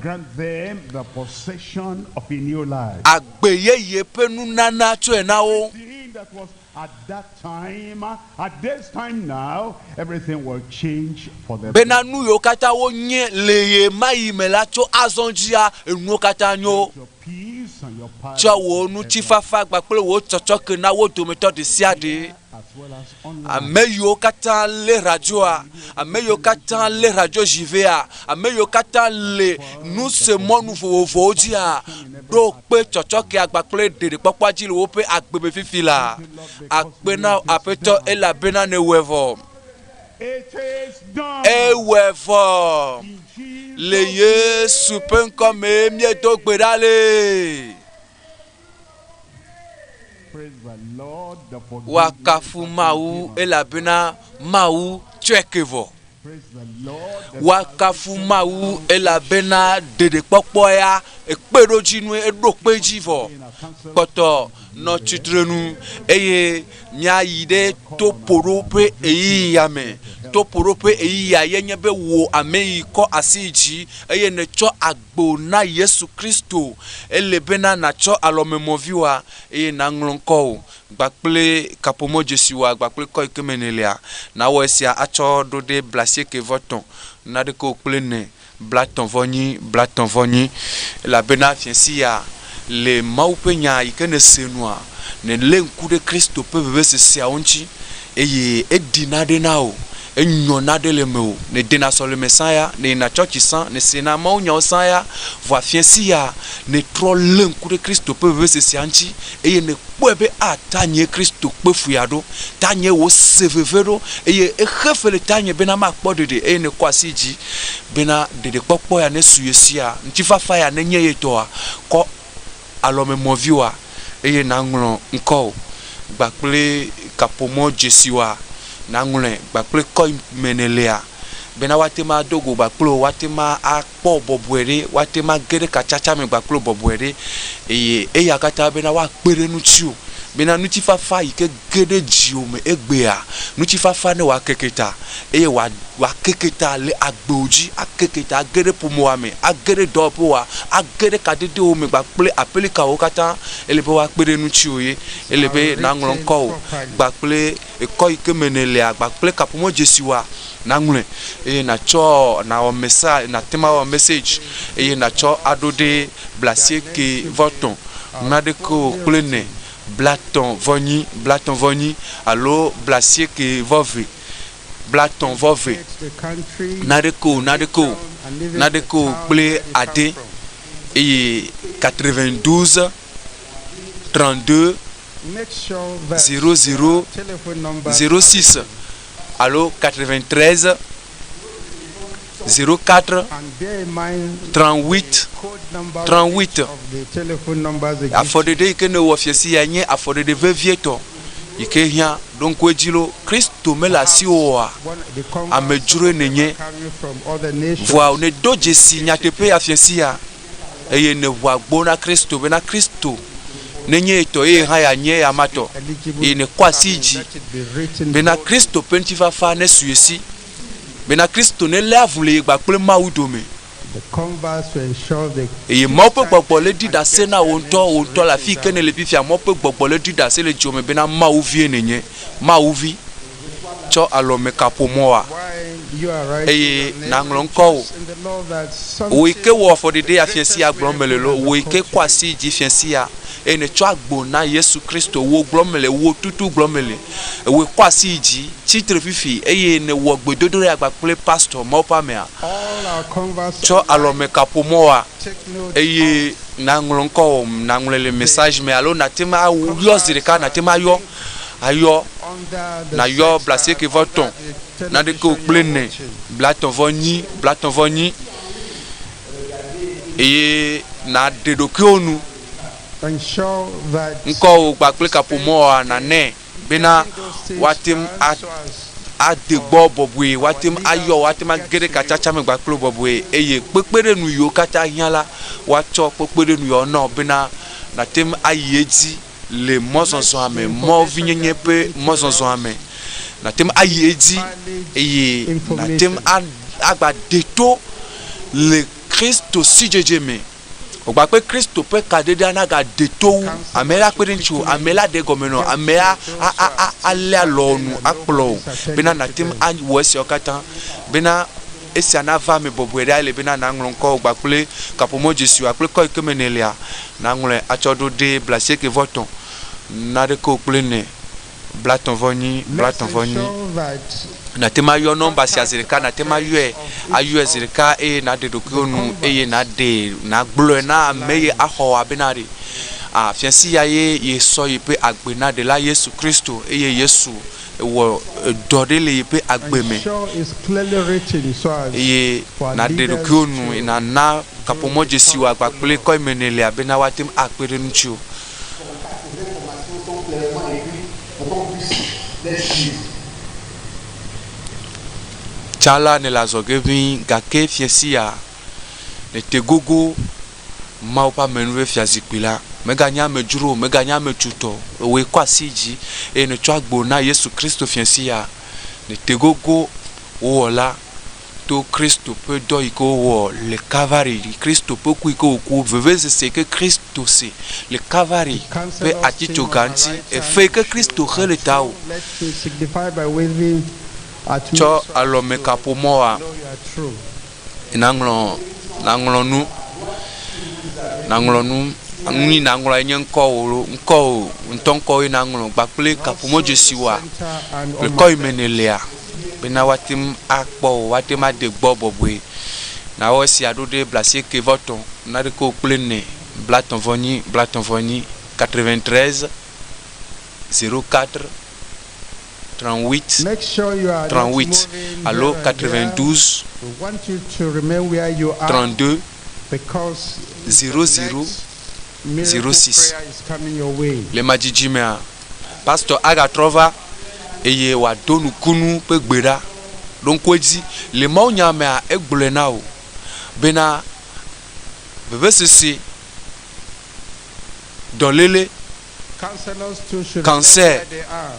Speaker 5: Grant them the possession of a new life.
Speaker 1: Agbe yeye ƒe nunana tsɔe na wo.
Speaker 5: Everything that was at that time, at this time now, everything will change for the
Speaker 1: Bena nu yiwo katã wonye le ɣe ma ɣi me la, tso azɔ dzia, enuwo katã nyo.
Speaker 5: peace and your pardon
Speaker 1: Tsɔ wò ŋutifafa kpakple wò tsɔtsɔke na wo dometɔ ɖesiaɖe.
Speaker 5: as well as online.
Speaker 1: Ame yiwo katã lé radioa, ame yiwo katã lé radio zivea, ame yiwo katã le nusemɔnu vovovowo dzia, ɖo kpe tsɔtsɔkea kpakple ɖeɖekpɔkpɔa dzi le woƒe agbe me fifi laa. Akpe na Aƒetɔ elabena nèwɔe vɔ.
Speaker 5: It is done.
Speaker 1: Ewɔe vɔ. Le Yesu ƒe ŋkɔ mee míedo gbe ɖa le.
Speaker 5: Praise the Lord, the forgiveness
Speaker 1: Woakafu
Speaker 5: has been
Speaker 1: Mawu
Speaker 5: given.
Speaker 1: elabena Mawu tsɔe ke vɔ.
Speaker 5: Praise the Lord, the
Speaker 1: Woakafu Mawu elabena ɖeɖekpɔkpɔ ya ekpeɖodzinue eɖo kpe edzi vɔ. Kpɔtɔ nɔ tsitrenu eye míayi ɖe toƒoɖoƒe ɣeyiɣia me. Toƒoɖoƒe ɣeyiɣia ye nye be wò ame yi kɔ asi yi dzi eye nètsɔ agbo na Yesu Kristo. Ele bena nàtsɔ alɔmemɔviwòa eye nàŋlɔ ŋkɔwò kpakple kaƒomɔdzesiwòa kpakple kɔ yi ke me nèlea. Nàwɔ esia atsɔ ɖo ɖe blasieke vɔ tɔ̃ naɖeke wò kple ene blatɔ̃ vɔ nyi blatɔ̃ vɔ nyi. Elabena fiẽsi ya le Mawu ƒe nya yi ke nèse nua, nèlé ŋku ɖe Kristo ƒe veveseseawo ŋuti eye eɖi naɖe na wò, enyɔ naɖe le mewò. Nèdena sɔleme sã ya, nèyina tsɔtsi sã, nèsena mawunyawo sã ya, vɔa fiẽsi ya nètrɔ lé ŋku ɖe Kristo ƒe vevesesea ŋuti eye nèkpɔe be, A, tanyee Kristo kpe fu ya ɖo, tanyee wòse veve ɖo, eye exe fe le tanye bena makpɔ ɖeɖe, eye nèkɔ asi yi dzi bena ɖeɖekpɔkpɔ ya nesu ye sia, ŋutifafa ya nenye ye tɔa, kɔ alɔmemɔviwòa, eye nàŋlɔ ŋkɔwò kpakple kaƒomɔ dzesiwòa, nàŋlɔe kpakple kɔ yi me nèlea, bena woate ŋu ado go kpakple wò, woate ŋu akpɔ wò bɔbɔe ɖe, woate ŋu age ɖe katsatsa me kpakple wò bɔbɔe ɖe, eye eya katã bena woakpe ɖe ŋutiwò, bena ŋutifafa yi ke ge ɖe dziwò me egbea, ŋutifafa ne wòakeke ta, eye wòakeke ta le agbewò dzi, akeke ta age ɖe ƒomewòa me, age ɖe dɔwɔƒewòa, age ɖe kadedewò me kpakple aƒelikawo katã, ele be woakpe ɖe ŋutiwò ye. Ele be nàŋlɔ ŋkɔwò kpakple ekɔ yi ke me nèlea kpakple kaƒomɔdzesiwòa nàŋlɔe eye nàtsɔ nàwɔ mesa, nàte ŋu awɔ message eye nàtsɔ aɖo ɖe blasieke vɔ tɔ̃ naɖeke o kple ene blatɔ̃ vɔ nyi, blatɔ̃ vɔ nyi alo blasieke vɔ ve, blatɔ̃ vɔ ve, naɖeke o, naɖeke o, naɖeke o kple ade eye 92 32 00 06 alo 93 04 38 38. Afɔɖeɖe yi ke nèwɔ fiasi ya nye afɔɖeɖe vevietɔ yi ke hiã. Ɖo ŋku edzi lo, Kristo mele asiwò oa? Amedzroe nènye. Vɔa nèdo dzesi nyateƒe ya fiasi ya eye nèʋu agbo na Kristo bena Kristo nenye ye tɔ eye hã yeanye eyama tɔ eye nèkɔ asi yi dzi bena Kristo ƒe ŋutifafa nesu ye si. Bena Kristo nelé avu le ye kpakple Mawu dome. Eye Mawu ƒe Gbɔgbɔ le ɖi ɖase na wò ŋutɔ, wò ŋutɔ le afi yi ke nèle fifia, Mawu ƒe Gbɔgbɔ le ɖi ɖase le dziwò me bena Mawu vie nènye. Mawu vi, tsɔ alɔme kaƒomɔa eye nàŋlɔ ŋkɔwò. Wò yi ke wɔ afɔɖeɖe ya fiẽ sia gblɔm mele loo, wò yi ke kɔ asi yi dzi fiẽ sia eye nètsɔ agbo na Yesu Kristo, wò gblɔm mele, wò tutu gblɔm mele. Ewòe kɔ asi yi dzi, tsi tre fifi eye nèwɔ gbedodoɖa kpakple pastor Mawu ƒe amea. Tsɔ alɔme kaƒomɔa eye nàŋlɔ ŋkɔwò, nàŋlɔe le message me alo nàte ŋu ayɔ zi ɖeka, nàte ŋu ayɔ. Ayɔ nayɔ blasieke vɔ tɔ̃ naɖeke kple ne blatɔ̃ vɔ nyi blatɔ̃ vɔ nyi eye naɖe ɖokuiwo nu
Speaker 6: Ensure that
Speaker 1: ŋkɔwo kpakple kaƒomɔa nanɛ bena woate ŋu ade gbɔ bɔbɔe woate ŋu ayɔ woate ŋu age ɖe katsatsa me kpakple bɔbɔe eye kpekpeɖeŋu yiwo katã hiã la woatsɔ kpekpeɖeŋu yawo na wo bena nate ŋu ayi edzi le mɔzɔzɔa me mɔvinyenye ƒe mɔzɔzɔa me nate ŋu ayi edzi eye nate ŋu agba de to le Kristo sidzedze me. Wògba kple Kristo ƒe kaɖeɖea nagade to wu. Ame la kpe ɖe ŋutiwò, ame la ɖe gɔme nɔ, amea alé alɔ nu akplɔ wò bena nàte ŋu awɔ esiawo katã bena esia nava eme bɔbɔe ɖaa ele bena nàŋlɔ ŋkɔwò kpakple kaƒomɔdzesiwòa kple kɔ yi ke me nèlea, nàŋlɔe atsɔ ɖo ɖe blasieke vɔ tɔ̃ naɖeke kple ene blatɔ̃ vɔ nyi
Speaker 6: let's
Speaker 1: blatɔ̃ vɔ nyi.
Speaker 6: ensure that
Speaker 1: Nàte ŋu ayɔ nɔmba sia zi ɖeka, nàte ŋu ayɔe, ayɔe zi ɖeka eye nàɖe ɖokuiwò nu eye nàɖe nàgblɔe na ame yi axɔ wò abena ɖe a fiasi ya ye yesɔ yeƒe agbe na ɖela Yesu Kristo eye Yesu wɔ dɔ ɖe le yeƒe agbe me
Speaker 6: ensure it's clearly written so as
Speaker 1: eye
Speaker 6: for our
Speaker 1: nàɖe
Speaker 6: leaders
Speaker 1: ɖokuiwò nu nàna kaƒomɔdzesiwò kpakple kɔ yi me nèlea bena woate ŋu akpe ɖe ŋutiwò.
Speaker 7: Ces informations sont clairement écrites pour qu'on puisse les suivre.
Speaker 1: Tsã la nèle azɔge ʋĩi gake fiasi ya nète gogo Mawu ƒe amenuve fiazikpui la. Mèganye amedzro o, mèganye ame tutɔ o. Ewòe kɔ asi dzi eye nètsɔ agbo na Yesu Kristo fiasi ya. Nète gogo wò Wɔla to Kristo ƒe dɔ yi ke wowɔ le Kalvari, Kristo ƒe ku yi ke wòku, vevesese yi ke Kristo se le Kalvari
Speaker 6: The
Speaker 1: ƒe
Speaker 6: counselors team on
Speaker 1: atitsoga
Speaker 6: my
Speaker 1: ŋuti,
Speaker 6: right
Speaker 1: efe
Speaker 6: hand
Speaker 1: yi ke Kristo
Speaker 6: should
Speaker 1: xe le tawò.
Speaker 6: let me signify by waving at me
Speaker 1: Tsɔ
Speaker 6: so as
Speaker 1: alɔme
Speaker 6: to
Speaker 1: kaƒomɔa
Speaker 6: know you are true.
Speaker 1: naŋlɔ naŋlɔ nu naŋlɔ nu nu yi naŋlɔa nye ŋkɔwò ŋkɔwò ŋutɔ ŋkɔwoe naŋlɔ kpakple kaƒomɔdzesiwoa
Speaker 6: Center and
Speaker 1: le
Speaker 6: on
Speaker 1: kɔ
Speaker 6: my
Speaker 1: yi me nèlea bena woate ŋu akpɔ wò woate ŋu ade gbɔ bɔbɔe. Nawɔ esia ɖo ɖe blasieke vɔ tɔ̃ naɖeke kple ene blatɔ̃ vɔ nyi blatɔ̃ vɔ nyi 93 04 38
Speaker 6: Make sure you are not
Speaker 1: 38
Speaker 6: moving
Speaker 1: alo
Speaker 6: here and there.
Speaker 1: 92
Speaker 6: We want you to remain where you are
Speaker 1: 32
Speaker 6: because the
Speaker 1: 00
Speaker 6: next miracle
Speaker 1: 06.
Speaker 6: prayer is coming your way.
Speaker 1: Le madzidzi mea, pastor agatrɔ va eye wòado nukunu ƒe gbe ɖa. Ɖo ŋku edzi le mawunya mea egblɔe na wò bena vevesese, dɔléle,
Speaker 6: Counselors too should remain
Speaker 1: cancer
Speaker 6: where they are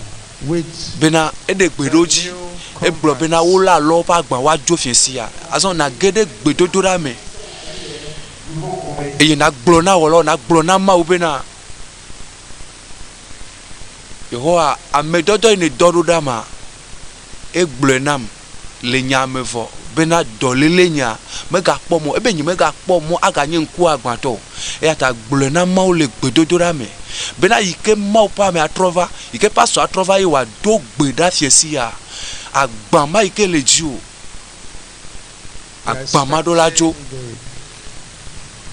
Speaker 6: with
Speaker 1: bena eɖe gbe ɖo dzi egblɔ bena wolé alɔ woƒe agba woadzo fiasia. Azɔ nàge ɖe gbedodoɖa me eye nàgblɔ na wɔlawo nàgblɔ na Mawu bena Yehowa ame dɔdɔ yi nèdɔ ɖo ɖa ma egblɔe nam le nya me vɔ bena dɔléle nya megakpɔ mɔ ebe nye megakpɔ mɔ aganye ŋkuagbãtɔ o. Eya ta gblɔe na Mawu le gbedodoɖa me bena yi ke Mawu ƒe ame atrɔ va yi ke pastor atrɔ va eye wòado gbe ɖa fiasi ya agba ma yi ke le dziwò agba ma ɖo la dzo.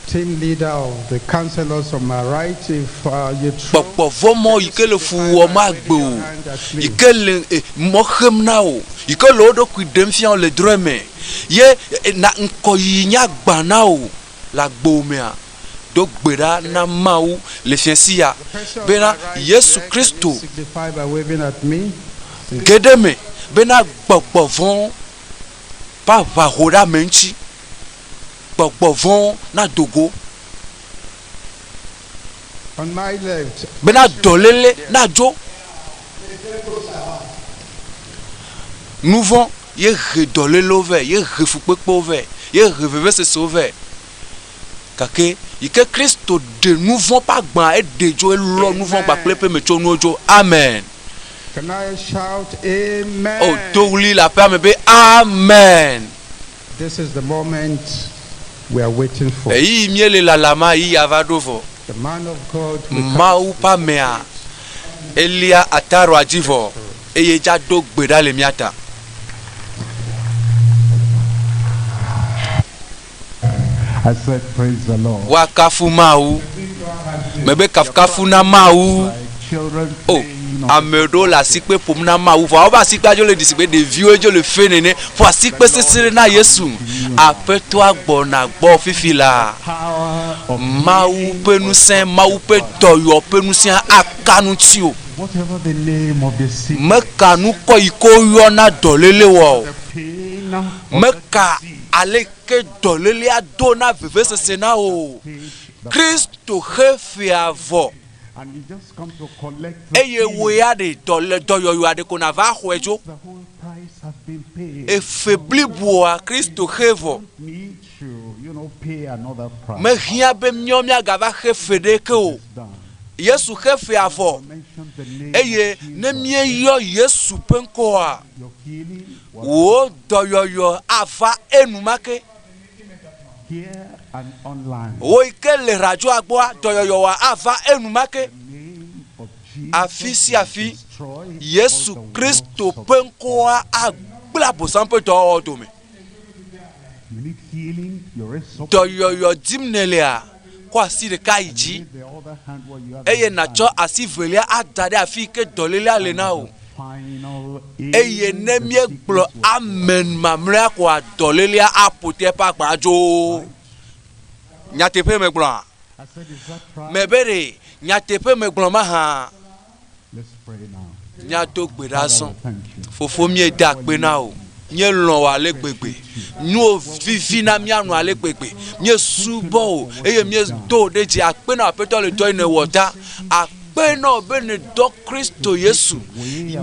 Speaker 6: team leader of the counselors on my right if you throw
Speaker 1: Gbɔgbɔ vɔ̃ yi ke le fu wɔm agbe o yi ke le mɔ xem na wò yi ke le wo ɖokui ɖem fia wò le drɔ̃e me ye na ŋkɔyiyi nye agba na wò le agbewò mea do gbe ɖa na Mawu le fiasi ya bena Yesu Kristo
Speaker 6: signify by waving at me.
Speaker 1: ge ɖe me bena gbɔgbɔ vɔ̃ ƒe aʋa ho ɖe ame ŋuti gbɔgbɔ vɔ̃ nado go
Speaker 6: On my left,
Speaker 1: bena dɔléle nadzo nu vɔ̃ ye he dɔlélewo vɛ ye he fukpekpewo vɛ ye he vevesesewo vɛ gake yi ke Kristo ɖe nu vɔ̃ ƒe agba eɖe dzo elɔ nu vɔ̃ kpakple eƒe metsonuwo dzo amen.
Speaker 6: Can I shout amen?
Speaker 1: O do ɣli le aƒea me be amen.
Speaker 6: This is the moment we are waiting for.
Speaker 1: Eyi míele lalama yi ava ɖo vɔ.
Speaker 6: The man of God will come
Speaker 1: Mawu ƒe amea elia ataroa dzi vɔ eye dza do gbe ɖa le mía ta.
Speaker 5: I said, Praise the Lord.
Speaker 1: Woakafu Mawu. Mebe kafukafu na Mawu.
Speaker 5: Children
Speaker 1: O Ame ɖewo le asikpe ƒom na Mawu vɔa woƒe asikpea dzo le ɖi sigbe ɖeviwoe dzo le fe nene. Ƒo asikpe sesẽ ɖe na Yesu. Aƒetɔa gbɔna gbɔ fifi laa. Mawu ƒe ŋusẽ, Mawu ƒe dɔyɔ ƒe ŋusẽa aka ŋutiwò. Meka ŋkɔ yi ke woyɔna dɔléle wɔ o. Meka aleke dɔlélea dona vevesese na wò o. Kristo xe fea vɔ. Eye wò ya ɖe dɔ dɔyɔyɔa ɖeko nàva xɔe tso. Efe bliboa Kristo xe vɔ. Mehiã be míawo míagava xe fe ɖeke o. Yesu xe fea vɔ. Eye ne míeyɔ Yesu ƒe ŋkɔa, wò dɔyɔyɔ ava enumake. Wò yi ke le radioa gbɔa, dɔyɔyɔa ava enumake. Afi sia afi, Yesu Kristo ƒe ŋkɔa agblẽ Abosam ƒe dɔwɔwɔ dome. Dɔyɔyɔ dim nèlea, kɔ asi ɖeka yi dzi eye nàtsɔ asi velia ada ɖe afi yi ke dɔlélea le na wò. Eye ne míegblɔ amen mamlɛa koa, dɔlélea aƒo te eƒe agba dzo. Nyateƒe megblɔa? Mebe ɖe nyateƒe megblɔ mahã? Míado gbe ɖa azɔ. Fofo, míeda akpe na wò. Míelɔ̃ wò ale gbegbe. Nuwò vivi na mía nu ale gbegbe. Míesubɔ wò eye míedo wò ɖe dzi. Akpe na wò Aƒetɔ le dɔ yi nèwɔ ta. Akpe na wò be nèdɔ Kristo Yesu,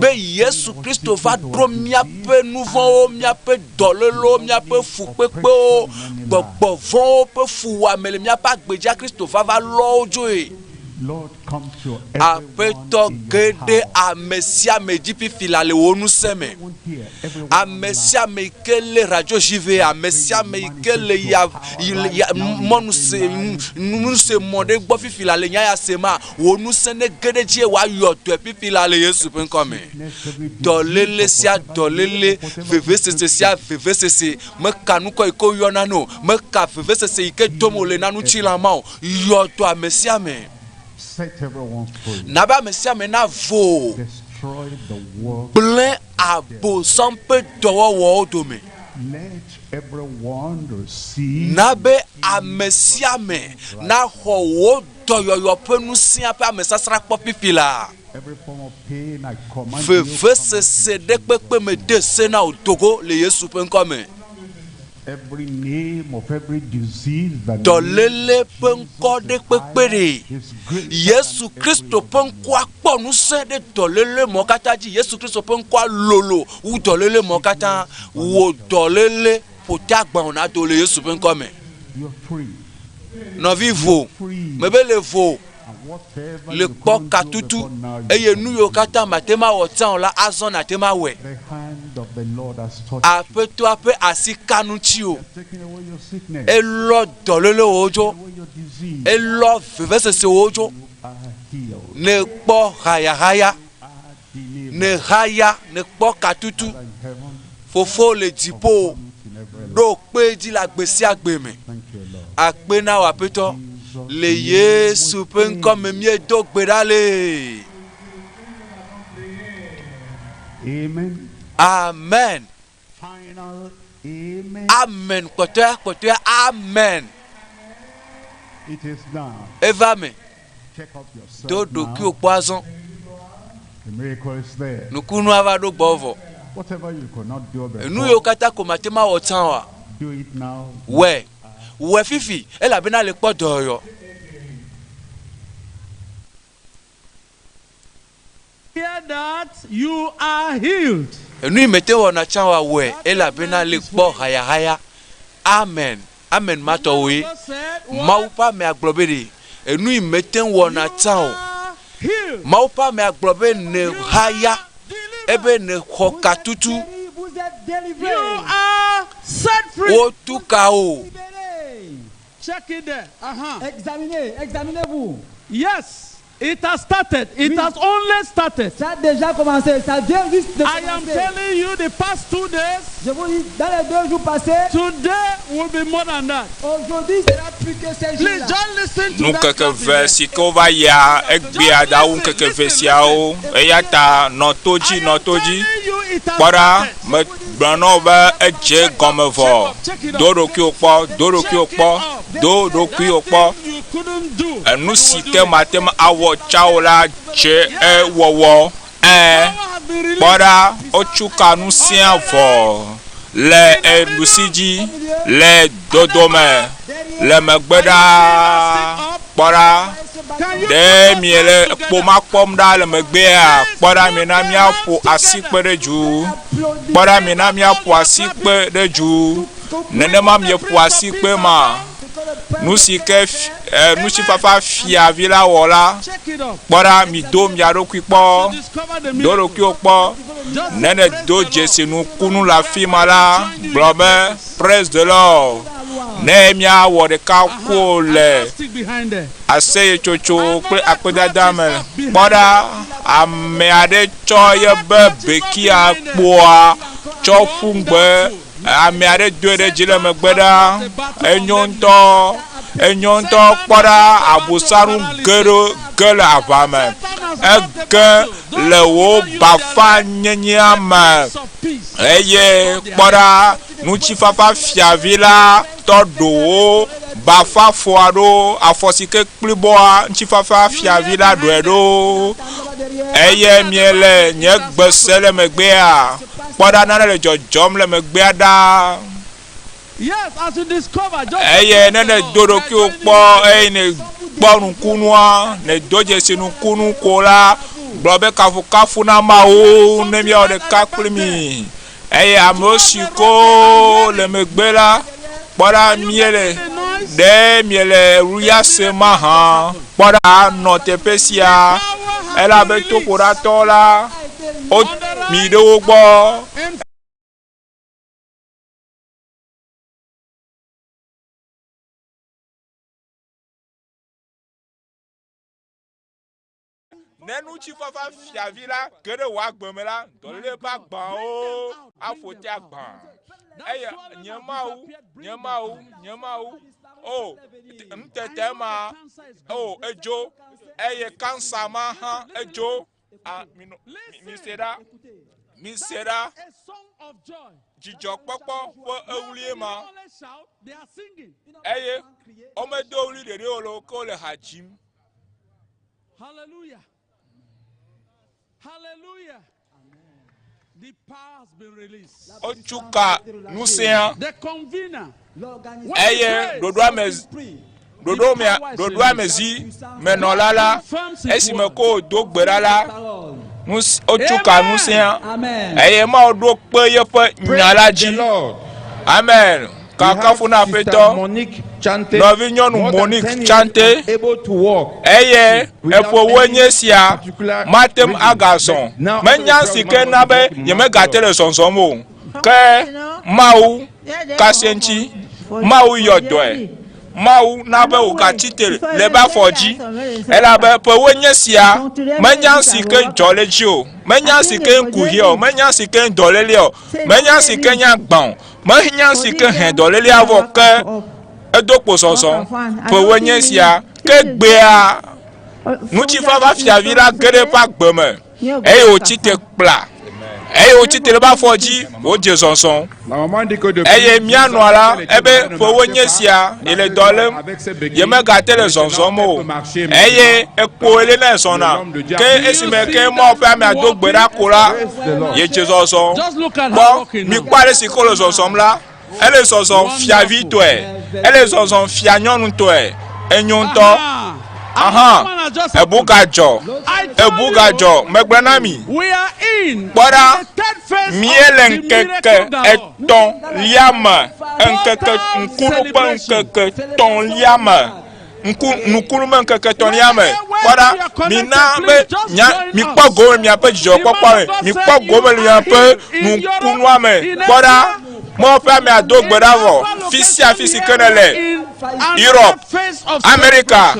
Speaker 1: be Yesu Kristo va ɖo míaƒe nu vɔ̃wo, míaƒe dɔlélewo, míaƒe fukpekpewo, gbɔgbɔ vɔ̃wo ƒe fuwɔame le míaƒe agbe dzia, Kristo va va lɔ wo dzoe. Aƒetɔ, ge ɖe ame sia ame dzi fifi la le wò ŋusẽ me. Ame sia ame yi ke lé radio dzi vɛ, ame sia ame yi ke le ya, ya mɔnu se, nuse mɔ ɖe gbɔ fifi la le nya ya se ma, wò ŋusẽ ne ge ɖe edzi eye wòayɔ dɔe fifi la le Yesu ƒe ŋkɔ me. Dɔléle sia dɔléle, vevesese sia vevesese, meka ŋkɔ yi ke woyɔna na o, meka vevesese yi ke dom wòle na ŋutilã ma o, Yɔ dɔ ame sia ame. Na be ame sia ame navo. Gblẽ Abosam ƒe dɔwɔwɔwo dome. Na be ame sia ame naxɔ wò dɔyɔyɔ ƒe ŋusẽa ƒe amesasrãkpɔ fifi laa. Vevesese ɖe kpekpe me de se na wò do go le Yesu ƒe ŋkɔ me. Dɔléle ƒe ŋkɔ ɖe kpekpe ɖe. Yesu Kristo ƒe ŋkɔa kpɔ ŋusẽ ɖe dɔléle mɔ katã dzi. Yesu Kristo ƒe ŋkɔa lolo wu dɔléle mɔ katã. Wò dɔléle ƒo ta gbã wò nado le Yesu ƒe ŋkɔ me. Nɔvi vo, mebe le vo. le kpɔ katutu, eye nu yiwo katã màte ŋu awɔ tsã o la, azɔ nàte ŋu awɔe. Aƒetɔa ƒe asi ka nu ŋutiwò. Elɔ dɔlélewo dzo, elɔ vevesesewo dzo. Nèkpɔ hayahaya, nèhaya, nèkpɔ katutu. Fofo le dziƒo ɖo kpe edzi le agbe sia agbe me. Akpe na wò Aƒetɔ. Le Yesu ƒe ŋkɔ me míedo gbe ɖa le. Amen. Amen. Kpɔtɔea, kpɔtɔea, amen. Eva me. Do ɖokuiwò kpɔ azɔ. Nukunua va ɖo gbɔwò vɔ. Enu yiwo katã ko mate ŋu awɔ tsã oa, wɔe. Wɔe fifi elabena le kpɔ dɔyɔyɔ.
Speaker 9: Hear that you are healed.
Speaker 1: Enu yi mete ŋu wɔna tsã oa, wɔe elabena le kpɔ hayahaya. Amen. Amen ma tɔwoe. Mawu ƒe amea gblɔ be ɖe enu yi mete ŋu wɔna tsã o. Mawu ƒe amea gblɔ be ne haya ebe ne xɔ ka tutu.
Speaker 9: You are set free.
Speaker 1: Wotu ka o.
Speaker 9: Check it there. Uh-huh.
Speaker 10: Examinez, examinez-vous.
Speaker 9: Yes. It has started. It has only started.
Speaker 10: Ça a déjà commencé. Ça vient juste de
Speaker 9: I am
Speaker 10: commencer.
Speaker 9: telling you, the past 2 days,
Speaker 10: Je vous dis, dans les 2 jours passés,
Speaker 9: today will be more than that.
Speaker 10: Aujourd'hui sera plus que ces
Speaker 9: Please
Speaker 10: jours-là.
Speaker 9: just listen to that.
Speaker 3: Nukeke
Speaker 9: clapping
Speaker 3: ve
Speaker 9: there.
Speaker 3: si ke wova yia egbea ɖawu ŋkeke ve siawo eya ta nɔ to dzi nɔ to dzi kpɔ ɖa megblɔ na wo be edze gɔme vɔ do ɖokuiwò kpɔ do ɖokuiwò kpɔ do ɖokuiwò kpɔ
Speaker 9: You couldn't do.
Speaker 3: enu si ke mate ŋu awɔ tsa o la dze ewɔwɔ ɛ kpɔ ɖa wotsu ka nu sia vɔ le eɖusi dzi le dodome le megbe ɖaa kpɔ ɖa ɖe miele kpo ma kpɔm ɖa le megbea kpɔ ɖa miena míaƒo asi kpe ɖe dzu kpɔ ɖa miena míaƒo asi kpe ɖe dzu nenema mieƒo asi kpe ma nu si ke nu si fafa fiavi la wɔ la kpɔ ɖa mido mia ɖokui kpɔ do ɖokuiwo kpɔ ne ne do dzesi nukunu le afi ma la gblɔ be praise the Lord ne miawɔ ɖeka ko le
Speaker 9: Stick behind there.
Speaker 3: aseyetsotso kple akpedada me kpɔ ɖa ame aɖe tsɔ yebe bekia kpoa tsɔ ƒu ŋgbe ame aɖe doe ɖe dzi le megbe ɖa enyo ŋutɔ enyo ŋutɔ kpɔ ɖa abosanu ge ɖo ge le aʋa me ege le wò bafa nyenyea me eye kpɔ ɖa ŋutifafa fiavi la tɔ ɖo wo bafa fɔa ɖo afɔ si ke kplibɔa ŋutifafa fiavi la ɖɔe ɖo eye miele nye gbe se le megbea kpɔ ɖa nane le dzɔdzɔm le megbea ɖa
Speaker 9: Yes, as you discover, just
Speaker 3: eye ne ne do ɖokuiwò kpɔ eye ne kpɔ nukunua ne do dzesi nukunu ko la gblɔ be kafukafu na Mawu ne miawɔ ɖeka kpli mi eye amewo si ko le megbe la kpɔ ɖa miele ɖe miele ruya se mahã kpɔ ɖa nɔ teƒe sia elabe toƒoɖatɔ la wo mi ɖe wo gbɔ. Ne ŋutifafa fiavi la ge ɖe wò agbe me la, dɔléle ƒe agbawo aƒo te agbã. Eye nye Mawu, nye Mawu, nye Mawu, o nutete ma, o edzo, eye kansa ma hã edzo. A, mi, mi se ɖa, mi se ɖa,
Speaker 9: a song of joy.
Speaker 3: dzidzɔkpɔkpɔ ƒe ewulie ma.
Speaker 9: Only shout, they are singing.
Speaker 3: Eye womedo wli ɖeɖe o lo ke wole ha dzim.
Speaker 9: Hallelujah. Hallelujah. The power has been released.
Speaker 3: Wotsu ka ŋusẽa
Speaker 9: The convener.
Speaker 3: eye ɖoɖoa me ɖoɖo mea ɖoɖoa me zi menɔla la esime ko wòdo gbe ɖa la ŋus wotsu ka ŋusẽa eye Mawu ɖo kpe yeƒe nya la dzi. Amen. Kakafu na Aƒetɔ. Nɔvinyɔnu Monique Chante eye eƒowoe nye sia mate ŋu agazɔ. Menya si ke na be nyemegate le zɔzɔm o. Ke Mawu kase ŋuti. Mawu yɔ dɔe. Mawu na be wògatsi te le eƒe afɔ dzi elabe ƒewoe nye sia menya si ke dzɔ le dzi o. Menya si ke kuxi o. Menya si ke dɔléle o. Menya si ke nye agbã o. Menya si ke he dɔlélea vɔ ke edo kpo zɔzɔ. Ƒewoe nye sia ke gbea ŋutifafa fiavi la ge ɖe eƒe agbe me eye wòtsi te kpla eye wòtsi te ɖe eƒe afɔ dzi wòdze zɔzɔ eye míanɔa la ebe ƒewoe nye sia yele dɔ lém yemegate le zɔzɔm o eye ekpo ele ne zɔna ke esime ke Mawu ƒe amea do gbe ɖa ko la yedze zɔzɔ kpɔ mikpɔ ale si ke wole zɔzɔm la ele zɔzɔm fiavitɔe ele zɔzɔm fianyɔnutɔe enyo ŋutɔ aha ebu gadzɔ ebu gadzɔ megblɔ na mi
Speaker 9: We are in
Speaker 3: kpɔ ɖa
Speaker 9: the third phase
Speaker 3: míele
Speaker 9: of the
Speaker 3: ŋkeke
Speaker 9: miracle galore.
Speaker 3: etɔ̃lia me ŋkeke ŋkunu ƒe ŋkeke tɔ̃lia me ŋku nukunu me ŋkeke tɔ̃lia me kpɔ ɖa mina be nya mikpɔ gome miaƒe dzidzɔkpɔkpɔ me mikpɔ gome le miaƒe nukunua me kpɔ ɖa. Mawu ƒe amea do gbe ɖa vɔ. Fi sia fi si ke ne le, Europe, Amerika,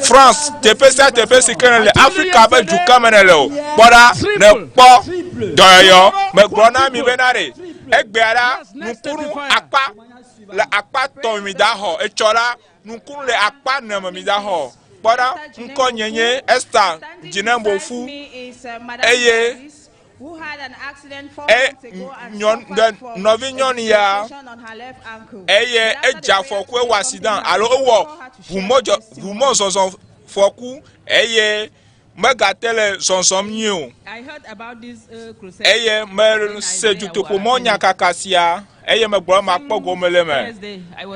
Speaker 3: France, teƒe sia teƒe si ke ne le, Afrika ƒe dukɔ me ne le o, kpɔ ɖa, ne kpɔ dɔyɔyɔ. Megblɔ na mi bena ɖe, egbea la, nukunu akpa le akpa tɔ̃ mi da xɔ, etsɔ la, nukunu le akpa ne me mi da xɔ. Kpɔ ɖa, ŋkɔ nye nye Esther Dzinembofu eye e nyɔnu ɖe nɔvinyɔnu ya eye edze afɔku ewɔ accident alo ewɔ ʋumɔdzɔ ʋumɔzɔzɔ fɔku eye megate le zɔzɔm nyuie o eye mese dutoƒomɔ nyakaka sia eye megblɔ makpɔ gome le eme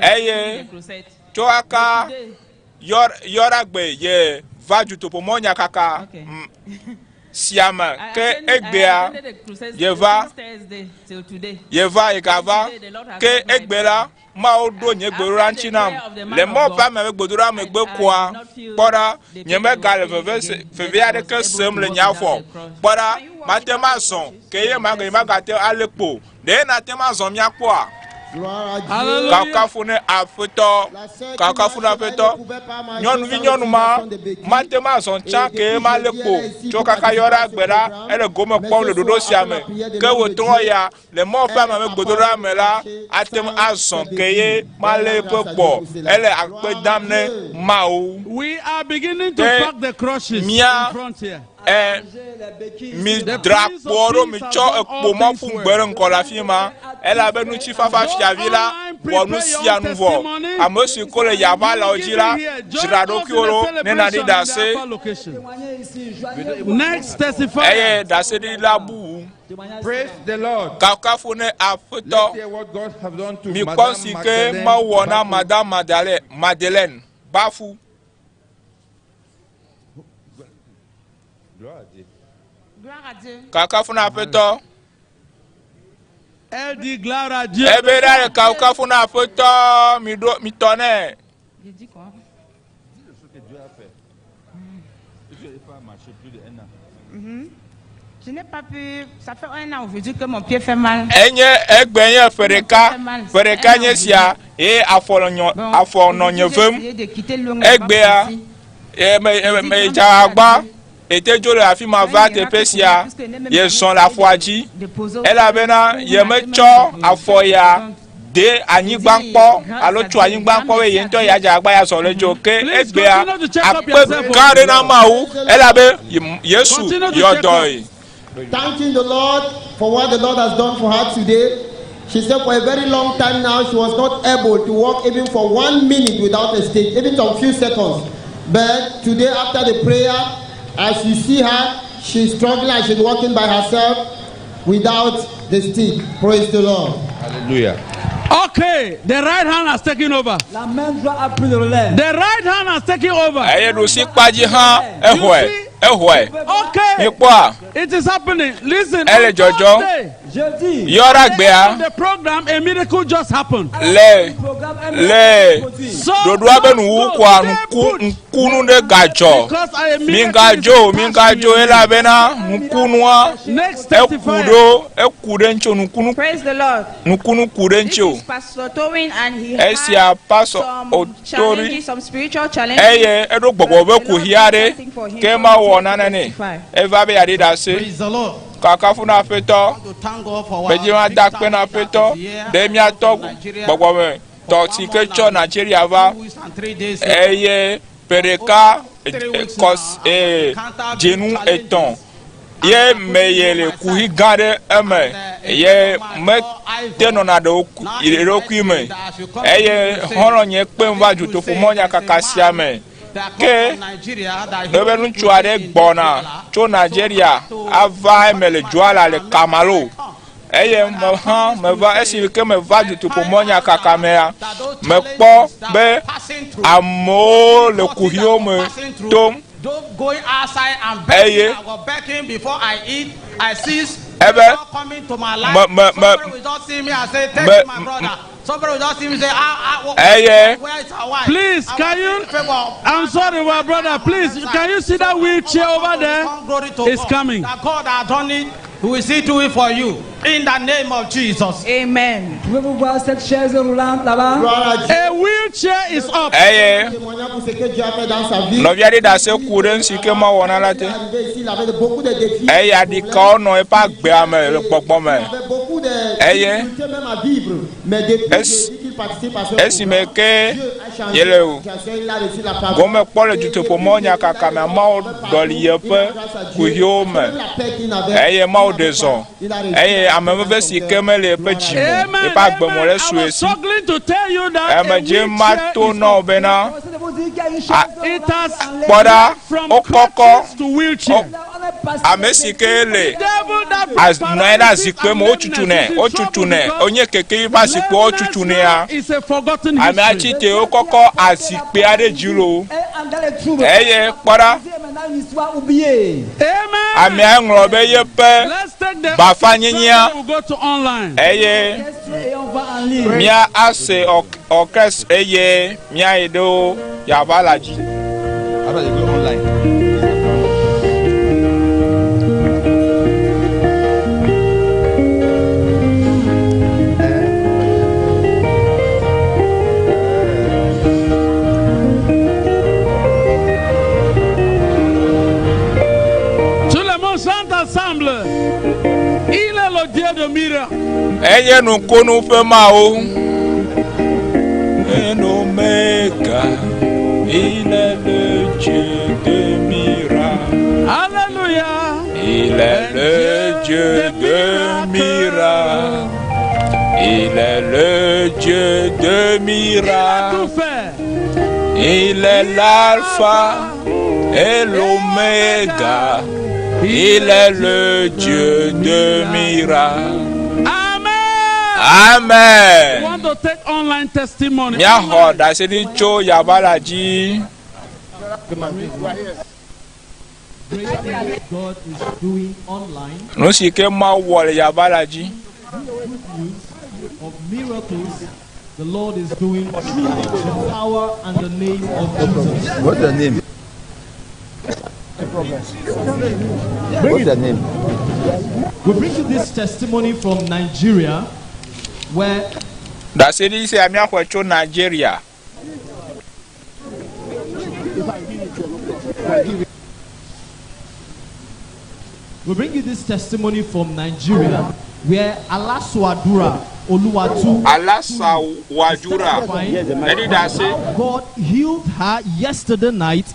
Speaker 3: eye tso aka yɔ yɔɖagbe ye va dutoƒomɔ nyakaka sia me ke egbea yeva yeva yegava ke egbe la Mawu ɖo nye gbedoɖa ŋuti nam. Le Mawu ƒe ame ƒe gbedoɖa megbe koa, kpɔ ɖa, nyemegale veve se, veve aɖeke sem le nye afɔ. Kpɔ ɖa, mate ŋu azɔ, ke ye nyemagate ŋu alé kpo. Ɖe nate ŋu azɔ míakpɔa? Kafukafu ne Aƒetɔ, kafukafu ne Aƒetɔ. Nyɔnuvi nyɔnu ma mate ŋu azɔ tsã ke malé kpo tso kaka yɔ ɖe agbe ɖa ele gome kpɔm le ɖoɖo sia me. Ke wòtrɔ ya le Mawu ƒe ame ƒe gbedoɖa me la, ate ŋu azɔ ke ye malé eƒe kpɔ. Ele akpe dam ne Mawu.
Speaker 9: We are beginning to
Speaker 3: Ke
Speaker 9: pack the crutches
Speaker 3: mía
Speaker 9: in front here.
Speaker 3: E, midra kpoɔ ɖo, mitsɔ ekpo mɔ ƒu gbe ɖe ŋgɔ le afi ma, elabe ŋutifafa fiavi la wɔ nu sia nu vɔ. Ame si ko le yaʋalawo dzi la, dzra ɖokuiwò ɖo ne nàɖi ɖase.
Speaker 9: Next testifier.
Speaker 3: Eye ɖaseɖila bubu.
Speaker 17: Praise the Lord.
Speaker 3: Kafukafu ne Aƒetɔ.
Speaker 17: Let's hear what God has done to
Speaker 3: Mikpɔ
Speaker 17: Madame
Speaker 3: si ke
Speaker 17: Magdalene
Speaker 3: Mawu wɔ na
Speaker 17: Bafu.
Speaker 3: Madame Madeleine Bafu.
Speaker 17: Gloire à Dieu.
Speaker 11: Gloire à Dieu.
Speaker 3: Kafukafu na Aƒetɔ.
Speaker 9: Elle dit gloire à Dieu.
Speaker 3: Ebe ɖa le kafukafu na Aƒetɔ mi ɖo mi tɔ nɛ.
Speaker 11: Je dis quoi
Speaker 17: Dis ce que Dieu a fait. Tu n'avais pas marché plus d'un an.
Speaker 11: Je n'ai pas pu. Ça fait un an aujourd'hui que mon pied fait mal.
Speaker 3: Enye egbe nye ƒe ɖeka ƒe ɖeka nye sia ye afɔ nɔ nyɔ afɔ nɔ nye vem. Egbea ye me me me dze agbagba ete dzo le afi ma va teƒe sia ye zɔ le afɔa dzi elabena ye metsɔ afɔ ya de anyigba kpɔ alo tso anyigba kpɔ be ye ŋutɔ ya dze agbagba ya zɔ le dzo ke egbea akpe gã aɖe na Mawu elabe Yesu yɔ dɔe.
Speaker 19: Thanking the Lord for what the Lord has done for her today. She said for a very long time now she was not able to walk even for one minute without a stick, even some few seconds. But today after the prayer, as you see her, she's struggling and she's walking by herself without the stick. Praise the Lord.
Speaker 17: Hallelujah.
Speaker 9: Okay, the right hand has taken over.
Speaker 10: La main droite a pris le relais.
Speaker 9: The right hand has taken over.
Speaker 3: Eye ɖusi kpa dzi hã exɔe exɔe.
Speaker 9: Okay.
Speaker 3: Mikpɔa
Speaker 9: It is happening. Listen.
Speaker 3: Ele
Speaker 9: on
Speaker 3: dzɔdzɔ.
Speaker 9: Thursday,
Speaker 3: Yɔɖa gbea
Speaker 9: The program, a miracle just happened.
Speaker 3: le le ɖoɖoa be nuwu koa ŋku ŋkunu ɖe gadzɔ. Mi gadzo mi gadzo elabena ŋkunua eku ɖo eku ɖe ŋuti o nukunu
Speaker 11: Praise the Lord.
Speaker 3: nukunu ku ɖe
Speaker 11: This
Speaker 3: ŋuti o.
Speaker 11: is Pastor Towin and he
Speaker 3: Esia
Speaker 11: had
Speaker 3: Pastor
Speaker 11: some
Speaker 3: Otori
Speaker 11: challenges, some spiritual challenges.
Speaker 3: eye eɖo gbɔgbɔ be kuxi aɖe ke ma wɔ nane nɛ eva be yeaɖi ɖase. Kakafu na Aƒetɔ. Medzi ma da akpe na Aƒetɔ ɖe míatɔ gbɔgbɔme tɔ si ke tsɔ Nigeria va eye ƒe ɖeka kɔs ee dzinu etɔ̃ ye me ye le kuxi gã ɖe eme ye mete nɔna ɖe ɖokui me eye xɔlɔ̃nye kpem va dutoƒomɔ nyakaka sia me ke ebe ŋutsu aɖe gbɔna tso Nigeria ava eme le Douala le Kamalo eye me hã meva esi ke meva dutoƒomɔ nyakaka mea mekpɔ be amewo le kuxiwo me tom
Speaker 22: Those going outside and begging,
Speaker 3: Eye
Speaker 22: I was begging before I eat. I see
Speaker 3: ebe
Speaker 22: coming to my life.
Speaker 3: me me me
Speaker 22: Somebody will just see me and say, "Thank
Speaker 3: me
Speaker 22: you, my brother." Somebody will just see me and say, ah, ah,
Speaker 3: eye
Speaker 22: where is our wife?"
Speaker 9: Please, can you? I'm sorry, my brother. Please, can you see that wheelchair over there?
Speaker 22: Glory to
Speaker 9: It's
Speaker 22: God.
Speaker 9: coming.
Speaker 22: That God has done it. He will see to it for you. In the name of Jesus.
Speaker 11: Amen.
Speaker 10: Pouvez-vous voir cette chaise roulante là-bas?
Speaker 9: A wheelchair is up.
Speaker 3: Eye
Speaker 19: Témoignage pour ce que Dieu a fait dans sa vie.
Speaker 3: nɔvi aɖe ɖe ase ku ɖe nu si ke Mawu wɔna la te.
Speaker 19: Arrivé ici, il avait beaucoup de défis.
Speaker 3: Eya ɖikawo nɔ eƒe agbea me le gbɔgbɔ me.
Speaker 19: Beaucoup de
Speaker 3: Eye
Speaker 19: difficultés même à vivre. Mais depuis
Speaker 3: es-
Speaker 19: jeudi qu'il participe à ce
Speaker 3: esime ke
Speaker 19: programme, Dieu a changé
Speaker 3: yele
Speaker 19: la situation, il a reçu la faveur.
Speaker 3: gome kpɔ le dutoƒomɔ nyakaka me ameawo ɖɔli yeƒe kuxiwo me eye Mawu ɖe zɔ eye ame veve si ke mele eƒe dzi me o, eƒe agbemɔ le su esi.
Speaker 9: Struggling to tell you that a
Speaker 3: Eme dzi
Speaker 9: wheelchair
Speaker 3: mato
Speaker 9: is
Speaker 3: na wo
Speaker 9: up.
Speaker 3: bena
Speaker 9: It has
Speaker 3: kpɔ ɖa wokɔkɔ
Speaker 9: to wheelchair.
Speaker 3: ame si ke le az- nɔ anyi ɖe azikpui me wotutsu nɛ wotutsu nɛ wonye keke ƒe azikpui wotutsu nɛa
Speaker 9: It's a forgotten
Speaker 3: amea
Speaker 9: history.
Speaker 3: tsi te wokɔkɔ azikpui aɖe dzi loo eye kpɔ ɖa
Speaker 10: Maintenant, une histoire oubliée.
Speaker 3: amea ŋlɔ be yeƒe
Speaker 9: Let's take the
Speaker 3: bafanyenyea
Speaker 9: We'll go to online.
Speaker 3: eye
Speaker 10: Et on va en ligne.
Speaker 3: mía ase orchestre eye míayi ɖo yava la dzi.
Speaker 17: After they go online.
Speaker 9: Tout le monde chante ensemble. Il est le Dieu de miracle.
Speaker 3: Enye nukunu ƒe Mawu. En Omega, il est le Dieu de miracle.
Speaker 9: Alléluia.
Speaker 3: Il est le Dieu de miracle. Il est le Dieu de miracle. Il est l'alpha et l'oméga. Il est le Dieu de miracle.
Speaker 9: Amen.
Speaker 3: Amen.
Speaker 9: We want to take online testimony.
Speaker 3: Míaxɔ ɖaseɖi tso yava la dzi.
Speaker 14: God is doing online
Speaker 3: Nu si ke Mawu wɔ le yava la dzi.
Speaker 14: of miracles the Lord is doing through the power and the name of Jesus.
Speaker 17: What's your name? What's your name?
Speaker 14: We bring you this testimony from Nigeria where
Speaker 3: Ɖaseɖi sia míaxɔe tso Nigeria.
Speaker 14: we bring you this testimony from Nigeria where Alaswadura Oluwatu
Speaker 3: Alasawadura. Eɖi ɖase.
Speaker 14: God healed her yesterday night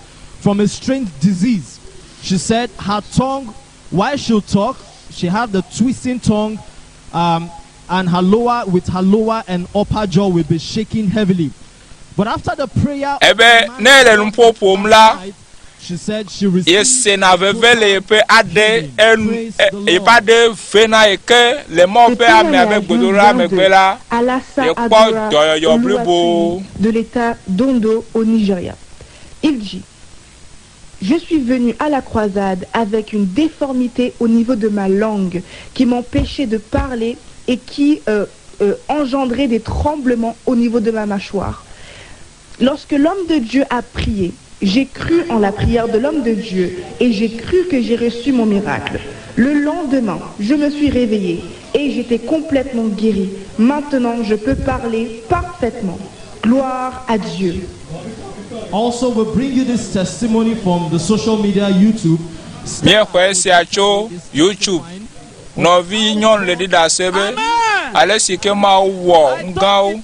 Speaker 14: from a strange disease. She said her tongue, while she'll talk, she had the twisting tongue, and her lower with her lower and upper jaw will be shaking heavily. But after the prayer,
Speaker 3: Ebe ne ele nu ƒoƒom la,
Speaker 14: she said she received
Speaker 3: yesena veve le yeƒe aɖe enu e- yeƒe aɖe vena yi ke le Mawu ƒe amea ƒe gbedoɖa megbe la,
Speaker 15: Alassa
Speaker 3: yekpɔ
Speaker 15: Adora
Speaker 3: dɔyɔyɔ blibo.
Speaker 15: Oluwatui de l'État d'Ondo au Nigeria. Il dit: Je suis venu à la croisade avec une déformité au niveau de ma langue qui m'empêchait de parler et qui engendrait des tremblements au niveau de ma mâchoire. Lorsque l'homme de Dieu a prié, j'ai cru en la prière de l'homme de Dieu et j'ai cru que j'ai reçu mon miracle. Le lendemain, je me suis réveillée et j'étais complètement guérie. Maintenant, je peux parler parfaitement. Gloire à Dieu.
Speaker 14: Also, we bring you this testimony from the social media YouTube.
Speaker 3: Míexɔe sia tso YouTube. Nɔvi nyɔnu le ɖi ɖase be ale si ke Mawu wɔ nu gãwo.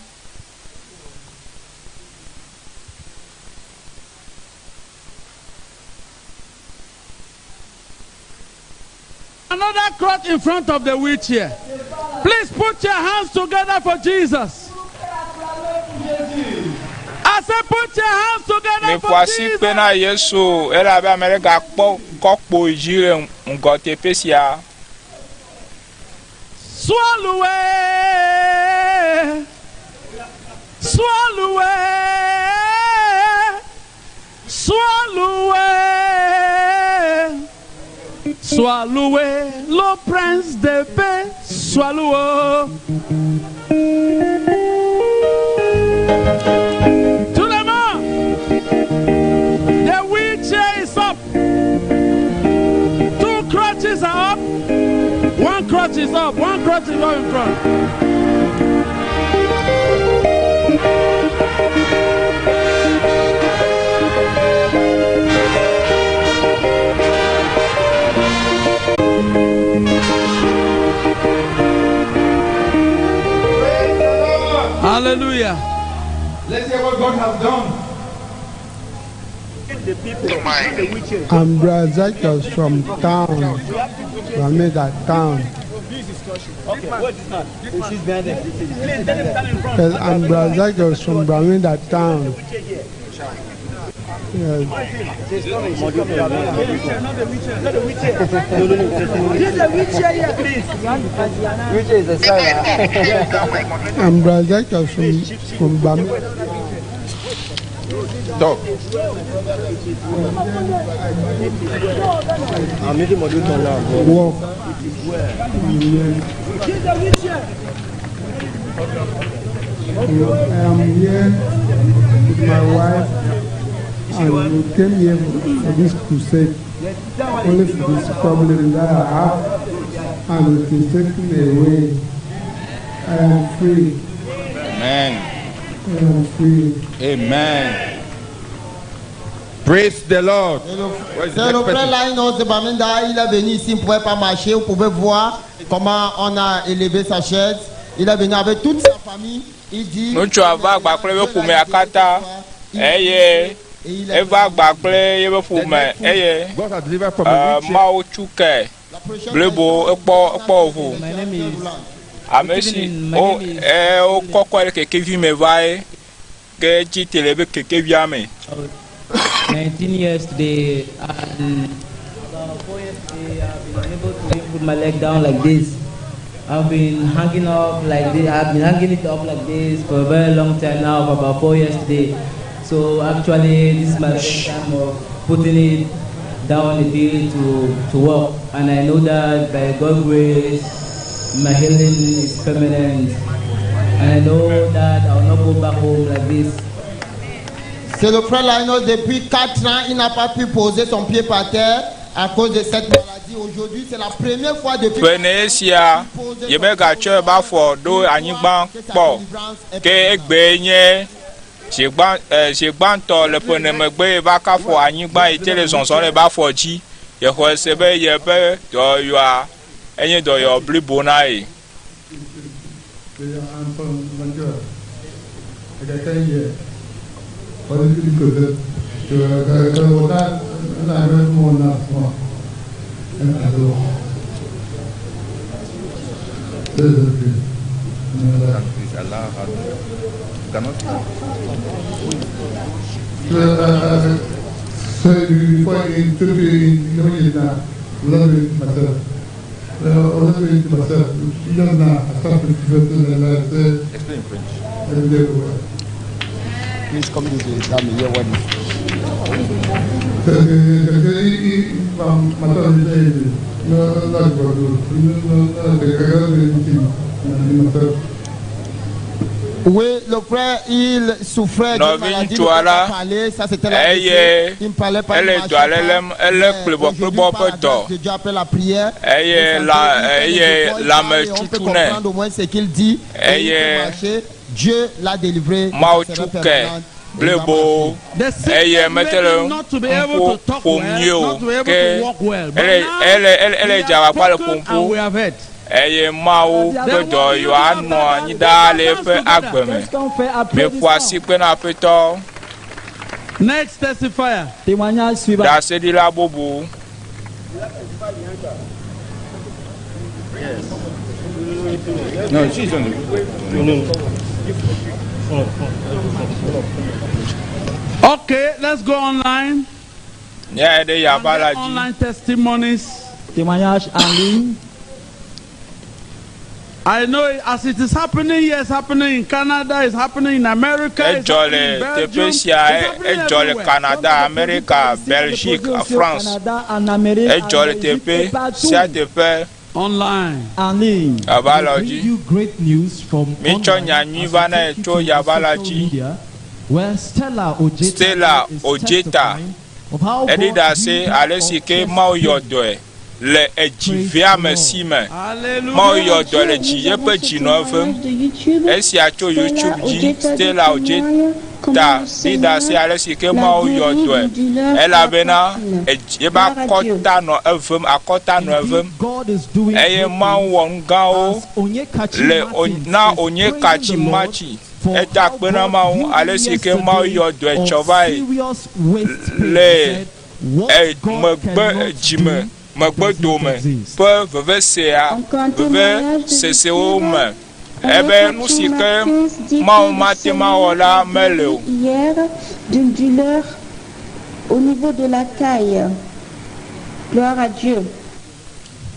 Speaker 9: Another crutch in front of the wheelchair. Please put your hands together for Jesus. I said, put your hands together
Speaker 3: Miƒo
Speaker 9: for
Speaker 3: asi
Speaker 9: Jesus.
Speaker 3: kpe na Yesu elabe ame ɖe gakpɔ kɔkpo yi dzi le ŋgɔ teƒe sia.
Speaker 9: Swallow it. Swallow it. Swallow it. Swallow it. Le prince de paix. Swallow. Tout le monde. The wheelchair is up. Two crutches are up. One crutch is up. One crutch is up in front. Hallelujah.
Speaker 17: Let's hear what God has done.
Speaker 6: I'm Brother Zacchaeus from town, Rameda town. Yes, I'm Brother Zacchaeus from Bramida town. Yes. I'm Brother Zacchaeus from Bramida.
Speaker 17: Talk.
Speaker 6: Walk. I'm here. I am here with my wife, and we came here for this crusade, only for this problem that I have, and it is taken away. I am free.
Speaker 17: Amen.
Speaker 6: I am free.
Speaker 17: Amen. Praise the Lord. Where is the
Speaker 19: C'est le
Speaker 17: next
Speaker 19: frère
Speaker 17: person?
Speaker 19: Lainos de Bamenda, il est venu ici, il ne pouvait pas marcher, vous pouvez voir comment on a élevé sa chaise. Il est venu avec toute sa famille, il dit...
Speaker 3: Ŋutsua va agba kple eƒe ƒomea katã eye eva agba kple yeƒe ƒome eye eh, Mawu tsu ke blibo ekpɔ ekpɔ ʋu. Ame si wo eh, wokɔkɔe ɖe kekevi me va ye ke tsi te le eƒe kekevia me.
Speaker 2: 19 years today, and about 4 years today, I've been unable to even put my leg down like this. I've been hanging up like this. I've been hanging it up like this for a very long time now, for about 4 years today. So actually, this is my first time of putting it down a bit to work, and I know that by God's grace, my healing is permanent, and I know that I will not go back home like this.
Speaker 19: C'est le frère Lainos, depuis 4 ans, il n'a pas pu poser son pied par terre à cause de cette maladie. Aujourd'hui, c'est la première fois depuis
Speaker 3: Ƒe ne esia yemegatsɔ eƒe afɔ ɖo anyigba kpɔ ke egbe nye zi gbã eh, zi gbãtɔ le ƒe ne megbe ye va ka afɔ anyigba yi te le zɔzɔm le eƒe afɔ dzi yexɔe se be yeƒe dɔyɔa enye dɔyɔ blibo na ye.
Speaker 6: I'm from Nigeria. I can tell you. What is it because the water and I read more now small. And I do. This is it.
Speaker 17: Please allow her. You cannot.
Speaker 6: So before in 20 years now, love it myself. I love it myself. Just now, I started to feel
Speaker 17: Explain in French.
Speaker 6: Every day.
Speaker 7: Please come this way. Let me hear what is.
Speaker 19: Oui, le frère, il souffrait d'une maladie, il ne
Speaker 3: Nɔviŋutsua
Speaker 19: pouvait pas
Speaker 3: la
Speaker 19: parler, ça c'était la
Speaker 3: eye
Speaker 19: il ne parlait pas, il
Speaker 3: ele
Speaker 19: marchait
Speaker 3: dɔ ale
Speaker 19: pas.
Speaker 3: lém ele kplibɔkplibɔ ƒe dɔ
Speaker 19: De Dieu après la prière,
Speaker 3: eye la eye lãme
Speaker 19: on peut
Speaker 3: tutu nɛ
Speaker 19: comprendre au moins ce qu'il dit. Et il peut
Speaker 3: eye
Speaker 19: marcher. Dieu l'a délivré.
Speaker 3: Mawu
Speaker 19: Ça sera
Speaker 3: tsu ke
Speaker 19: permanent.
Speaker 3: blibo eye mete le ŋku ƒom nyuie o ke ele ele ele ele dze agbagba le ƒom ƒu eye Mawu ƒe dɔyɔ anɔ anyi ɖaa le eƒe agbe me miƒo asi kpe na aƒetɔ.
Speaker 9: Next testifier.
Speaker 10: Témoignage suivant.
Speaker 3: Ɖaseɖila bubu.
Speaker 17: No, she's on the. No, no.
Speaker 9: Okay, let's go online.
Speaker 3: Míayi ɖe yaba la dzi.
Speaker 9: Online testimonies.
Speaker 10: Témoignage en ligne.
Speaker 9: I know as it is happening here, it's happening in Canada, it's happening in America, it's
Speaker 3: Edzɔ
Speaker 9: happening
Speaker 3: le
Speaker 9: in
Speaker 3: teƒe
Speaker 9: Belgium,
Speaker 3: sia,
Speaker 9: it's happening
Speaker 3: edzɔ le
Speaker 9: everywhere.
Speaker 3: Canada, Amerika, Belgique, France.
Speaker 10: Canada, en Amérique,
Speaker 3: Edzɔ
Speaker 10: en
Speaker 3: le
Speaker 10: Belgique
Speaker 3: teƒe
Speaker 10: et partout.
Speaker 3: sia teƒe.
Speaker 9: Online.
Speaker 10: En ligne.
Speaker 3: Yaba la
Speaker 14: We
Speaker 3: dzi.
Speaker 14: bring you great news from
Speaker 3: Mítsɔ
Speaker 14: online
Speaker 3: nya nyui
Speaker 14: as
Speaker 3: va
Speaker 14: we
Speaker 3: na ye
Speaker 14: take you
Speaker 3: tso
Speaker 14: to
Speaker 3: yaba la
Speaker 14: social
Speaker 3: dzi.
Speaker 14: media, where Stella Ojeta
Speaker 3: Stella
Speaker 14: is
Speaker 3: Ojeta
Speaker 14: testifying of how
Speaker 3: eɖi
Speaker 14: God
Speaker 3: ɖase
Speaker 14: healed her
Speaker 3: ale si
Speaker 14: of
Speaker 3: ke
Speaker 14: chest
Speaker 3: Mawu yɔ
Speaker 14: pain.
Speaker 3: dɔe. le edzivea me si me. Mawu yɔ dɔ le dzi yeƒe dzi nɔ evem. Esia tso YouTube dzi Stella Ojeta ɖi ɖase ale si ke Mawu yɔ dɔe elabena edzi ebe akɔta nɔ evem akɔta nɔ evem
Speaker 14: God is doing
Speaker 3: eye
Speaker 14: great
Speaker 3: Mawu wɔ nu gãwo
Speaker 14: things. Onyekachi
Speaker 3: le o-
Speaker 14: Martins
Speaker 3: na
Speaker 14: is praising
Speaker 3: Onyekachi
Speaker 14: the Lord
Speaker 3: Machi
Speaker 14: for
Speaker 3: eda
Speaker 14: how
Speaker 3: akpe na
Speaker 14: God
Speaker 3: Mawu
Speaker 14: healed
Speaker 3: ale
Speaker 14: him
Speaker 3: si ke Mawu
Speaker 14: yesterday
Speaker 3: yɔ dɔe
Speaker 14: of
Speaker 3: tsɔ va yi
Speaker 14: serious waist pain. He
Speaker 3: le
Speaker 14: said, What
Speaker 3: e
Speaker 14: God
Speaker 3: megbe
Speaker 14: cannot
Speaker 3: dzime
Speaker 14: do
Speaker 3: megbe
Speaker 14: does not
Speaker 3: dome
Speaker 14: exist.
Speaker 3: ƒe vevesea
Speaker 16: Encore un témoignage de
Speaker 3: vesesewo
Speaker 16: YouTube.
Speaker 3: me ebe nu si
Speaker 16: Onyekachi
Speaker 3: ke
Speaker 16: Martins dit
Speaker 3: Mawu
Speaker 16: que le
Speaker 3: mate
Speaker 16: Seigneur
Speaker 3: mawɔ la
Speaker 16: l'a
Speaker 3: mele
Speaker 16: guéri
Speaker 3: o.
Speaker 16: hier d'une douleur au niveau de la taille. Gloire à Dieu.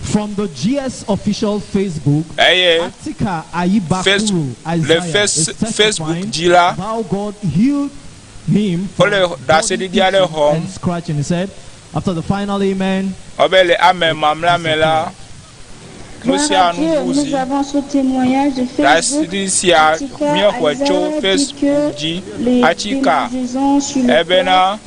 Speaker 14: From the GS official Facebook,
Speaker 3: Eye
Speaker 14: Atika
Speaker 3: Face-
Speaker 14: Ayibakuru
Speaker 3: le
Speaker 14: Isaiah
Speaker 3: face-
Speaker 14: is
Speaker 3: Facebook
Speaker 14: testifying
Speaker 3: dzi la
Speaker 14: of how God healed him from
Speaker 3: wole
Speaker 14: body
Speaker 3: ɖaseɖiɖi aɖe
Speaker 14: itching
Speaker 3: xɔm
Speaker 14: and scratching. He said, after the final amen,
Speaker 3: wobe le ame mamlɛ me la nu
Speaker 16: Gloire à
Speaker 3: sia nu
Speaker 16: Dieu,
Speaker 3: ʋu
Speaker 16: nous
Speaker 3: zi
Speaker 16: avons ce témoignage de Facebook.
Speaker 3: ɖaseɖiɖi sia
Speaker 16: Atika
Speaker 3: míexɔe tso
Speaker 16: Isaiah dit
Speaker 3: Facebook
Speaker 16: que
Speaker 3: dzi
Speaker 16: les
Speaker 3: Atika
Speaker 16: démangeaisons sur le corps
Speaker 3: ebena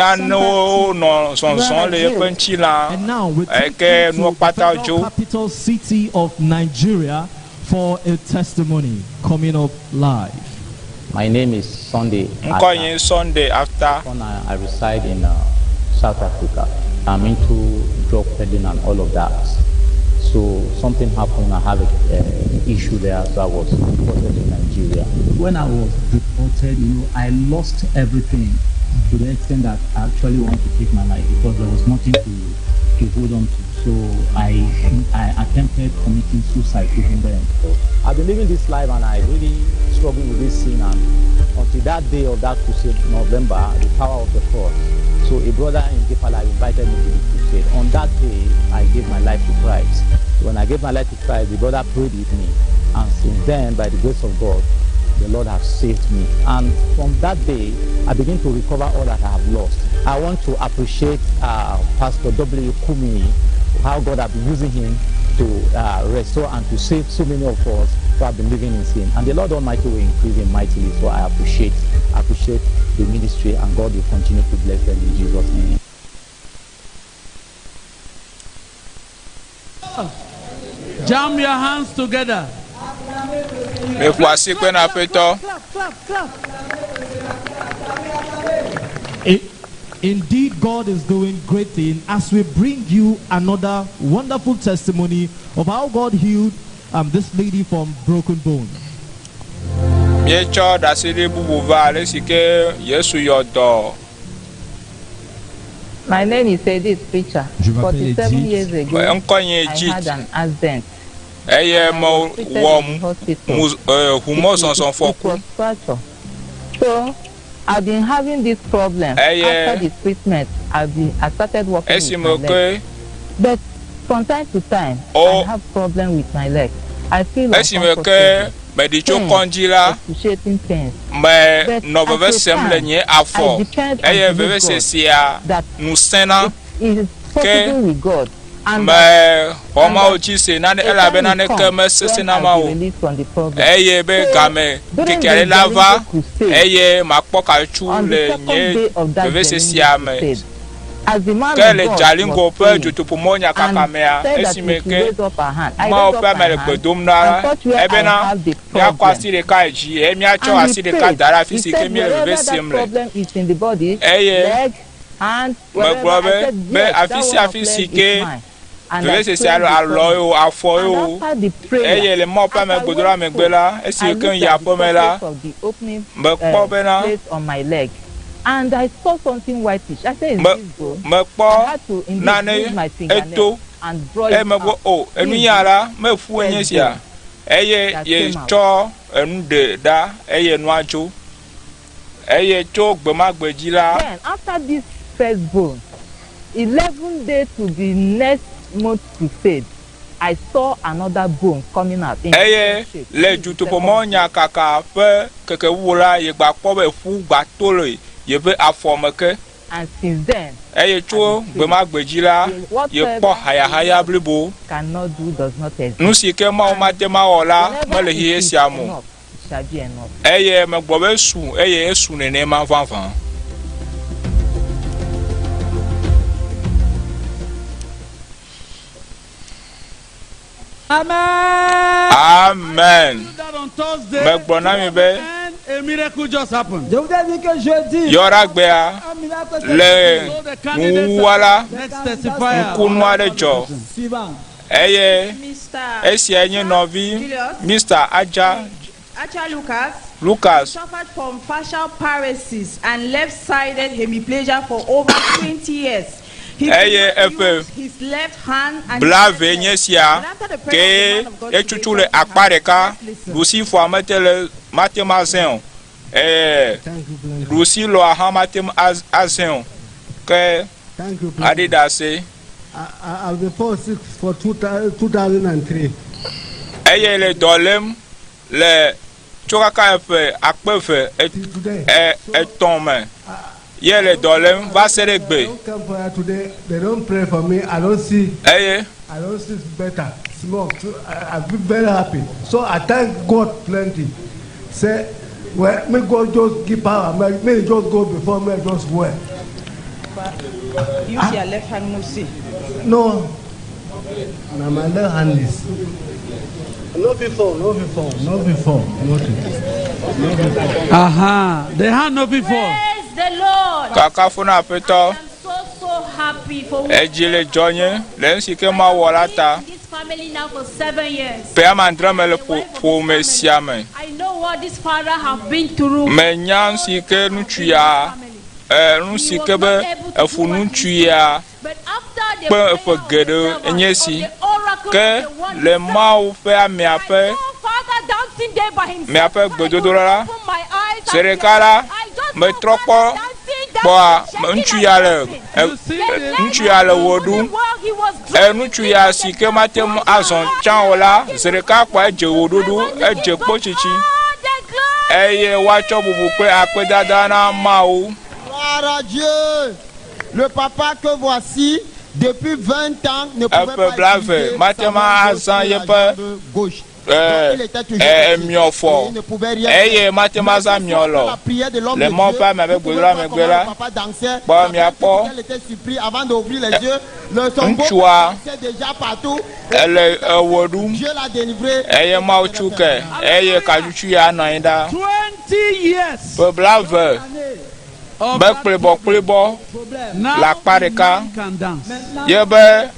Speaker 3: nanewo nɔ
Speaker 16: Gloire à
Speaker 3: zɔzɔm le
Speaker 16: Dieu.
Speaker 3: yeƒe ŋutilã
Speaker 14: And now we take
Speaker 3: eke
Speaker 14: you
Speaker 3: nuwo
Speaker 14: to the
Speaker 3: kpata
Speaker 14: federal
Speaker 3: dzo
Speaker 14: capital city of Nigeria for a testimony coming up live.
Speaker 18: My name is Sunday.
Speaker 3: ŋkɔ nye Sunday after
Speaker 18: I reside in South Africa. I'm into drug peddling and all of that. So something happened. I have a issue there, so I was deported to Nigeria.
Speaker 2: When I was deported, you know, I lost everything to the extent that I actually want to take my life because there was nothing to, to hold on to. So I, I attempted committing suicide even then.
Speaker 18: So I've been living this life and I really struggled with this sin and until that day of that crusade, November, the power of the cross. So a brother in Deeper Life invited me to the crusade. On that day, I gave my life to Christ. When I gave my life to Christ, the brother prayed with me. And since then, by the grace of God, the Lord has saved me. And from that day, I begin to recover all that I have lost. I want to appreciate Pastor W. Kumi, how God has been using him to restore and to save so many of us who have been living in sin. And the Lord Almighty will increase him mightily. So I appreciate, appreciate the ministry, and God will continue to bless them in Jesus' name.
Speaker 9: Jam your hands together.
Speaker 3: Meƒo asi kpe na aƒetɔ.
Speaker 9: Clap, clap, clap.
Speaker 14: Indeed, God is doing great things as we bring you another wonderful testimony of how God healed this lady from broken bone.
Speaker 3: Míetsɔ ɖaseɖi bubu va ale si ke Yesu yɔ dɔ.
Speaker 23: My name is Edith Preacher.
Speaker 3: Je m'appelle
Speaker 23: 47
Speaker 3: Edith.
Speaker 23: years ago,
Speaker 3: Ŋkɔ nye
Speaker 23: I
Speaker 3: Edith.
Speaker 23: had an accident.
Speaker 3: Eye mewɔ
Speaker 23: Treated in hospital.
Speaker 3: mu ʋumɔzɔzɔ
Speaker 23: It
Speaker 3: fɔku.
Speaker 23: was fracture. So I've been having this problem.
Speaker 3: Eh, yeah.
Speaker 23: After the treatment, I started walking with
Speaker 3: Esime
Speaker 23: my leg.
Speaker 3: ke
Speaker 23: But from time to time,
Speaker 3: Oh.
Speaker 23: I have problem with my leg. I feel
Speaker 3: esime ke
Speaker 23: uncomfortable.
Speaker 3: meɖi tso
Speaker 23: Pains,
Speaker 3: kɔdzi la
Speaker 23: excruciating pains.
Speaker 3: me
Speaker 23: But
Speaker 3: nɔ
Speaker 23: at
Speaker 3: veve
Speaker 23: a
Speaker 3: sem le
Speaker 23: time,
Speaker 3: nye
Speaker 23: I
Speaker 3: afɔ
Speaker 23: depend and
Speaker 3: eye
Speaker 23: believe
Speaker 3: veve
Speaker 23: God
Speaker 3: sesia
Speaker 23: that
Speaker 3: nu sẽna
Speaker 23: it is possible with God. And
Speaker 3: me
Speaker 23: that-
Speaker 3: xɔ
Speaker 23: and
Speaker 3: mawo
Speaker 23: that
Speaker 3: dzi se nane
Speaker 23: a
Speaker 3: elabe
Speaker 23: time will
Speaker 3: naneke
Speaker 23: come
Speaker 3: mesesẽ
Speaker 23: when
Speaker 3: na
Speaker 23: I'll be
Speaker 3: mawo
Speaker 23: released from the problem.
Speaker 3: eye be
Speaker 23: So,
Speaker 3: game
Speaker 23: during
Speaker 3: keke aɖe
Speaker 23: the
Speaker 3: la va
Speaker 23: Jalingo crusade,
Speaker 3: eye makpɔ katsu
Speaker 23: on
Speaker 3: le
Speaker 23: the second
Speaker 3: nye
Speaker 23: day of that
Speaker 3: veve
Speaker 23: Jalingo
Speaker 3: sesia me
Speaker 23: crusade, as the man
Speaker 3: ke
Speaker 23: of
Speaker 3: le
Speaker 23: God
Speaker 3: Jalingo
Speaker 23: was
Speaker 3: ƒe
Speaker 23: praying
Speaker 3: dzotoƒomɔ nyakaka
Speaker 23: and
Speaker 3: mea
Speaker 23: said that
Speaker 3: esime
Speaker 23: we should
Speaker 3: ke
Speaker 23: raise up our hand, I
Speaker 3: Mawu
Speaker 23: raised
Speaker 3: ƒe
Speaker 23: up
Speaker 3: ame
Speaker 23: my
Speaker 3: le gbe
Speaker 23: hand
Speaker 3: dom na la
Speaker 23: and touched where I
Speaker 3: ebena
Speaker 23: have the
Speaker 3: míakɔ
Speaker 23: problem.
Speaker 3: asi ɖeka yi dzi eye míatsɔ
Speaker 23: And
Speaker 3: asi
Speaker 23: he
Speaker 3: ɖeka
Speaker 23: prayed.
Speaker 3: da ɖe afi
Speaker 23: He
Speaker 3: si ke
Speaker 23: said,
Speaker 3: míele
Speaker 23: wherever
Speaker 3: veve
Speaker 23: that
Speaker 3: sem le
Speaker 23: problem is in the body,
Speaker 3: eye
Speaker 23: leg, hand, wherever.
Speaker 3: megblɔ
Speaker 23: I
Speaker 3: be
Speaker 23: said,
Speaker 3: be
Speaker 23: yes,
Speaker 3: afi
Speaker 23: that
Speaker 3: sia
Speaker 23: one of
Speaker 3: afi si
Speaker 23: leg
Speaker 3: ke
Speaker 23: is mine. And I
Speaker 3: vevesese
Speaker 23: prayed
Speaker 3: alo
Speaker 23: the
Speaker 3: alɔ
Speaker 23: problem.
Speaker 3: ye o afɔ ye
Speaker 23: And
Speaker 3: o
Speaker 23: after the prayer,
Speaker 3: eye le Mawu ƒe
Speaker 23: as I
Speaker 3: amegbedoɖa
Speaker 23: went
Speaker 3: megbe
Speaker 23: home,
Speaker 3: la esi
Speaker 23: I
Speaker 3: ke
Speaker 23: looked
Speaker 3: yi
Speaker 23: at the
Speaker 3: aƒeme la
Speaker 23: surface of the opening
Speaker 3: mekpɔ bena
Speaker 23: place on my leg. And I saw something whitish. I said, is
Speaker 3: me
Speaker 23: this bone? I
Speaker 3: mekpɔ
Speaker 23: had to indeed
Speaker 3: nane
Speaker 23: use my fingernail
Speaker 3: eto
Speaker 23: and draw
Speaker 3: eye
Speaker 23: it
Speaker 3: megblɔ
Speaker 23: out.
Speaker 3: o enu
Speaker 23: This
Speaker 3: ya
Speaker 23: is
Speaker 3: la meƒu enye
Speaker 23: first
Speaker 3: sia
Speaker 23: bone
Speaker 3: eye
Speaker 23: that came out.
Speaker 3: yetsɔ enu ɖe ɖa eye nua dzo eye tso gbe ma gbe dzi la
Speaker 23: Then after this first bone, 11 days to the next month crusade, I saw another bone coming out in
Speaker 3: eye
Speaker 23: different shape.
Speaker 3: le
Speaker 23: This is the
Speaker 3: dzotoƒomɔ
Speaker 23: second bone.
Speaker 3: nyakaka ƒe kekewu la yegba kpɔ be ƒu gba to le yeƒe afɔ me ke
Speaker 23: And since then,
Speaker 3: eye tso gbe ma gbe dzi la yekpɔ
Speaker 23: whatsoever
Speaker 3: hayahaya blibo
Speaker 23: cannot do does not exist.
Speaker 3: nu si ke Mawu mate mawɔ la
Speaker 23: Whenever
Speaker 3: mele
Speaker 23: it
Speaker 3: xexe
Speaker 23: is
Speaker 3: sia me o
Speaker 23: enough, it shall be enough.
Speaker 3: eye megblɔ be esu eye esu nenema vavã.
Speaker 9: Amen.
Speaker 3: Amen.
Speaker 9: That on Thursday,
Speaker 3: Megblɔ na mi be
Speaker 9: a miracle just happened.
Speaker 10: Je vous ai dit que jeudi,
Speaker 3: yɔɖagbea
Speaker 10: un miracle s'est
Speaker 3: le
Speaker 9: So the candidates
Speaker 3: nuwuwua la
Speaker 9: next testifier.
Speaker 3: ŋkunu aɖe dzɔ
Speaker 10: Suivant.
Speaker 3: eye
Speaker 12: Mr.
Speaker 3: esia nye nɔvi Mr. Aja
Speaker 12: Acha Lucas
Speaker 3: Lucas
Speaker 12: suffered from facial paralysis and left-sided hemiplegia for over 20 years. He could
Speaker 3: Eye
Speaker 12: not
Speaker 3: eƒe
Speaker 12: use his left hand and
Speaker 3: blave
Speaker 12: his left
Speaker 3: nye
Speaker 12: leg.
Speaker 3: sia
Speaker 12: But after the prayer
Speaker 3: ke
Speaker 12: of the man of God
Speaker 3: etutu
Speaker 12: today,
Speaker 3: le akpa ɖeka
Speaker 12: Let's listen.
Speaker 3: ɖusi fɔa mete le mate ŋu azẽ o eye ɖusi lɔa hã mate ŋu az- azẽ o ke
Speaker 6: Thank you,
Speaker 3: aɖi
Speaker 6: President.
Speaker 3: ɖe ase
Speaker 6: I, I've been fall sick for 2003.
Speaker 3: eye le dɔ lém le tso kaka eƒe akpe eve et- e- etɔ̃ me ye le dɔ lém va se ɖe gbe
Speaker 6: They don't come for her today. They don't pray for me. I don't see.
Speaker 3: eye
Speaker 6: I don't see better. Small. So I feel very happy. So I thank God plenty. Say, well, may God just give power. May, may he just go before me. Just well.
Speaker 12: Use your left hand, Musi.
Speaker 6: No. Now my left hand is. No before. No before. No before. Nothing. No before.
Speaker 9: Aha. The hand no before.
Speaker 13: Praise the Lord.
Speaker 3: kakafu na aƒetɔ
Speaker 13: So, so happy for
Speaker 3: edzi le dzɔ nye le nu si ke mawɔ la ta
Speaker 13: this family now for 7 years.
Speaker 3: ƒe ame adre me le ƒo- ƒome sia me
Speaker 13: I know what this father have been through.
Speaker 3: menya nu si ke ŋutsu ya e, nu si ke be efu ŋutsu ya
Speaker 13: But after the
Speaker 3: kpe
Speaker 13: prayer
Speaker 3: eƒe
Speaker 13: of the
Speaker 3: geɖe
Speaker 13: servant,
Speaker 3: enye
Speaker 13: of
Speaker 3: si
Speaker 13: the oracle
Speaker 3: ke
Speaker 13: of the one
Speaker 3: le mawu ƒe amea ƒe
Speaker 13: father dancing there by himself.
Speaker 3: mea ƒe gbedodoɖa la
Speaker 13: Open my eyes
Speaker 3: zi
Speaker 13: and
Speaker 3: ɖeka la metrɔ kpɔ kpɔa ŋutsu ya le e, e, ŋutsu ya le wɔ ɖum
Speaker 13: he was
Speaker 3: e, ŋutsu ya si ke mate ŋu azɔ tsã o la zi ɖeka kpɔa edze wɔɖuɖu edze kpotsitsi eye woatsɔ bubu kple akpedada na mawu
Speaker 19: Gloire à Dieu. Le papa que voici, depuis 20 ans, ne pouvait
Speaker 3: eƒe
Speaker 19: pas
Speaker 3: blave
Speaker 19: utiliser
Speaker 3: mate
Speaker 19: sa
Speaker 3: ŋu
Speaker 19: main gauche
Speaker 3: azã
Speaker 19: ou la
Speaker 3: yeƒe
Speaker 19: jambe gauche. Donc,
Speaker 3: e,
Speaker 19: il était toujours
Speaker 3: e,
Speaker 19: petit.
Speaker 3: emiɔfɔ
Speaker 19: Et il ne pouvait rien
Speaker 3: eye
Speaker 19: faire.
Speaker 3: mate ŋu azã miɔ lɔ
Speaker 19: La prière de l'homme
Speaker 3: le
Speaker 19: de
Speaker 3: Mawu
Speaker 19: Dieu,
Speaker 3: ƒe ame ƒe
Speaker 19: vous pouvez
Speaker 3: gbedodoɖa
Speaker 19: voir
Speaker 3: megbe
Speaker 19: comment
Speaker 3: la
Speaker 19: le papa dansait.
Speaker 3: kpɔ
Speaker 19: La
Speaker 3: miakpɔ
Speaker 19: Elle était surprise avant d'ouvrir les yeux. Le, son beau
Speaker 3: ŋutsua
Speaker 19: dansait déjà partout.
Speaker 3: ele ewɔ ɖum
Speaker 19: Dieu l'a délivré.
Speaker 3: eye mawu tsu ke eye katsutsu ya nɔ anyi ɖa
Speaker 9: 20 years.
Speaker 3: ƒe blave be kplibɔkplibɔ le akpa ɖeka
Speaker 9: Can dance.
Speaker 3: ye be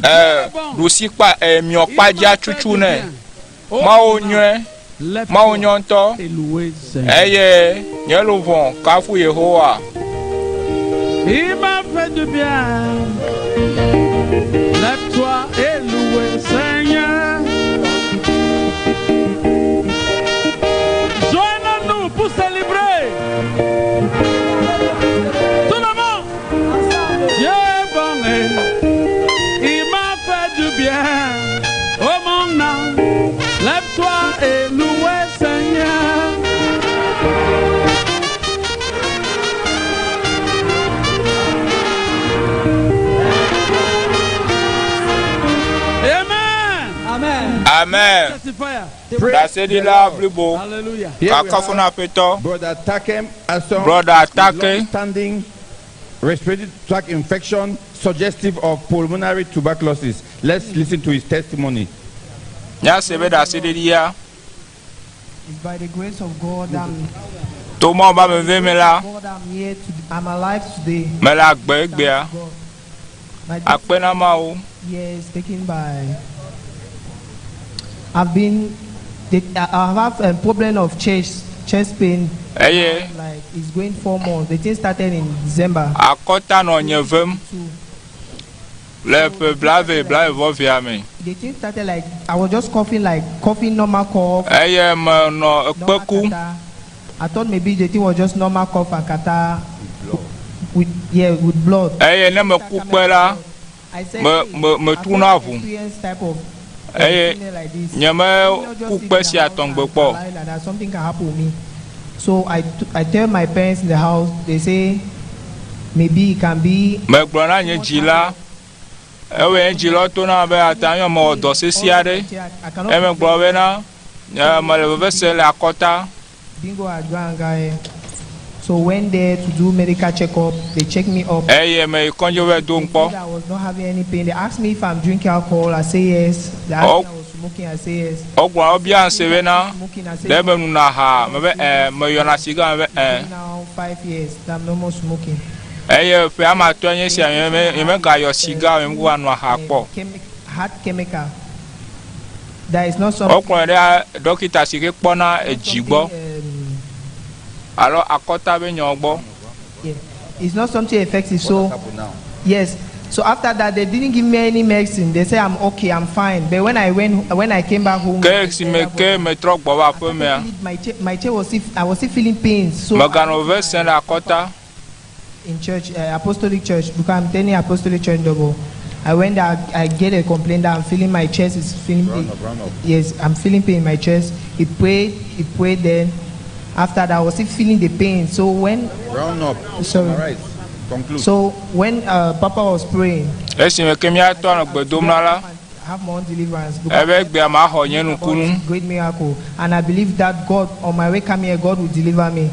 Speaker 3: e, ɖusi kpa e, miɔ kpa dzia tutu nɛ mawu nyɔe mawu nyɔ ŋutɔ eye nye luʋɔ kafu yehowa
Speaker 9: Il m'a fait du bien. Lève-toi et louez Seigneur. Joignez-nous pour célébrer. Tout le monde. Dieu est bon et il m'a fait du bien. Oh mon âme, lève-toi et louez Seigneur. Amen.
Speaker 10: Amen.
Speaker 3: amen
Speaker 9: Testifier.
Speaker 3: ɖaseɖila blibo
Speaker 9: Hallelujah.
Speaker 3: kakafu na aƒetɔ
Speaker 17: Brother Takem Asong
Speaker 3: Brother Take.
Speaker 17: Standing respiratory tract infection suggestive of pulmonary tuberculosis. Let's listen to his testimony.
Speaker 3: míase be ɖaseɖiɖia
Speaker 20: It's by the grace of God I'm,
Speaker 3: to mawu be ame veve me la
Speaker 20: God I'm here to, I'm alive today.
Speaker 3: mele agbe egbea
Speaker 20: My
Speaker 3: akpe na mawu
Speaker 20: years taken by I've been they, I have a problem of chest chest pain.
Speaker 3: Eye.
Speaker 20: Like it's going 4 months. The thing started in December.
Speaker 3: akɔta nɔ nye vem le ƒe blave blave vɔ via me
Speaker 20: The thing started like I was just coughing like coughing normal cough.
Speaker 3: eye menɔ ekpeku
Speaker 20: catarrh. I thought maybe the thing was just normal cough and catarrh with yeah with blood.
Speaker 3: eye ne meku kpe la
Speaker 20: I said,
Speaker 3: me
Speaker 20: "Hey,
Speaker 3: me
Speaker 20: I've
Speaker 3: metuna
Speaker 20: never
Speaker 3: ʋu
Speaker 20: experienced type of
Speaker 3: eye
Speaker 20: sickness like this.
Speaker 3: nye me ku kpe sia tɔŋgbe kpɔ
Speaker 20: Like that something can happen to me. So I tell my parents in the house. They say maybe it can be
Speaker 3: megblɔ na nye dzila ewɔe nye dzilawo to na be ata nye mewɔ dɔ sesi aɖe eye megblɔ bena nye mele veve se le akɔta
Speaker 20: bingo agbanga. So went there to do medical checkup. They checked me up.
Speaker 3: Eye meyi kɔdzi va do ŋu kpɔ.
Speaker 20: I was not having any pain. They asked me if I'm drinking alcohol. I say yes. They asked
Speaker 3: Oh.
Speaker 20: me I was smoking. I say yes.
Speaker 3: Wogblɔ wobia se bena ɖe menuna aha mebe ẽ meyɔna siga mebe ẽ.
Speaker 20: Now 5 years that I'm no more smoking.
Speaker 3: Eye ƒe ame atɔ̃ nye sia nye me nyemegayɔ siga o nyemegava nɔ aha kpɔ.
Speaker 20: Heart chemical. There is not something.
Speaker 3: Wokplɔe ɖe dɔkita si ke kpɔna edzi gbɔ alo akɔta be nyawo gbɔ.
Speaker 20: Yeah. It's not something effective. So yes. So after that, they didn't give me any medicine. They said I'm okay, I'm fine. But when I went, when I came back home,
Speaker 3: Ke si me ke metrɔ gbɔ va aƒe mea,
Speaker 20: my chest was still, I was still feeling pains. So
Speaker 3: meganɔ veve sem le akɔta.
Speaker 20: in church, Apostolic Church, because I'm attending Apostolic Church in Double. I went there, I get a complaint that I'm feeling my chest is feeling
Speaker 17: Round up, round up.
Speaker 20: Yes, I'm feeling pain in my chest. He prayed, he prayed. Then after that, I was still feeling the pain. So when
Speaker 17: Round up.
Speaker 20: Sorry.
Speaker 17: Summarize. Conclude.
Speaker 20: So when Papa was praying,
Speaker 3: Esime ke míatɔ nɔ gbe dom na la,
Speaker 20: I have my own deliverance. because
Speaker 3: ebe gbea ma xɔ nye nukunu.
Speaker 20: Great miracle, and I believe that God, on my way come here, God will deliver me.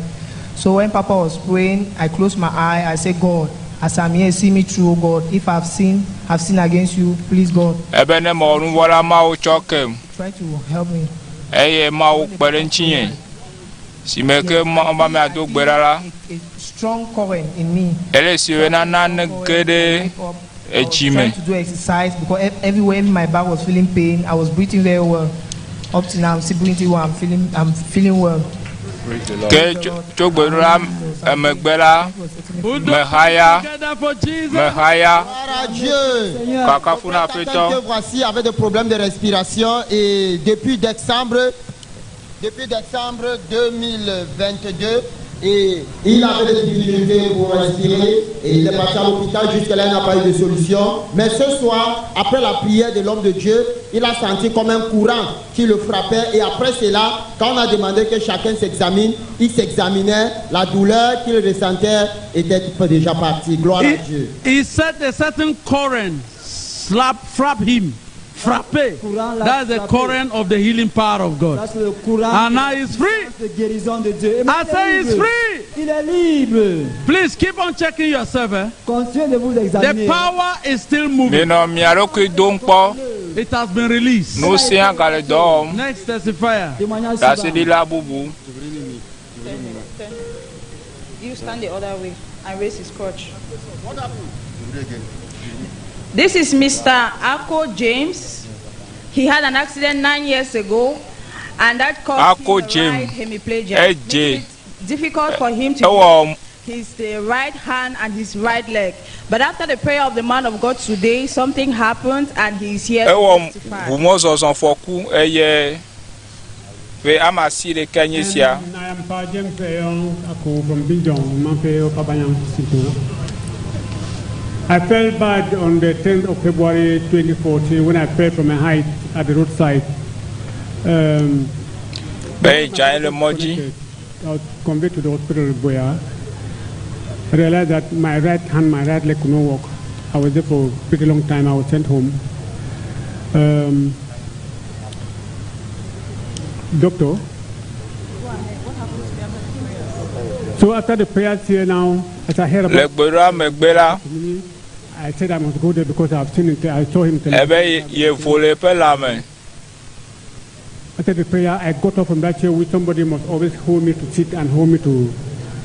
Speaker 20: So when Papa was praying, I closed my eye. I said, God, as I'm here, see me through, oh God. If I've sinned, I've sinned against you. Please, God,
Speaker 3: Ebe ne mewɔ nu vɔ̃ la, Mawu tsɔ kem
Speaker 20: try to help me.
Speaker 3: eye Mawu kpe ɖe ŋutinye. Si me ke Mawu be amea do gbe ɖa la,
Speaker 20: A strong current in me.
Speaker 3: ele si bena nane ge ɖe edzi me.
Speaker 20: Trying to do exercise because everywhere in my back was feeling pain. I was breathing very well. Up to now, I'm still breathing well. I'm feeling well.
Speaker 17: Praise the Lord.
Speaker 3: Ke tso tso gbedoɖa emegbe la, mehaya, mehaya,
Speaker 19: Gloire à Dieu.
Speaker 3: kakafu na Aƒetɔ.
Speaker 19: Te voici avec des problèmes de respiration et depuis décembre 2022, et il avait des difficultés pour respirer et il est parti à l'hôpital, jusque-là il n'a pas eu de solution. Mais ce soir, après la prière de l'homme de Dieu, il a senti comme un courant qui le frappait et après cela, quand on a demandé que chacun s'examine, il s'examinait, la douleur qu'il ressentait était déjà partie. Gloire à Dieu.
Speaker 9: He said a certain current slap, frap him, frappé.
Speaker 10: l'a
Speaker 9: That's the
Speaker 10: frappé.
Speaker 9: current of the healing power of God.
Speaker 10: Ça, c'est le courant
Speaker 9: And now he's free.
Speaker 10: de guérison de Dieu. Et
Speaker 9: I
Speaker 10: maintenant,
Speaker 9: say
Speaker 10: il est
Speaker 9: he's
Speaker 10: libre.
Speaker 9: free.
Speaker 10: Il est libre.
Speaker 9: Please keep on checking yourself. Eh?
Speaker 10: Continuez de vous
Speaker 9: The
Speaker 10: examiner.
Speaker 9: power is still moving.
Speaker 3: Minɔ mia ɖokui dom kpɔ.
Speaker 9: It has been released.
Speaker 3: Ŋusẽa gale dɔ wɔm.
Speaker 9: Next testifier.
Speaker 3: Ɖaseɖila bubu.
Speaker 12: You stand the other way and raise his crutch. This is Mr. Akko James. He had an accident 9 years ago, and that caused
Speaker 3: Akko
Speaker 12: him a
Speaker 3: James.
Speaker 12: right hemiplegia,
Speaker 3: Eje.
Speaker 12: making it difficult for him to
Speaker 3: Ewɔ
Speaker 12: use his right hand and his right leg. But after the prayer of the man of God today, something happened, and he is here to
Speaker 3: ewɔ
Speaker 12: testify.
Speaker 3: ʋumɔzɔzɔ fɔku eye ƒe ame asi ɖeka nye sia.
Speaker 6: I am Pa James Eyong Ako from Bijong, Mamfe Papanyang City. I fell bad on the 10th of February 2014 when I fell from a height at the roadside.
Speaker 3: Be dze anyi le mɔ dzi.
Speaker 6: I was conveyed to the hospital in Buea. I realized that my right hand, my right leg could not work. I was there for a pretty long time. I was sent home. Doctor. So after the prayers here now, as I heard
Speaker 3: Le
Speaker 6: about
Speaker 3: gbeɖoa megbe la,
Speaker 6: I said I must go there because I've seen it, I saw him.
Speaker 3: ebe yevo le eƒe lãme.
Speaker 6: After the prayer, I got up from that chair which somebody must always hold me to sit and hold me to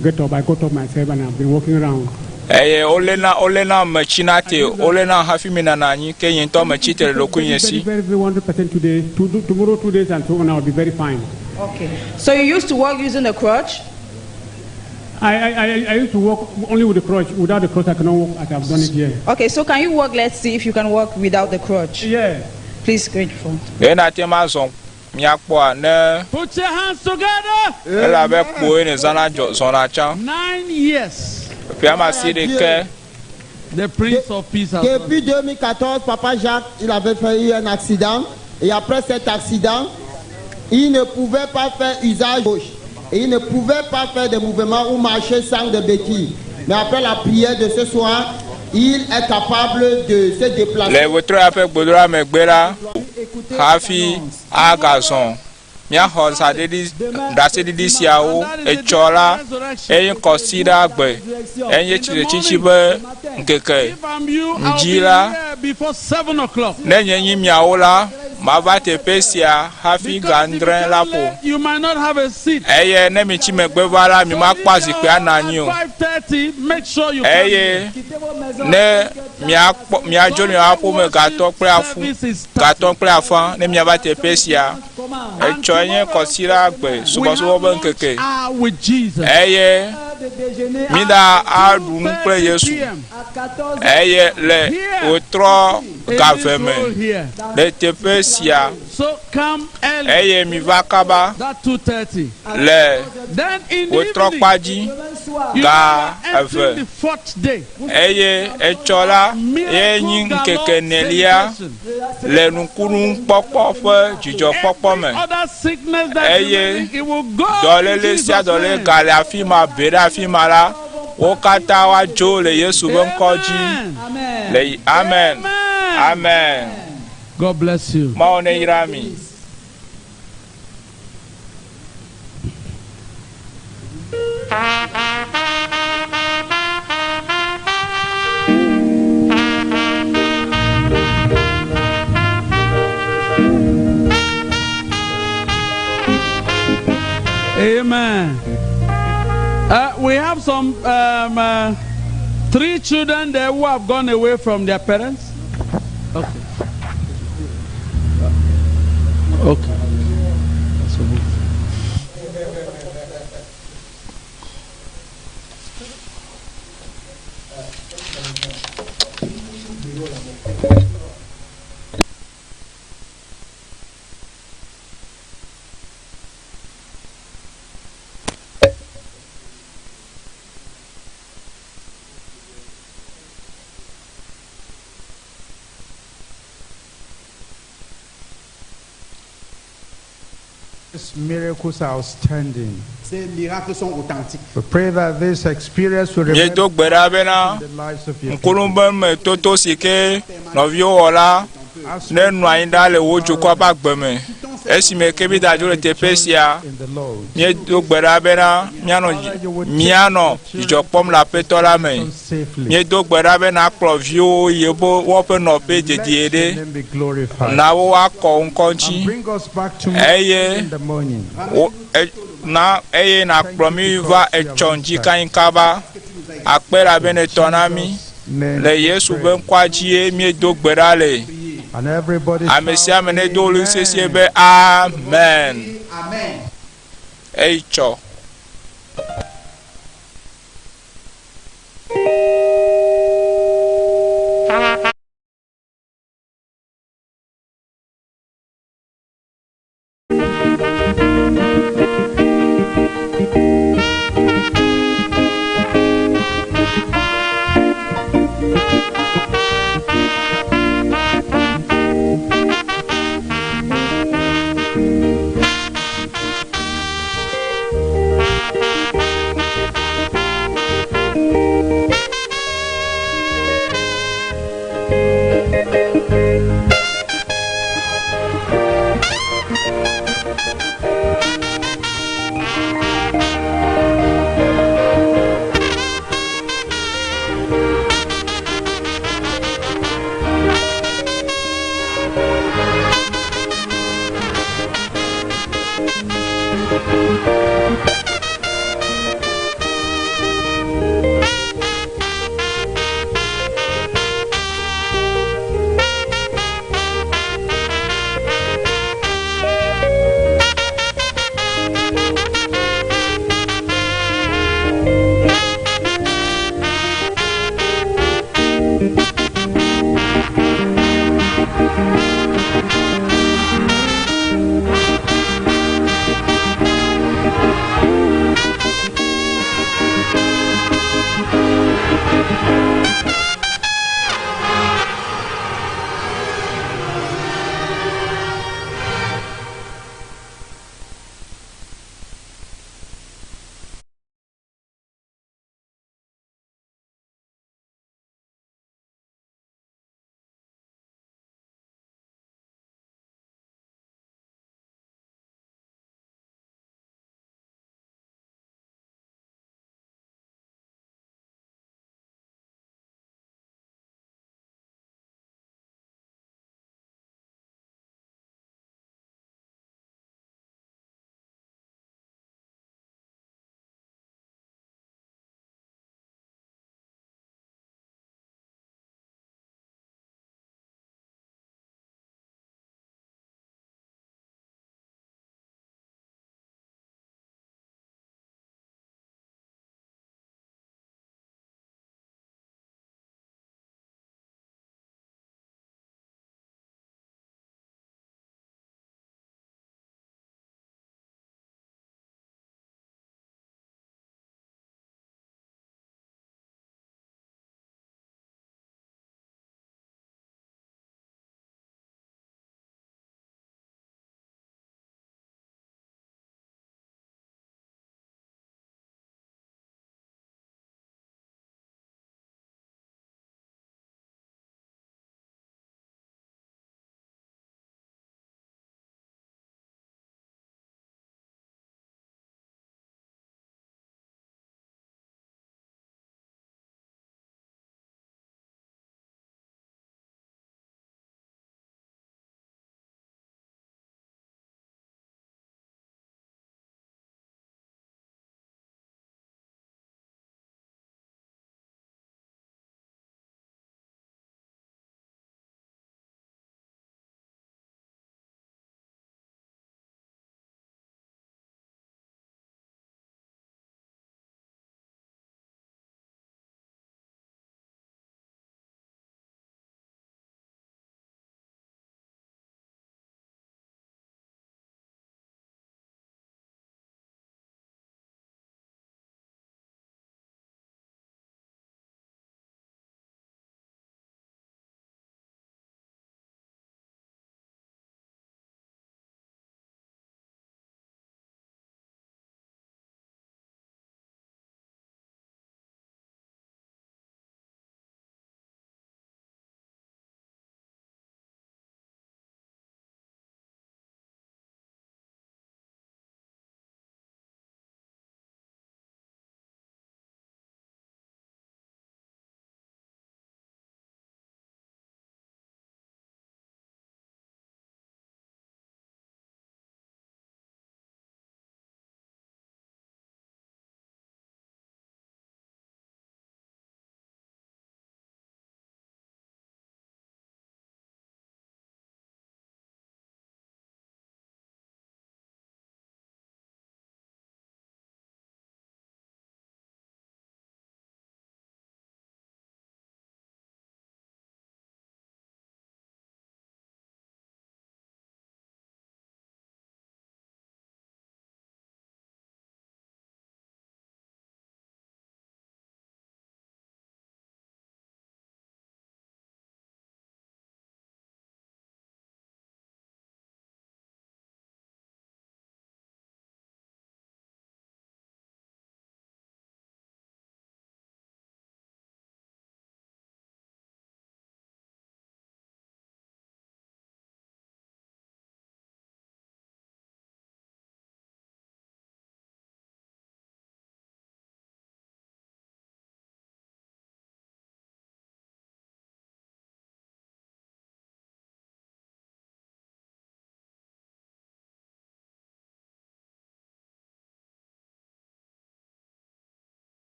Speaker 6: get up. I got up myself and I've been walking around.
Speaker 3: Eye woléna woléna metsina te woléna hafi mi nana anyi ke nye ŋutɔ metsi te le ɖokuinye si.
Speaker 6: Very, very, 100% today. Tomorrow, 2 days, and so on, I'll be very fine.
Speaker 12: Okay. So you used to walk using a crutch?
Speaker 6: I used to walk only with the crutch. Without the crutch, I cannot walk as I've done it here.
Speaker 12: Okay, so can you walk? Let's see if you can walk without the crutch.
Speaker 6: Yeah.
Speaker 12: Please, grateful.
Speaker 3: Ɖe nate ma zɔ míakpɔa ne
Speaker 9: Put your hands together.
Speaker 3: ele abe kpoe ne zãna dzɔ zɔna tsã.
Speaker 9: 9 years.
Speaker 3: Ƒe ame asi ɖeke.
Speaker 9: The Prince of Peace has done
Speaker 19: Depuis 2014, Papa Jacques, il avait fait eu un accident. Et après cet accident, il ne pouvait pas faire usage gauche. Et il ne pouvait pas faire de mouvements ou marcher sans de béquilles. Mais après la prière de ce soir, il est capable de se déplacer.
Speaker 3: Le wetrɔ ya ƒe gbedoɖa megbe la, hafi agazɔ Míaxɔ saɖiɖi, ɖaseɖiɖi siawo etsɔ la, eye kɔsiɖa gbe, enye tsitretsitsi ƒe ŋkeke. Ŋdi la, ne nye nyi miawo la, mava teƒe sia hafi ga adre la ƒo. Eye ne mitsi megbe va la, mimakpɔ azikpui anɔ anyi o. Eye ne miakpɔ, miadzo miaƒe ƒome gatɔ kple afu, gatɔ kple afã ne miava teƒe sia. Etsɔe nye kɔsiɖa gbe subɔsubɔ ƒe ŋkeke. Eye mida aɖu nu kple Yesu. Eye le wòtrɔ ga ve me le teƒe sia. Eye miva kaba le wòtrɔ kpa dzi ga eve. Eye etsɔ la ye nyi ŋkeke enelia le nukunukpɔkpɔ ƒe dzidzɔkpɔkpɔ me. Eye dɔléle sia dɔléle gale afi ma, be ɖe afi ma la, wo katã woadzo le Yesu ƒe ŋkɔ dzi. Le Amen. Amen.
Speaker 9: God bless you.
Speaker 3: Mawu neyra mi.
Speaker 9: Amen. We have some three children there who have gone away from their parents. Okay. Okay. That's a
Speaker 4: These miracles are outstanding.
Speaker 7: Ces miracles sont authentiques.
Speaker 4: We pray that this experience will remain
Speaker 3: Míedo gbe ɖa bena
Speaker 4: in the lives of your people.
Speaker 3: ŋkunubeme toto si ke nɔviwo wɔ la nenɔ anyi ɖa le wò dukɔa ƒe agbe me. Esime ke mída dzo le teƒe sia, míedo gbe ɖa bena míanɔ míanɔ dzidzɔ kpɔm le Aƒetɔ la me. Míedo gbe ɖa be nàkplɔ viwòwo yi woƒe nɔƒe dedie ɖe, na wo woakɔ wò ŋkɔ ŋuti, eye wo, e, na eye nàkplɔ mí va etsɔ ŋdi kayi kaba. Akpe elabe nètɔ na mí. Le Yesu ƒe ŋkɔa dzie míedo gbe ɖa le. Ame sia ame nedo ɣli sesĩe be, Amen. Eyi tsɔ.
Speaker 5: Thank you.